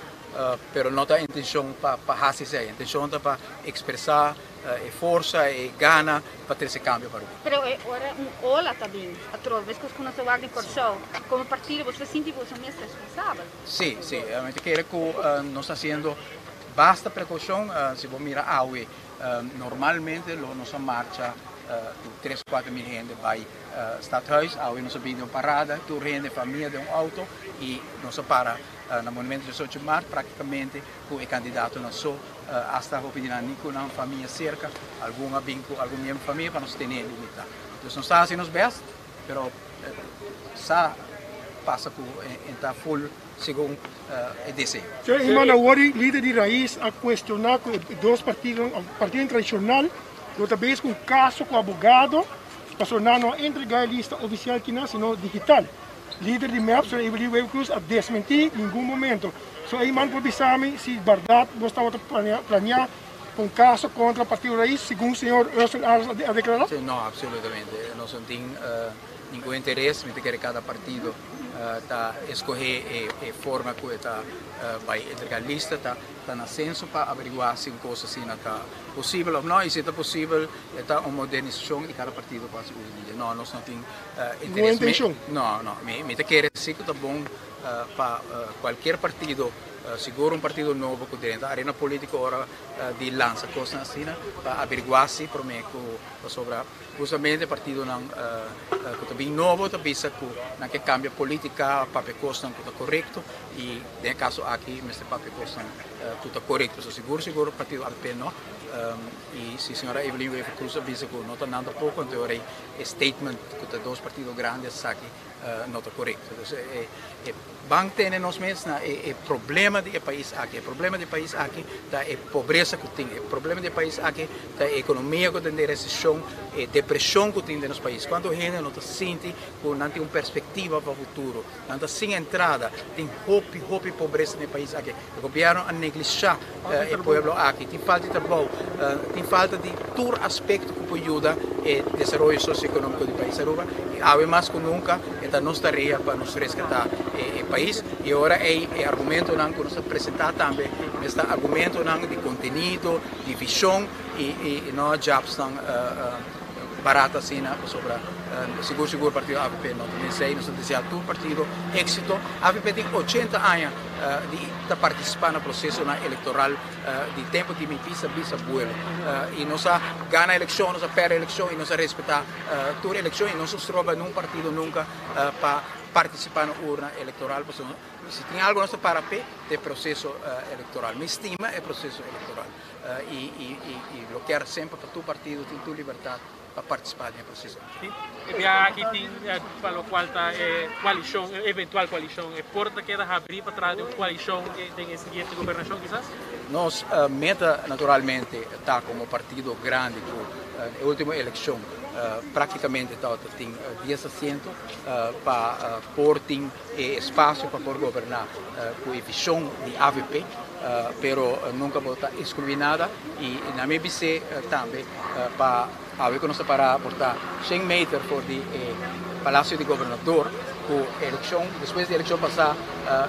pero no ta intencion pa haci esey. Intencion ta pa expresa e forsa, e gana pa trece cambio pa Aruba. Pero e ora un ola ta bin atrobe, mescos cu nos a wak den Corsou, como partido boso ta sinti boso mes responsabel? Si, si. Mi ta kere cu nos ta haciendo basta precaucion. Si bo mira awe, normalmente lo nos a marcha cu tres, cuatro mil hende bay Stadhuis. Awe nos a bin den un parada, tur hende, famia den un auto y nos a para na Monumento 18 Maart practicamente cu e candidatonan so. Hasta hopi di nan ni cu nan famia cerca, algun a bin cu algun miembro di famia pa nos tene limita. Dus nos ta haci nos best, pero sa pasa cu e ta full segun e deseo. Señor Eman awor lider di Raiz a cuestiona cu e dos partidonan of partidonan tradicional lo ta bezig cu un caso cu abogado pasobra nan no a entrega e lista oficial kinan sino digital. Lider di mep, señor Evelyn Wever Croes a desmenti ningun momento. So Eman por bisa mi si berdad bo tabata planea un caso contra Partido Raiz segun señor Ursel Arends a declara? No, absolutamente. Nos no tin ningun interes. Mi ta kere cada partido ta escoge e forma cu e ta bay entrega lista. Ta na censo pa averigua si un cos asina ta posibel of no. Y si ta posibel e ta un modernisacion y cada partido por haci uso di dje. No, nos no tin interes. No, no. Mi ta kere si cu ta bon pa cualkier partido, sigur un partido nobo cu drenta arena politico ora di lansa cosnan asina pa averigua si prome cu pasobra justamente partidonan cu ta bin nobo ta bisa cu nan ke cambia politica papia cosnan cu ta corecto y den e caso aki mester papia cosnan cu ta corecto. So sigur sigur partido avp no y si señora Evelyn Wever Croes a bisa cu no ta nan tampoco anto ora e statement cu ta dos partido grandi a saki no ta corecto. Entonces e ban tene nos mes na e problema di e pais aki. E problema di e pais aki ta e pobresa cu tin. E problema di e pais aki ta e economia cu ta den recesion, e depresion cu tin den nos pais. Cuanto hende no ta sinti cu nan tin un perspectiva pa futuro. Nan ta sin entrada. Tin hopi, hopi pobresa den e pais aki. E gobierno a neglisha e pueblo aki. Tin falta di trabou. Tin falta di tur aspecto cu por yuda e desaroyo socioeconomico di pais Aruba y awe mas cu nunca e ta nos tarea pa nos rescata e pais y ora ey e argumentonan cu nos ta presenta tambe mester ta argumentonan di contenido, di vision y no jabsnan barato asina pasobra sigur sigur partido avp no ta den esey. Nos ta desea tur partido exito. Avp tin ochenta aña di ta participa na procesonan electoral. Di tempo di mi bisa bisabuelo y nos a gana eleccion, nos a perde eleccion y nos a respeta tur eleccion y nos no stroba nun partido nunca pa participa na urna electoral pasobra si tin algo nos ta para p'e ta e proceso electoral. Mi stima e proceso electoral y lo kier semper pa tur partido tin tur libertad pa partisipá den e proseso. E biaha aki tin pa lokual ta e koalishon, e eventual koalishon. E porta ta keda habrí pa traha di un koalishon den e siguiente gobernashon kisas? Nos meta naturalmente ta komo partido grandi ku e ultimo elekshon praktikamente tabata tin dies asiento pa por tin e espasio pa por goberná ku e vishon di avp, pero nunka bo ta ekskluí nada i na mi bis'é tambe pa awe ku nos ta pará por ta shen meter for di e Palacio di Gobernador ku elekshon despues di elekshon pasá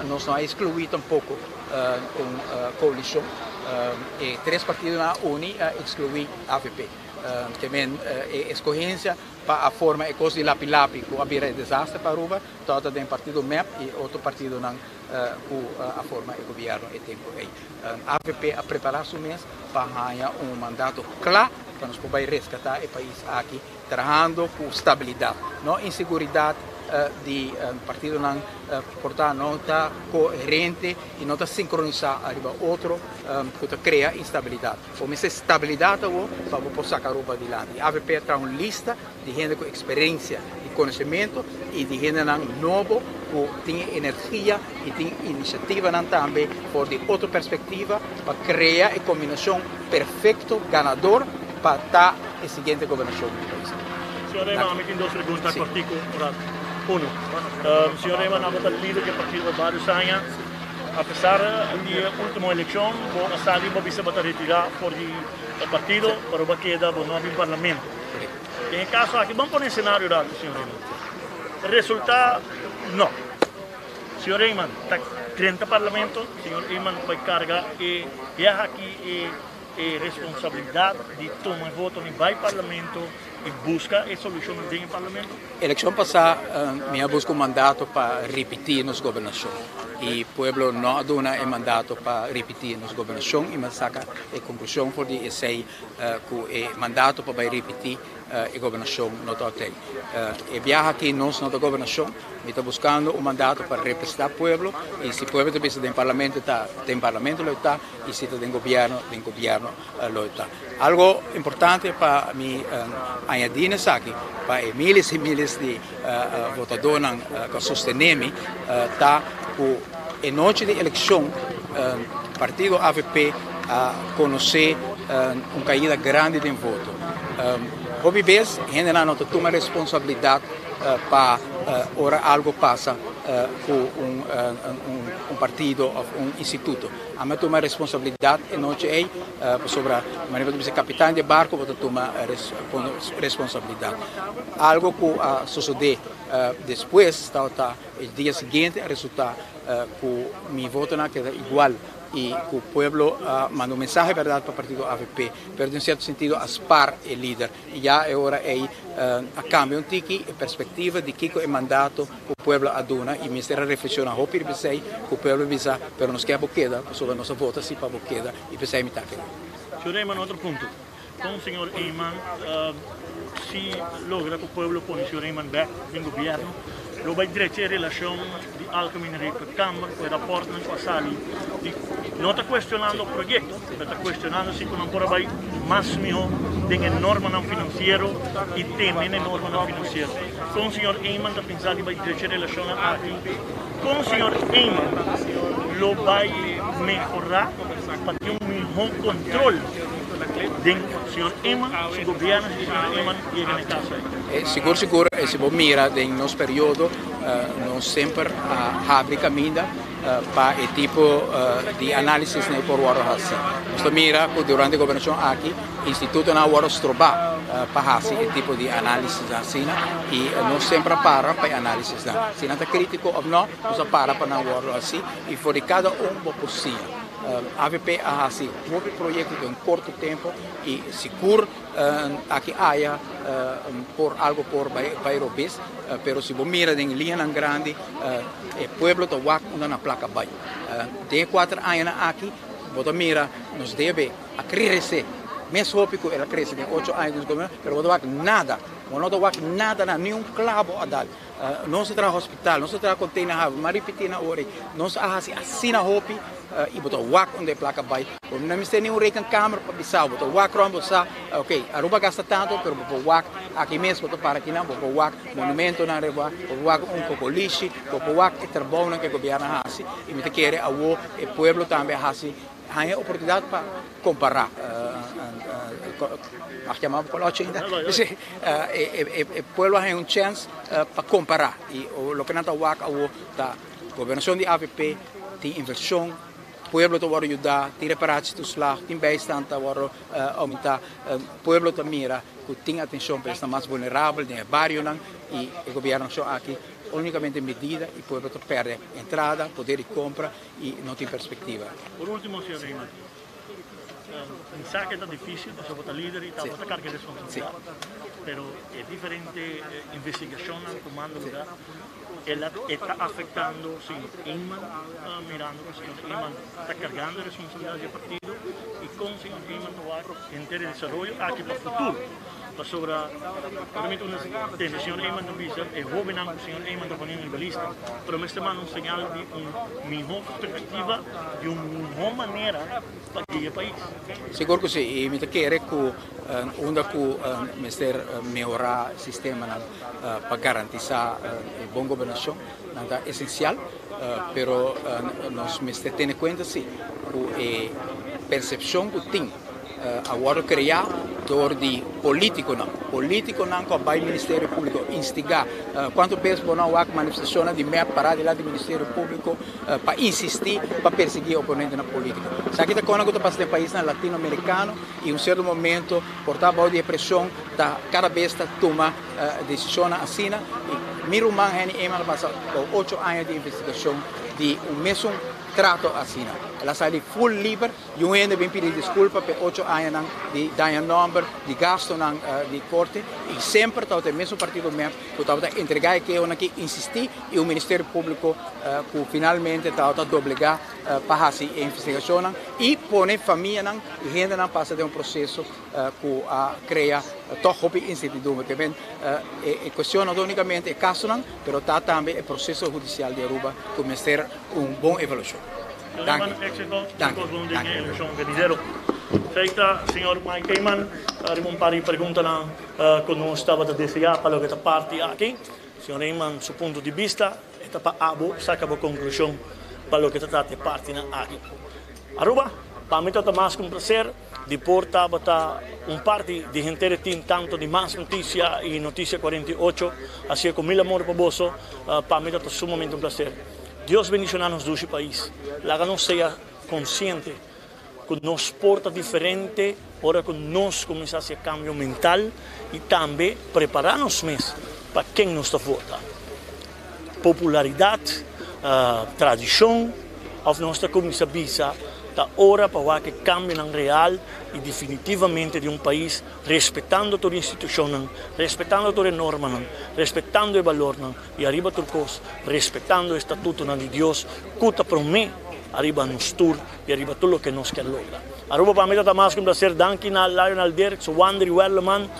nos no a ekskluí tampoko un koalishon. E tres partidonan a uni a ekskluí avp. Ke men e eskohensia pa a forma e kos di lapi lapi ku a bira e desaster pa Aruba tabata den partido mep i otro partidonan ku a forma e gobierno e tempu ei. Avp a prepara su mes pa haña un mandato kla pa nos por bai reskatá e pais aki trahando ku stabilidat, no inseguridat di partidonan por ta no ta koherente i no ta sinkronisá ariba otro ku ta krea instabilidat. Bo mester stabilidat awor pa bo por saka Aruba dilanti. Avp a traha un lista di hende ku eksperensia, di konosementu i di hendenan nobo ku tin e energia i tin inisiativanan tambe for di otro perspektiva pa krea e kombinashon perfekto ganador pa ta e siguiente gobernashon di pais. Señor Reyman, ami tin dos pregunta kortiku ora. Uno, señor Reyman abo ta lider di e partido pa varios aña. Apesar di e ultimo elekshon bo a sali bo a bisa bo ta retira for di e partido pero bo a keda bo no a bin parlamento. Den e kaso aki ban pone e senario rato señor Reyman. Resulta no. Señor Reyman ta drenta parlamento, señor Reyman bai karga e biaha aki e e responsabilidad di tuma e voto ni bai parlamento y busca e solucionnan den e parlamento? Eleccion pasa mi a busca un mandato pa ripiti nos gobernacion y pueblo no a duna e mandato pa ripiti nos gobernacion y mi a saca e conclusion for di esey cu e mandato pa bai ripiti e gobernacion no ta otei. E biaha aki nos no ta gobernacion, mi ta buscando un mandato pa representa pueblo y si pueblo ta bisa den parlamento ta den parlamento lo ta y si ta den gobierno den gobierno lo ta. Algo importante pa mi añadi na esaki pa e miles y miles di votadonan cu a sostene mi ta cu e nochi di eleccion partido avp a conoce un caida grandi den voto. Hopi bes hendenan no ta tuma responsabilidad pa ora algo pasa cu un partido of un instituto. Ami a tuma responsabilidad e nochi ey pasobra manera bo ta bisa capitan di e barco bo ta tuma responsabilidad. Algo cu a sosode despues tabata e dia siguiente a resulta cu mi votonan a keda igual y cu pueblo a manda un mensahe berdad pa partido avp pero den un cierto sentido a spar e lider y ya e ora ey a cambia un tiki e perspectiva di kico e mandato cu pueblo a duna y mester a reflexiona hopi riba esey cu pueblo a bisa pero nos kier bo keda pasobra nos a vota si pa bo keda y pesey mi ta keda. Señor Eman otro punto con señor Eman si logra cu pueblo pone señor Eman bek den gobierno lo bay drecha e relacion di Algemene Rekenkamer cu e raportnan cu a sali di no ta cuestionando proyecto pero ta cuestionando si cu nan por a bay mas miho den e normanan financiero y tene na e normanan financiero. Con señor Eman ta pensa di bay drecha e relacionnan aki? Con señor Eman lo bay mehora pa tin un miho control den señor Eman su gobierno si señor Eman yega na e caso ey? Sigur sigur si bo mira den nos periodo nos semper a habri caminda. pa e tipo di análisis nan por wòrdu hasi. Nos ta mira ku durante e gobernashon aki institutonan a wòrdu strobá pa hasi e tipo di análisis asina i nos semper a para pa e análisisnan. Si nan ta krítiko òf nò, nos a para pa nan wòrdu hasi i for di kada un bo por siña. Avp a hasi hopi proyekto den korto tempu i sigur aki aya por algo por bai robes, pero si bo mira den liñanan grandi e pueblo ta wak unda nan plaka bai. Den e kuater añanan aki bo ta mira nos debe a krese mes hopi ku el a krese den ocho aña di nos gobierno, pero bo ta wak nada, bo no ta wak nada, ni un klabo a dal. Nos a traha hospital, nos a traha container haven, mi a ripiti na ora ei, nos a hasi asina hopi y bo ta wak unda e placa bay. Bo no mester ni un rekenkamer pa bisa bo, bo ta wak rond bo sa, ok, Aruba gasta tanto, pero bo por wak aki mes, bo ta para akinan, bo por wak monumentonan riba, bo por wak un cocolishi, bo por wak e trabounan cu e gobierno a hasi y mi ta kere awo e pueblo tambe a hasi Haña oportunidat pa kompará. Mag yama bo kolochi ainda? Sí. E pueblo a haña un chèns pa kompará. I loke nan ta wak awor ta gobernashon di avp tin invershon, pueblo ta wòrdu yudá, tin reparatietoeslag, tin bijstand ta wòrdu oumentá. Pueblo ta mira ku tin atenshon pa esnan mas vulnerabel den e barionan i e gobièrnashon aki únikamente medida i pueblo ta pèrdè entrada, poder di kompra. y no tin perspectiva. Por ultimo señor Eman, mi sa ke ta dificil pasobra bo ta lider y ta bo ta carga e responsabilidad, pero e diferente investigacionnan tumando lugar el a e ta afectando señor Eman, mirando cu señor Eman ta cargando e responsabilidad di e partido y con señor Eman ta wak henter e desaroyo aki pa futuro. Pasobra obviamente uno tende señor Eman ta bisa e hobennan cu señor Eman ta poniendo riba lista, pero mester manda un señal di un miho perspectiva, di un miho manera pa guia e pais. Sigur cu si, y mi ta kere cu unda cu mester mehora sistemanan pa garantisa e bon gobernacion, nan ta esencial, pero nos mester tene cuenta si cu e percepcion cu tin a wòrdu kreá dor di polítikonan. Polítikonan ku a bai Ministerio Públiko instigá. Kuantu bes bo no a wak manifestashonnan di mep pará dilanti di Ministerio Públiko pa insistí pa persiguí oponentenan polítiko. Esaki ta kosnan ku ta pasa den paisnan latinoamerikano i un sierto momento por ta bou di e preshon ta kada bes ta tuma desishonnan asina. Mi ruman Henny Eman a pasa bou ocho aña di investigashon di un mesun trato asina. El a sali full liber. Y un hende bin pidi disculpa p'e ocho añanan di daña nomber, di gastonan di corte y semper tabata e mesun partido mep cu tabata entrega e kehonan aki, insisti y un Ministerio Publico cu finalmente tabata doblega pa haci e investigacionnan y pone famianan y hendenan pasa den un proceso cu a crea toch hopi incertidumbre. Te men e cuestion no ta unicamente e casonan pero ta tambe e proceso hudicial di Aruba cu mester un bon evaluacion. Danki. Éxito. Danki. Bon den e elekshon venidero. Feita, señor Mike Eman, riba un par di preguntanan ku nos tabata deseá pa loke ta parti aki. Señor Eman su punto di bista e ta pa abo saka bo konklushon pa loke ta trata e partinan aki. Aruba, pa mi tabata mas ku un plaser di por tabata un parti di henter e team tanto di Mas Noticia i Noticia 48. Asia ku mil amor pa boso, pa mi tabata sumamente un plaser. Dios bendiciona nos dushi pais. Laga nos sea consciente cu nos por ta diferente ora cu nos cuminsa haci e cambio mental y tambe prepara nos mes pa ken nos ta vota. Popularidad, tradicion of nos ta cuminsa bisa ta ora pa wak e cambionan real y definitivamente di un pais respetando tur institucionnan, respetando tur e normanan, respetando e balornan. I ariba tur kos, respetando e statutonan di Dios ku ta promé ariba nos tur i ariba tur loke nos kier logra. Aruba pa mi ta ta mas ku un plaser. Danki na Lionel Dirks, Wandry Werleman,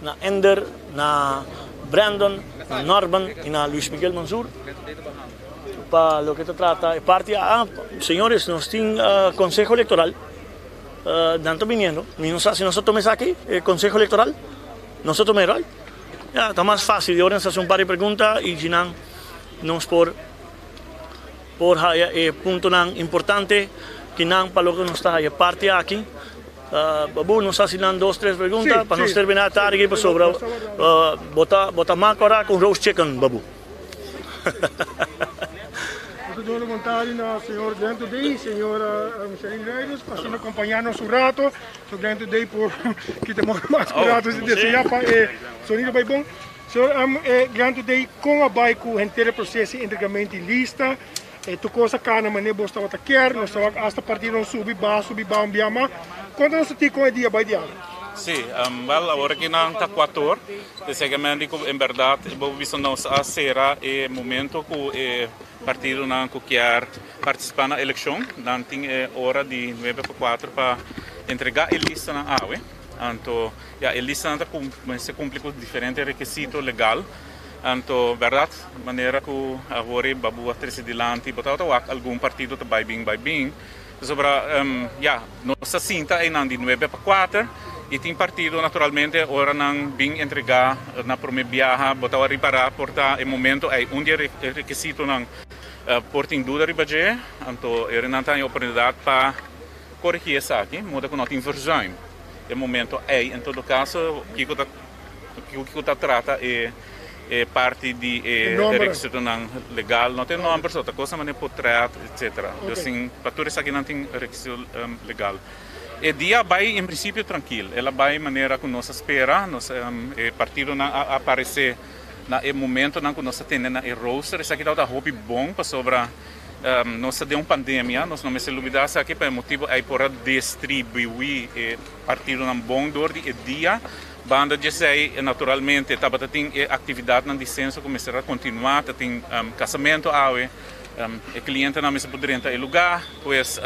na Ender, na Brandon, na Norman i na Luis Miguel Mansur pa loke ta trata e parti a. Señores, nos tin Conseho Electoral. Nan ta biniendo. Mi no sa si nos ta tuma esaki, e Conseho Electoral. Nos ta tuma e, right? Ya, ta mas fácil di ora nos hasi un par di pregunta i djinan nos por por haya e puntonan importante kinan pa loke nos ta haya parti aki. Babu, nos hasi nan dos tres pregunta pa nos terminá tardi aki pasobra bo ta bo ta makora ku roast chicken, Babu. Mag duna bon tardi na señor Glenn Today y señora Sherine Reynolds pa asina acompaña nos un rato. So Glenn Today por kita mas un rato si desea pa e sonido bay bon. Señor Glenn Today, con a bay cu henter e proceso di entregamento di lista? Tur cos a cana manera bos tabata kier, nos tabata hasta partidonan subi baha subi baha un bia mas. Conta nos tin con e dia bay di awe. Si, wel awor aki nan ta cuator, esaki men di cu en berdad bo bisa nos a cera e momento cu e partidonan cu kier participa na eleccion, nan tin e ora di nuebe pa cuatro pa entrega e listanan awe. Anto ya e listanan ta mester cumpli cu diferente requisito legal. Anto berdad manera cu awor e babu a trece dilanti bo tabata wak algun partido ta bay bin bay bin. Pasobra ya, nos ta sinta einan di nuebe pa kuater i tin partido naturalmente ora nan bin entregá na promé biaha bo ta ripará por ta e momento ei un di e rekisitonan por tin duda riba dje, anto e nan ta haña oportunidat pa korigí esaki moda ku no tin verzuim e momento ei. En todo kaso kiko ta Kiko ta trata e parti di e rekisitonan legal? No tin nomber, so ta cosa manera potret, etcetera. Dus tin, pa tur esakinan tin rekisito legal. E dia a bai en principio trankil. El a bai manera ku nos a spera. Nos, e partidonan a aparece na e momentonan ku nos a tene na e rooster. Esaki tabata hopi bon pasobra nos ta den un pandemia. Nos no mester lubida esaki pa e motibo ei por a distribuí e partidonan bon dor di e dia. Banda di esei, naturalmente, tabata tin e aktividatnan di senso ku mester a kontinuá, ta tin kasamentu awe, e klientenan mester por drenta e lugá, pues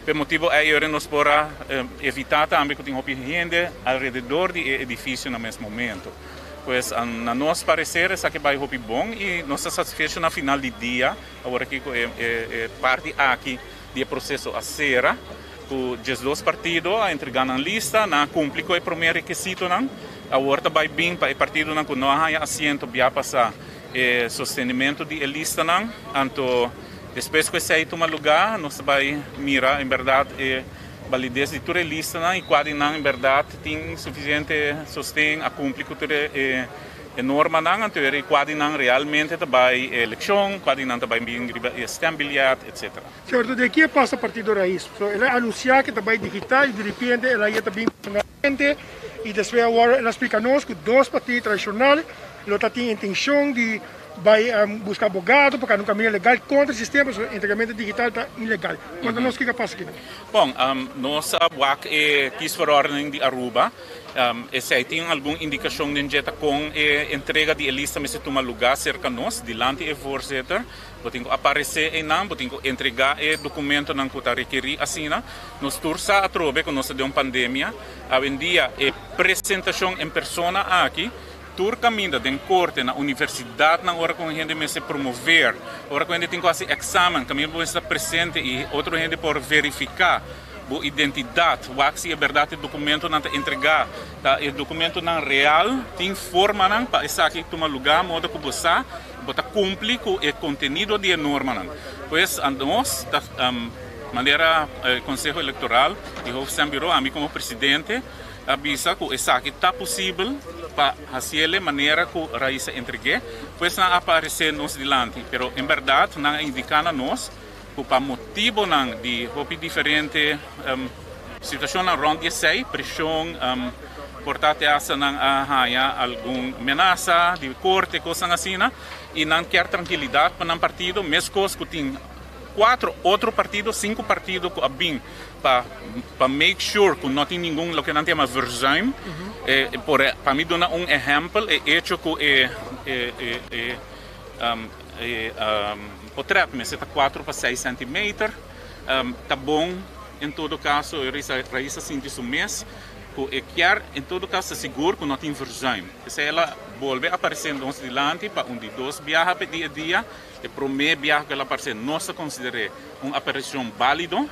p'e motibu ei ora nos por a evitá tambe ku tin hopi hende alrededor di e edifisio na mes momento. Pues na nos pareser esaki bai hopi bon i nos ta satisfecho na final di dia awor aki ku e parti aki di e proseso a sera. Ku 12 partido a entregá nan lista, nan a kumpli ku e promé rekisitonan. Awor ta bai bin pa e partidonan ku no a haña asiento bia pasá e sostenimentu di e listanan. Anto despues ku esei tuma lugá nos ta bai mira en bèrdat e balides di tur e listanan i kua di nan en bèrdat tin sufisiente sosten, a kumpli ku tur e E normanan anto e kua di nan realmente ta bai e elekshon, kua di nan ta bai bin riba e stembiljet, etc. Sierto, di aki a pasa Partido Raiz. So el a anunsia ke ta bai digital i diripiente el a yeta bin personalmente i despues awor el a splika nos ku dos partido tradishonal lo ta tin intenshon di bai buska abogado pa kanda un kaminda legal kontra e sistema pasobra entregamentu digital ta ilegal. Konta nos kiko a pasa akinan. Bon, nos a wak e kiesverordening di Aruba. Esei tin algun indikashon den dje ta kon e entrega di e lista mester tuma lugá serka nos, dilanti e voorzitter. Bo tin ku aparesé einan, bo tin ku entregá e dokumentonan ku ta rekerí asina. Nos tur sa atrobe ku nos ta den un pandemia. Awendia e presentashon en persona aki tur kaminda, den korte, na universidatnan ora ku un hende mester promover, ora ku hende tin ku hasi eksamen, kaminda bo mester ta presente i otro hende por verifiká. Bo identidat, wak si e bèrdat e dokumentonan ta entregá ta e dokumentonan real. Tin formanan pa esaki tuma lugá moda ku bo sa bo ta kumpli ku e kontenido di e normanan. Pues nos ta manera Konseho Elektoral i Hoofdstembureau, ami komo presidente a bisa ku esaki ta posibel pa hasiel e manera ku Raiz a entreg'é. Pues nan a aparesé nos dilanti, pero en bèrdat nan a indiká na nos ku pa motibonan di hopi diferente situashonnan rònt di esei, preshon, por ta te asta nan a haña algun menasa di korte, kosnan asina, i nan kier trankilidat pa nan partido, meskos ku tin kuatro otro partido, sinku partido ku a bin pa pa make sure ku no tin ningun loke nan ta yama verzuim. Por pa mi duna un ehèmpel, e echo ku e e E potret mester ta 4 pa 6 centimeter. Ta bon en todo caso e raiz a sinti su mes cu e kier en todo caso ta sigur cu no tin verzuim. P'esey el a bolbe aparece nos dilanti pa un di dos biaha di e dia. E prome biaha cu el a aparece nos ta considere un aparicion balido.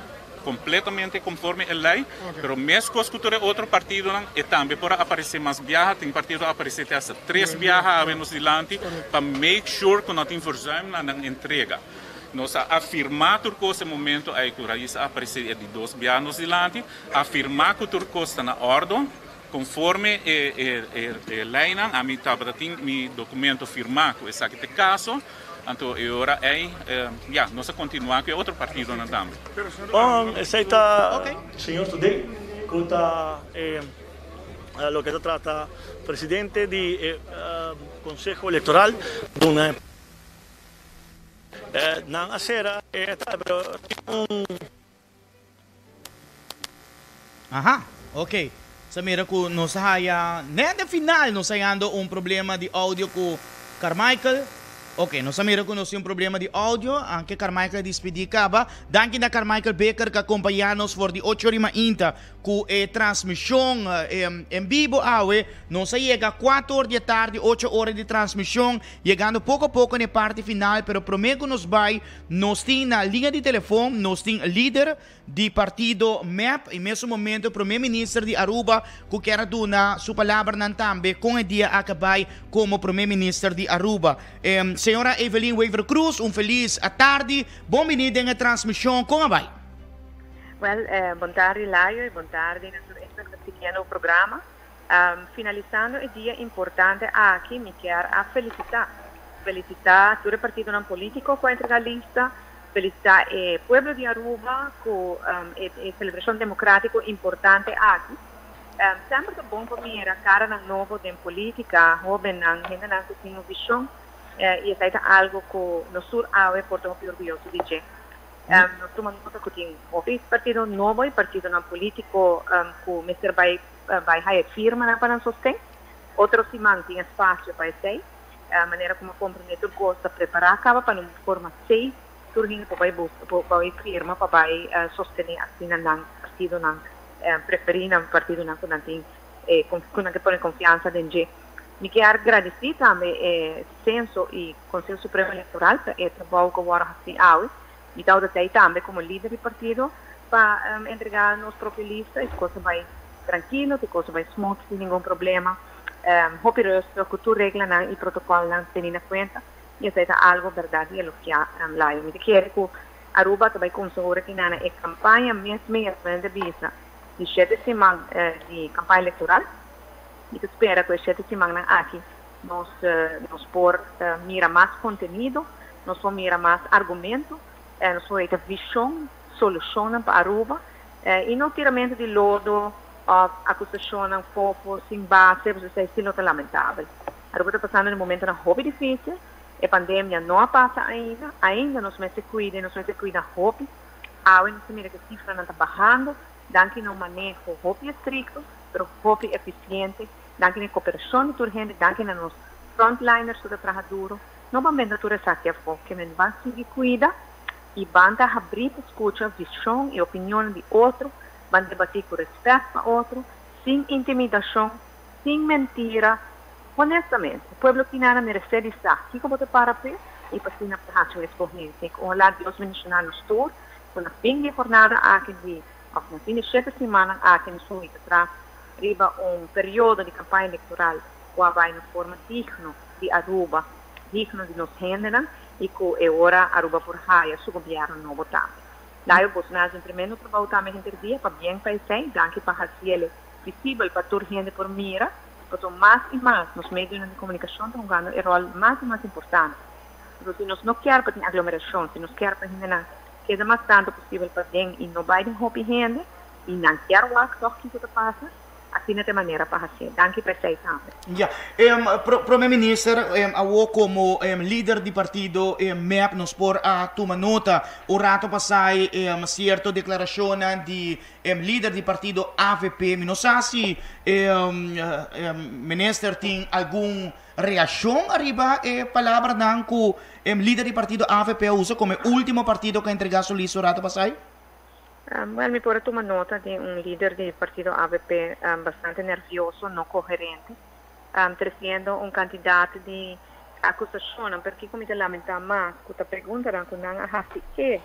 Completamente conforme e ley, pero mescos cu tur e otro partidonan, e tambe por a aparece mas biaha, tin partido a aparece te hasta tres biaha awe nos dilanti pa make sure cu no tin verzuim na nan entrega. Nos a afirma tur cos e momento ey cu Raiz a aparece e di dos biaha nos dilanti, afirma cu tur cos ta na ordo, conforme e leynan, ami tabata tin mi documento firma cu esaki ta e caso. Anto e ora ei, ya, nos a kontinuá ku e otro partidonan tambe. Bon, esei ta señor Today ku ta e loke ta trata presidente di e Konseho Elektoral duna nan a sera e ta pero tin un. Aha, ok. Sa mira ku nos a haya net den final nos hayando un problema di audio ku Carmichael. Ok, nos a mira ku nos tin un problema di audio, anke Carmichael a dispidí kaba. Danki na Carmichael Baker ku a kompañá nos for di ocho ori mainta ku e transmishon en bibo awe. Nos a yega kuater or di e tardi, ocho ora di transmishon, yegando poko a poko na e parti final, pero promé ku nos bai Nos tin na liña di telefon nos tin lider di partido mep y mesun momento prome minister di Aruba cu kier a duna su palabranan tambe con e dia a cabay como prome minister di Aruba. Señora Evelyn Wever Croes un feliz atardi, bon bini den e transmision, con a bay? Wel, bon tardi Layo y bon tardi na tur esnan cu ta siguiendo e programa. Finalisando e dia importante aki mi kier a felicita, felicita tur e partidonan politico cu a entrega lista, felicita e pueblo di Aruba cu e celebracion democratico importante aki. Semper ta bon pa mira caranan nobo den politica, hobennan, hendenan cu tin un vision y esai ta algo cu nos tur awe por ta hopi orguyoso di dje. Nos tuma nota cu tin hopi partido nobo y partidonan politico cu mester bay Bai haya firmanan pa nan sosten. Otro siman tin espasio pa esei. Manera ku mi a komprendé tur kos ta prepará kaba pa nan forma safe. Tur hende por bai buska, por bai firma pa bai sostené asina nan partidonan preferí, nan partidonan ku nan tin ku nan ke pone konfiansa den dje. Mi kier gradisí tambe e Senso i Konseho Supremo Elektoral pa e trabou ku a wòrdu hasí awe. Mi tabata tei tambe komo lider di partido pa entregá nos propio lista i tur kos a bai trankilo, tur kos a bai smooth sin ningun problema. Hopi rustig ku tur reglanan i protokòlnan teni na kuenta i esei ta algu bèrdat di elogiá Layo. Mi ta kere ku Aruba ta bai kumsa ora ki nana e kampaña mes mes men ta bisa di shete siman di kampaña elektoral. Mi ta spera ku e shete simannan aki Nos nos por mira mas contenido, nos por mira mas argumento, nos por weta vision, solucionnan pa Aruba y no tiramento di lodo of acusacionnan fofo sin base, pasobra esey si no ta lamentabel. Aruba ta pasando den momentonan hopi dificil, e pandemia no a pasa ainda, ainda nos mester cuida y nos mester cuida hopi. Awe nos ta mira cu e cifranan ta bahando danki na un maneho hopi estricto pero hopi eficiente. Danki na e koperashon di tur hende, danki na nos frontliners ku ta traha duro. No ban benta tur esaki afó, ke men ban sigui kuida i ban ta habrí pa skucha vishon i opinionnan di otro, ban debatí ku rèspèt pa otro, sin intimidashon, sin mentira. Honestamente, pueblo kinana meresé di sa kiko bo ta para p'e i pa asina por hasi un eskohensia. Ku ohalá Dios bendishoná nos tur ku na fin di e jornada aki di òf na fin di shete simannan aki nos por mita tras riba un periodo di campaña electoral cu a bay na forma digno di Aruba, digno di nos hendenan y cu e ora Aruba por haya su gobierno nobo tambe. Layo boso a haci un tremendo trabou tambe henter dia, pabien pa esey, danki pa haciele visibel pa tur hende por mira, pasobra mas y mas nos medionan di comunicacion ta hungando e rol mas y mas importante. Pasobra si nos no kier pa tin aglomeracion, si nos kier pa hendenan keda mas tanto posibel paden y no bay den hopi hende, I nan kier wak tòg kiko ta pasa, asina ta e manera pa hasié. Danki pa esei tambe. Ya. Prome Minister, awor komo lider di partido mep nos por a tuma nota un rato pasai sierto deklarashonnan di lider di partido avp. Mi no sa si Minister tin algun reakshon ariba e palabranan ku lider di partido avp a usa komo e ultimo partido ku a entrega su lista un rato pasai? Wel, mi por a tuma nota di un lider di partido avp bastante nervioso, no coherente, treciendo un cantidad di acusacionnan, pero kico mi ta lamenta mas cu ta preguntanan cu nan a haci e,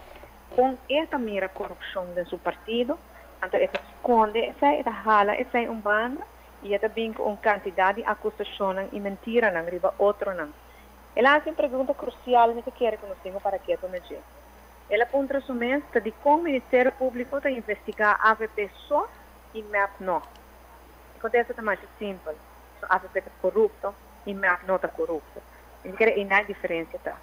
con e ta mira corupcion den su partido, anto e ta sconde esey, e ta hala esey un banda y e ta bin cu un cantidad di acusacionnan y mentiranan riba otronan. El a haci un pregunta crucial, mi ta kere cu nos tin cu para keto na dje. El a puntra su mes ta dikon Ministerio Públiko ta investigá avp so i mep no. E kontesta ta masha simpel, pasobra avp ta korupto i mep no ta korupto. Mi ta kere einá e diferensia ta.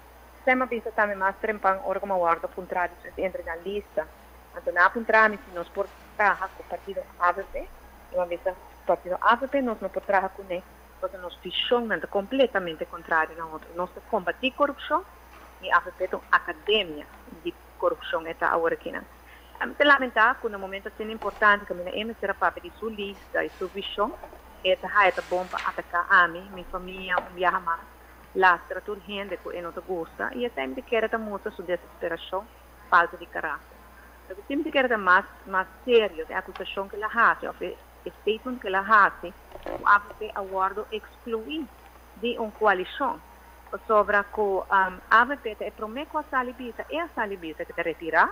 Esei mi a bisa tambe mas trempan ora ku mi a wòrdu puntrá despues di entregá lista. Anto nan a puntra mi si nos por traha ku partido avp. I mi a bisa, Partido avp nos no por traha kuné pasobra nos vishonnan ta kompletamente kontrario na otro. Nos ta kombatí korupshon i avp ta un akademia di korupshon e ta awor akinan. Mi ta lamentá ku na momento asina importante kaminda e mester a papia di su lista i su vishon, e ta haya ta bon pa ataká ami, mi famia un biaha mas, lastra tur hende ku e no ta gusta i esei mi ta kere ta mustra su desesperashon, falta di karakter. Loke si mi ta kere ta mas mas serio ta e akusashon ku el a hasi òf e statement ku el a hasi ku avp a wòrdu ekskluí di un koalishon pasobra ku avp ta e promé ku a sali bisa, e a sali bisa ku ta retirá,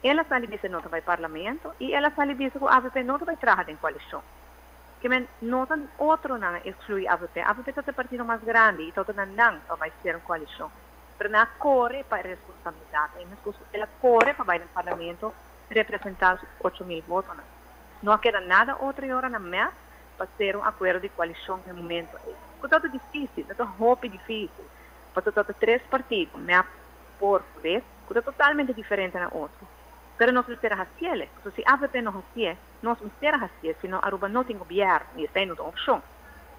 el a sali bisa no ta bai parlamento i el a sali bisa ku avp no ta bai traha den koalishon. Ke men no ta otronan a exclui avp. Avp ta e partido mas grandi y ta otro nan nan pa bay ser un coalicion. Pero nan a core pa e responsabilidad. E mescos cu el a core pa bay den parlamento representa su 8000 votonan. No a keda nada otro y ora nan mep pa ser un acuerdo di coalicion den momento ey. Cu ta otro dificil, ta hopi dificil. Pasobra ta tres partido, mep, por, ves, cu ta totalmente diferente na otro. Pero nos mester a haciele. Pasobra si avp no hacié. Nos mester a hacié, sino Aruba no tin gobierno y esey no ta un opcion.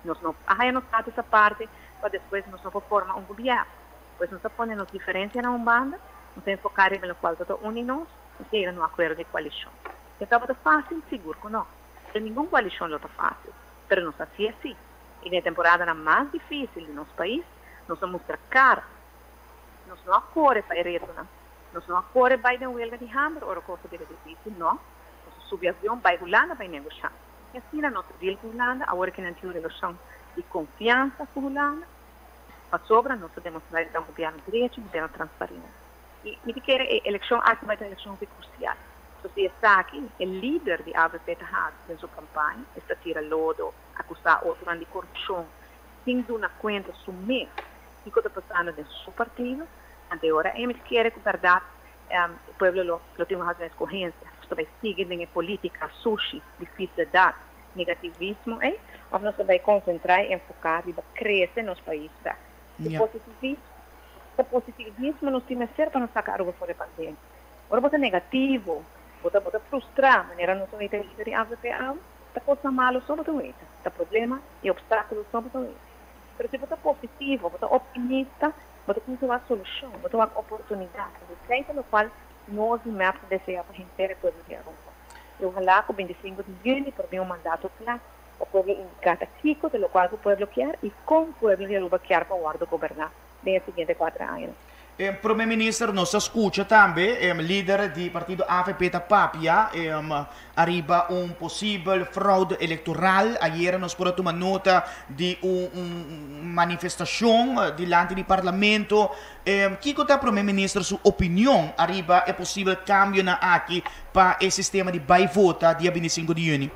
Nos no a haya nos status aparte pa despues nos no por forma un gobierno. Pues nos a pone nos diferencianan un banda, nos a enfoca riba locual ta ta uni nos, nos yega na un acuerdo di coalicion. E tabata facil? Sigur cu no. Den ningun coalicion lo ta facil, pero nos a hacié si. Y den e temporadanan mas dificil di nos pais, nos a mustra cara. Nos no a core pa e retonan. Nos no a core bay den huelga di hamber ora cos a bira dificil, no. Nos a subi avion bai Hulanda bai negoshá. I asina nos a deal ku Hulanda, awor ke nan tin un relashon di konfiansa ku Hulanda, pasobra nos a demostrá di ta un gobièrnu drechi, un gobièrnu transparente. I mi ta kere e elekshon aki bai ta un elekshon hopi krusial. So si esaki e lider di avp ta hasi den su kampaña, esta tira lodo, akusá otronan di korupshon sin duna kuenta su mes kiko ta pasando den su partido, anto e ora ei mi ta kere ku bèrdat E pueblo lo lo tin un hasi un escogencia. Nos ta bay sigui den e politica sushi di fisledat, negativismo ey, of nos ta bay concentra y enfoca riba crece nos pais bek. E positivismo, e positivismo nos tin mester pa nos saca Aruba for e pandemia. Ora bo ta negativo, bo ta bo ta frustra, manera nos a weta lider di avp awe, ta cosnan malo so bo ta weta, ta problema y obstaculo so bo ta weta. Pero si bo ta positivo, bo ta optimista, bo ta cuminsa wak solucion, bo ta wak oportunidad. Esey ta locual nos di mep ta desea pa henter e pueblo di Aruba. Y ojalá cu 25 di juni por bin un mandato cla pa pueblo indica ta kico ta locual cu pueblo kier y con pueblo di Aruba kier pa wordo goberna den e siguiente cuatro añanan. Prome Minister, nos a scucha tambe lider di partido avp ta papia ariba un posibel fraude electoral. Ayera nos por a tuma nota di un manifestacion dilanti di Parlamento. Kico ta Prome Minister su opinion ariba e posibel cambionan aki pa e sistema di bay vota dia 25 di juni?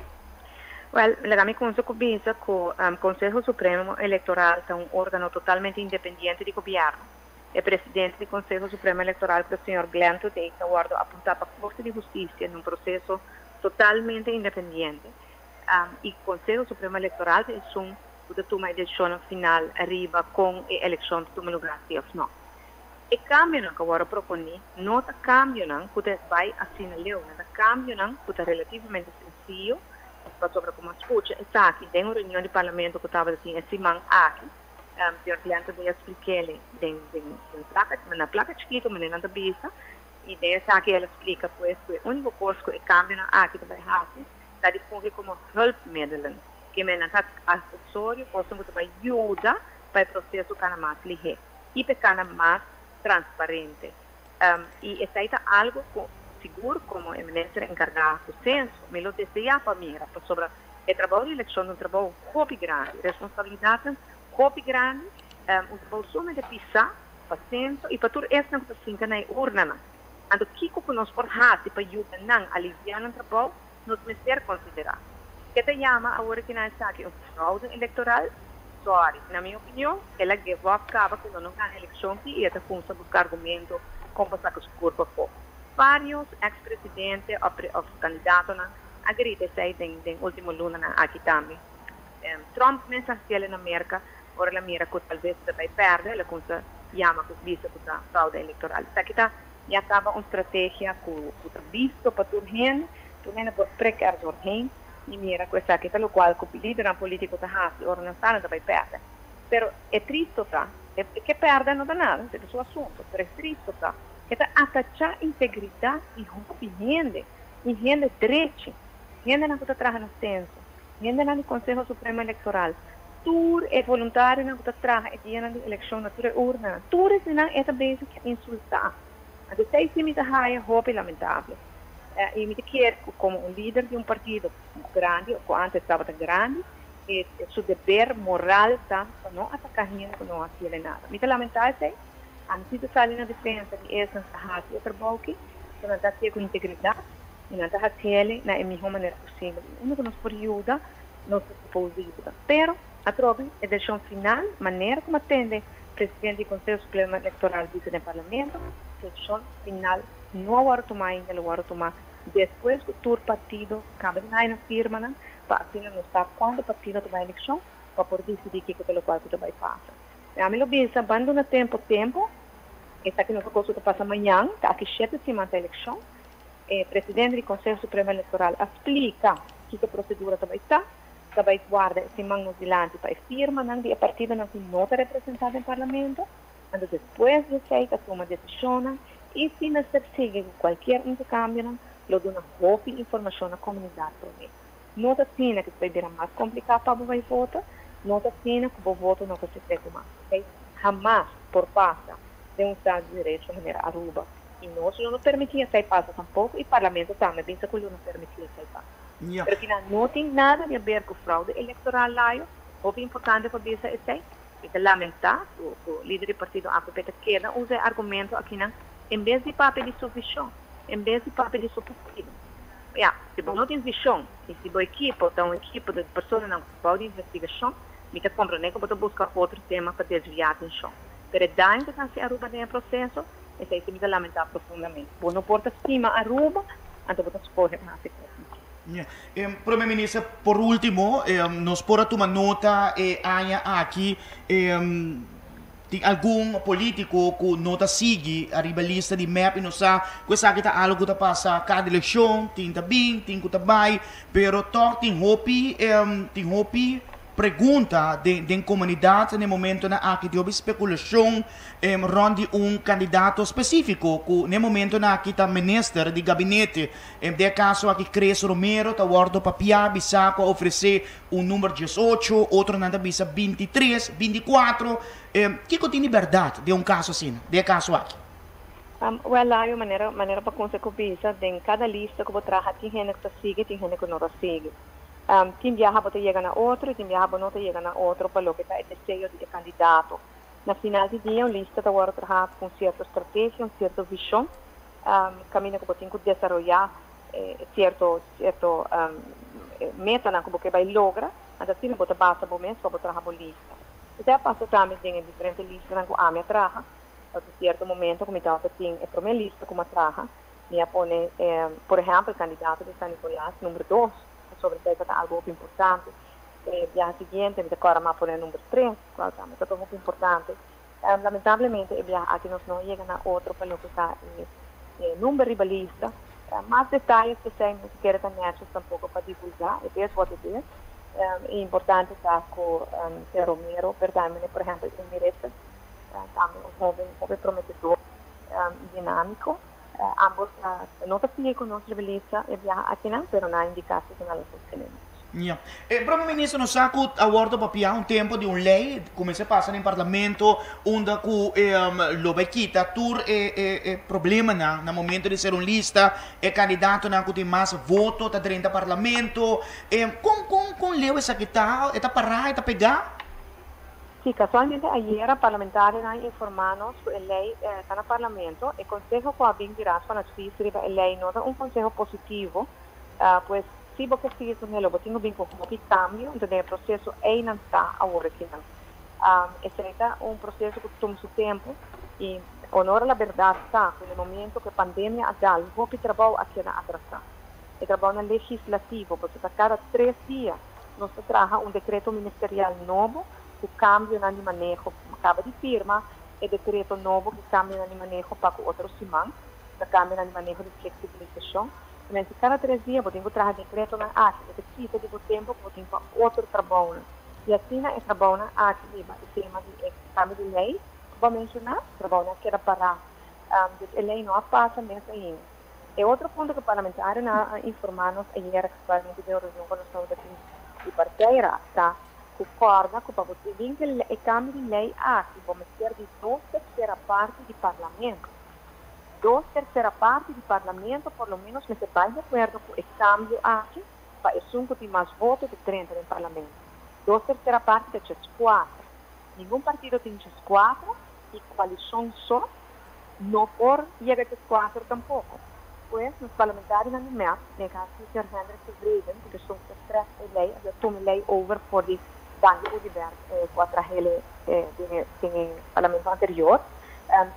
Wel, laga mi cuminsa cu bisa cu Conseho Supremo Electoral ta un organo totalmente independiente di gobierno. E presidente di Conseho Supremo Electoral cu ta señor Glenn Todey ta wordo apunta pa Corte di Husticia den un proceso totalmente independiente y Conseho Supremo Electoral ta esun cu ta tuma e decisionnan final riba con e eleccion ta tuma lugar si of no. E cambionan cu a wordo proponi no ta cambionan cu ta bay asina leu, nan ta cambionan cu ta relativamente senciyo pasobra como a scucha esaki den un reunion di Parlamento cu tabata tin e siman aki, Señor Glenn ta bay a splik'ele den den placa, na placa chikito manera nan ta bisa, y den esaki el a splika pues cu e unico cos cu e cambionan aki ta bay haci ta di fungi como hulpmiddelen, ke men nan ta accesorio, cosnan cu ta bay yuda pa e proceso cana mas lihe y pa e cana mas transparente. Y esey ta algo cu sigur como e minister encarga cu censo mi lo desea pa mira, pasobra E trabou di elekshon ta un trabou hopi grandi, responsabilidatnan hopi grandi, un trabou sumamente pisá pa Censo i pa tur esnan ku ta sinta na e urnanan. Anto kiko ku nos por hasi pa yuda nan aliviá nan trabou, nos mester konsiderá. Ke ta yama awor aki na esaki un fraude elektoral? Sorry, na mi opinion el a give up kaba ku lo no gana elekshon ki i e ta kumsa buska argumento kon pa saka su kurpa afó. Varios eks presidente òf kandidatonan a grita esei den den ultimo lunanan aki tambe. Trump mes a hasiel na Merca ora el a mira cu talves e ta bay perde, el a cuminsa yama ku bisa ku ta fraude elektoral. Esaki ta ya kaba un strategia ku ku ta bisto pa tur hende, tur hende por prek er doorheen i mira ku esaki ta lokual ku lidernan politiko ta hasi ora nan sa nan ta bai pèrdè. Pero e tristo ta, e ke pèrdè no ta nada, esei ta su asunto, pero e tristo ta e ta atachá integridat di hopi hende i hende drechi, hendenan ku ta traha na senso, hendenan di Konseho Supremo Elektoral, tur e voluntarionan ku ta traha e dianan di elekshon na tur e urnanan, tur eseinan e ta bezig ku insultá. Anto esei si mi ta haya hopi lamentable. I mi ta kier ku komo un lider di un partido grandi òf ku antes tabata grandi, e su deber moral ta pa no ataká hende ku no a hasiel nada. Mi ta lamentá esei. Ami si ta sali na defensa di esnan ku ta hasi e trabou aki, ku nan ta hasié ku integridat i nan ta hasiel na e mihó manera posibel. I unda ku nos por yuda, nos ta supos di yuda. Pero, atrobe, e desishon final, manera ku mi a tende presidente di Konseho Supremo Elektoral bisa den Parlamento, desishon final no a wòrdu tumá ainda, lo wòrdu tumá despues ku tur partido kaba di haña nan firmanan pa asina nos sa kuantu partido ta bai elekshon pa por disidí kiko ta lokual ku ta bai pasa. Ami lo bisa, ban duna tempu tempu, esaki no ta kos ku ta pasa mañan, ta aki shete siman ta elekshon. E presidente di Konseho Supremo Elektoral a splika kiko prosedura ta bai ta. Ta bai warda e siman nos dilanti pa e firmanan di e partidonan ku no ta representá den Parlamento. Anto despues di esei ta tuma desishonnan i si mester sigui ku kualkier un di kambionan lo duna hopi informashon na komunidat promé. No ta asina ku ta bai bira mas kompliká pa bo bai vota, no ta asina ku bo voto no ta sekreto mas, ok? Hamas por pasa den un estado di derecho manera Aruba i nos lo no permití esei pasa tampoko i Parlamento tambe bisa ku lo no permití esei pasa. Pero kina no tin nada di aber ku fraude elektoral layo, hopi importante pa bisa esei. Mi ta lamentá ku ku lider di partido avp ta keda usa e argumento akinan en bes di papia di su vishon, en bes di papia di su partido. Ya, si bo no tin vishon i si bo ekipo ta un ekipo di personanan ku ta bou di investigashon, mi ta komprendé ku bo ta buska otro tema pa desviá atenshon. Pero e daño ku ta hasi Aruba den e proseso, esei si mi ta lamentá profundamente. Bo no por ta stima Aruba, anto bo ta skohe pa hasi kosnan. Prome Minister, por ultimo, nos por a tuma nota e aña aki tin algun politico cu no ta sigui ariba lista di mep y nos sa cu esaki ta algo cu ta pasa cada eleccion, tin ta bin, tin cu ta bay, pero toch tin hopi tin hopi pregunta den den comunidad na e momentonan aki tin hopi speculacion rond di un candidato specifico cu na e momentonan aki ta minister di gabinete. Den e kaso aki Chris Romero ta wòrdu papiá bisa ku a ofresé un number diesocho, otronan ta bisa bintitres, bintikuatro. Kiko tin di bèrdat den un kaso asina, den e kaso aki? Wèl Layo, manera manera pa kunsa ku bisa, den kada lista ku bo traha tin hende ku ta sigui, tin hende ku no ta sigui. Tin biaha bo ta yega na otro i tin biaha bo no ta yega na otro pa loke ta e deseo di e kandidato. Na final di dia un lista ta wòrdu traha ku un sierto strategia, un sierto vishon. Kaminda ku bo tin ku desaroyá sierto sierto metanan ku bo ke bai logra, anto asina bo ta basa bo mes pa bo traha bo lista. Esei a pasa tambe den e diferente listanan ku ami a traha. Tabatin sierto momento ku mi tabata tin e promé lista ku mi a traha, mi a pone por ehèmpel kandidato di San Nicolas number dos, pasobra esei tabata algu hopi importante. E biaha siguiente mi ta kòrda mi a pone number tres, kual tambe tabata hopi importante. Lamentablemente e biaha aki nos no a yega na otro pa loke ta e number riba lista. Mas detayes p'esei mi no ta kere ta nètjes tampoko pa divulgá, it is what it is. E importante ta ku señor Romero pero tambe por ehèmpel Amy Richards tambe un hóben hopi prometedor i dinámiko. Ambos no ta sigui ku nos riba lista e biaha akinan pero nan a indiká si ku nan lo sostené nos. Ya. E Prome Minister nos sa cu a wordo papia un tempo di un ley cuminsa pasa den Parlamento unda cu lo bay kita tur e e problemanan na momento di ser un lista, e candidatonan cu tin mas voto ta drenta Parlamento. Con con con leu esaki ta? E ta para? E ta pega? Si, casualmente ayera parlamentarionan a informa nos cu e ley ta na Parlamento. E conseho cu a bin di Raad van Advies riba e ley no ta un conseho positivo, pues Si bo ke sigui ku Nelo, bo tin ku bin ku hopi kambio, enton den e proseso ei nan ta awor akinan. Esei ta un proseso ku ta tuma su tempu i honor a la bèrdat ta ku na e momento ku e pandemia a dal hopi trabou a keda atrasá. E trabounan legislativo, pasobra ta kada tres dia nos ta traha un dekreto ministerial nobo ku kambionan di maneho. Kaba di firma. e decreto nobo cu cambionan di maneho pa cu otro siman, ta cambionan di maneho di flexibilisacion. Men si cada tres dia bo tin cu traha decretonan aki, e ta kita di bo tempo cu bo tin pa otro trabounan. Y asina e trabounan aki riba e tema di e cambio di ley cu bo a menciona, trabounan a keda para. Dus e ley no a pasa mes ainda. E otro punto cu parlamentarionan a informa nos ayera casualmente den un reunion cu nos tabata tin di partijraad ta cu corda cu pa bo tin e cambio di ley aki bo mester di dos tercera parti di parlamento. Dos tercera parti di parlamento por lo menos mester bay di acuerdo cu e cambio aki pa esun cu tin mas voto ta drenta den parlamento. Dos tercera parti ta chescuatro. Ningun partido tin chescuatro y coalicion so no por yega chescuatro tampoco. Pues nos parlamentarionan di mep, den caso di señor Hendrik Tevreden cu ta esun cu ta strek e ley, a tuma e ley over for di Dangui Oduber cu a trahele den e parlamento anterior.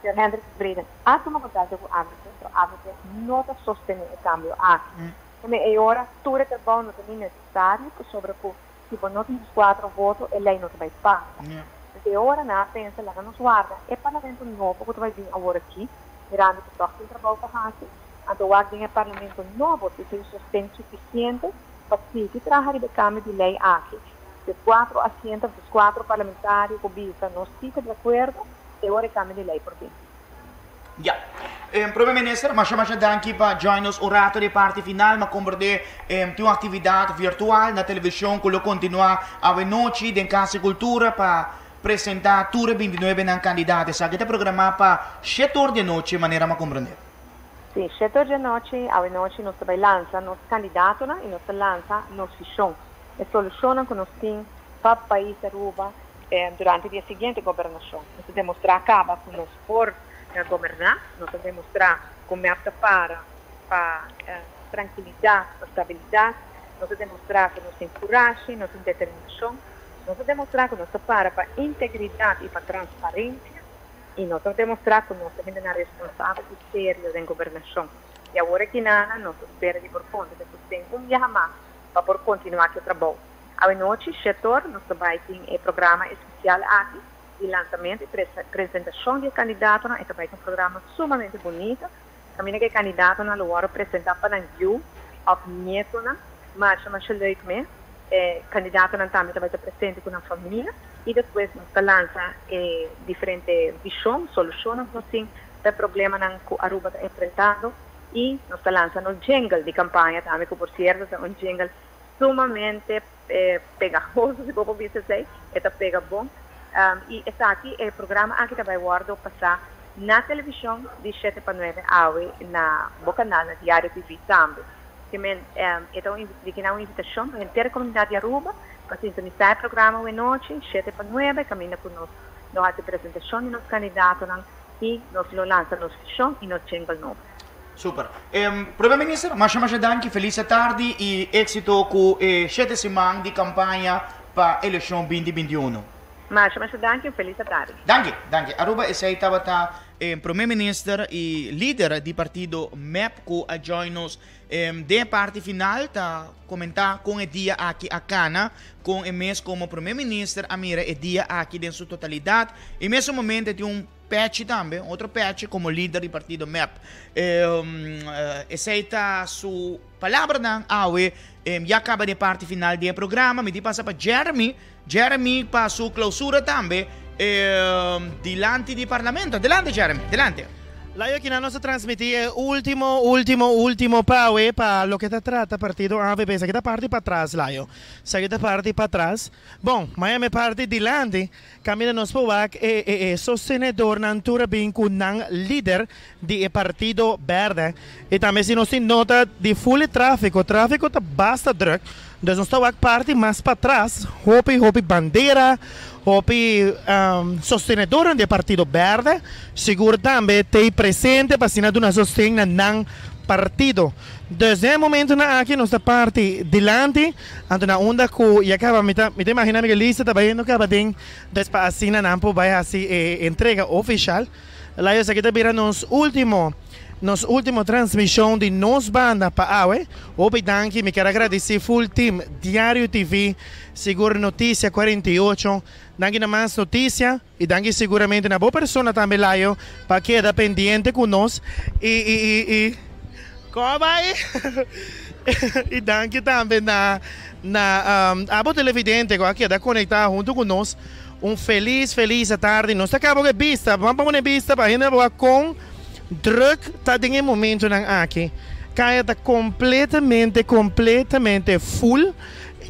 Señor Hendrik Tevreden a tuma contacto cu avp, pero avp no ta sostene e cambio aki. Keme e ora tur e trabou no ta ni necesario pasobra cu si bo no tin cuatro voto e ley no ta bay pasa. Entonces e ora nan a pensa laga nos warda e parlamento nobo cu ta bay bin awor aki, mirando cu toch tin trabou pa haci, anto wak den e parlamento nobo si tin sosten suficiente pa sigui traha riba e cambio di ley aki. Si cuatro asiento of cuatro parlamentario cu bisa nos si ta di acuerdo, e ora e cambio di ley por bin. Ya. Prome Minister, masha masha danki pa join nos un rato di e parti final. Ma komprende tin un aktividat virtual na televishon ku lo kontinuá awe nochi den Kas di Kultura pa presentá tur e bintinuebe nan kandidato. Esaki ta programá pa shete or di anochi, manera m'a komprende. Sí, shete or di anochi, awe nochi nos ta bai lansa nos kandidatonan i nos ta lansa nos vishon, e solushonnan ku nos tin pa pais Aruba durante di e siguiente gobernashon. Nos ta demostrá kaba ku nos por goberná, nos ta demostrá ku mep ta para pa trankilidat, pa stabilidat, nos ta demostrá ku nos tin kurashi, nos tin determinashon, nos ta demostrá ku nos ta para pa integridat i pa transparensia i nos ta demostrá ku nos ta hendenan responsabel i serio den gobernashon. I awor aki nana nos ta spera di por konta ku sosten un biaha mas pa por kontinuá ku e trabou. Awenochi, shetor, nos ta bai tin e programa especial aki di lansamento y presentacion di e candidatonan. E ta bai ta un programa sumamente bunita. Caminda cu e candidatonan lo worde presenta pa nan yu of nietonan. Masha, masha leuk mes. E candidatonan tambe ta bai ta presente cu nan famia. Y despues nos ta lansa e diferente vision, solucionnan cu nos tin pa e problemanan cu Aruba ta enfrentando. Y nos ta lansa nos jingle di campaña tambe, cu por cierto ta un jingle sumamente pegahoso, si bo por bisa esei, e ta pega bon. I esaki, e programa aki ta bai wòrdu pasá na televishon di shete pa nuebe awe na bo kanal na Diario TV tambe. Ke men e ta un di kina un invitashon pa henter e komunidat di Aruba pa sintonisá e programa awe nochi shete pa nuebe kaminda ku nos lo hasi presentashon di nos kandidatonan i nos lo lansa nos vishon i nos jingle nobo. Super. Prome Minister, masha masha danki, felis atardi y exito cu e shete siman di campaña pa eleccion binti binti uno. Masha masha danki, un felis atardi. Danki, danki. Aruba esey tabata Prome Minister y lider di partido mep cu a join nos den e parti final ta comenta con e dia aki a cana, con e mes como Prome Minister a mira e dia aki den su totalidad y mesun momento e tin un Pechi tambe, un otro Pechi como lider di partido mep. Esey ta su palabranan awe. Ya caba di e parti final di e programa. Mi di pasa pa Jeremy. Jeremy pa su clausura tambe dilanti di parlamento. Adelante Jeremy, adelante. Layo kinan nos a transmiti e ultimo, ultimo, ultimo pa awe pa loke ta trata partido avp. Esaki ta parti patras Layo. Esaki ta parti patras. Bon, Miami parti dilanti. Caminda nos por wak e e e sostenedornan tur a bin cu nan lider di e partido berde. Y tambe si nos tin nota di full e trafico, trafico ta basta druk, dus nos ta wak parti mas patras hopi hopi bandera, hopi sostenedornan di e partido berde sigur tambe t'ey presente pa asina duna sosten na nan partido. Dus den e momentonan aki nos ta parti dilanti. Anto na unda ku ya kaba mi ta mi ta imagina mi ke lista ta bayendo kaba den des pa asina nan por bai hasi e entrega ofishal. Layo esaki ta bira nos ultimo. nos ultimo transmishon di nos banda pa awe. Hopi danki, mi kier a gradisí full team Diario TV, sigur Noticia 48. Danki na mas noticia y danki seguramente na bo persona tambe Layo pa keda pendiente cu nos y y y y como bay y danki tambe na na abo televidente cu a keda conecta hunto cu nos un feliz feliz atardi nos ta caba cu e bista ban pone bista pa hende bo con druk ta den e momentonan aki caya ta completamente completamente full.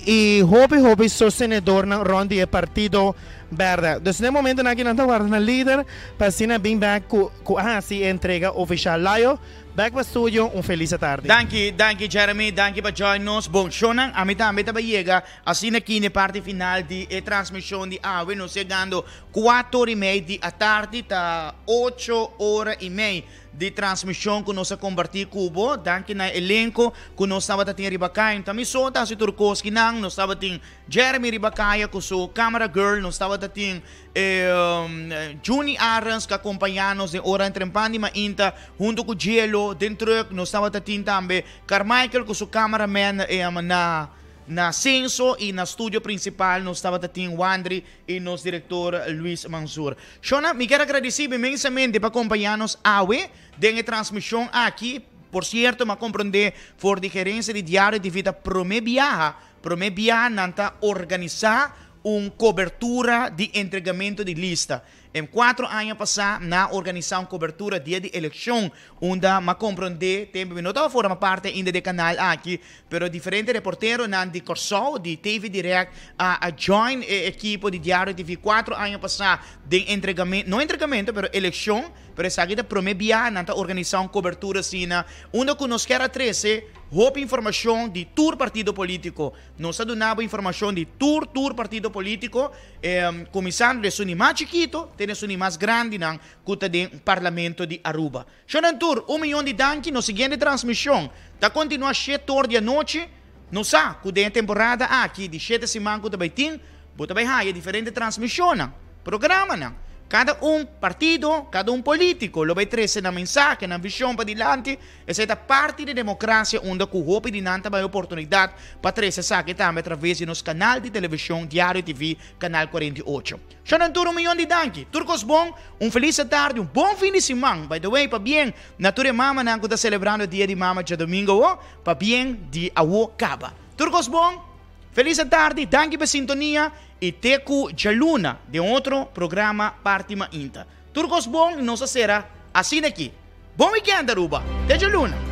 Y hopi hopi sostenedornan rond di e partido berde. Dus na e momentonan aki nan ta warda nan lider pa asina bin bek cu cu a haci e entrega oficial. Layo, bek pa studio, un feliz atardi. Danki, danki Jeremy, danki pa join nos. Bon, shownan, ami tambe ta bay yega asina aki na e parti final di e transmision di awe. Nos yegando cuater ora y mei di atardi, ta ocho ora y mei Di transmishon ku nos a kompartí ku bo. Danki na e elenko ku nos tabata tin riba kaya. No ta mi so ta hasi tur kos ki nan. Nos tabatin Jeremy riba kaya ku su camera girl. Nos tabata tin Juni Arends ku a kompañá nos den ora trempan di mainta huntu ku Jelo den truck. Nos tabata tin tambe Carmichael ku su cameraman na na Censo y na studio principal nos tabata tin Wandry y nos director Luis Mansur. Shona, mi kier a gradeci bo inmensamente pa compaña nos awe den e transmision aki. Por cierto, mi a comprende for di gerencia di Diario TV ta prome biaha, prome biaha nan ta organisa un cobertura di entregamento di lista. En cuatro aña pasa nan a organisa un cobertura dia di eleccion unda mi a comprende, tempo mi no tabata forma parti ainda di e canal aki, Pero diferente reporteronan di Kòrsou, di TV Direct, a a join e ekipo di Diario TV kuatro aña pasá den entregamento, no entregamento, pero elekshon, pero esaki ta promé biaha nan ta organisá un kobertura asina, unda ku nos kier a trese hopi informashon di tur partido polítiko. Nos a duna bo informashon di tur tur partido polítiko, kuminsando di esun di mas chikito te na esun di mas grandinan ku ta den Parlamento di Aruba. Shonan tur, un miyon di danki. Nos siguiente transmision ta continua shete or di anochi. Nos sa cu den e temporada aki di shete siman cu ta bay tin, bo ta bay haya diferente transmisionnan, programanan. Cada un partido, cada un politico lo bay trece nan mensahe, nan vision padilanti. Esey ta parti di democracia unda cu hopi di nan ta bay oportunidad pa trece esaki tambe a traves di nos canal di television Diario TV, Canal 48. Shonan tur un miyon di danki. Tur kos bon, un felis atardi, un bon fin di siman. By the way, pabien na tur e mamanan ku ta selebrando dia di mama djadomingo awo, pabien di awo kaba. Tur kos bon, felis atardi, danki pa e sintonia i te ku djaluna den otro programa Parti Mainta. Tur kos bon i nos a sera asina aki. Bon weekend Aruba! Te djaluna!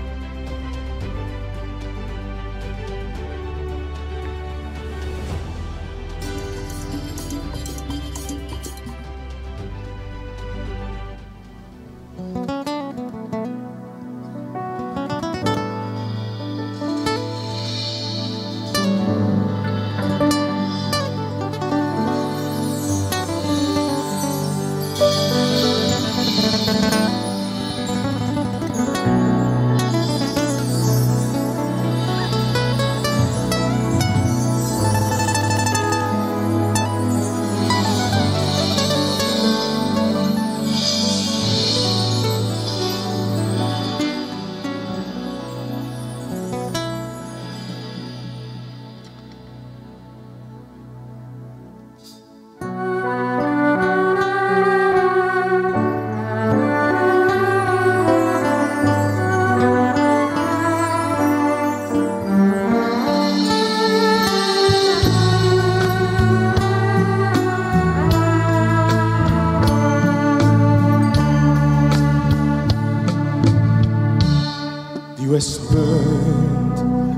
Di Westpunt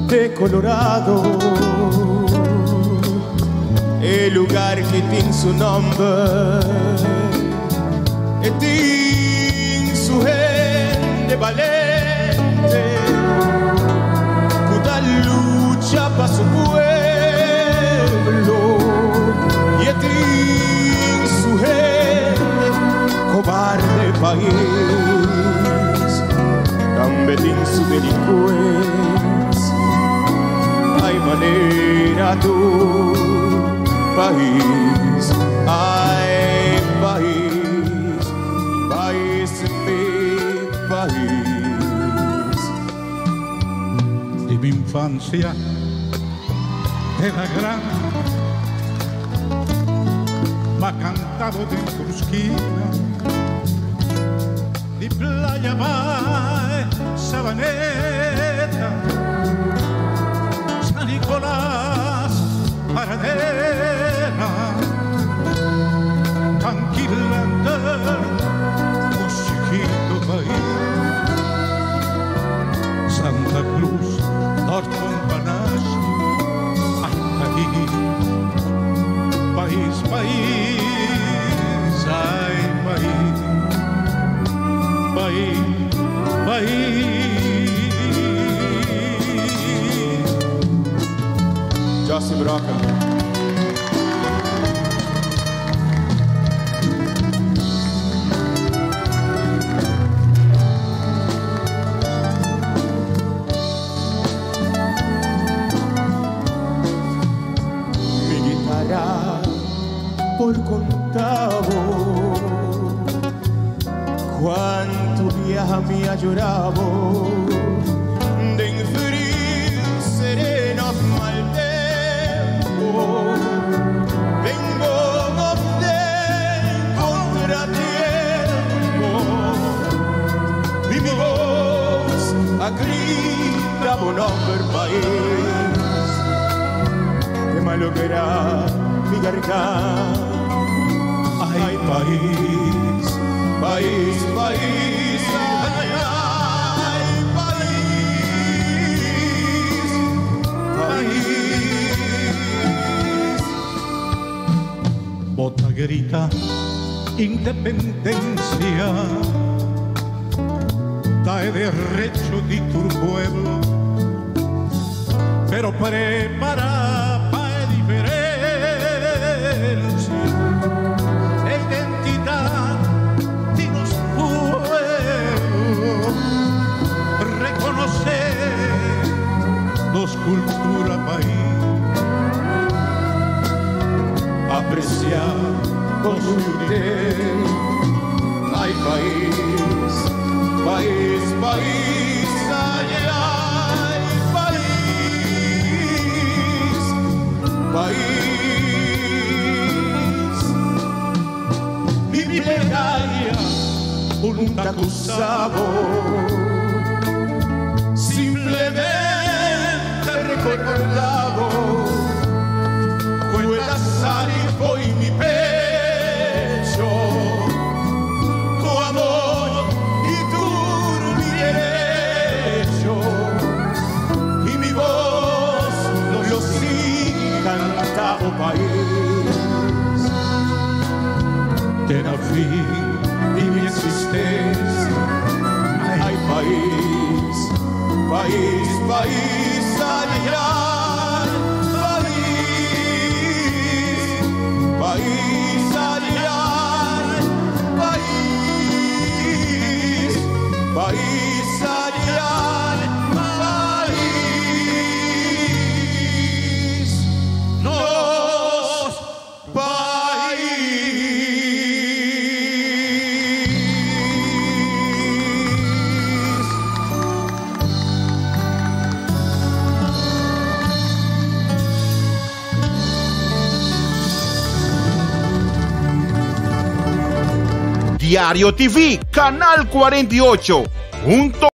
te Colorado E lugar ki tin su nomber E tin su hende balente Ku ta lucha pa su pueblo I e tin su hende cobarde pais Tambe tin su delincues Ay manera tur pais Ay pais, pais mi pais. Provincia de la gran Ma cantado de tu esquina Di playa va Sabaneta San Nicolás Paradera Tranquilante chiquito país Santa Cruz Norton Panache Ay, país País, país Ay, país País, país Jossie Broca. Mi guitarra por contavo Cuánto viaja mi ha llorado Den frío sereno mal tempo Vengo de contratiempo Y mi voz a grita nombre país Que malogra mi garganta Ay, país, país, país, ay, ay, país, país. Bota grita independencia da derecho de tu pueblo pero prepara pa diferencia identidad de nos pueblo reconocer nos cultura país apreciar con usted. Ay, país, país, país, ay, ay, país, país. Mi plegaria, un acusado, simplemente recordado quella sale in mi pecho tu amor y tu mi derecho y mi voz lo sigue cantado país te da fin de mi existencia ay país país país ay, ay país país ay, ay país país ay, ay país nos país. Diario TV, Canal 48. Junto